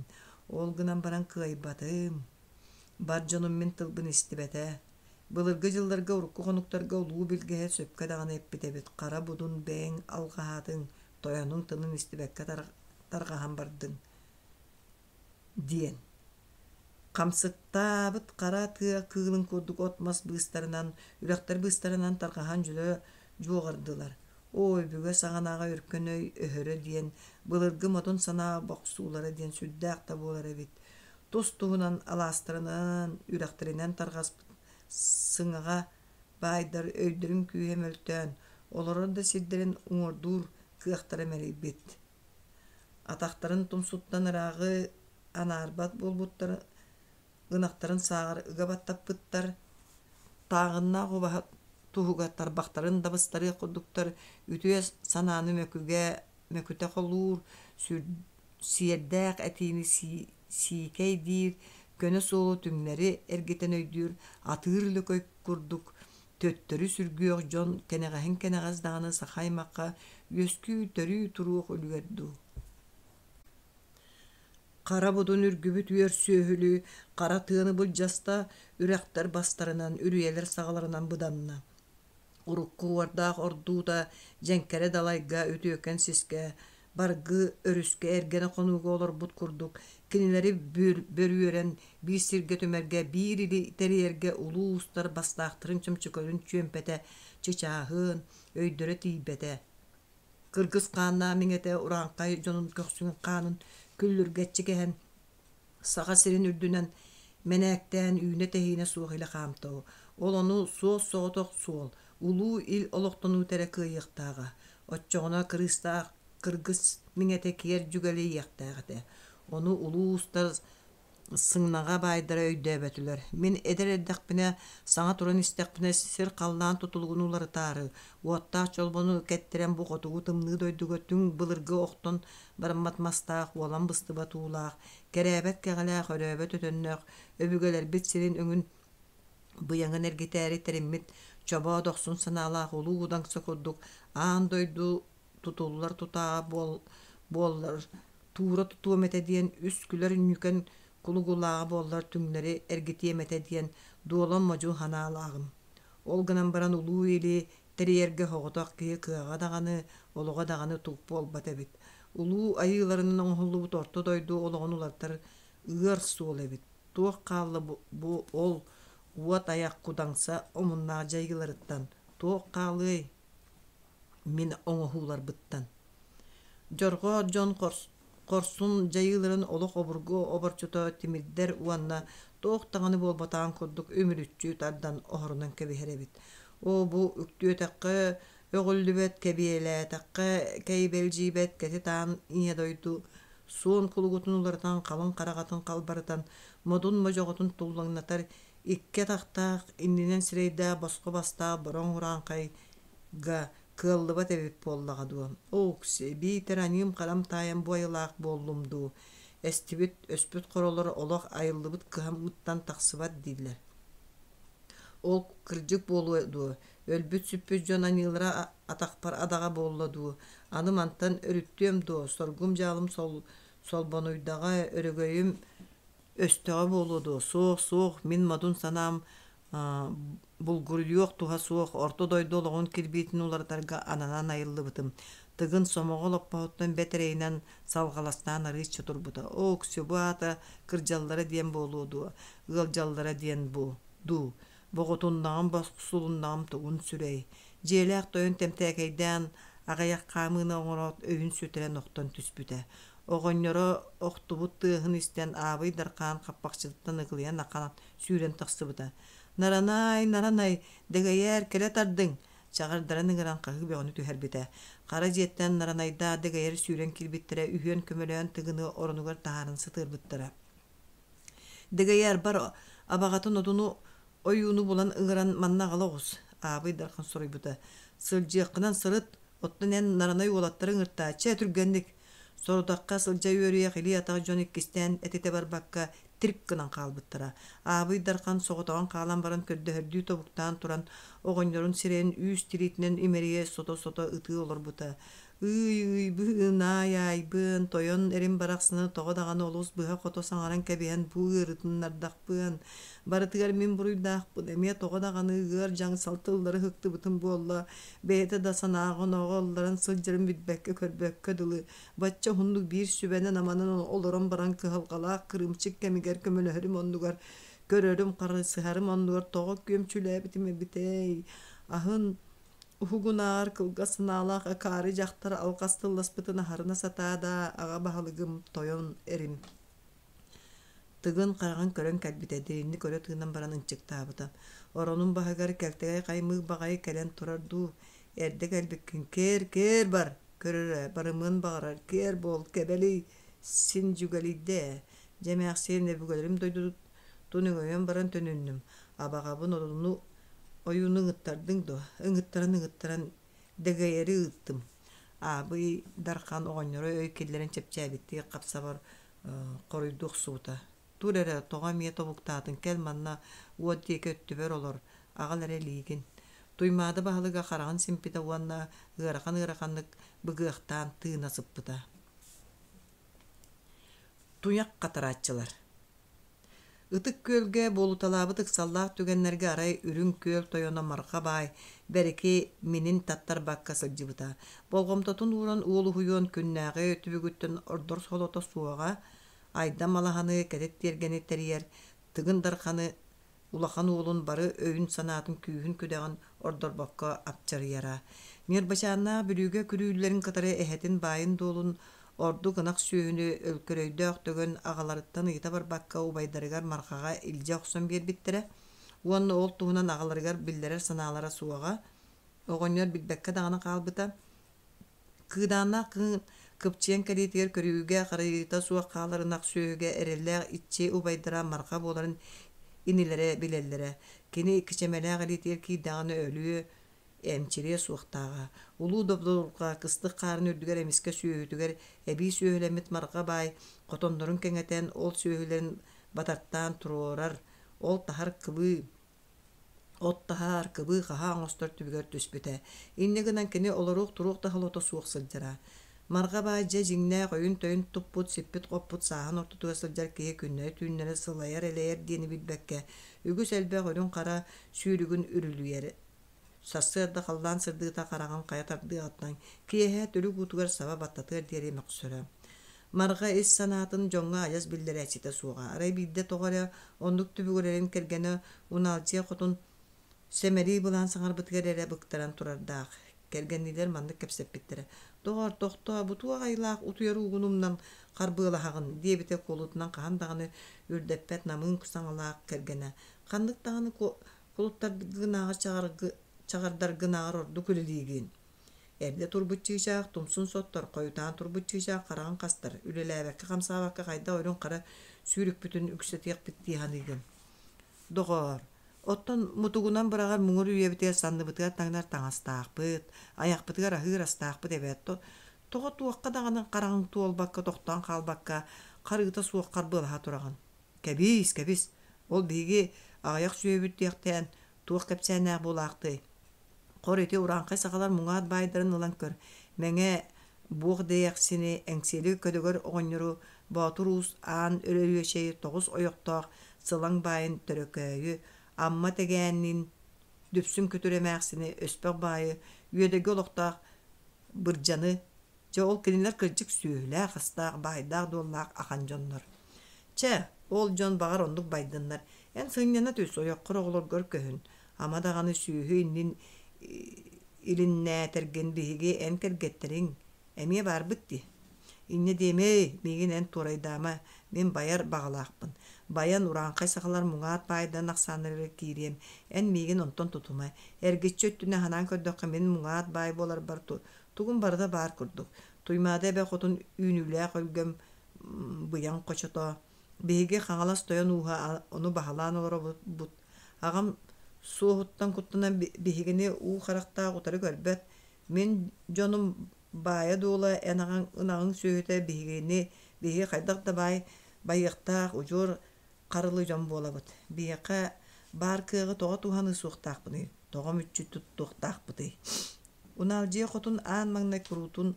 Ол гынан баран кыайбатым. Бар дьонум мин тылбын истибэтэ. Былыргы дьылларга урукку хонуктарга улуу билгэһит сөпкө даҕаны эппит эбит хара будун бэйэҥ алҕаһаатыҥ, тойонуҥ тылын истибэккэ тарҕаһан бардыҥ диэн. Хамсыктаабыт хара тыа кыылын курдук от-мас быыстарынан, үрэхтэр быыстарынан тарҕаһан дьөлө дьуоҕардылар. Оо, өбүгэ саҕанааҕы өркөн өй өһөрө диэн, былыргы модун санаа бохсуулара диэн сүрдээх да буолар эбит. Тус-туһунан алаастарынан, үрэхтэринэн тарҕаспыт сыҥаҕа баайдар өйдөрүн күүһэ мөлтөөн, олорор да сирдэрин уҥуордуур кыахтара мэлийбит. Атахтарын тумсуттан ырааҕы анаарбат буолбуттар ынахтарын сааҕар ыга баттаппыттар, тааҕыннаах убаһа туһугар тарбахтарын да быстарыах курдуктар үтүө санааны мөкүгэ мөкүтэ холуур, сиэрдээх этиини сиикэй диир, көнө суолу түҥнэри эргитэн өйдүүр атыыр лөкөй курдук төттөрү сүргүөх дьон кэнэҕэһин кэнэҕэс даҕаны саха аймахха үөскүү төрүү туруох үлүгэр дуу Хара будун үргүбүт үөр сүөһүлүү хара тыаны былдьаста, үрэхтэр бастарынан, үрүйэлэр саҕаларынан быданна. Урукку уордаах ордуута дьэҥкэрэ далайга, үтүөкэн сискэ, баргы өрүскэ эргэнэ хонууга олорбут курдук кинилэри бөрүөрэн биир сиргэ түмэргэ, биир или тэрийэргэ улуу уустар бастаахтарын чөмчөкөрүн чүөмпэтэ чычааһын, өйдөрө тиийбэтэ. Кыргыс хааннаах миҥэтэ урааҥхай дьонун көхсүн хаанын күллүргэччи кэһэн Саха сирин үрдүнэн мэнээктээн үүнэ-тэһиинэ суох илэ хаамта. Ол ону суос-соҕотох суол, улуу ил олохтонуута эрэ кыайыахтааҕа. Оччоҕуна кырыыстаах кыргыс миҥэтэ киэр дьүгэлийиэхтээх этэ. Ону улуу уустар сыҥнаҕа баайдара өйдөөбөтүлэр. Мин эдэр эрдэхпинэ, саҥа туран истэхпинэ сир-халлаан тутулугун уларытаары, уоттаах чолбону кэттэрэн бу хотугу тымныы дойдуга түҥ былыргы охтон бараммат мастаах, уолан быстыбат уулаах, кэрээбэт кэҕэлээх, өрөөбөт өтөннөөх өбүгэлэрбит сирин өҥүн быйаҥын эргитээри тэриммит чобоо дохсун санаалаах улуу Кудаҥса курдук аан дойду тутуллар тутааҕа буоллар туура тутуом этэ диэн үс күлэр ньүкэн кулугулааҕа буоллар түҥнэри эргитиэм этэ диэн дуолан модьу санаалааҕым. Ол гынан баран улуу или тэрийэргэ соҕотох киһи кыаҕа даҕаны, олоҕо даҕаны тук буолбат эбит. Улуу айыыларынан оҥоһуллубут орто дойду олоҕун уларытар ыар суол эбит. Туох хаалла бу ол уот айах кудаҥса омуннаах дьайыыларыттан туох хаалыай мин оҥоһууларбыттан. Дьорҕоот дьон хорсун дьайыыларын олох обургу оборчото тимирдэр уонна туох даҕаны буолбатаҕын курдук үмүрүччү тардан оһорунан кэбиһэр эбит. Оо, бу үктүөтэххэ өҕүллүбэт, кэбиэлээтэххэ кэйбэлдьийбэт кэтит аан ийэ дойду суон кулугутун уларытан халыҥ хараҕатын халбарытан модун модьоҕотун туллаҥнатар икки атахтаах иннинэн сирэйдээх босхо бастаах бороҥ урааҥхай га кыаллыбат эбит буоллаҕа дуо? Оокси, биитэр аньыым-харам таайан бу айылаах буоллум дуу? Эстибит, өспүт хоролор олох айыллыбыт кыһаммыттан тахсыбат дииллэр. Ол кырдьык буолуо дуо? Өлбүт-сүппүт дьон аньыылара атахпар адаҕа буолла дуу? Аны мантан өрүттүөм дуо? Соргум-дьаалым солбонуйдаҕа, өрөгөйүм өстөҕө буолуо дуо? Суох, суох, мин модун санаам булгуруйуох туһа суох орто дойду олоҕун кирбиитин уларытарга ананан айыллыбытым. Тыгын сомоҕо олоппоһуттан бэт эрэйинэн салҕаластаан арыычча турбута. Ооксю, бу аата кырдьаллара диэн буолуо дуо, ыалдьаллара диэн бу дуу, боҕутуннаҕым, бохсулуннаҕым тугун сүрэй. Дьиэлээх тойон тэмтээкэйдээн аҕыйах хаамыыны оҥороот өйүн сүтэрэн охтон түспүтэ. Оҕонньоро охтубут тыаһын истэн Аабый Дархаан хаппахчытыттан ыгылыйан ахан сүүрэн тахсыбыта. «Наранаай, наранай, дэгэйээр, кэлэ тардыҥ!» чаҕырдарын ыҥыран хаһыы бөҕөнү түһэрбитэ. Хара дьиэттэн наранайдаах дэгэйэр сүүрэн киирбиттэрэ үһүөн көмөлөөн тыгыны оронугар таһааран сытыарбыттара. Дэгэйээр бар абаҕатын одуну ойууну булан ыҥыран манна аҕала оҕус, Аабый Дархан суруйбута. Сылдьыаххынан сырыт, Оттон эн наранай уолаттары ыҥыртаа, чэ, түргэнник! Сорудахха сылдьа үөрүйэх илии-атах дьон иккистээн этитэ барбакка тирк гынан хаалбыттара. Аабый Дархан соҕотоҕун хаалан баран көрдөһөрдүү тобуктаан туран, оҕонньорун сирэйин үүс тириитинэн имэрийэ сото-сото ытыы олорбута. Ыый-ыыйбыын, аай-аайбыан, тойон эрим барахсаны тоҕо даҕаны олус быһа-хото саҥаран кэбиһэн бу ыарытыннардахпыан. Барытыгар мин буруйдаахпын, эмиэ тоҕо даҕаны ыар дьаҥ салтыллары ыһыктыбытым буолла, Бэйэтэ да санааҕа-онооҕо ылларан сылдьарын билбэккэ-көрбөккө дылы, бачча уһуннук биир сүбэнэн-аманан олорон баран кыһалҕалаах кырыымчык кэмигэр көмөлөһөрүм оннугар, көрөрүм, харысыһарым оннугар тоҕо күөмчүлээбитим эбитэй? Аһын уһугунааҕар кылгас санаалаах акаары дьахтар алҕас тылласпытын аһарына сатаа да, аҕа баһылыгым тойон эрим Тыгын хараҕын көрөн кэлбитэ, дириҥник өрө тыынан баран ынчыктаабыта. Оронун баһыгар кэлтэгэй хаймыыр баҕайы кэлэн турар дуу, эрдэ кэлбиккин кээр, кээр бар, көрөрө, барымыан баҕарар, кээр буол, кэбэлий, син дьүгэлийдэ ээ. Дьэ эмээхсиэн өбүгэлэрим дойдутун өҥөйөн баран төнүннүм. Абаҕабын одуну ойууну ыҥыттардыҥ дуо? Ыҥыттаран ыҥыттаран дэгэйэри ыыттым. Аабый Дархан оҕонньоро өй киллэрэн чэпчээбиттии хапсабар хоруйдуу охсубута: «Тур эрэ, тоҕо эмиэ тобуктаатыҥ, кэл манна уот диэки өттүбэр олор, аҕал эрэ илиигин». Туймаада баһылыга хараҕын симпитэ уонна ыарахан-ыараханнык быгыахтаан тыына сыппыта. Туйах хатарааччылар Ытык Күөлгэ буолуталаабыт ыксаллаах түгэннэргэ арай Үрүҥ Күөл тойоно Марха баай бэрики минин таттарбакка сылдьыбыта. Болҕомтотун ууран уолуһуйуон күннээҕи түбүгүттэн ордор солото суоҕа, Айда Малаһаны кэтит тиэргэни тэрийэр Тыгын Дарханы улахан уолун бары өйүн-санаатын күүһүн-күдэҕин ордорбокко апчарыйара. Ньырбачааннаах Бүлүүгэ күрүүллэрин кытары эһэтин баайын-дуолун ордук ынах сүөһүнү өлкөрөйдөөх төгөн аҕаларыттан ыйыта барбакка убайдарыгар Мархаҕа илдьэ охсон биэрбиттэрэ уонна ол туһунан аҕаларыгар биллэрэр санаалара суоҕа. Оҕонньор билбэккэ даҕаны хаалбыта. Кыыдааннаах кыһын кыпчыйан кэлиитигэр көрүүгэ харайыыта суох хаалар ынах сүөһүгэ эрэллээх иччи убайдара Марха буоларын инилэрэ билэллэрэ. Кини кичэмэлээх илиитигэр киирдэҕинэ өлүө, эмчириэ суохтааҕа. Улуу Добдурҕа кыстык хаарын үрдүгэр эмискэ сүөһүтүгэр эбии сүөһүлэммит Марҕа баай хотоннорун кэҥэтэн, ол сүөһүлэрин батартаан туруорар, ол таһар кыбыы от таһаар, кыбыы-хаһаа оҥостор түбүгэр түспүтэ. Инньэ гынан кини олоруох-туруох да холото суох сылдьара. Марҕа баай дьэ дьиҥнээх өйүн-төйүн туппут, сиппит-хоппут сааһын ортотугар сылдьар киһи күннэри-түүннэри сылайар-элэйэр диэни билбэккэ, үгүс элбэх үрүҥ-хара сүүрүгүн үрүлүйэр. Сарсыарда халлаан сырдыыта хараҕын хайа тардыаҕыттан киэһэ түлүк уутугар саба баттатыар диэри мөхсөрө. Марҕа ис санаатын дьоҥҥо адьас биллэрээччитэ суоҕа. Арай биирдэ тоҕо эрэ оннук түбүгүрэрин кэргэнэ Унаалдьыйа хотун сэмэлии былаан саҥарбытыгар эрэ быктаран турардаах. Кэргэнниилэр маннык кэпсэппиттэрэ: «Доҕоор, тохтоо, бу туох айылаах утуйар уугун умнан харбыалаһаҕын?» диэбитэ куолутунан хаһан даҕаны үрдэппэт намыын саҥалаах кэргэнэ. «Ханнык даҕаны кулуттаргынааҕар чаҕардаргынааҕар ордук үлэлиигин. Эрдэ турбут чыычаах тумсун соттор, хойутаан турбут чыычаах хараҕын хастар, үлэлээбэккэ-хамсаабакка хайдах үрүҥ-хара сүүрүкпүтүн үксэтиэхпит дии саныыгын. Доҕоор, оттон мутугунан быраҕар муҥур үйэбитигэр санныбытыгар таҥнар таҥастаахпыт, айахпытыгар аһыыр астаахпыт эбээт тоҕо туохха даҕаны хараҕыҥ туолбакка, тохтоон хаалбакка, харыыта суох харбыалаһа тураҕын? Кэбиис, кэбис, ол биһиги аҕыйах сүөһүбүт диэхтээн туох кэпсээннээх буолаахтыай? Хор ити урааҥхай сахалар муҥаат баайдарын ылан көр, Мэҥэ Буох Дэйэхсини, Эҥсиэли Көдөгөр оҕонньору, Боотур Уус Аан Өрүөчэйи тоҕус ойохтоох Сылаҥ баайын Төрөкөөйү, Амма Тэгээнниин Дүпсүн Күтүр эмээхсини, Өспөх баайы, Үөдэйгэ олохтоох Бырдьаны Дьэ ол кинилэр кырдьык сүөһүлээх-астаах, баайдаах-дуоллаах ахан дьоннор. Чэ, ол дьон баҕар оннук байдыннар. Эн сынньана түс, ойоххор оҕолоргор көһүн. Ама даҕаны сүөһү иннин илиннээтэргин биһиги эн кэргэттэриҥ эмиэ баарбыт дии. Инньэ диэмэй, миигин эн туорайдаама, мин байар баҕалаахпын. Байан урааҥхай сахалар муҥаат баайдан ахсааннарыгар киириэм, эн миигин онтон тутума. Эргиччи өттүнэн санаан көрдөххө мин муҥаат баай буоларбар Тугум барыта баар курдук. Туймаада эбэ хотун үүнүүлээх өлгөм быйаҥ хочото. Биһиги Хаҥалас тойон ууһа ону баһылаан олоробут. Аҕам суоһуттан куттанан биһигини уу харахтаах утары көрбөт. Мин дьонум баайа-дуола эн аҕаҥ ынаҕыҥ сүөһүтэ биһигини биһиги хайдах да баай байыахтаах удьуор харылы дьон буолабыт. Биһиэхэ баар кыаҕы тоҕо туһаныы суохтаахпыный, тоҕо мүччү туттуохтаахпытый? Унаалдьыйа хотун аан маҥнай куруутун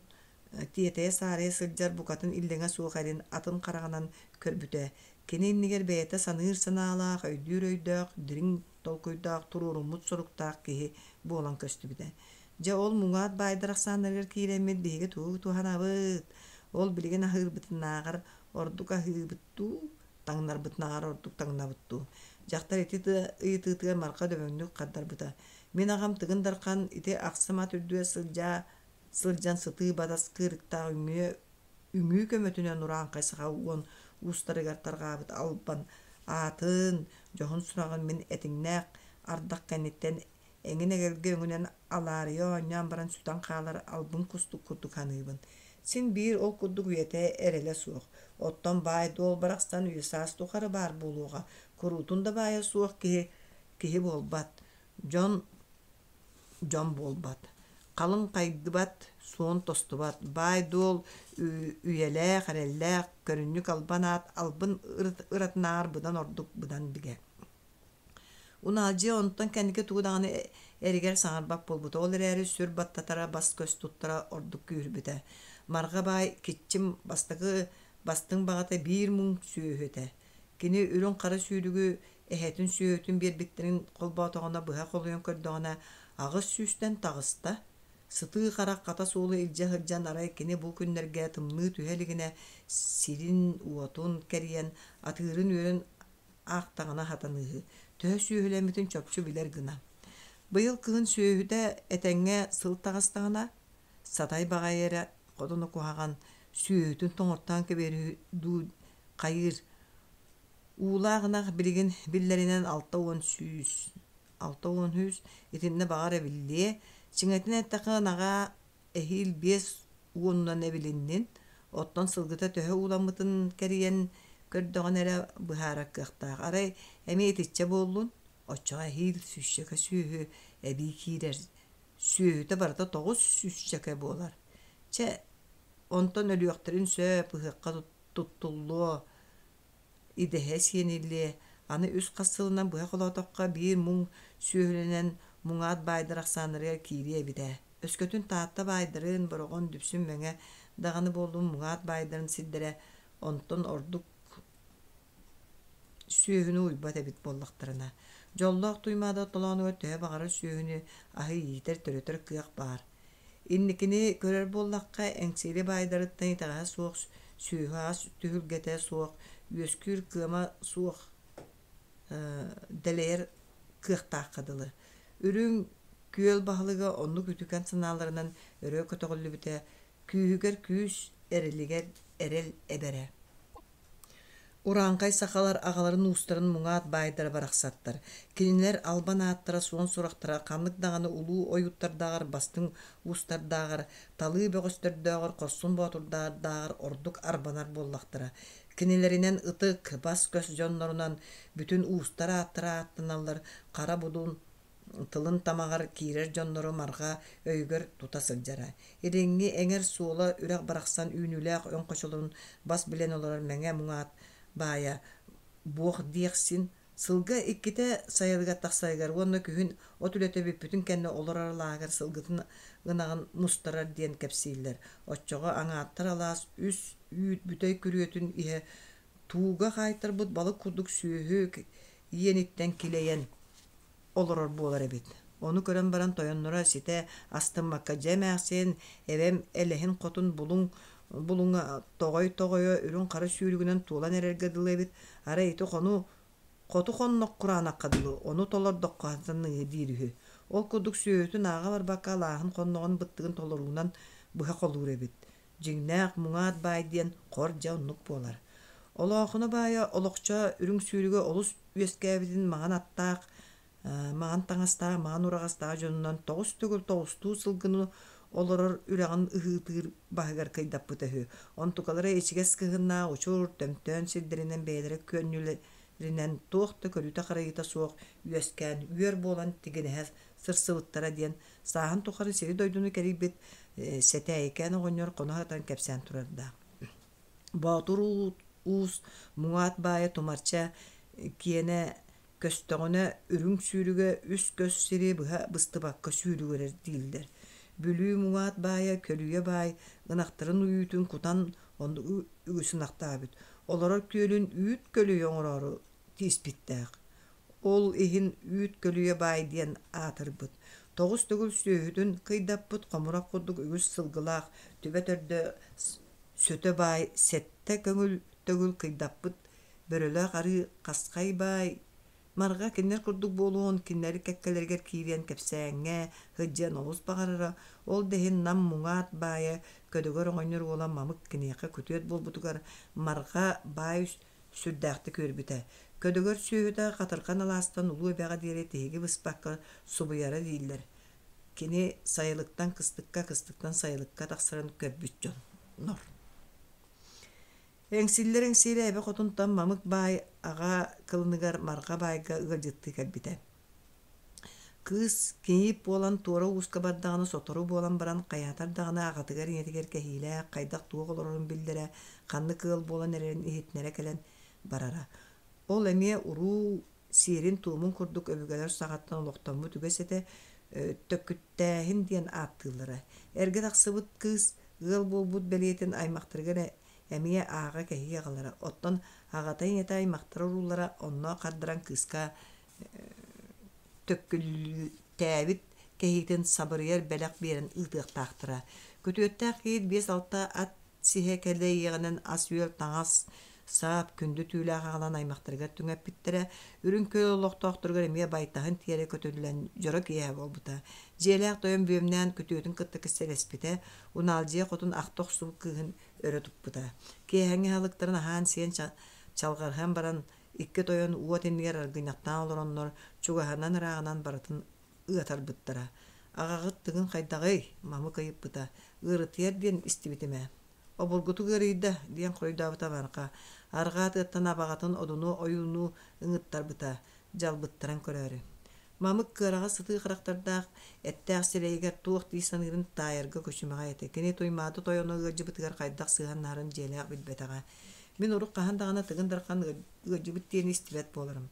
тиэтэйэ-саарайа сылдьар букатын иллэҥэ суох эрин атын хараҕынан көрбүтэ. Кини иннигэр бэйэтэ саныыр санаалаах, өйдүүр өйдөөх, дириҥ толкуйдаах, туруоруммут соруктаах киһи буолан көстүбүтэ. Дьэ ол муҥаат баайдар ахсааннарыгар киирэммит биһиги тугу туһанабыт? Ол билигин аһыырбытынааҕар ордук аһыыбыт дуу, таҥнарбытынааҕар ордук таҥнабыт дуу? Дьахтар ити ыйытыытыгар Марха дөбөҥнүк хардарбыта. Мин аҕам Тыгын Дархан ити ахсым ат үрдүгэр сылдьа сылдьан сытыы батас кыырыктаах үҥүө үҥүү көмөтүнэн урааҥхай саха уон уустарыгар тарҕаабыт албан аатын, дьоһун сураҕын мин этиҥнээх ардах кэнниттэн эҥин эгэлгэ өҥүнэн алаарыйа оонньоон баран сүтэн хаалар албын кустук курдук саныыбын. Син биир ол курдук үйэтэ эрэлэ суох. Оттон баай-дуол барахсан үйэ-саас тухары баар буолуоҕа. Куруутун да баайа суох киһи киһи буолбат, дьон дьон буолбат. Халыҥ хайдыбат, суон тостубат, баай-дуол үйэлээх, эрэллээх, көрүнньүк албан аат албын ыратынааҕар быдан ордук быдан бигэ. Унаалдьыйа онтон кэнники тугу даҕаны эригэр саҥарбат буолбута, ол эрээри сүр баттатара, бас-көс туттара ордук күүһүрбүтэ. Марҕа баай киччим бастакы бастыҥ баҕата биир муҥ сүөһү этэ. Кини үрүҥ-хара сүүрүгү эһэтин сүөһүтүн биэрбиттэрин холбоотоҕуна быһа холуйан көрдөҕүнэ аҕыс сүүстэн таҕыста. Сытыы харах хата суолу илдьэ сылдьан арай кини бу күннэргэ тымныы түһэ илигинэ сирин-уотун кэрийэн атыырын үөрүн аахтаҕына сатаныыһы, төһө сүөһүлэммитин чопчу билэр гына. Быйыл кыһын сүөһүтэ этэҥҥэ сыл таҕыстаҕына, сатай баҕайы эрэ хотоно куһаҕан, сүөһүтүн тоҥортоон кэбиһэр дуу хайыыр. Уулаах ынах билигин биллэринэн 60 100, 60 100 итиннэ баҕар эбиллиэ. Чиҥэтин эттэххэ ынаҕа эһиил 50-унан эбилиннин, оттон сылгыта төһө ууламмытын кэрийэн көрдөҕүнэ эрэ быһаарар кыахтаах. Арай эмиэ итиччэ буоллун, оччоҕо эһиил сүүсчэкэ сүөһү эбии киирэр, сүөһүтэ барыта тоҕус сүүсчэкэ буолар. Чэ, онтон өлүөхтэрин сөп, ыһыахха туттуллуо, идэһэ сиэниллиэ, аны үс хас сылынан быһа холоотоххо биир муҥ сүөһүлэнэн муҥаат баайдар ахсааннарыгар киириэ эбит ээ. Өскөтүн Таатта баайдарын, Бороҕон, Дүпсүн, Мэҥэ даҕаны буоллун муҥаат баайдарын сирдэрэ онтон ордук сүөһүнү уйбат эбит буоллахтарына, дьоллоох Туймаада толоонугар төһө баҕарар сүөһүнү аһы иитэр, төрөтөр кыах баар. Инникини көрөр буоллахха, Эҥсиэли баайдарыттан итэҕэһэ суох сүөһү-ас түһүлгэтэ суох, үөскүүр кыама суох дэлэйэр кыахтаахха дылы. Үрүҥ Күөл баһылыга оннук үтүкэн санааларынан өрө көтөҕүллүбүтэ, күүһүгэр күүс, эрэлигэр эрэл эбэрэ. Урааҥхай сахалар аҕаларын уустарын муҥаат баайдара барахсаттар. Кинилэр албан ааттара суон сурахтара ханнык даҕаны улуу ойууттардааҕар бастыҥ уустардааҕар, талыы бөҕөстөрдөөҕөр, хорсун боотурдардааҕар ордук арбанар буоллахтара. Кинилэринэн ытык, бас-көс дьоннорунан бүтүн уустар ааттара ааттаналлар, хара будун тылын тамаҕар киирэр дьоннору Марҕа өйүгэр тута сылдьара. Илиҥҥи эҥэр суола үрэх барахсан үүнүүлээх өҥ хочолорун бас билэн олорор Мэҥэ Муҥаат баайа буох диэх син сылга иккитэ сайылыгар тахсарыгар уонна күһүн от үлэтэ бүппүтүн кэннэ олорор алааһыгар сылгытын ынаҕын мустарар диэн кэпсииллэр. Оччоҕо аҥааттар алаас үс үүт бүтэй күрүөтүн иһэ тууга хаайтарбыт балык курдук сүөһү иэниттэн килэйэн олорор буолар эбит. Ону көрөн баран тойонноро ситэ астыммакка дьэ эмээхсин, эбэм элэһин хотун булуҥ булуҥа тоҕой-тоҕойо үрүҥ-хара сүүрүгүнэн туолан эрэргэ дылы эбит. Арай ити хону хоту хоннох кураанахха дылы, ону толордоххо хатаныыһы диир үһү. Ол курдук сүөһүтүн ааҕа барбакка алааһын хонноҕун быттыгын толоруунан быһа холуур эбит. Дьиҥнээх муҥаат баай диэн хор дьэ оннук буолар. Олоохуна баайа олохчо үрүҥ сүүрүгэ олус үөскээбитин маҥан аттаах, маҥан таҥастаах, маҥан ураҕастаах дьонунан тоҕус төгүл тоҕустуу сылгыны олорор үрэҕин ыһыытыыр баһыгар кыйдаппыта үһү. Онтукалара ичигэс кыһыннаах учур, төмтөөн сирдэринэн бэйэлэрэ күөннүлэринэн туох да көрүүтэ-харайыыта суох үөскээн үөр буолан тигинэһэ сырсыбыттара диэн сааһын тухары сири-дойдуну кэрийбит Сэтээйикээн оҕонньор хоно сытан кэпсээн турардаах. Боотур уус муҥаат баайа Тумарча киэнэ көстөҕүнэ үрүҥ сүүрүгэ үс көс сири быһа быстыбакка сүүрүгүрэр дииллэр. Бүлүү муҥаат баайа Көлүйэ баай ынахтарын үүтүн кутан оннук үгүс ынахтаабыт. Олорор күөлүн үүт көлүйэ оҥороору тииспиттээх. Ол иһин үүт көлүйэ баай диэн аатырбыт. Тоҕус төгүл сүөһүтүн кыйдаппыт хомурах курдук үгүс сылгылаах түбэ төрдө Сөтө баай сэттэ көҥүл төгүл кыйдаппыт бөрөлөөх арыы Хасхай баай Марҕа кинилэр курдук буолуон, кинилэри кэккэлэригэр киириэн кэпсээҥҥэ сылдьыан олус баҕарара. Ол да иһин Нам муҥаат баайа Көдөгөр оҕонньор уола Мамык киниэхэ күтүөт буолбутугар Марҕа баай сүрдээхтик үөрбүтэ. Көдөгөр сүөһүтэ Хатырҕан алаастан Улуу Эбэҕэ диэри тиһиги быспакка субуйара дииллэр. Кини сайылыктан кыстыкка, кыстыктан сайылыкка тахсарын көрбүт дьоннор. Эҥсиллэр Эҥсиэлэ эбэ хотунтан Мамык баай аҕа кылыныгар Марҕа баайга ыалдьыттыы кэлбитэ. Кыыс кийиит буолан туора ууска бардаҕына сотору буолан баран хайаатар даҕаны аҕатыгар ийэтигэр кэһиилээх хайдах-туох олорорун биллэрэ, ханнык ыал буолан эрэрин иһитиннэрэ кэлэн барара. Ол эмиэ уруу сиэрин-туомун курдук өбүгэлэр саҕаттан олохтоммут үгэс этэ, төкүттээһин диэн ааттыыллара. Эргэ тахсыбыт кыыс ыал буолбут бэлиэтин аймахтарыгар эмиэ ааҕа кэһии аҕалара. Оттон аҕата ийэтэ аймахтара уруулара онно хардаран кыыска төкүлүтээбит кэһиитин сабырыйар бэлэх биэрэн ыытыахтаахтара. Күтүөттээх кийиит биэс-алта ат сиһэ кэлэйиэҕинэн ас-үөл, таҥас, Саап, күндү түүлээх аҕалан аймахтарыгар түҥэппиттэрэ, Үрүҥ Күөл олохтоохторугар эмиэ байтаһын тиэрэ көтүллэн дьоро киэһэ буолбута. Дьиэлээх тойон бүөмнээн күтүөтүн кытта кистэлэспитэ, Унаалдьыйа хотун ахта охсубут кыыһын өрө туппута. Киэһэҥҥи аһылыктарын аһаан-сиэн чалҕарыһан баран, икки тойон уот иннигэр аргынньахтаан олороннор, чугаһынан-ырааҕынан барытын ыатарбыттара. «Аҕаҕыт Тыгын хайдаҕый?» Мамык ыйыппыта. «Ыарытыйар диэн истибитим ээ». «Обургутук ыарыйда» диэн хоруйдаабыта Варка. Арҕаа тыаттан абаҕатын одуну ойуунуу ыҥыттарбыта, дьалбыттаран көрөөрү. Мамык кыараҕас сытыы харахтардаах, эттээх сирэйигэр туох дии саныырын таайарга күчүмэҕэй этэ. Кини Туймаада тойоно ыалдьыбытыгар хайдах сыһыаннаһарын дьиэлээх билбэтэҕэ. Мин урут хаһан даҕаны Тыгын Дархан ыалдьыбыт диэни истибэт буоларым.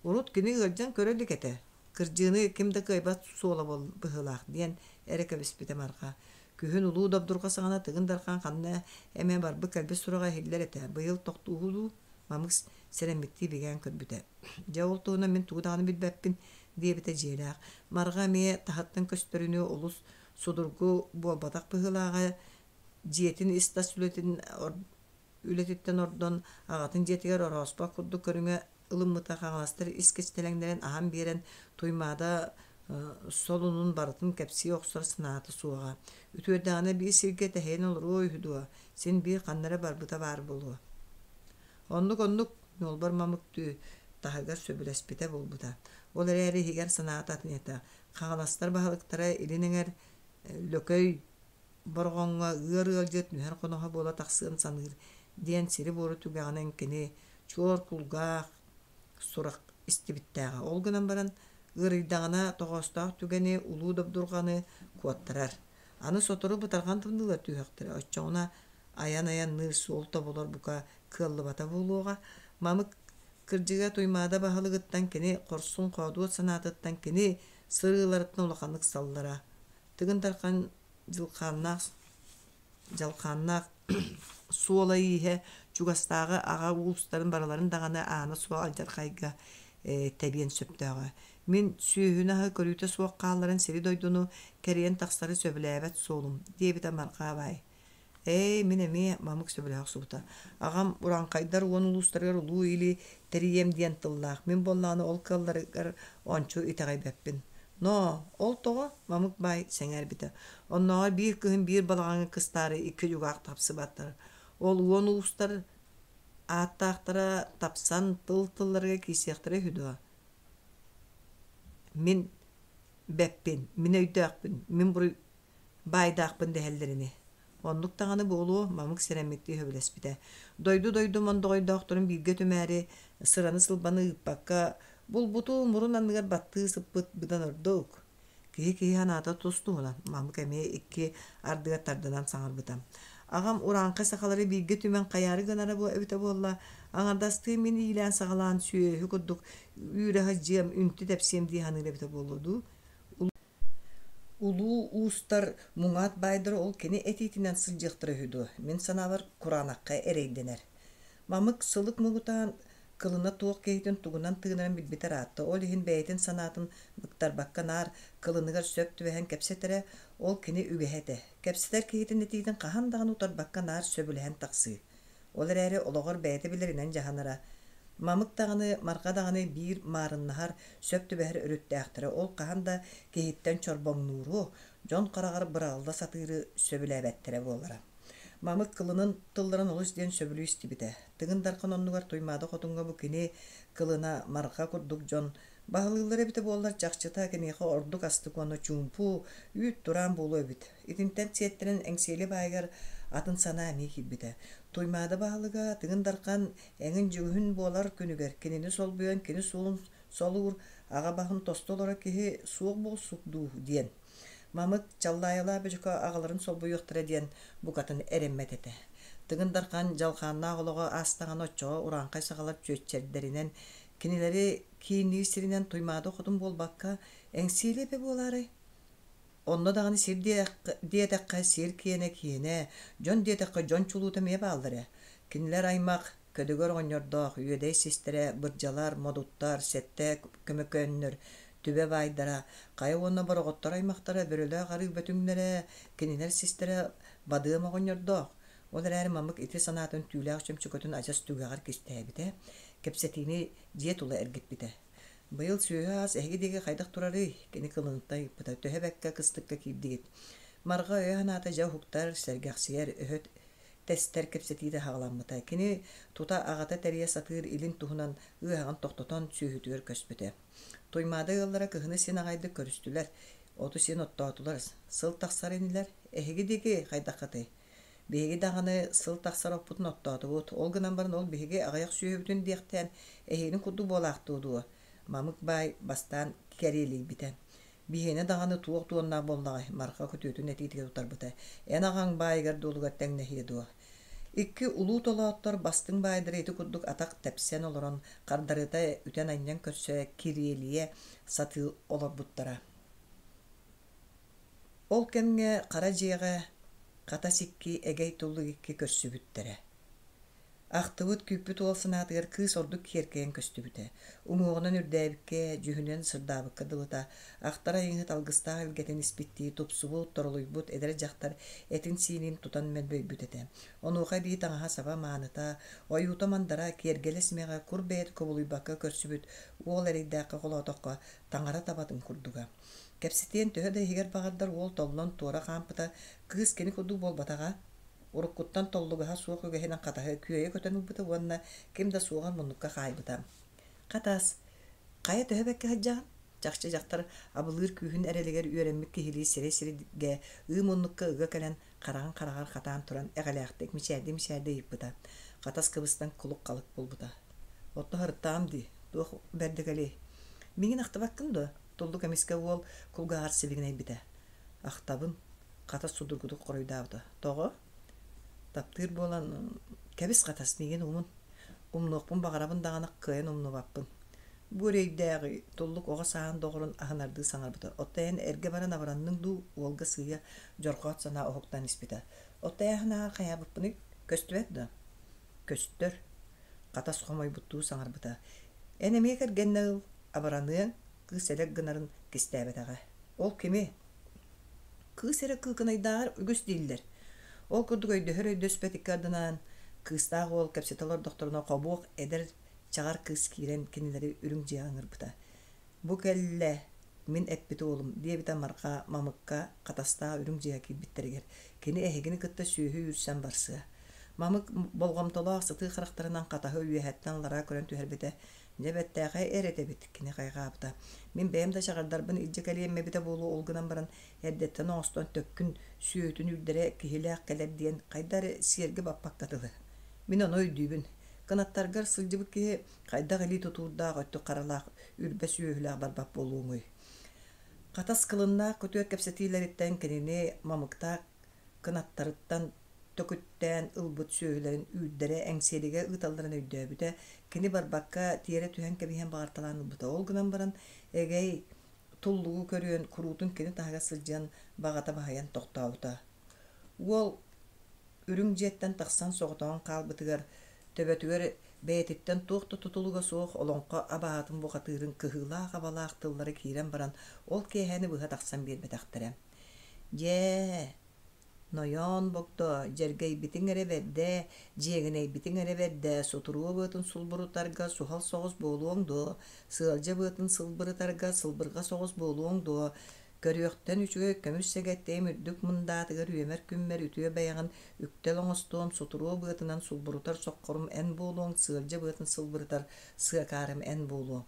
Урут кини ыалдьан көрө илик этэ. Кырдьыыны ким да кыайбат суола быһыылаах диэн эрэ кэбиспитэ Марха. Күһүн улуу добдурҕа саҕана Тыгын Дархан ханна эмэ барбыт-кэлбит сураҕа иһиллэр этэ. Быйыл тохтууһу дуу? Мамык сэрэммиттии бигээн көрбүтэ. Дьэ ол туһунан мин тугу даҕаны билбэппин, диэбитэ дьиэлээх. Марҕа эмиэ таһыттан көстөрүнүү олус судургу буолбатах быһыылааҕа, дьиэтин ис-тас үлэтин үлэтиттэн ордон аҕатын дьиэтигэр орооспот курдук көрүҥэ ылыммыта хаҥаластар ис кистэлэҥнэрин аһан биэрэн Туймаада солунун барытын кэпсии охсор санаата суоҕа. Үтүөрдэҕинэ биир сиргэ тэһийэн олоруо үһү дуо, син биир ханна эрэ барбыта баар буолуо. Оннук-оннук ньуолбар мамык түү таһыгар сөбүлэспитэ буолбута. Ол эрээри иһигэр санаата атын этэ. Хаҥаластар баһылыктара илин эҥэр Лөкөй Бороҕоҥҥо ыар ыалдьыт нүһэр хоноһо буола тахсыан саныыр диэн сири-буору түгэҕинэн кини чуор кулгаах сурах истибиттээҕэ. Ол гынан баран ыарыйдаҕына тоҕоостоох түгэни улуу добдурҕаны куоттарар. Аны сотору бытарҕан тымныылар түһүөхтэрэ, оччоҕуна айан-айанныыр суол тобулар бука кыаллыбата буолуоҕа. Мамык кырдьыга Туймаада баһылыгыттан кини хорсун-хоодуот санаатыттан кини сырыыларыттан улаханнык саллара. Тыгын Дархан дьылхааннаах дьалхааннаах суола-ииһэ чугастааҕы аҕа уустарын барыларын даҕаны аана суох алдьархайга тэбиэн сөптөөҕө. Мин сүөһүнү-аһы көрүүтэ суох хаалларан сири-дойдуну кэрийэн тахсары сөбүлээбэт суолум, диэбитэ Мархаа баай. Ээ, мин эмиэ мамык сөбүлэһэ охсубута. Аҕам урааҥхайдар уон улуустарыгар улуу или тэрийиэм диэн тыллаах. Мин буоллаҕына ол кыалларыгар ончу итэҕэйбэппин. Ноо, ол тоҕо? Мамык баай сэҥээрбитэ. Оннооҕор биир кыһын биир балаҕаҥҥа кыстаары икки дьугаах тапсыбаттар. Ол уон уустар ааттаахтара тапсан тыл-тылларыгар киирсиэхтэрэ үһү дуо? Мин бэппин, мин өйдөөхпүн, мин буруй баайдаахпын дэһэллэр ини. Оннук даҕаны буолуо, Мамык сэрэммиттии сөбүлэспитэ. Дойду-дойду мондоҕойдоохторун бииргэ түмээри, сыраны-сылбаны ыыппакка, булбуту мурун анныгар баттыы сыппыт быдан ордук. Киһи-киһи санаата тус-туһунан, Мамык эмиэ икки ардыгар тардынан саҥарбыта. Аҕам урааҥхай сахалары бииргэ түмэн хайаары гынара эбитэ буолла, аҥардастыы мин иилээн-саҕалаан сүөһү курдук үүрэ сылдьыам, үнтү тэпсиэм дии саныыр эбитэ буолуо дуу Улуу уустар муҥаат баайдара ол кини этиитинэн сылдьыахтара үһү дуо, мин санаабар, кураанахха эрэйдэнэр. Мамык сылык муҥутаан кылына туох киһитин тугунан тыынарын билбитэ ыраатта, ол иһин бэйэтин санаатын быктарбакка наар кылыныгар сөп түбэһэн кэпсэтэрэ, ол кини үгэһэ этэ. Кэпсэтэр киһитин этиитин хаһан даҕаны утарбакка наар сөбүлэһэн тахсыы. Ол эрээри олоҕор бэйэтэ билэринэн дьаһанара. Мамык даҕаны, Марҕа даҕаны биир маарыннаһар, сөп түбэһэр өрүттээхтэрэ ол хаһан да киһиттэн чорбоҥнууру, дьон хараҕар быраҕылла сатыыры сөбүлээбэттэрэ буолара. Мамык кылынын тылларын олус диэн сөбүлүү истибитэ. Тыгын Дархан оннугар Туймаада хотуҥҥа бу кини кылына Марҕа курдук дьон Баһылыыллара эбитэ буоллар, чахчыта, киниэхэ ордук астык уонна чуумпу, үүт-тураан буолуо эбит. Итинтэн сиэттэрэн Эҥсиэли баайыгар атын санаа эмиэ киирбитэ. Туймаада баһылыга Тыгын Дархан эҥин-дьүһүн буолар күнүгэр кинини солбуйан кини суолун солуур аҕа баһын тосту олорор киһи суох буолсук дуу диэн. Мамык Чаллаайалаах Бөдьөкө аҕаларын солбуйуохтара диэн букатын эрэммэт этэ. Тыгын Дархан дьалхааннаах олоҕо аастаҕына оччоҕо урааҥхай сахалар чүөччэрдэринэн кинилэри киинниир сиринэн Туймаада хотун буолбакка, Эҥсиэли эбэ буолаарай? Онно даҕаны сир диэтэххэ сир киэнэ киэнэ, дьон диэтэххэ дьон чулуута эмиэ бааллар ээ. Кинилэр аймах, көдөгөр оҕонньордоох, үөдэй систэрэ, бырдьалар, модуттар, сэттэ көмөкөөннөр, түбэ баайдара, хайа уонна бороҕоттор аймахтара, бөрөлөөх арыы бөтүҥнэрэ, кинилэр систэрэ Бадыам оҕонньордоох. Ол эрээри Мамык ити санаатын түүлээх чөмчөкөтүн адьас түгэҕэр кистээбитэ, кэпсэтиини дьиэ тула эргиппитэ. Быйыл сүөһү-ас эһиги диэки хайдах турарый? Кини кылыныттан ыйыппыта. Төһө бэккэ кыстыкка киирдигит? Марҕа өйө-санаата дьэ уһуктар, сэргэхсийэр, өһө тэстэр кэпсэтиитэ саҕаламмыта. Кини тута аҕата тэрийэ сатыыр илин туһунан ыаһаҕын тохтотон сүөһүтүгэр көспүтэ. Туймаада ыаллара кыһыны син аҕайдык көрүстүлэр, оту син оттоотулар, сыл тахсар инилэр. Эһиги диэки хайдаххытый? Биһиги даҕаны сыл тахсар оппутун оттоотубут, ол гынан баран ол биһиги аҕыйах сүөһүбүтүн диэхтээн эһиилин курдук буолаахтыа дуо? Мамык баай бастаан кэриэлийбитэ. Биһиэнэ даҕаны туох дуоннаах буоллаҕай, Марха күтүөтүн этиитигэр утарбыта. Эн аҕаҥ баайыгар-дуолугар тэҥнэһиэ дуо? Икки улуу толооттор бастыҥ баайдара ити курдук атах тэпсэн олорон, хардарыта үтэн-анньан көрсө, кириэлийэ сатыы олорбуттара. Ол кэмҥэ хара дьиэҕэ хатас икки эгэй туллук икки көрсүбүттэрэ. Ахтыбыт, күүппүт уол санаатыгар кыыс ордук киэркэйэн көстүбүтэ. Уҥуоҕунан үрдээбиккэ, дьүһүнүнэн сырдаабыкка дылыта, ахтар айыҥыт алгыстаах илгэтин испиттии тупсубут, торолуйбут эдэр дьахтар этин-сиинин тутан мөлбөйбүт этэ. Онуоха эбии таҥаһа-саба мааныта, ойуута-мандара, киэргэлэ симэҕэ кур бэйэтэ кубулуйбакка көрсүбүт уол эрэйдээххэ холоотоххо, таҥара табатын курдуга. Кэпсэтиэн төһө да иһигэр баҕардар уол толлон туора хаампыта, кыыс кини курдук буолбатаҕа. Уруккуттан толлугаһа суох үгэһинэн хатаһы күөйэ көтөн ылбыта уонна ким да суоҕар муннукка хаайбыта. Хатас, хайа төһө бэккэ сылдьаҕын? Чахчы дьахтар абылыыр күүһүн эрэлигэр үөрэммит киһилии сирэй-сиргэ ыы муннукка ыга кэлэн хараҕын хараҕар хатаан туран эҕэлээхтик мичээрдии-мичээрдии ыйыппыта. Хатас кыбыстан кулук-халык буолбута. Отто һырыттаҕым дии, туох бэрдэ кэлиэй? Миигин ахтыбаккын дуо? Туллук эмискэ уол кулгааҕар сибигинэйбитэ. Ахтабын, хатас судургутук хоруйдаабыта. Тоҕо? Таптыыр буолан, кэбис хатас, миигин умун. Умнуохпун баҕарабын даҕаны кыайан умнубаппын. Бу эрэйдээҕи Туллук оҕо сааһын доҕорун аһынардыы саҥарбыта. Оттон эн эргэ баран абыранныҥ дуу, уолга сыыйа дьорҕоот санаа уһуктан испитэ. Оттон эн аһаар хайаабыппыный? Көстүбэт дуо? Көстөр. Хатас хомойбуттуу саҥарбыта. Эн эмиэ кэргэннэ ыл, абыраныаҥ, кыыс элэк гынарын кистээбэтэҕэ. Ол кими? Кыыс эрэ кыыкынайдааҕар үгүс дииллэр. Ол курдук өйдөһөр-өйдөспөт икки ардынан кыыстаах уол кэпсэтэ олордохторуна хобуох эдэр чаҕар кыыс киирэн кинилэри үрүҥ дьиэҕэ ыҥырбыта. Бу кэллэ, мин эппит уолум, диэбитэ Марха Мамыкка Хатастаах үрүҥ дьиэҕэ киирбиттэригэр. Кини эһигини кытта сүөһү үүрсэн барсыа. Мамык болҕомтолоох сытыы харахтарынан хатаһы үөһэттэн аллараа көрөн түһэрбитэ. Дьэ бэртээхэй эр этэбит, кини хайҕаабыта. Мин бэйэм да чаҕардарбын илдьэ кэлиэм эбитэ буолуо ол гынан баран эрдэттэн оҥостон төккүн сүөһүтүн үүрдэрэ киһилээх кэлэр диэн хайда эрэ сиэргэ баппакка дылы. Мин ону өйдүүбүн. Кынаттаргар сылдьыбыт киһи Хайдах илии тутуурдаах, өттүк харалаах, үрбэ сүөһүлээх барбат буолуоҥуй? Хатас кылыннаах күтүөт кэпсэтиилэриттэн кинини мамыктаах кынаттарыттан төкүттээн ылбыт сүөһүлэрин үүрдэрэ Эҥсиэлигэ ыыталларын өйдөөбүтэ, кини барбакка тиэрэ түһэн кэбиһэн баҕарталаан ылбыта. Ол гынан баран эгэй туллугу көрүөн, куруутун кини таһыгар сылдьыан баҕата баһыйан тохтообута. Уол үрүҥ дьиэттэн тахсан соҕотоҕун хаалбытыгар, төбөтүгэр бэйэтиттэн туох да тутулуга суох олоҥхо абаһатын бухатыырын кыһыылаах-абалаах тыллара киирэн баран, ол киэһэни быһа тахсан биэрбэтэхтэрэ. Дьээ, нойоон Богдо, дьэргэйбитиҥ эрэ бэрдэ, дьиэгинэйбитиҥ эрэ бэрдэ, сутуруо быатын сулбурутарга суһал соҕус буолуоҥ дуо, сыалдьа быатын сылбырытарга сылбырҕа соҕус буолуоҥ дуо, Көрүөхтэн үчүгэй көмүс сэгэттэйим үрдүк мындаатыгар үөмэр күммэр үтүө бэйэҕин үктэл оҥостуом, сутуруо быатынан сулбурутар соххорум эн буолуоҥ, сыалдьа быатын сылбырытар сыакаарым эн буолуоҥ.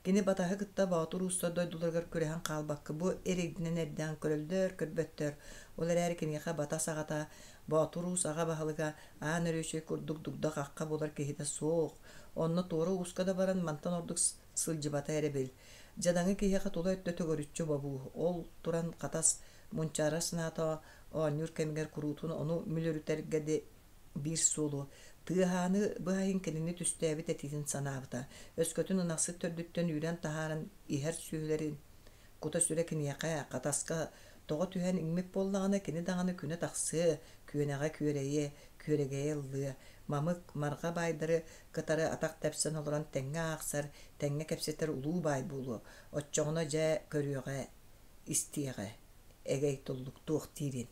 Кини батаһы кытта Боотур уустар дойдуларыгар күрэһэн хаалбакка бу эрэйдэнэн эрдэҕин көрөллөр, көрбөттөр. Ол эрээри киниэхэ батас аҕата, Боотур уус аҕа баһылыга Аан Өрүөчэй курдук дугда-хахха буолар киһитэ суох. Онно туора ууска да баран мантан ордук сылдьыбата эрэбил. Дьадаҥы киһиэхэ тула өттө төгүрүччү бобуу, ол туран хатас, мунчаарар санаата оонньуур кэмигэр куруутун ону мүлүрүтэргэ биир суолу, тыаһааны быһайын кинини түстээбит этиитин санаабыта. Өскөтүн ынахсыт төрдүттэн үүрэн таһааран иһэр сүөһүлэрин кута-сүрэ киниэхэ, хатаска тоҕо түһэн иҥмит буоллаҕына, кини даҕаны күнэ тахсыа, күөнэҕэ күөрэйиэ, күөрэгэйэ ыллыа. Мамык, марҕа баайдары кытары атах тэпсэн олорон тэҥҥэ аахсар, тэҥҥэ кэпсэтэр улуу баай буолуо, оччоҕуна дьэ көрүөҕэ, истиэҕэ, эгэй туллук туох диирин.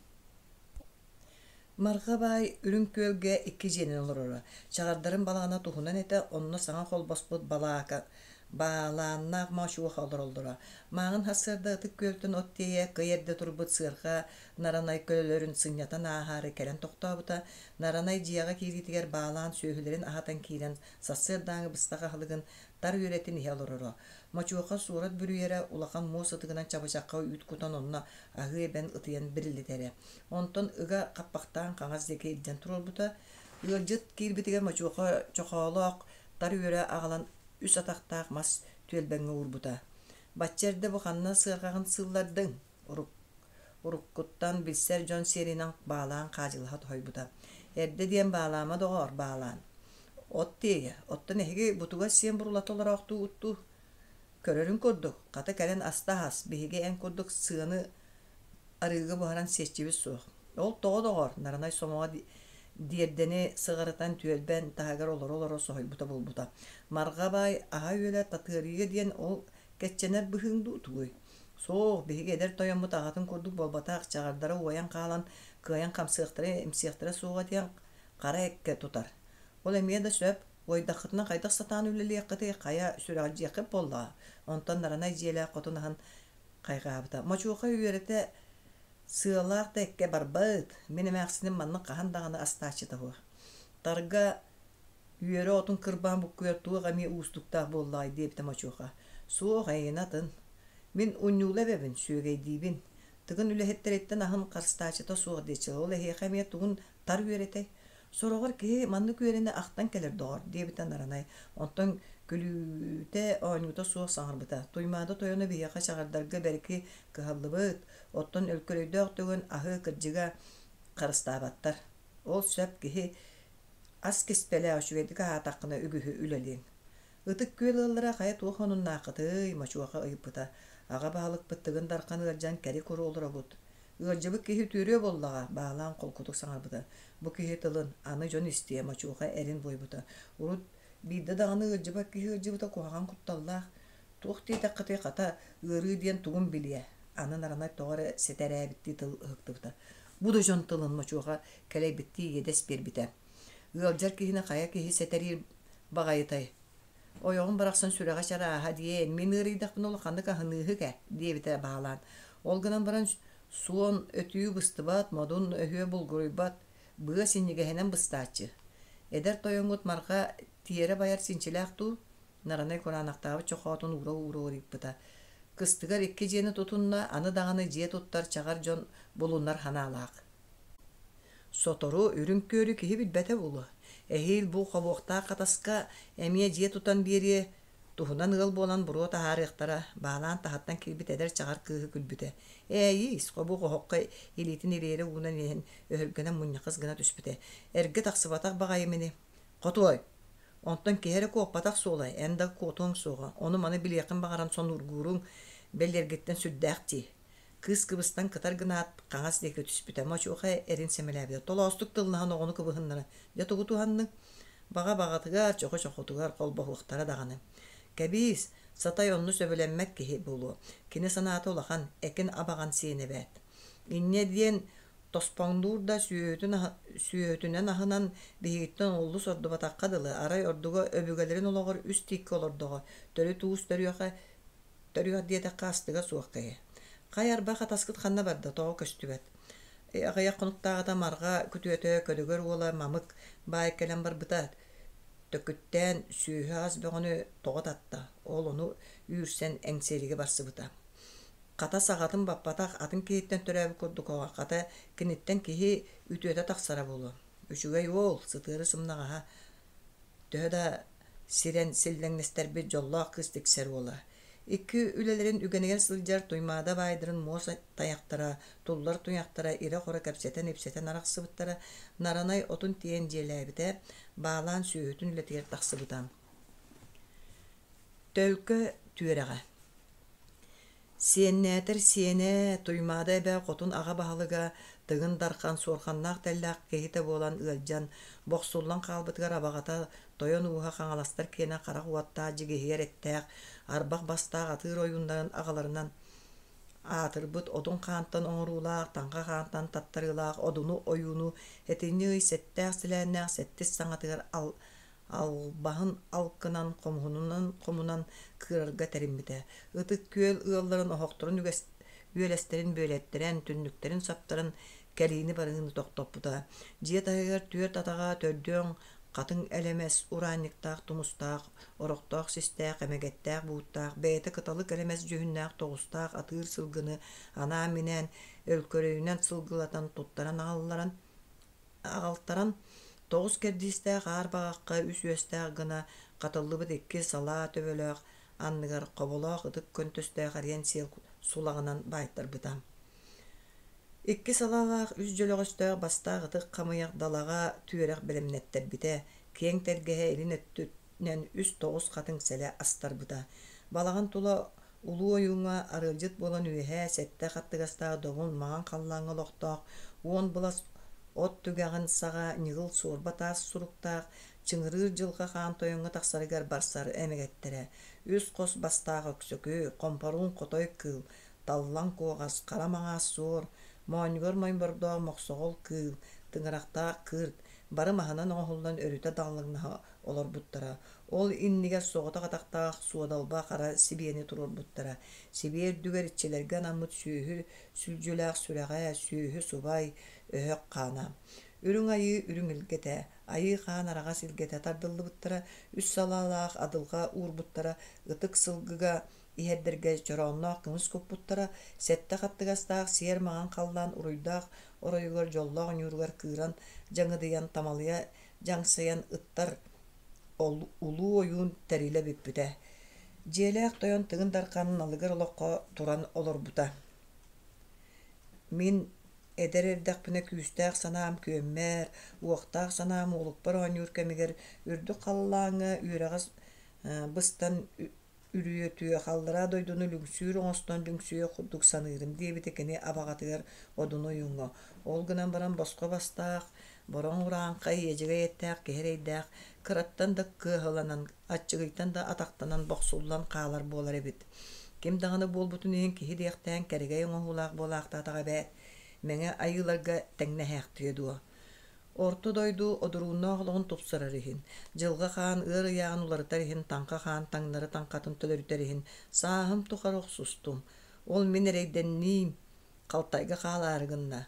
Марха баай Үрүҥ Күөлгэ икки дьиэнэн олороро. Чаҕардарын балаҕана туһунан этэ, онно саҥа холбоспут балаака баалааннаах Мочуоха олороллоро. Мааҕын сарсыарда Ытык Күөлтэн от тиэйэ кый эрдэ турбут сыарҕа Наранай көлөлөрүн сынньатан ааһаары кэлэн тохтообута. Наранай дьиэҕэ киириитигэр баалаан сүөһүлэрин аһатан киирэн сарсыардааҥы быстах аһылыгын тар үөрэтин иһэ олороро. Мочуоха суорат бүрүйэрэ, улахан муос ытыгынан чабычахха үүт кутан онно аһыы эбэн ытыйан бирилитэрэ. Онтон ыга хаппахтаан хаҥас диэки илдьэн туруорбута. Ыалдьыт киирбитигэр Мочуоха чохоолоох тар үөрэ аҕалан үс атахтаах мас түөлбэҥҥэ уурбута. «Бачча эрдэ бу ханна сыарҕаҕын сыыллардыҥ?» Уруккуттан билсэр дьон сиэринэн баалаан хаадьылаһа тоһуйбута. «Эрдэ диэн баалаама доҕоор, баалаан. От тиэйэ, оттон эһиги бутугас сиэн бурулата олороохтуу уттуу. Көрөрүҥ курдук, хата кэлэн аста аһас, биһиги эн курдук сыаны арыыга буһаран сиэччибит суох. Ол тоҕо доҕоор, наранай сомоҕо диэрдэни сыҕарытан түөлбэн таһыгар олоро-олоро соһуйбута буолбута. Марҕа баай аһа-үөлэ татыарыйа диэн ол кэччэнэр быһыыҥ дуу тугуй? Суох, биһиги эдэр тойоммут аҕатын курдук буолбатах, чаҕардара уойан хаалан кыайан хамсыахтара-имсиэхтэрэ суоҕа диэн хара эккэ тутар. Ол эмиэ да сөп, уойдаххытына хайдах сатаан үлэлиэххитий, хайа сүрэҕэлдьиэххит буоллаҕа. Онтон наранай дьиэлээх хотун аһын хайҕаабыта. Мочуоха үөрэтэ сыалаах да эккэ барбыт, мин эмээхсиним маннык хаһан даҕаны астааччыта суох. Тарга үөрэ отун кырбаан буккуйар туох эмиэ уустуктаах буоллаҕай диэбитэ Мочуоха. Суох, эйиэнэ атын. Мин унньуула эбэбин, сүөгэйдиибин. Тыгын үлэһиттэриттэн аһын харыстааччыта суох диэччилэр. Ол эһиэхэ эмиэ тугун тар үөрэтэй? Сороҕор киһи маннык үөрэнэ ахтан кэлэр доҕор, диэбитэ Наранай. Онтон күлүүтэ оонньуута суох саҥарбыта. Туймаада тойоно биһиэхэ чаҕардарга бэрки кыһаллыбыт, оттон өлкөрөйдөөх төгөн аһы кырдьыга харыстаабаттар. Ол сөп киһи ас киспэлээх үчүгэйдик аһаатаххына үгүһү үлэлиэҥ. Ытык Күөл ыаллара хайа туох омуннааххытый? Мочуоха ыйыппыта. Аҕа баһылыкпыт Тыгын Дархан ыалдьан кэри-куру олоробут. Ыалдьыбыт киһи үтүөрүө буоллаҕа, баалаан холкутук саҥарбыта. Бу киһи тылын аны дьон истиэ, Мочуоха эрин буойбута. Урут биирдэ даҕаны ыалдьыбат киһи ыалдьыбыта куһаҕан кутталлаах. Туох диэтэххитий, хата, ыарыы диэн тугун билиэ. Аны наранай тоҕо эрэ сэтэрээбиттии тыл ыһыктыбыта. Бу да дьон тылын Мочуоха кэлэйбиттии иэдэс биэрбитэ. Ыалдьар киһини хайа киһи сэтэриир баҕайытай? Ойоҕум барахсан сүрэҕэ чарааһа диэн, мин ыарыйдахпына улаханнык аһыныыһык ээ, диэбитэ баалаан. Ол гынан баран суон өтүү быстыбат, модун өһүө булгуруйбат, быа синньигэһинэн быстааччы. Эдэр тойоҥҥут Марха тиэрэ байар чинчилээх дуу? Наранай кураанахтаабыт чохоотун уура-уура ыйыппыта. Кыстыгар икки дьиэни тутунна, аны даҕаны дьиэ туттар чаҕар дьон булунар санаалаах. Сотору үрүҥ күөлү киһи билбэтэ буолуо. Эһиил бу хобуохтаах хатаска эмиэ дьиэ тутан биэриэ, туһунан ыал буолан буруо таһаарыахтара, баалаан таһыттан киирбит эдэр чаҕар кыыһы күлбүтэ. Ээйиис, хобуох оһоххо илиитин ириэрэ уунан иһэн өһүргэнэн мунньахыс гына түспүтэ. Эргэ тахсыбатах баҕайым ини. Хотуой, онтон киһи эрэ куоппатах суола, эн да куотуоҥ суоҕа, ону-маны билиэххин баҕаран сонургууруҥ бэлиэргиттэн сүрдээх дии. Кыыс кыбыстан кытар гынаат, хаҥас диэки түспүтэ. Мочуоха эрин сэмэлээбитэ. Толоостук тыллаһан оҕону кыбыһыннара. Дьэ тугу туһанныҥ? Баҕа баҕатыгар, чохо чохотугар холбоһуохтара даҕаны. Кэбиис, Сатай онну сөбүлэммэт киһи буолуо. Кини санаата улахан, экин абаҕан сиэн эбээт. Инньэ диэн тоспоҥнуур да сүөһүтүн, сүөһүтүнэн аһынан биһигиттэн олус ордубатахха дылы, арай ордуга өбүгэлэрин олоҕор үс тииккэ олордоҕо, төрүт уус төрүөхэ Төрүөх диэтэххэ астыга суох киһи. Хайа арба хатаскыт ханна барда, тоҕо көстүбэт? Аҕыйах хонуктааҕыта Марҕа күтүөтэ Көлүгэр уола Мамык баай кэлэн барбыта. Төкүттээн сүөһү-ас бөҕөнү тоҕо татта, ол ону үүрсэн Эҥсиэлигэ барсыбыта. Хата саҕатын баппатах атын киһиттэн төрөөбүт курдук оҕо, хата киниттэн киһи үтүөтэ тахсара буолуо. Үчүгэй уол, сытыары сымнаҕаһа Төһө да сирэн силлэҥнэстэрбит дьоллоох кыыс тиксэр уола. Икки үлэлэрин үгэнигэр сылдьар Туймаада баайдарын муос тайахтара, туллар туйахтара ирэ-хоро кэпсэтэн-ипсэтэн арахсыбыттара, Наранай отун тиэйэн дьиэлээбитэ, баалаан сүөһүтүн үлэтигэр тахсыбыта. Төлкө түөрэҕэ Сиэннээтэр сиэнэ, Туймаада эбэ хотун аҕа баһылыга Тыгын Дархан суорҕаннаах тэллээх киһитэ буолан ыалдьан, бохсуллан хаалбытыгар абаҕата Тойон ууһа Хаҥаластар киэнэ харах уоттаах дьигиһийэр эттээх, арбах бастаах атыыр ойууннарын аҕаларынан Аатырбыт Одун хаантан оҥоруулаах, Таҥха хаантан таттарыылаах Одуну ойууну этинньи ый сэттээх силээннээх сэттис саҥатыгар ал албаһын алкынан, хомуһунунан хомунан кыырарга тэриммитэ. Ытык Күөл ыалларын оһохторун үгэс үөлэстэрин бүөлэттэрэн, түннүктэрин саптаран кэлиини-барыыны тохтоппута. Дьиэ таһыгар түөрт атаҕа төрдүөн хатыҥ элэмэс ураанньыктаах тумустаах, орохтоох систээх, эмэгэттээх бууттаах, бэйэтэ кыталык элэмэс дьүһүннээх тоҕустаах атыыр сылгыны анаан-минээн өлкөрөйүнэн сылгылатан туттаран аҕалларан аҕалтаран тоҕус кэрдиистээх аар баҕахха үс үөстээх гына хатыллыбыт икки салаа төбөлөөх анныгар хоболоох ытык көнтөстөөх эриэн сиэл сулаҕынан баайтарбыта. Икки салаалаах үс дьөлөҕөстөөх бастаах ытык хамыйах далаҕа түөрэх бэлэмнэттэрбитэ, киэҥ тэлгэһэ илин өттүнэн үс тоҕус хатыҥ сэлэ астарбыта. Балаҕан тула Улуу ойууҥҥа арыалдьыт буолан үөһээ сэттэ хаттыгастаах добун маҥан халлааҥҥа олохтоох уон былас от түгэҕин саҕа ньыгыл суорба таас суруктаах чыҥырыыр дьылҕа хаан тойоҥҥо тахсарыгар барсар эмэгэттэрэ үс хос бастаах өксөкү, хомпоруун хотой кыыл, таллан куоҕас, хара маҥаас суор, моонньугар мойбордоох мохсоҕол кыыл, тыҥырахтаах кыырт бары маһынан оҥоһуллан өрүтэ даллаҥнаһа олорбуттара. Ол иннигэр соҕотох атахтаах суодалба хара сибиэни туруорбуттара. Сибиэ үрдүгэр иччилэргэ анаммыт сүөһү сүлдьүлээх сүрэҕэ, сүөһү субай, өһөх хаана. Үрүҥ айыы үрүҥ илгэтэ, айыы хаан араҕас илгэтэ тардыллыбыттара, үс салаалаах адылҕа уурбуттара, ытык сылгыга иһэрдэргэ чороонноох кымыс куппуттара, сэттэ хаттыгастаах сиэр маҥан халлаан уруйдаах оройугар дьоллоох ньууругар кыыран дьаҥыдыйан тамалыйа дьаҥсыйан ыттар улуу ойуун тэрилэ бүппүтэ. Дьиэлээх тойон Тыгын Дархан налыгар олоххо туран олорбута. Мин эдэр эрдэхпинэ күүстээх санаам күөммэр, уохтаах санаам уолукпар оонньуур кэмигэр үрдүк халлааҥҥа үөрэҕэ быстан Үрүөтүө, халлараа дойдуну лүҥсүүр оҥостон лүҥсүйүөх курдук саныырым диэбитэ кини абаҕатыгар Одун ойууҥҥа. Ол гынан баран босхо бастаах, бороҥ урааҥхай, иэдьэгэй эттээх киһи эрэйдээх, кыраттан да кыаһыланан, аччыгыйтан да атахтанан бохсуллан хаалар буолар эбит. Ким даҕаны буолбутун иһин киһи диэхтээн кэрэгэй оҥоһуулаах буолаахтаатаҕа эбээт, мэҥэ айыыларга тэҥнэһээхтиэ дуо? Орто дойду одурууннаах олоҕун тупсарар иһин, Дьылҕа Хаан ыар ыйааҕын уларытар иһин Таҥха Хаан таҥнары таҥхатын төлөрүтэр иһин сааһым тухары охсустум. Ол мин эрэйдэнниим, халтайга хаалаары гынна.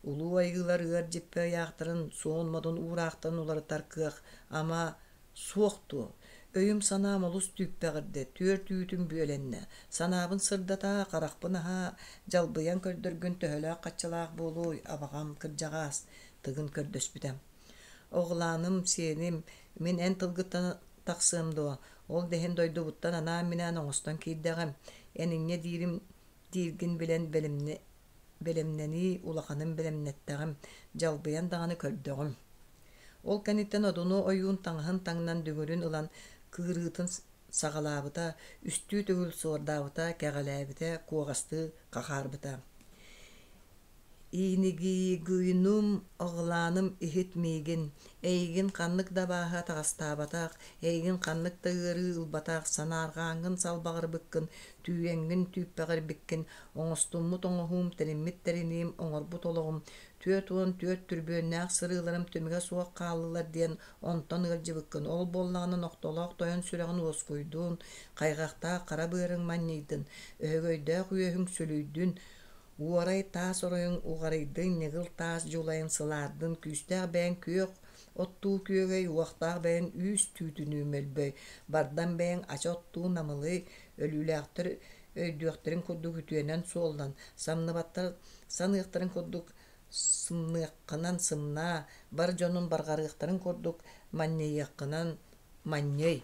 Улуу айыылар ыар дьиппэ ыйаахтарын, суон модун уураахтарын уларытар кыах, ама, суох дуо? Өйүм-санаам олус түүппэҕирдэ, түөрт үүтүм бүөлэннэ. Санаабын сырдата, харахпын аһа, дьалбыйан көрдөргүн төһөлөөх хаччылаах буолуой, абаҕам, кырдьаҕаас, Тыгын көрдөспүтэ. Оҕолааным, сиэним, мин эн тылгыттан тахсыам дуо? Ол да иһин дойдубуттан анаан-минээн оҥостон киирдэҕим. Эн инньэ диирим дииргин билэн бэлэмнэнии улаханын бэлэмнэттэҕим, дьалбыйан даҕаны көрдөҕүм. Ол кэнниттэн Одуну ойуун таҥаһын таҥнан дүҥүрүн ылан кыырыытын саҕалаабыта, үстүү төгүл суордаабыта, кэҕэлээбитэ, куоҕастыы хахаарбыта. Иинигийгуйнум, оҕолааным иһит миигин, эйигин ханнык да абааһы атаҕастаабатах, эйигин ханнык да ыарыы ылбатах, санаарҕааҥҥын салбаҕырбыккын, түүйэҥҥин түүппэҕирбиккин, оҥостуммут оҥоһуум, тэриммит тэриниим, оҥорбут олоҕум, 44 түрбүөннээх сырыыларым түмүгэ суох хааллылар диэн онтон ыалдьыбыккын, ол буоллаҕына нохтолоох тойон сүрэҕин уоскуйдун, хайҕахтаах хара быарыҥ манньыйдын, өһөгөйдөөх үөһүҥ сүлүйдүн, Уорай таас оройуҥ уҕарыйдын, ньыгыл таас дьулайын сылаардын, күүстээх бэйэҥ күөх оттуу күөгэй, уохтаах бэйэҥ үүс түүтүнүү мөлбөй, бардам бэйэҥ ача оттуу намылый, өлүүлээхтэр өйдүөхтэрин курдук үтүөнэн суоллан, самныбаттар саныахтарын курдук сымныаххынан сымнаа, бар дьонун барҕарыахтарын курдук манньыйыаххынан манньый.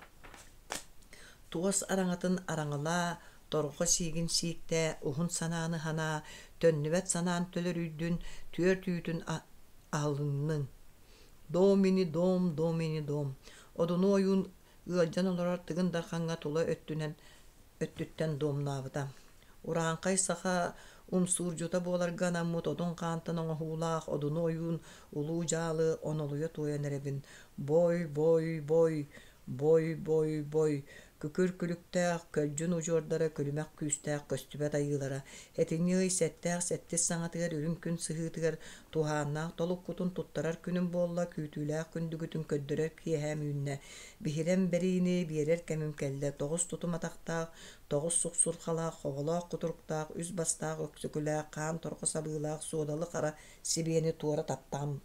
Туос араҥатын араҥалаа, торҕо сиигин сииктээ, уһун санааны санаа, төннүбэт санаан төлөрүйдүн, түөрт үүтүн аһылынныҥ. Дом ини дом, дом ини дом. Одуну ойуун ыалдьан олорор Тыгын Дархаҥҥа тула өттүнэн өттүттэн дуомнаабыта. Урааҥхай саха умсуурдьута буоларга анаммыт Одун хаантан оҥоһуулаах Одуну ойуун улуу дьаалы онолуйа туойан эрэбин. Бой, бой, бой, бой, бой, бой. Күкүр күлүктээх, көлдьүн удьуордара күлүмэх күүстээх көстүбэт айыылара этинньи ый сэттээх сэттис саҥатыгар үрүҥ күн сыһыытыгар туһааннаах толуккутун туттарар күнүм буолла, күүтүүлээх күндүгүтүн көрдөрөр киэһээм үүннэ. Биһирэм бэриини биэрэр кэмим кэллэ, тоҕус тутум атахтаах, тоҕус суксурхалаах, хоболоох кутуруктаах, үс бастаах өксөкүлээх, хаан торҕо сабыылаах суодалы хара сибиэни туора таптаҕым,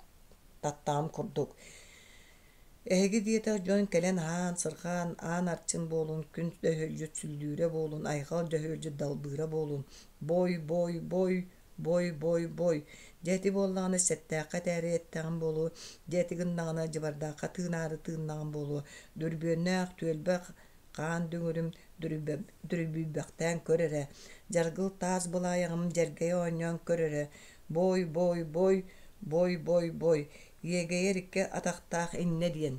таттаҕым курдук. Эһиги диэтэх дьон кэлэн аһаан, сырҕаан, аан арчын буолун, күн дөһүөлдьүт сүллүүрэ буолун, айҕал дьөһүөлдьүт далбыыра буолун, бой, бой, бой, бой, бой, бой. Дьэ ити буоллаҕына сэттээххэ этээри эттэҕим буолуо, дьэ ити гыннаҕына дьыбардаахха тыынаары тыыннаҕым буолуо, дүрбүөннээх түөлбэ хаан дүҥүрүм дүрбүйбэхтээн көр эрэ, дьаргыл таас былаайаҕым дьэргэйэ оонньоон көр эрэ, бой, бой, бой, бой, бой, бой, иэгэйэр икки атахтаах иннэ диэн,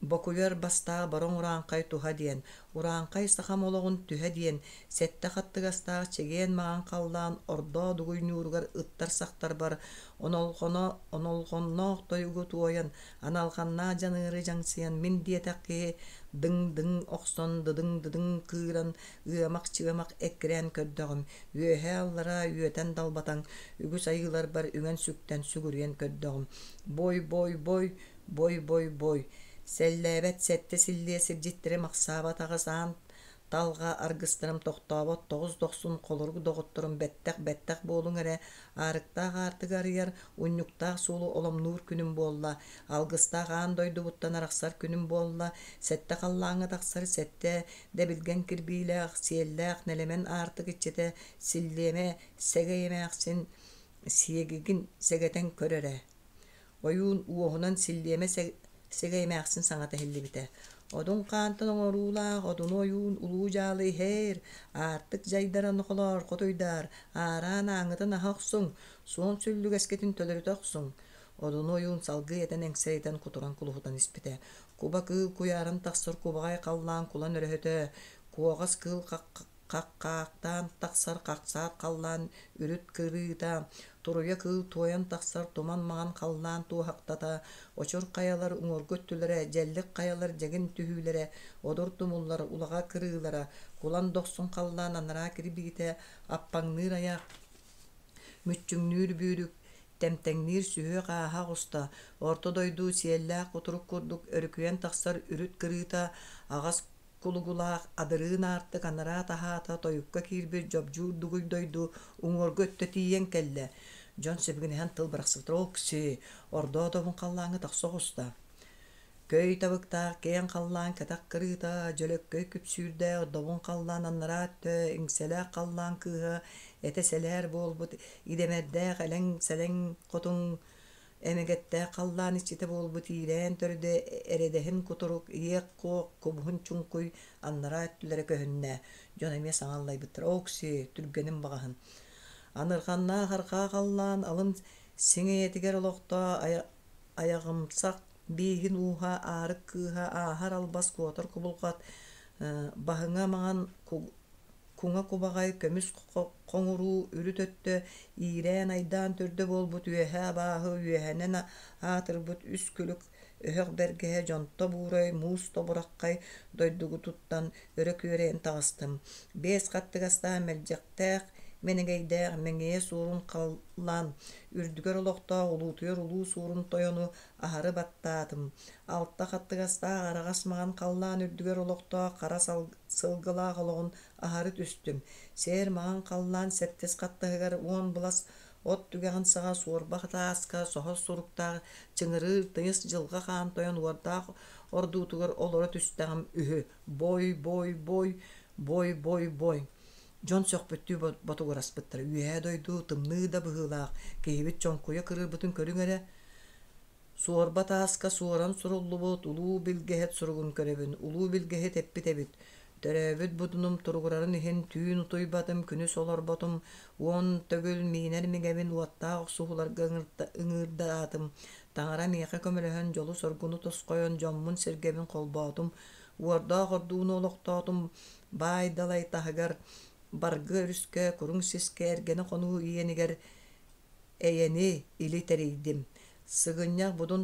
бокуйар бастаах бороҥ урааҥхай туһа диэн, урааҥхай сахам олоҕун түһэ диэн, сэттэ хаттыгастаах чэгиэн маҥан халлаан ордоо дугуй ньууругар ыттар сахтарбар онолҕоно онолҕонноох тойугу туойан, аналҕаннаах дьаныары дьаҥсыйан мин диэтэх киһи дыҥ-дыҥ охсон дыдыҥ-дыдыҥ кыыран ыамах-чыамах эккирээн көрдөҕүм, үөһээ-аллараа үөтэн далбатан үгүс айыыларбар үҥэн-сүктэн сүгүрүйэн көрдөҕүм. Бой-бой-бой, бой-бой-бой, сэллээбэт сэттэ силлиэ сирдьиттэрим ахсаабат аҕыс аан Талҕа аргыстарым тохтообот тоҕус дохсун холорук доҕотторум бэттэх-бэттэх буолуҥ эрэ, аарыктаах аартыгы арыйар, унньуктаах суолу оломнуур күнүм буолла, алгыстаах аан дойдубуттан арахсар күнүм буолла, сэттэ халлааҥҥа тахсар сэттэ дэбилгэн кирбиилээх, сиэллээх нэлэмэн аартык иччитэ Силлиэмэ Сэгэй эмээхсин сиэгигин сэгэтэн көр эрэ Ойуун уоһунан силлиэмэ сэгэй эмээхсин саҥата иһиллибитэ: «Одун хаантан оҥоруулаах одуну ойуун улуу дьаалы иһээр, аартык дьайдара нохолоор хотуйдаар, аараан ааҥҥытын аһа охсуҥ, суон сүллүгэскитин төлөрүтэ охсуҥ». Одуну ойуун салгыы этэн эҥсэйитэн кутуран кулуһутан испитэ. Куба кыыл куйааран тахсар кубаҕай халлаан кулан өрөһөтө, куоҕас кыыл хаххаахтаан тахсар хахсаат халлаан үрүт кырыыта, туруйа кыыл туойан тахсар туман маҥан халлаан туоһахтата, очур хайалар уҥуоргу өттүлэрэ, дьэллик хайалар дьэгин түһүүлэрэ, одур тумуллар улаҕа кырыылара, кулан дохсун халлаан анараа кирбиитэ, аппаҥныыр айах, мүччүҥнүүр бүүрүк, тэмтэҥниир сүһүөх ааһа оҕуста, орто дойду сиэллээх кутурук курдук өрүкүйэн тахсар үрүт кырыыта, аҕас Кулугулаах адырыын аартык анараа таһаата тойукка киирбит дьобдьуур дугуй дойду уҥуоргу өттө тиийэн кэллэ. Дьон сибигинэһэн тыл бырахсыбыттар: «Окси, ордоо добун халлааҥҥа тахса оҕуста». Көй табыктаах киэҥ халлаан кэтэх кырыыта, дьөлөккөй күпсүүрдээх добун халлаан анараа өттө, иҥсэлээх халлаан кыыһа этэ сэлээр буолбут идэмэрдээх элэҥ-сэлэҥ хотун Эмэгэттээх халлаан иччитэ буолбут иирээн төрдө эрэдэһин кутурук, иэх-куох, кубуһун чуҥкуй аннараа өттүлэрэ көһүннэ. Дьон эмиэ саҥа аллайбыттар: «Окси, түргэнин баҕаһын!» Анырҕаннаах арҕаа халлаан алын сиҥэйэтигэр олохтоо айаҕымсах бииһин ууһа, аарык кыыһа, ааһар албас куотар кубулҕат, баһыҥа маҥан Куҥа кубаҕай көмүс хоҥуруу үрүт өттө иирээн-айдаан төрдө буолбут үөһээ абааһы үөһэнэн аатырбыт үс күлүк өһөх бэргэһэ дьонто буурай муус тобураххай дойдугутуттан өрө күөрэйэн таҕыстым. Биэс хаттыгастаах мэлдьэхтээх мэнэгэйдээх мэҥиэ суорун халлаан үрдүгэр олохтоох улуутуйар улуу суорун тойону аһары баттаатым. Алта хаттыгастаах араҕас маҥан халлаан үрдүгэр олохтоох хара сылгылаах олоҕун аһары түстүм. Сээр маҥан халлаан сэттис хаттыһыгар уон былас от түгэҕин саҕа суорба тааска соһо суруктаах чыҥырыыр тыйыс дьылҕа хаан тойон уордаах ордуутугар олоро түстэҕим үһү. Бой, бой, бой, бой, бой, бой. Дьон сөхпүттүү ботугураспыттара. Үөһээ дойду тымныы да быһыылаах, киһибит чоҥкуйа кырыырбытын көрүҥ эрэ. Суорба тааска суоран суруллубут улуу билгэһит суругун көрөбүн, улуу билгэһит эппит эбит: «Төрөөбүт будунум туругурарын иһин түүн утуйбатым, күнүс олорботум, уон төгүл миинэр миҥэбин уоттаах охсуһууларга ыҥыырдаатым, таҥара миэхэ көмөлөһөн дьолу-соргуну тосхойон дьоммун-сэргэбин холбоотум, уордаах ордууну олохтоотум, баай далай таһыгар, Баргы өрүскэ, Куруҥ сискэ, Эргэнэ хонуу иэнигэр эйэни, или тэрийдим. Сыгынньах будун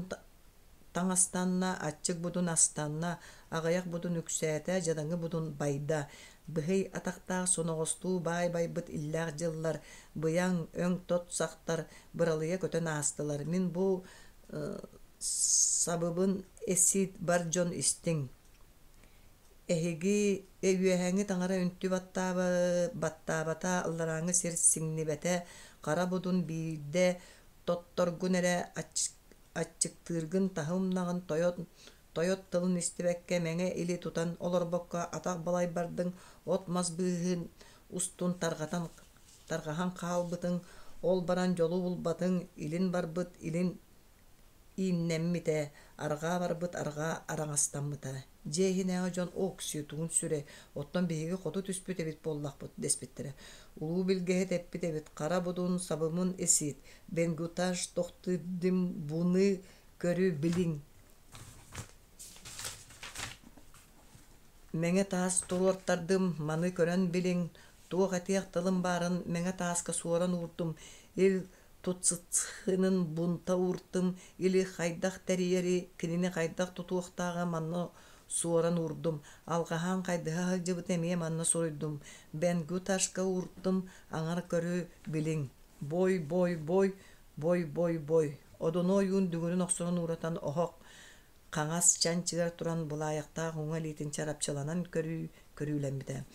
таҥастанна, аччык будун астанна, аҕыйах будун үксээтэ, дьадаҥы будун байда. Быһый атахтаах соноҕостуу баай байбыт иллээх дьыллар, быйаҥ, өҥ-тот сахтар быралыйа көтөн аастылар. Мин бу сабыбын эсиит бар дьон истиҥ. Эһиги үөһээҥҥи таҥара үнтү баттаабата, алларааҥҥы сир сиҥнибэтэ, хара будун биирдэ тотторгун эрэ аччыктыыргын таһы умнаҕын тойот тойот тылын истибэккэ мэҥэ или тутан олорбокко атах балай бардыҥ, от-мас быыһын устун тарҕатан тарҕаһан хаалбытыҥ, ол баран дьолу булбатыҥ, илин барбыт илин ииннэммитэ, арҕаа барбыт арҕаа араҥастаммыта. Дьиэ иһинээҕи дьон «Оксио, тугун сүрэй, оттон биһиги хоту түспүт эбит буоллахпыт» дэспиттэрэ. Улуу билгэһит эппит эбит: «Хара будун сабымын исит, бенгуташ тохтудим буны көрү билиҥ». Мэҥэ таас туруортардым, маны көрөн билиҥ, туох этиэх тылым баарын мэҥэ тааска суоран уурдум, ил тутсытынын бунта ууртум, или хайдах тэрийэри, кинини хайдах тутуохтааҕы манна суоран уурдум, алҕаһаан хайдыһа сылдьыбыты эмиэ манна суруйдум, бенгу ташка ууртум, аҥар көрү билиҥ, бой бой бой, бой бой бой, одуну ойуун дүҥүрүн охсорун ууратан оһох хаҥас чанчыгар туран былаайахтаах уҥа илиитин чарапчыланан көрүү көрүүлэммитэ.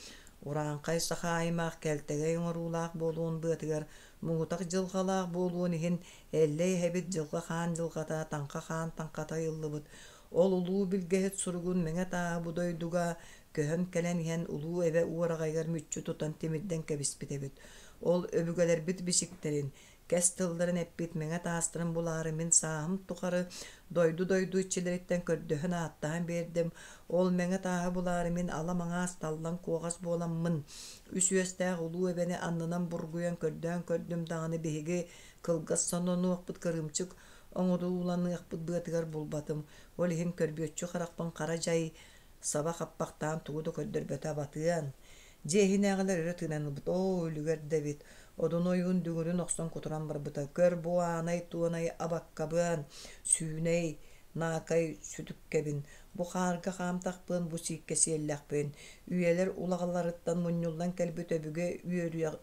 Урааҥхай саха аймах кэлтэгэй оҥоруулаах буолуон быатыгар муҥутах дьылҕалаах буолуон иһин Эллэй эһэбит Дьылҕа Хаан дьылҕата Таҥха Хаан таҥхата ыйыллыбыт. Ол улуу билгэһит суругун мэҥэ тааһы бу дойдуга көһөн кэлэн иһэн улуу эбэ уораҕайыгар мүччү тутан тимирдэн кэбиспит эбит. Ол өбүгэлэрбит бичиктэрин, кэс тылларын эппит мэҥэ таастарын булаары мин сааһым тухары дойду-дойду иччилэриттэн көрдөһөн-ааттаһан биэрдим. Ол мэҥэ тааһы булаары мин ала маҥаас таллан куоҕас буоламмын, үс үөстээх улуу эбэни аннынан бургуйан көрдөөн көрдүм даҕаны биһиги кылгас соннонуохпут кырыымчык оҥорууланыахпыт быатыгар булбатым. Ол иһин көрбүөччү харахпын хара дьай саба хаппахтаан тугу да көрдөрбөтө абатыан. Дьиэ иһинээҕилэр өрө тыынан ылбыт: «Оо, үлүгэр да эбит, Одун ойуун дүҥүрүн охсон кутуран барбыта: Көр бу аанай-туонай абаккабыан, сүүнэй, наакай сүтүккэбин, бу хаарга хаамтахпын, бу сииккэ сиэллэхпин, үйэлэр улаҕаларыттан мунньуллан кэлбит өбүгэ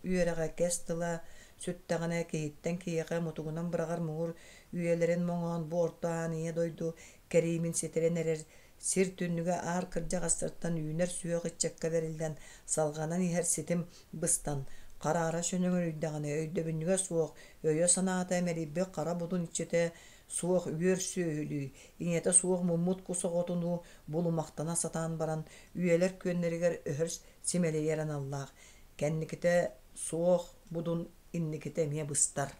үөрэҕэ кэс тыла сүттэҕинэ киһиттэн киһиэхэ мутугунан быраҕар муҥур үйэлэрин моҥоон бу орто аан ийэ дойду кэриимин ситэрэн эрэр Сир түннүгэ аар кырдьаҕастартан үүнэр сүһүөх ыччакка бэриллэн, салҕанан иһэр ситим быстан, хараара сөнөҥөрүйдэҕинэ, өйдөбүнньүгэ суох, өйө-санаата мэлийбит хара будун иччитэ суох үөр сүөһүлүү, ийэтэ суох муммут кус оҕотунуу булумахтана сатаан баран, үйэлэр күөннэригэр өһөр симэлийэр аналлаах, кэнникитэ суох будун инникитэ эмиэ быстар.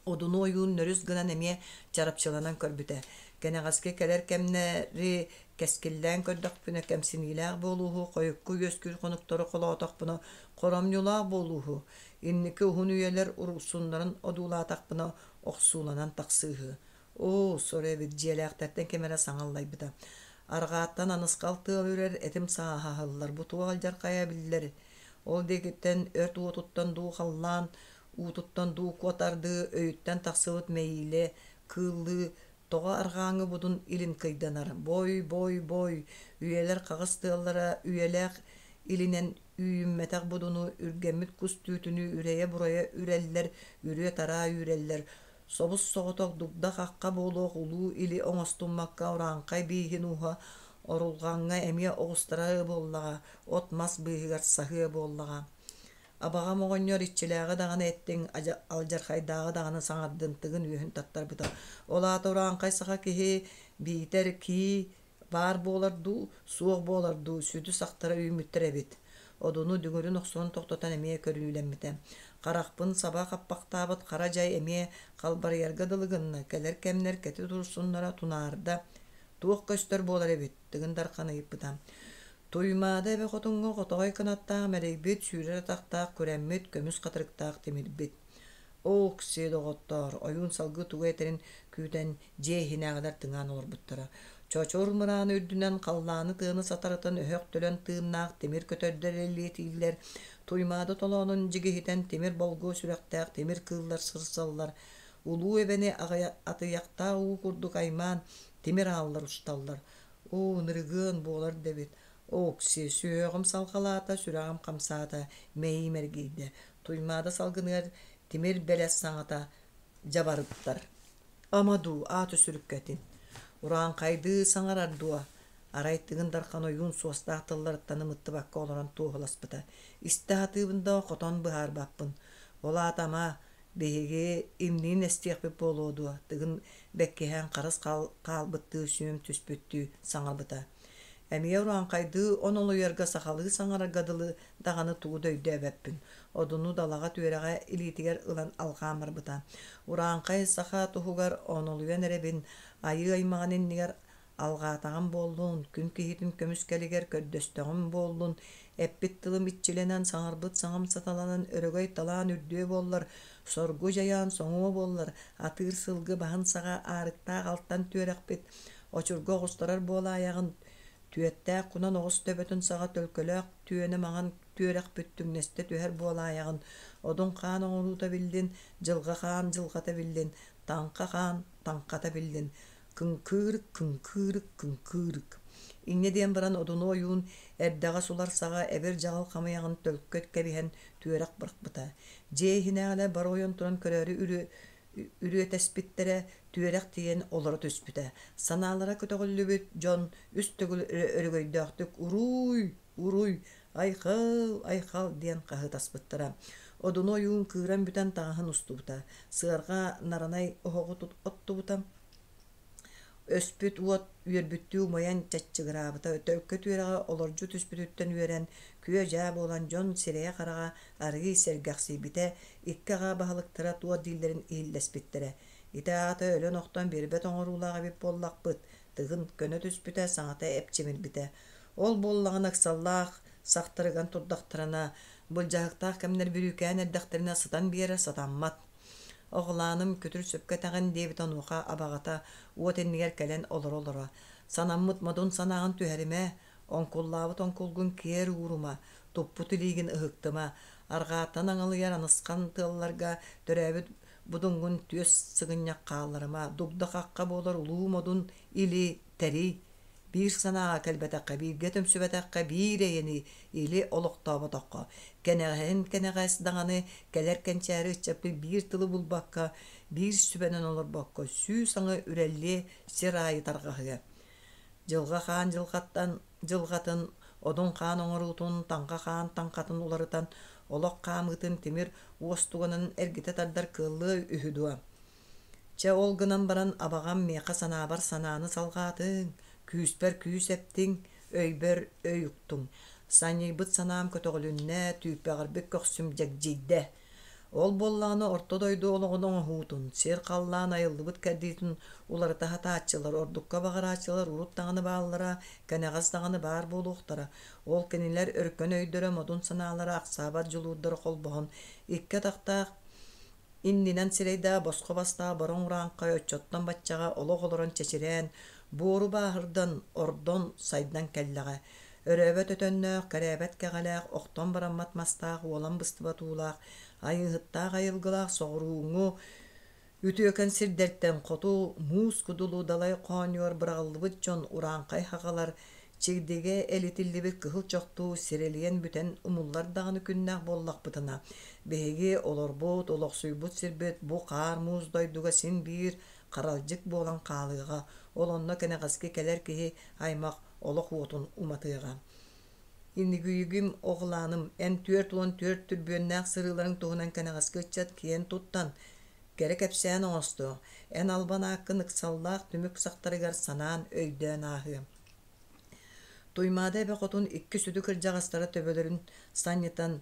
Одуну ойуун нөрүс гынан эмиэ чарапчыланан көрбүтэ. Кэнэҕэски кэлэр кэмнэри кэскиллээн көрдөхпүнэ кэмсиниилээх буолууһу, хойукку үөскүүр хонуктору холоотохпуна хоромньулаах буолууһу, инники уһун үйэлэр уруксуннарын одуулаатахпына охсууланан тахсыыһы. Оо, сор эбит, дьиэлээхтэртэн ким эрэ саҥа аллайбыта. Арҕааттан анысхал тыал үрэр, этим сааһа аһыллар, бу туох алдьархайа биллэр. Ол диэкиттэн өрт уотуттан дуу халлаан уутуттан дуу куотардыы өйүттэн тахсыбыт мэйиилэ кыыллыы тоҕо арҕааҥҥы будун илин кыйданар бой бой бой үйэлэр хаҕыс тыаллара үйэлээх илинэн үүммэтэх будуну үргэммит кус түүтүнүү үрэйэ-бурайа үрэллэр үрүө-тараа үүрэллэр собус-соҕотох дугда-хахха буолуох улуу или оҥостуммакка урааҥхай бииһин ууһа орулҕаҥҥа эмиэ оҕустараа буоллаҕа от-мас быыһыгар саһыа буоллаҕа Абаҕам оҕонньор иччилээҕи даҕаны эттиҥ, алдьархайдааҕы даҕаны саҥардын, тыгын үөһүн таттарбыта. Ол аата урааҥхай саха киһи биитэр кии баар буолар дуу, суох буолар дуу, сүдү сахтара үүммүттэр эбит. Одуну дүҥүрүн охсуһан тохтотон эмиэ көрүүлэммитэ. Харахпын саба хаппахтаабыт хара дьай эмиэ халбарыйарга дылы гынна, кэлэр кэмнэр кэтит урсуннара тунаарда. Туох көстөр буолар эбит, Тыгын Дархан ыйыппыта. Туймаада эбэ хотуҥҥа хотоҕой кынаттаах мэлийбит, сүүрэр атахтаах күрэммит, көмүс хатырыктаах тимирбит. Оок-сиэ доҕоттоор, ойуун салгыы тугу этэрин күүтэн дьиэ иһинээҕилэр тыҥаан олорбуттара. Чочур мырааны үрдүнэн халлааны тыаны сатарытан өһөх төлөн тыыннаах тимир көтөрдөр элиэтииллэр, Туймаада толоонун дьигиһитэн тимир болгуо сүрэхтээх тимир кыыллар сырсаллар. Улуу эбэни атыйахтаах уу курдук аймаан тимир ааллар усталлар. Оо, ынырыгыан буолар да эбит. Окси, сүһүөҕүм салҕалаата, сүрэҕим хамсаата, мэйиим эргийдэ. Туймаада салгыныгар тимир бэлэс саҥата дьабарыттар. Ама дуу, аата сүрүккэтин. Урааҥхайдыы саҥарар дуо? Арай Тыгын Дархан ойуун суостаах тылларыттан ымыттыбакка олорон туоһуласпыта. Истэ сатыыбын да хотон быһаарбаппын. Ол аата ама биһиги имниин эстиэхпит буолуо дуо? Тыгын бэккиһээн харыс хаалбыттыы сүөм түспүттүү саҥарбыта. Эмиэ урааҥхайдыы онолуйарга сахалыы саҥарарга дылы даҕаны тугу да өйдөөбөппүн. Одуну далаҕа түөрэҕэ илиитигэр ылан алҕаан барбыта. Урааҥхай саха туһугар онолуйан эрэбин, айыы аймаҕын иннигэр алҕаатаҕым буоллун, күн киһитин көмүскэлигэр көрдөстөҕүм буоллун, эппит тылым иччилэнэн, саҥарбыт саҥам саталанан өрөгөй талаан үрдүө буоллар, соргу дьайаан соҥуо буоллар, атыыр сылгы баһын саҕа аарыктаах алтан түөрэхпит, очурга оҕустарар буолаайаҕын, түөттээх кунан оҕус төбөтүн саҕа төлкөлөөх түөнэ маҥан түөрэхпит түҥнэстэ түһэр буолаайаҕын, одун хаан оҥоруута биллин, дьылҕа хаан дьылҕата биллин, таҥха хаан таҥхата биллин, кыҥкыырык, кыҥкыырык, кыҥкыырык. Инньэ диэн баран Одуну ойуун эрдэҕэс улар саҕа эбир-дьаҕыл хамыйаҕын төлкө кэбиһэн түөрэх бырахпыта. Дьиэ иһинээҕилэр бары ойон туран көрөөрү үрүөтэспиттэрэ, түөрэх тиийэн олоро түспүтэ. Санаалара көтөҕүллүбүт дьон үс төгүл өрөгөйдөөхтүк «Уруй! Уруй! Айхал! Айхал!» диэн хаһыытаспыттара. Одуну ойуун кыыран бүтэн таҥаһын устубута, сыарҕа наранай оһоҕу оттубута. Өспүт уот үөрбүттүү умайан чаччыгыраабыта, төлкө түөрэҕэ олордьу түспүтүттэн үөрэн, күө-дьаа буолан дьон сирэйэ-хараҕа арыый сэргэхсийбитэ, икки аҕа баһылыктара туох дииллэрин иһиллэспиттэрэ. Ити аата өлөн-охтон биэрбэт оҥоруулаах эбит буоллахпыт, Тыгын көнө түспүтэ, саҥата эпчимирбитэ. Ол буоллаҕына ыксаллаах сахтарыган турдахтарына, былдьаһыктаах кэмнэр бүрүүкээн эрдэхтэринэ сытан биэрэр сатаммат. Оҕолааным күтүр сөпкө этэҕин диэбит онуоха абаҕата уот иннигэр кэлэн олоро-олоро «Санаммыт модун санааҕын түһэримэ, оҥкуллаабыт оҥкулгун киэр уурума, туппут илиигин ыһыктыма, арҕааттан аҥалыйар анысхан тыалларга төрөөбүт будуҥҥун түөс сыгынньах хаалларыма, дугда-хахха буолар улуу модун или тэрий, Биир санааҕа кэлбэтэххэ, бииргэ түмсүбэтэххэ, биир эйэни или олохтооботоххо, кэнэҕэһин кэнэҕэс даҕаны кэлэр кэнчээри ыччаппыт биир тылы булбакка, биир сүбэнэн олорбокко, сүүс аҥы үрэллиэ сир аайы тарҕаһыа. Дьылҕа хаан дьылҕаттан дьылҕатын, одун хаан оҥоруутун, таҥха хаан таҥхатын уларытан, олох хаамыытын тимир уостуганын эргитэ тардар кыаллыа үһү дуо? Чэ, ол гынан баран абаҕам миэхэ санаабар санааны салҕаатыҥ, күүспэр күүс эптиҥ, өйбөр өй уктуҥ. Санньыйбыт санаам көтөҕүлүннэ, түүппэҕирбит көхсүм дьэгдьийдэ. Ол буоллаҕына орто дойду олоҕун оҥоһуутун, сир-халлаан айыллыбыт кэрдиитин уларыта сатааччылар, ордукка баҕарааччылар урут даҕаны бааллара, кэнэҕэс даҕаны баар буолуохтара. Ол кинилэр өркөн өйдөрө, модун санаалара, ахсаабат дьулуурдара холбоһон, икки атахтаах Иннинэн сирэйдээх босхо бастаах бороҥ урааҥхай оччоттон баччаҕа олох олорон чэчирээн, буору бааһырдан, ордон, сайдан кэллэҕэ. Өрөөбөт өтөннөөх, кэрээбэт кэҕэлээх, охтон бараммат мастаах, уолан быстыбат уулаах, айыыһыттаах айылгылаах соҕурууҥҥу үтүөкэн сирдэртэн хоту муус кудулу далай хоонньугар быраҕыллыбыт дьон урааҥхай хаҕалар Чигдигэ элитиллибит кыһыл чохтуу сирэлийэн бүтэн умуллар даҕаны күннээх буоллахпытына, биһиги олорбут, олохсуйбут сирбит бу хаар-муус дойдуга син биир харалдьык буолан хаалыаҕа, ол онно кэнэҕэски кэлэр киһи аймах олох уотун уматыаҕа. Иннигүйүгүм оҕолааным, эн 44 түрбүөннээх сырыыларыҥ туһунан кэнэҕэски ыччат киэн туттан, кэрэ кэпсээн оҥостуо, эн албан ааккын ыксаллаах түмүк сахтарыгар санаан өйдөөн ааһыа. Туймаада эбэ хотун икки сүдү кырдьаҕастара төбөлөрүн санньытан,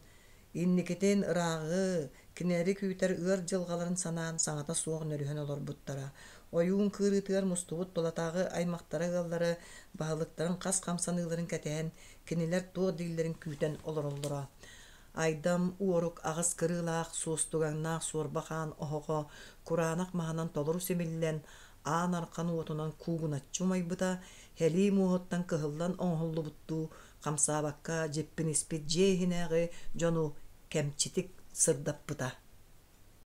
инникитин ырааҕы, кинилэри күүтэр ыар дьылҕаларын санаан саҥата суох нөрүһэн олорбуттара. Ойуун кыырыытыгар мустубут тулатааҕы аймахтара ыаллары, баһылыктарын хас хамсаныыларын кэтэһэн, кинилэр туох дииллэрин күүтэн олороллоро. Айдам уорук аҕыс кырыылаах, суостугаҥнаах суорба хаан оһоҕо кураанах маһынан толору симиллэн, аан архан уотунан куугуначчы умайбыта, һэлии муоһуттан кыһыллан оҥоһуллубуттуу хамсаабакка дьиппиниспит дьиэ иһинээҕи дьону кэмчитик сырдаппыта.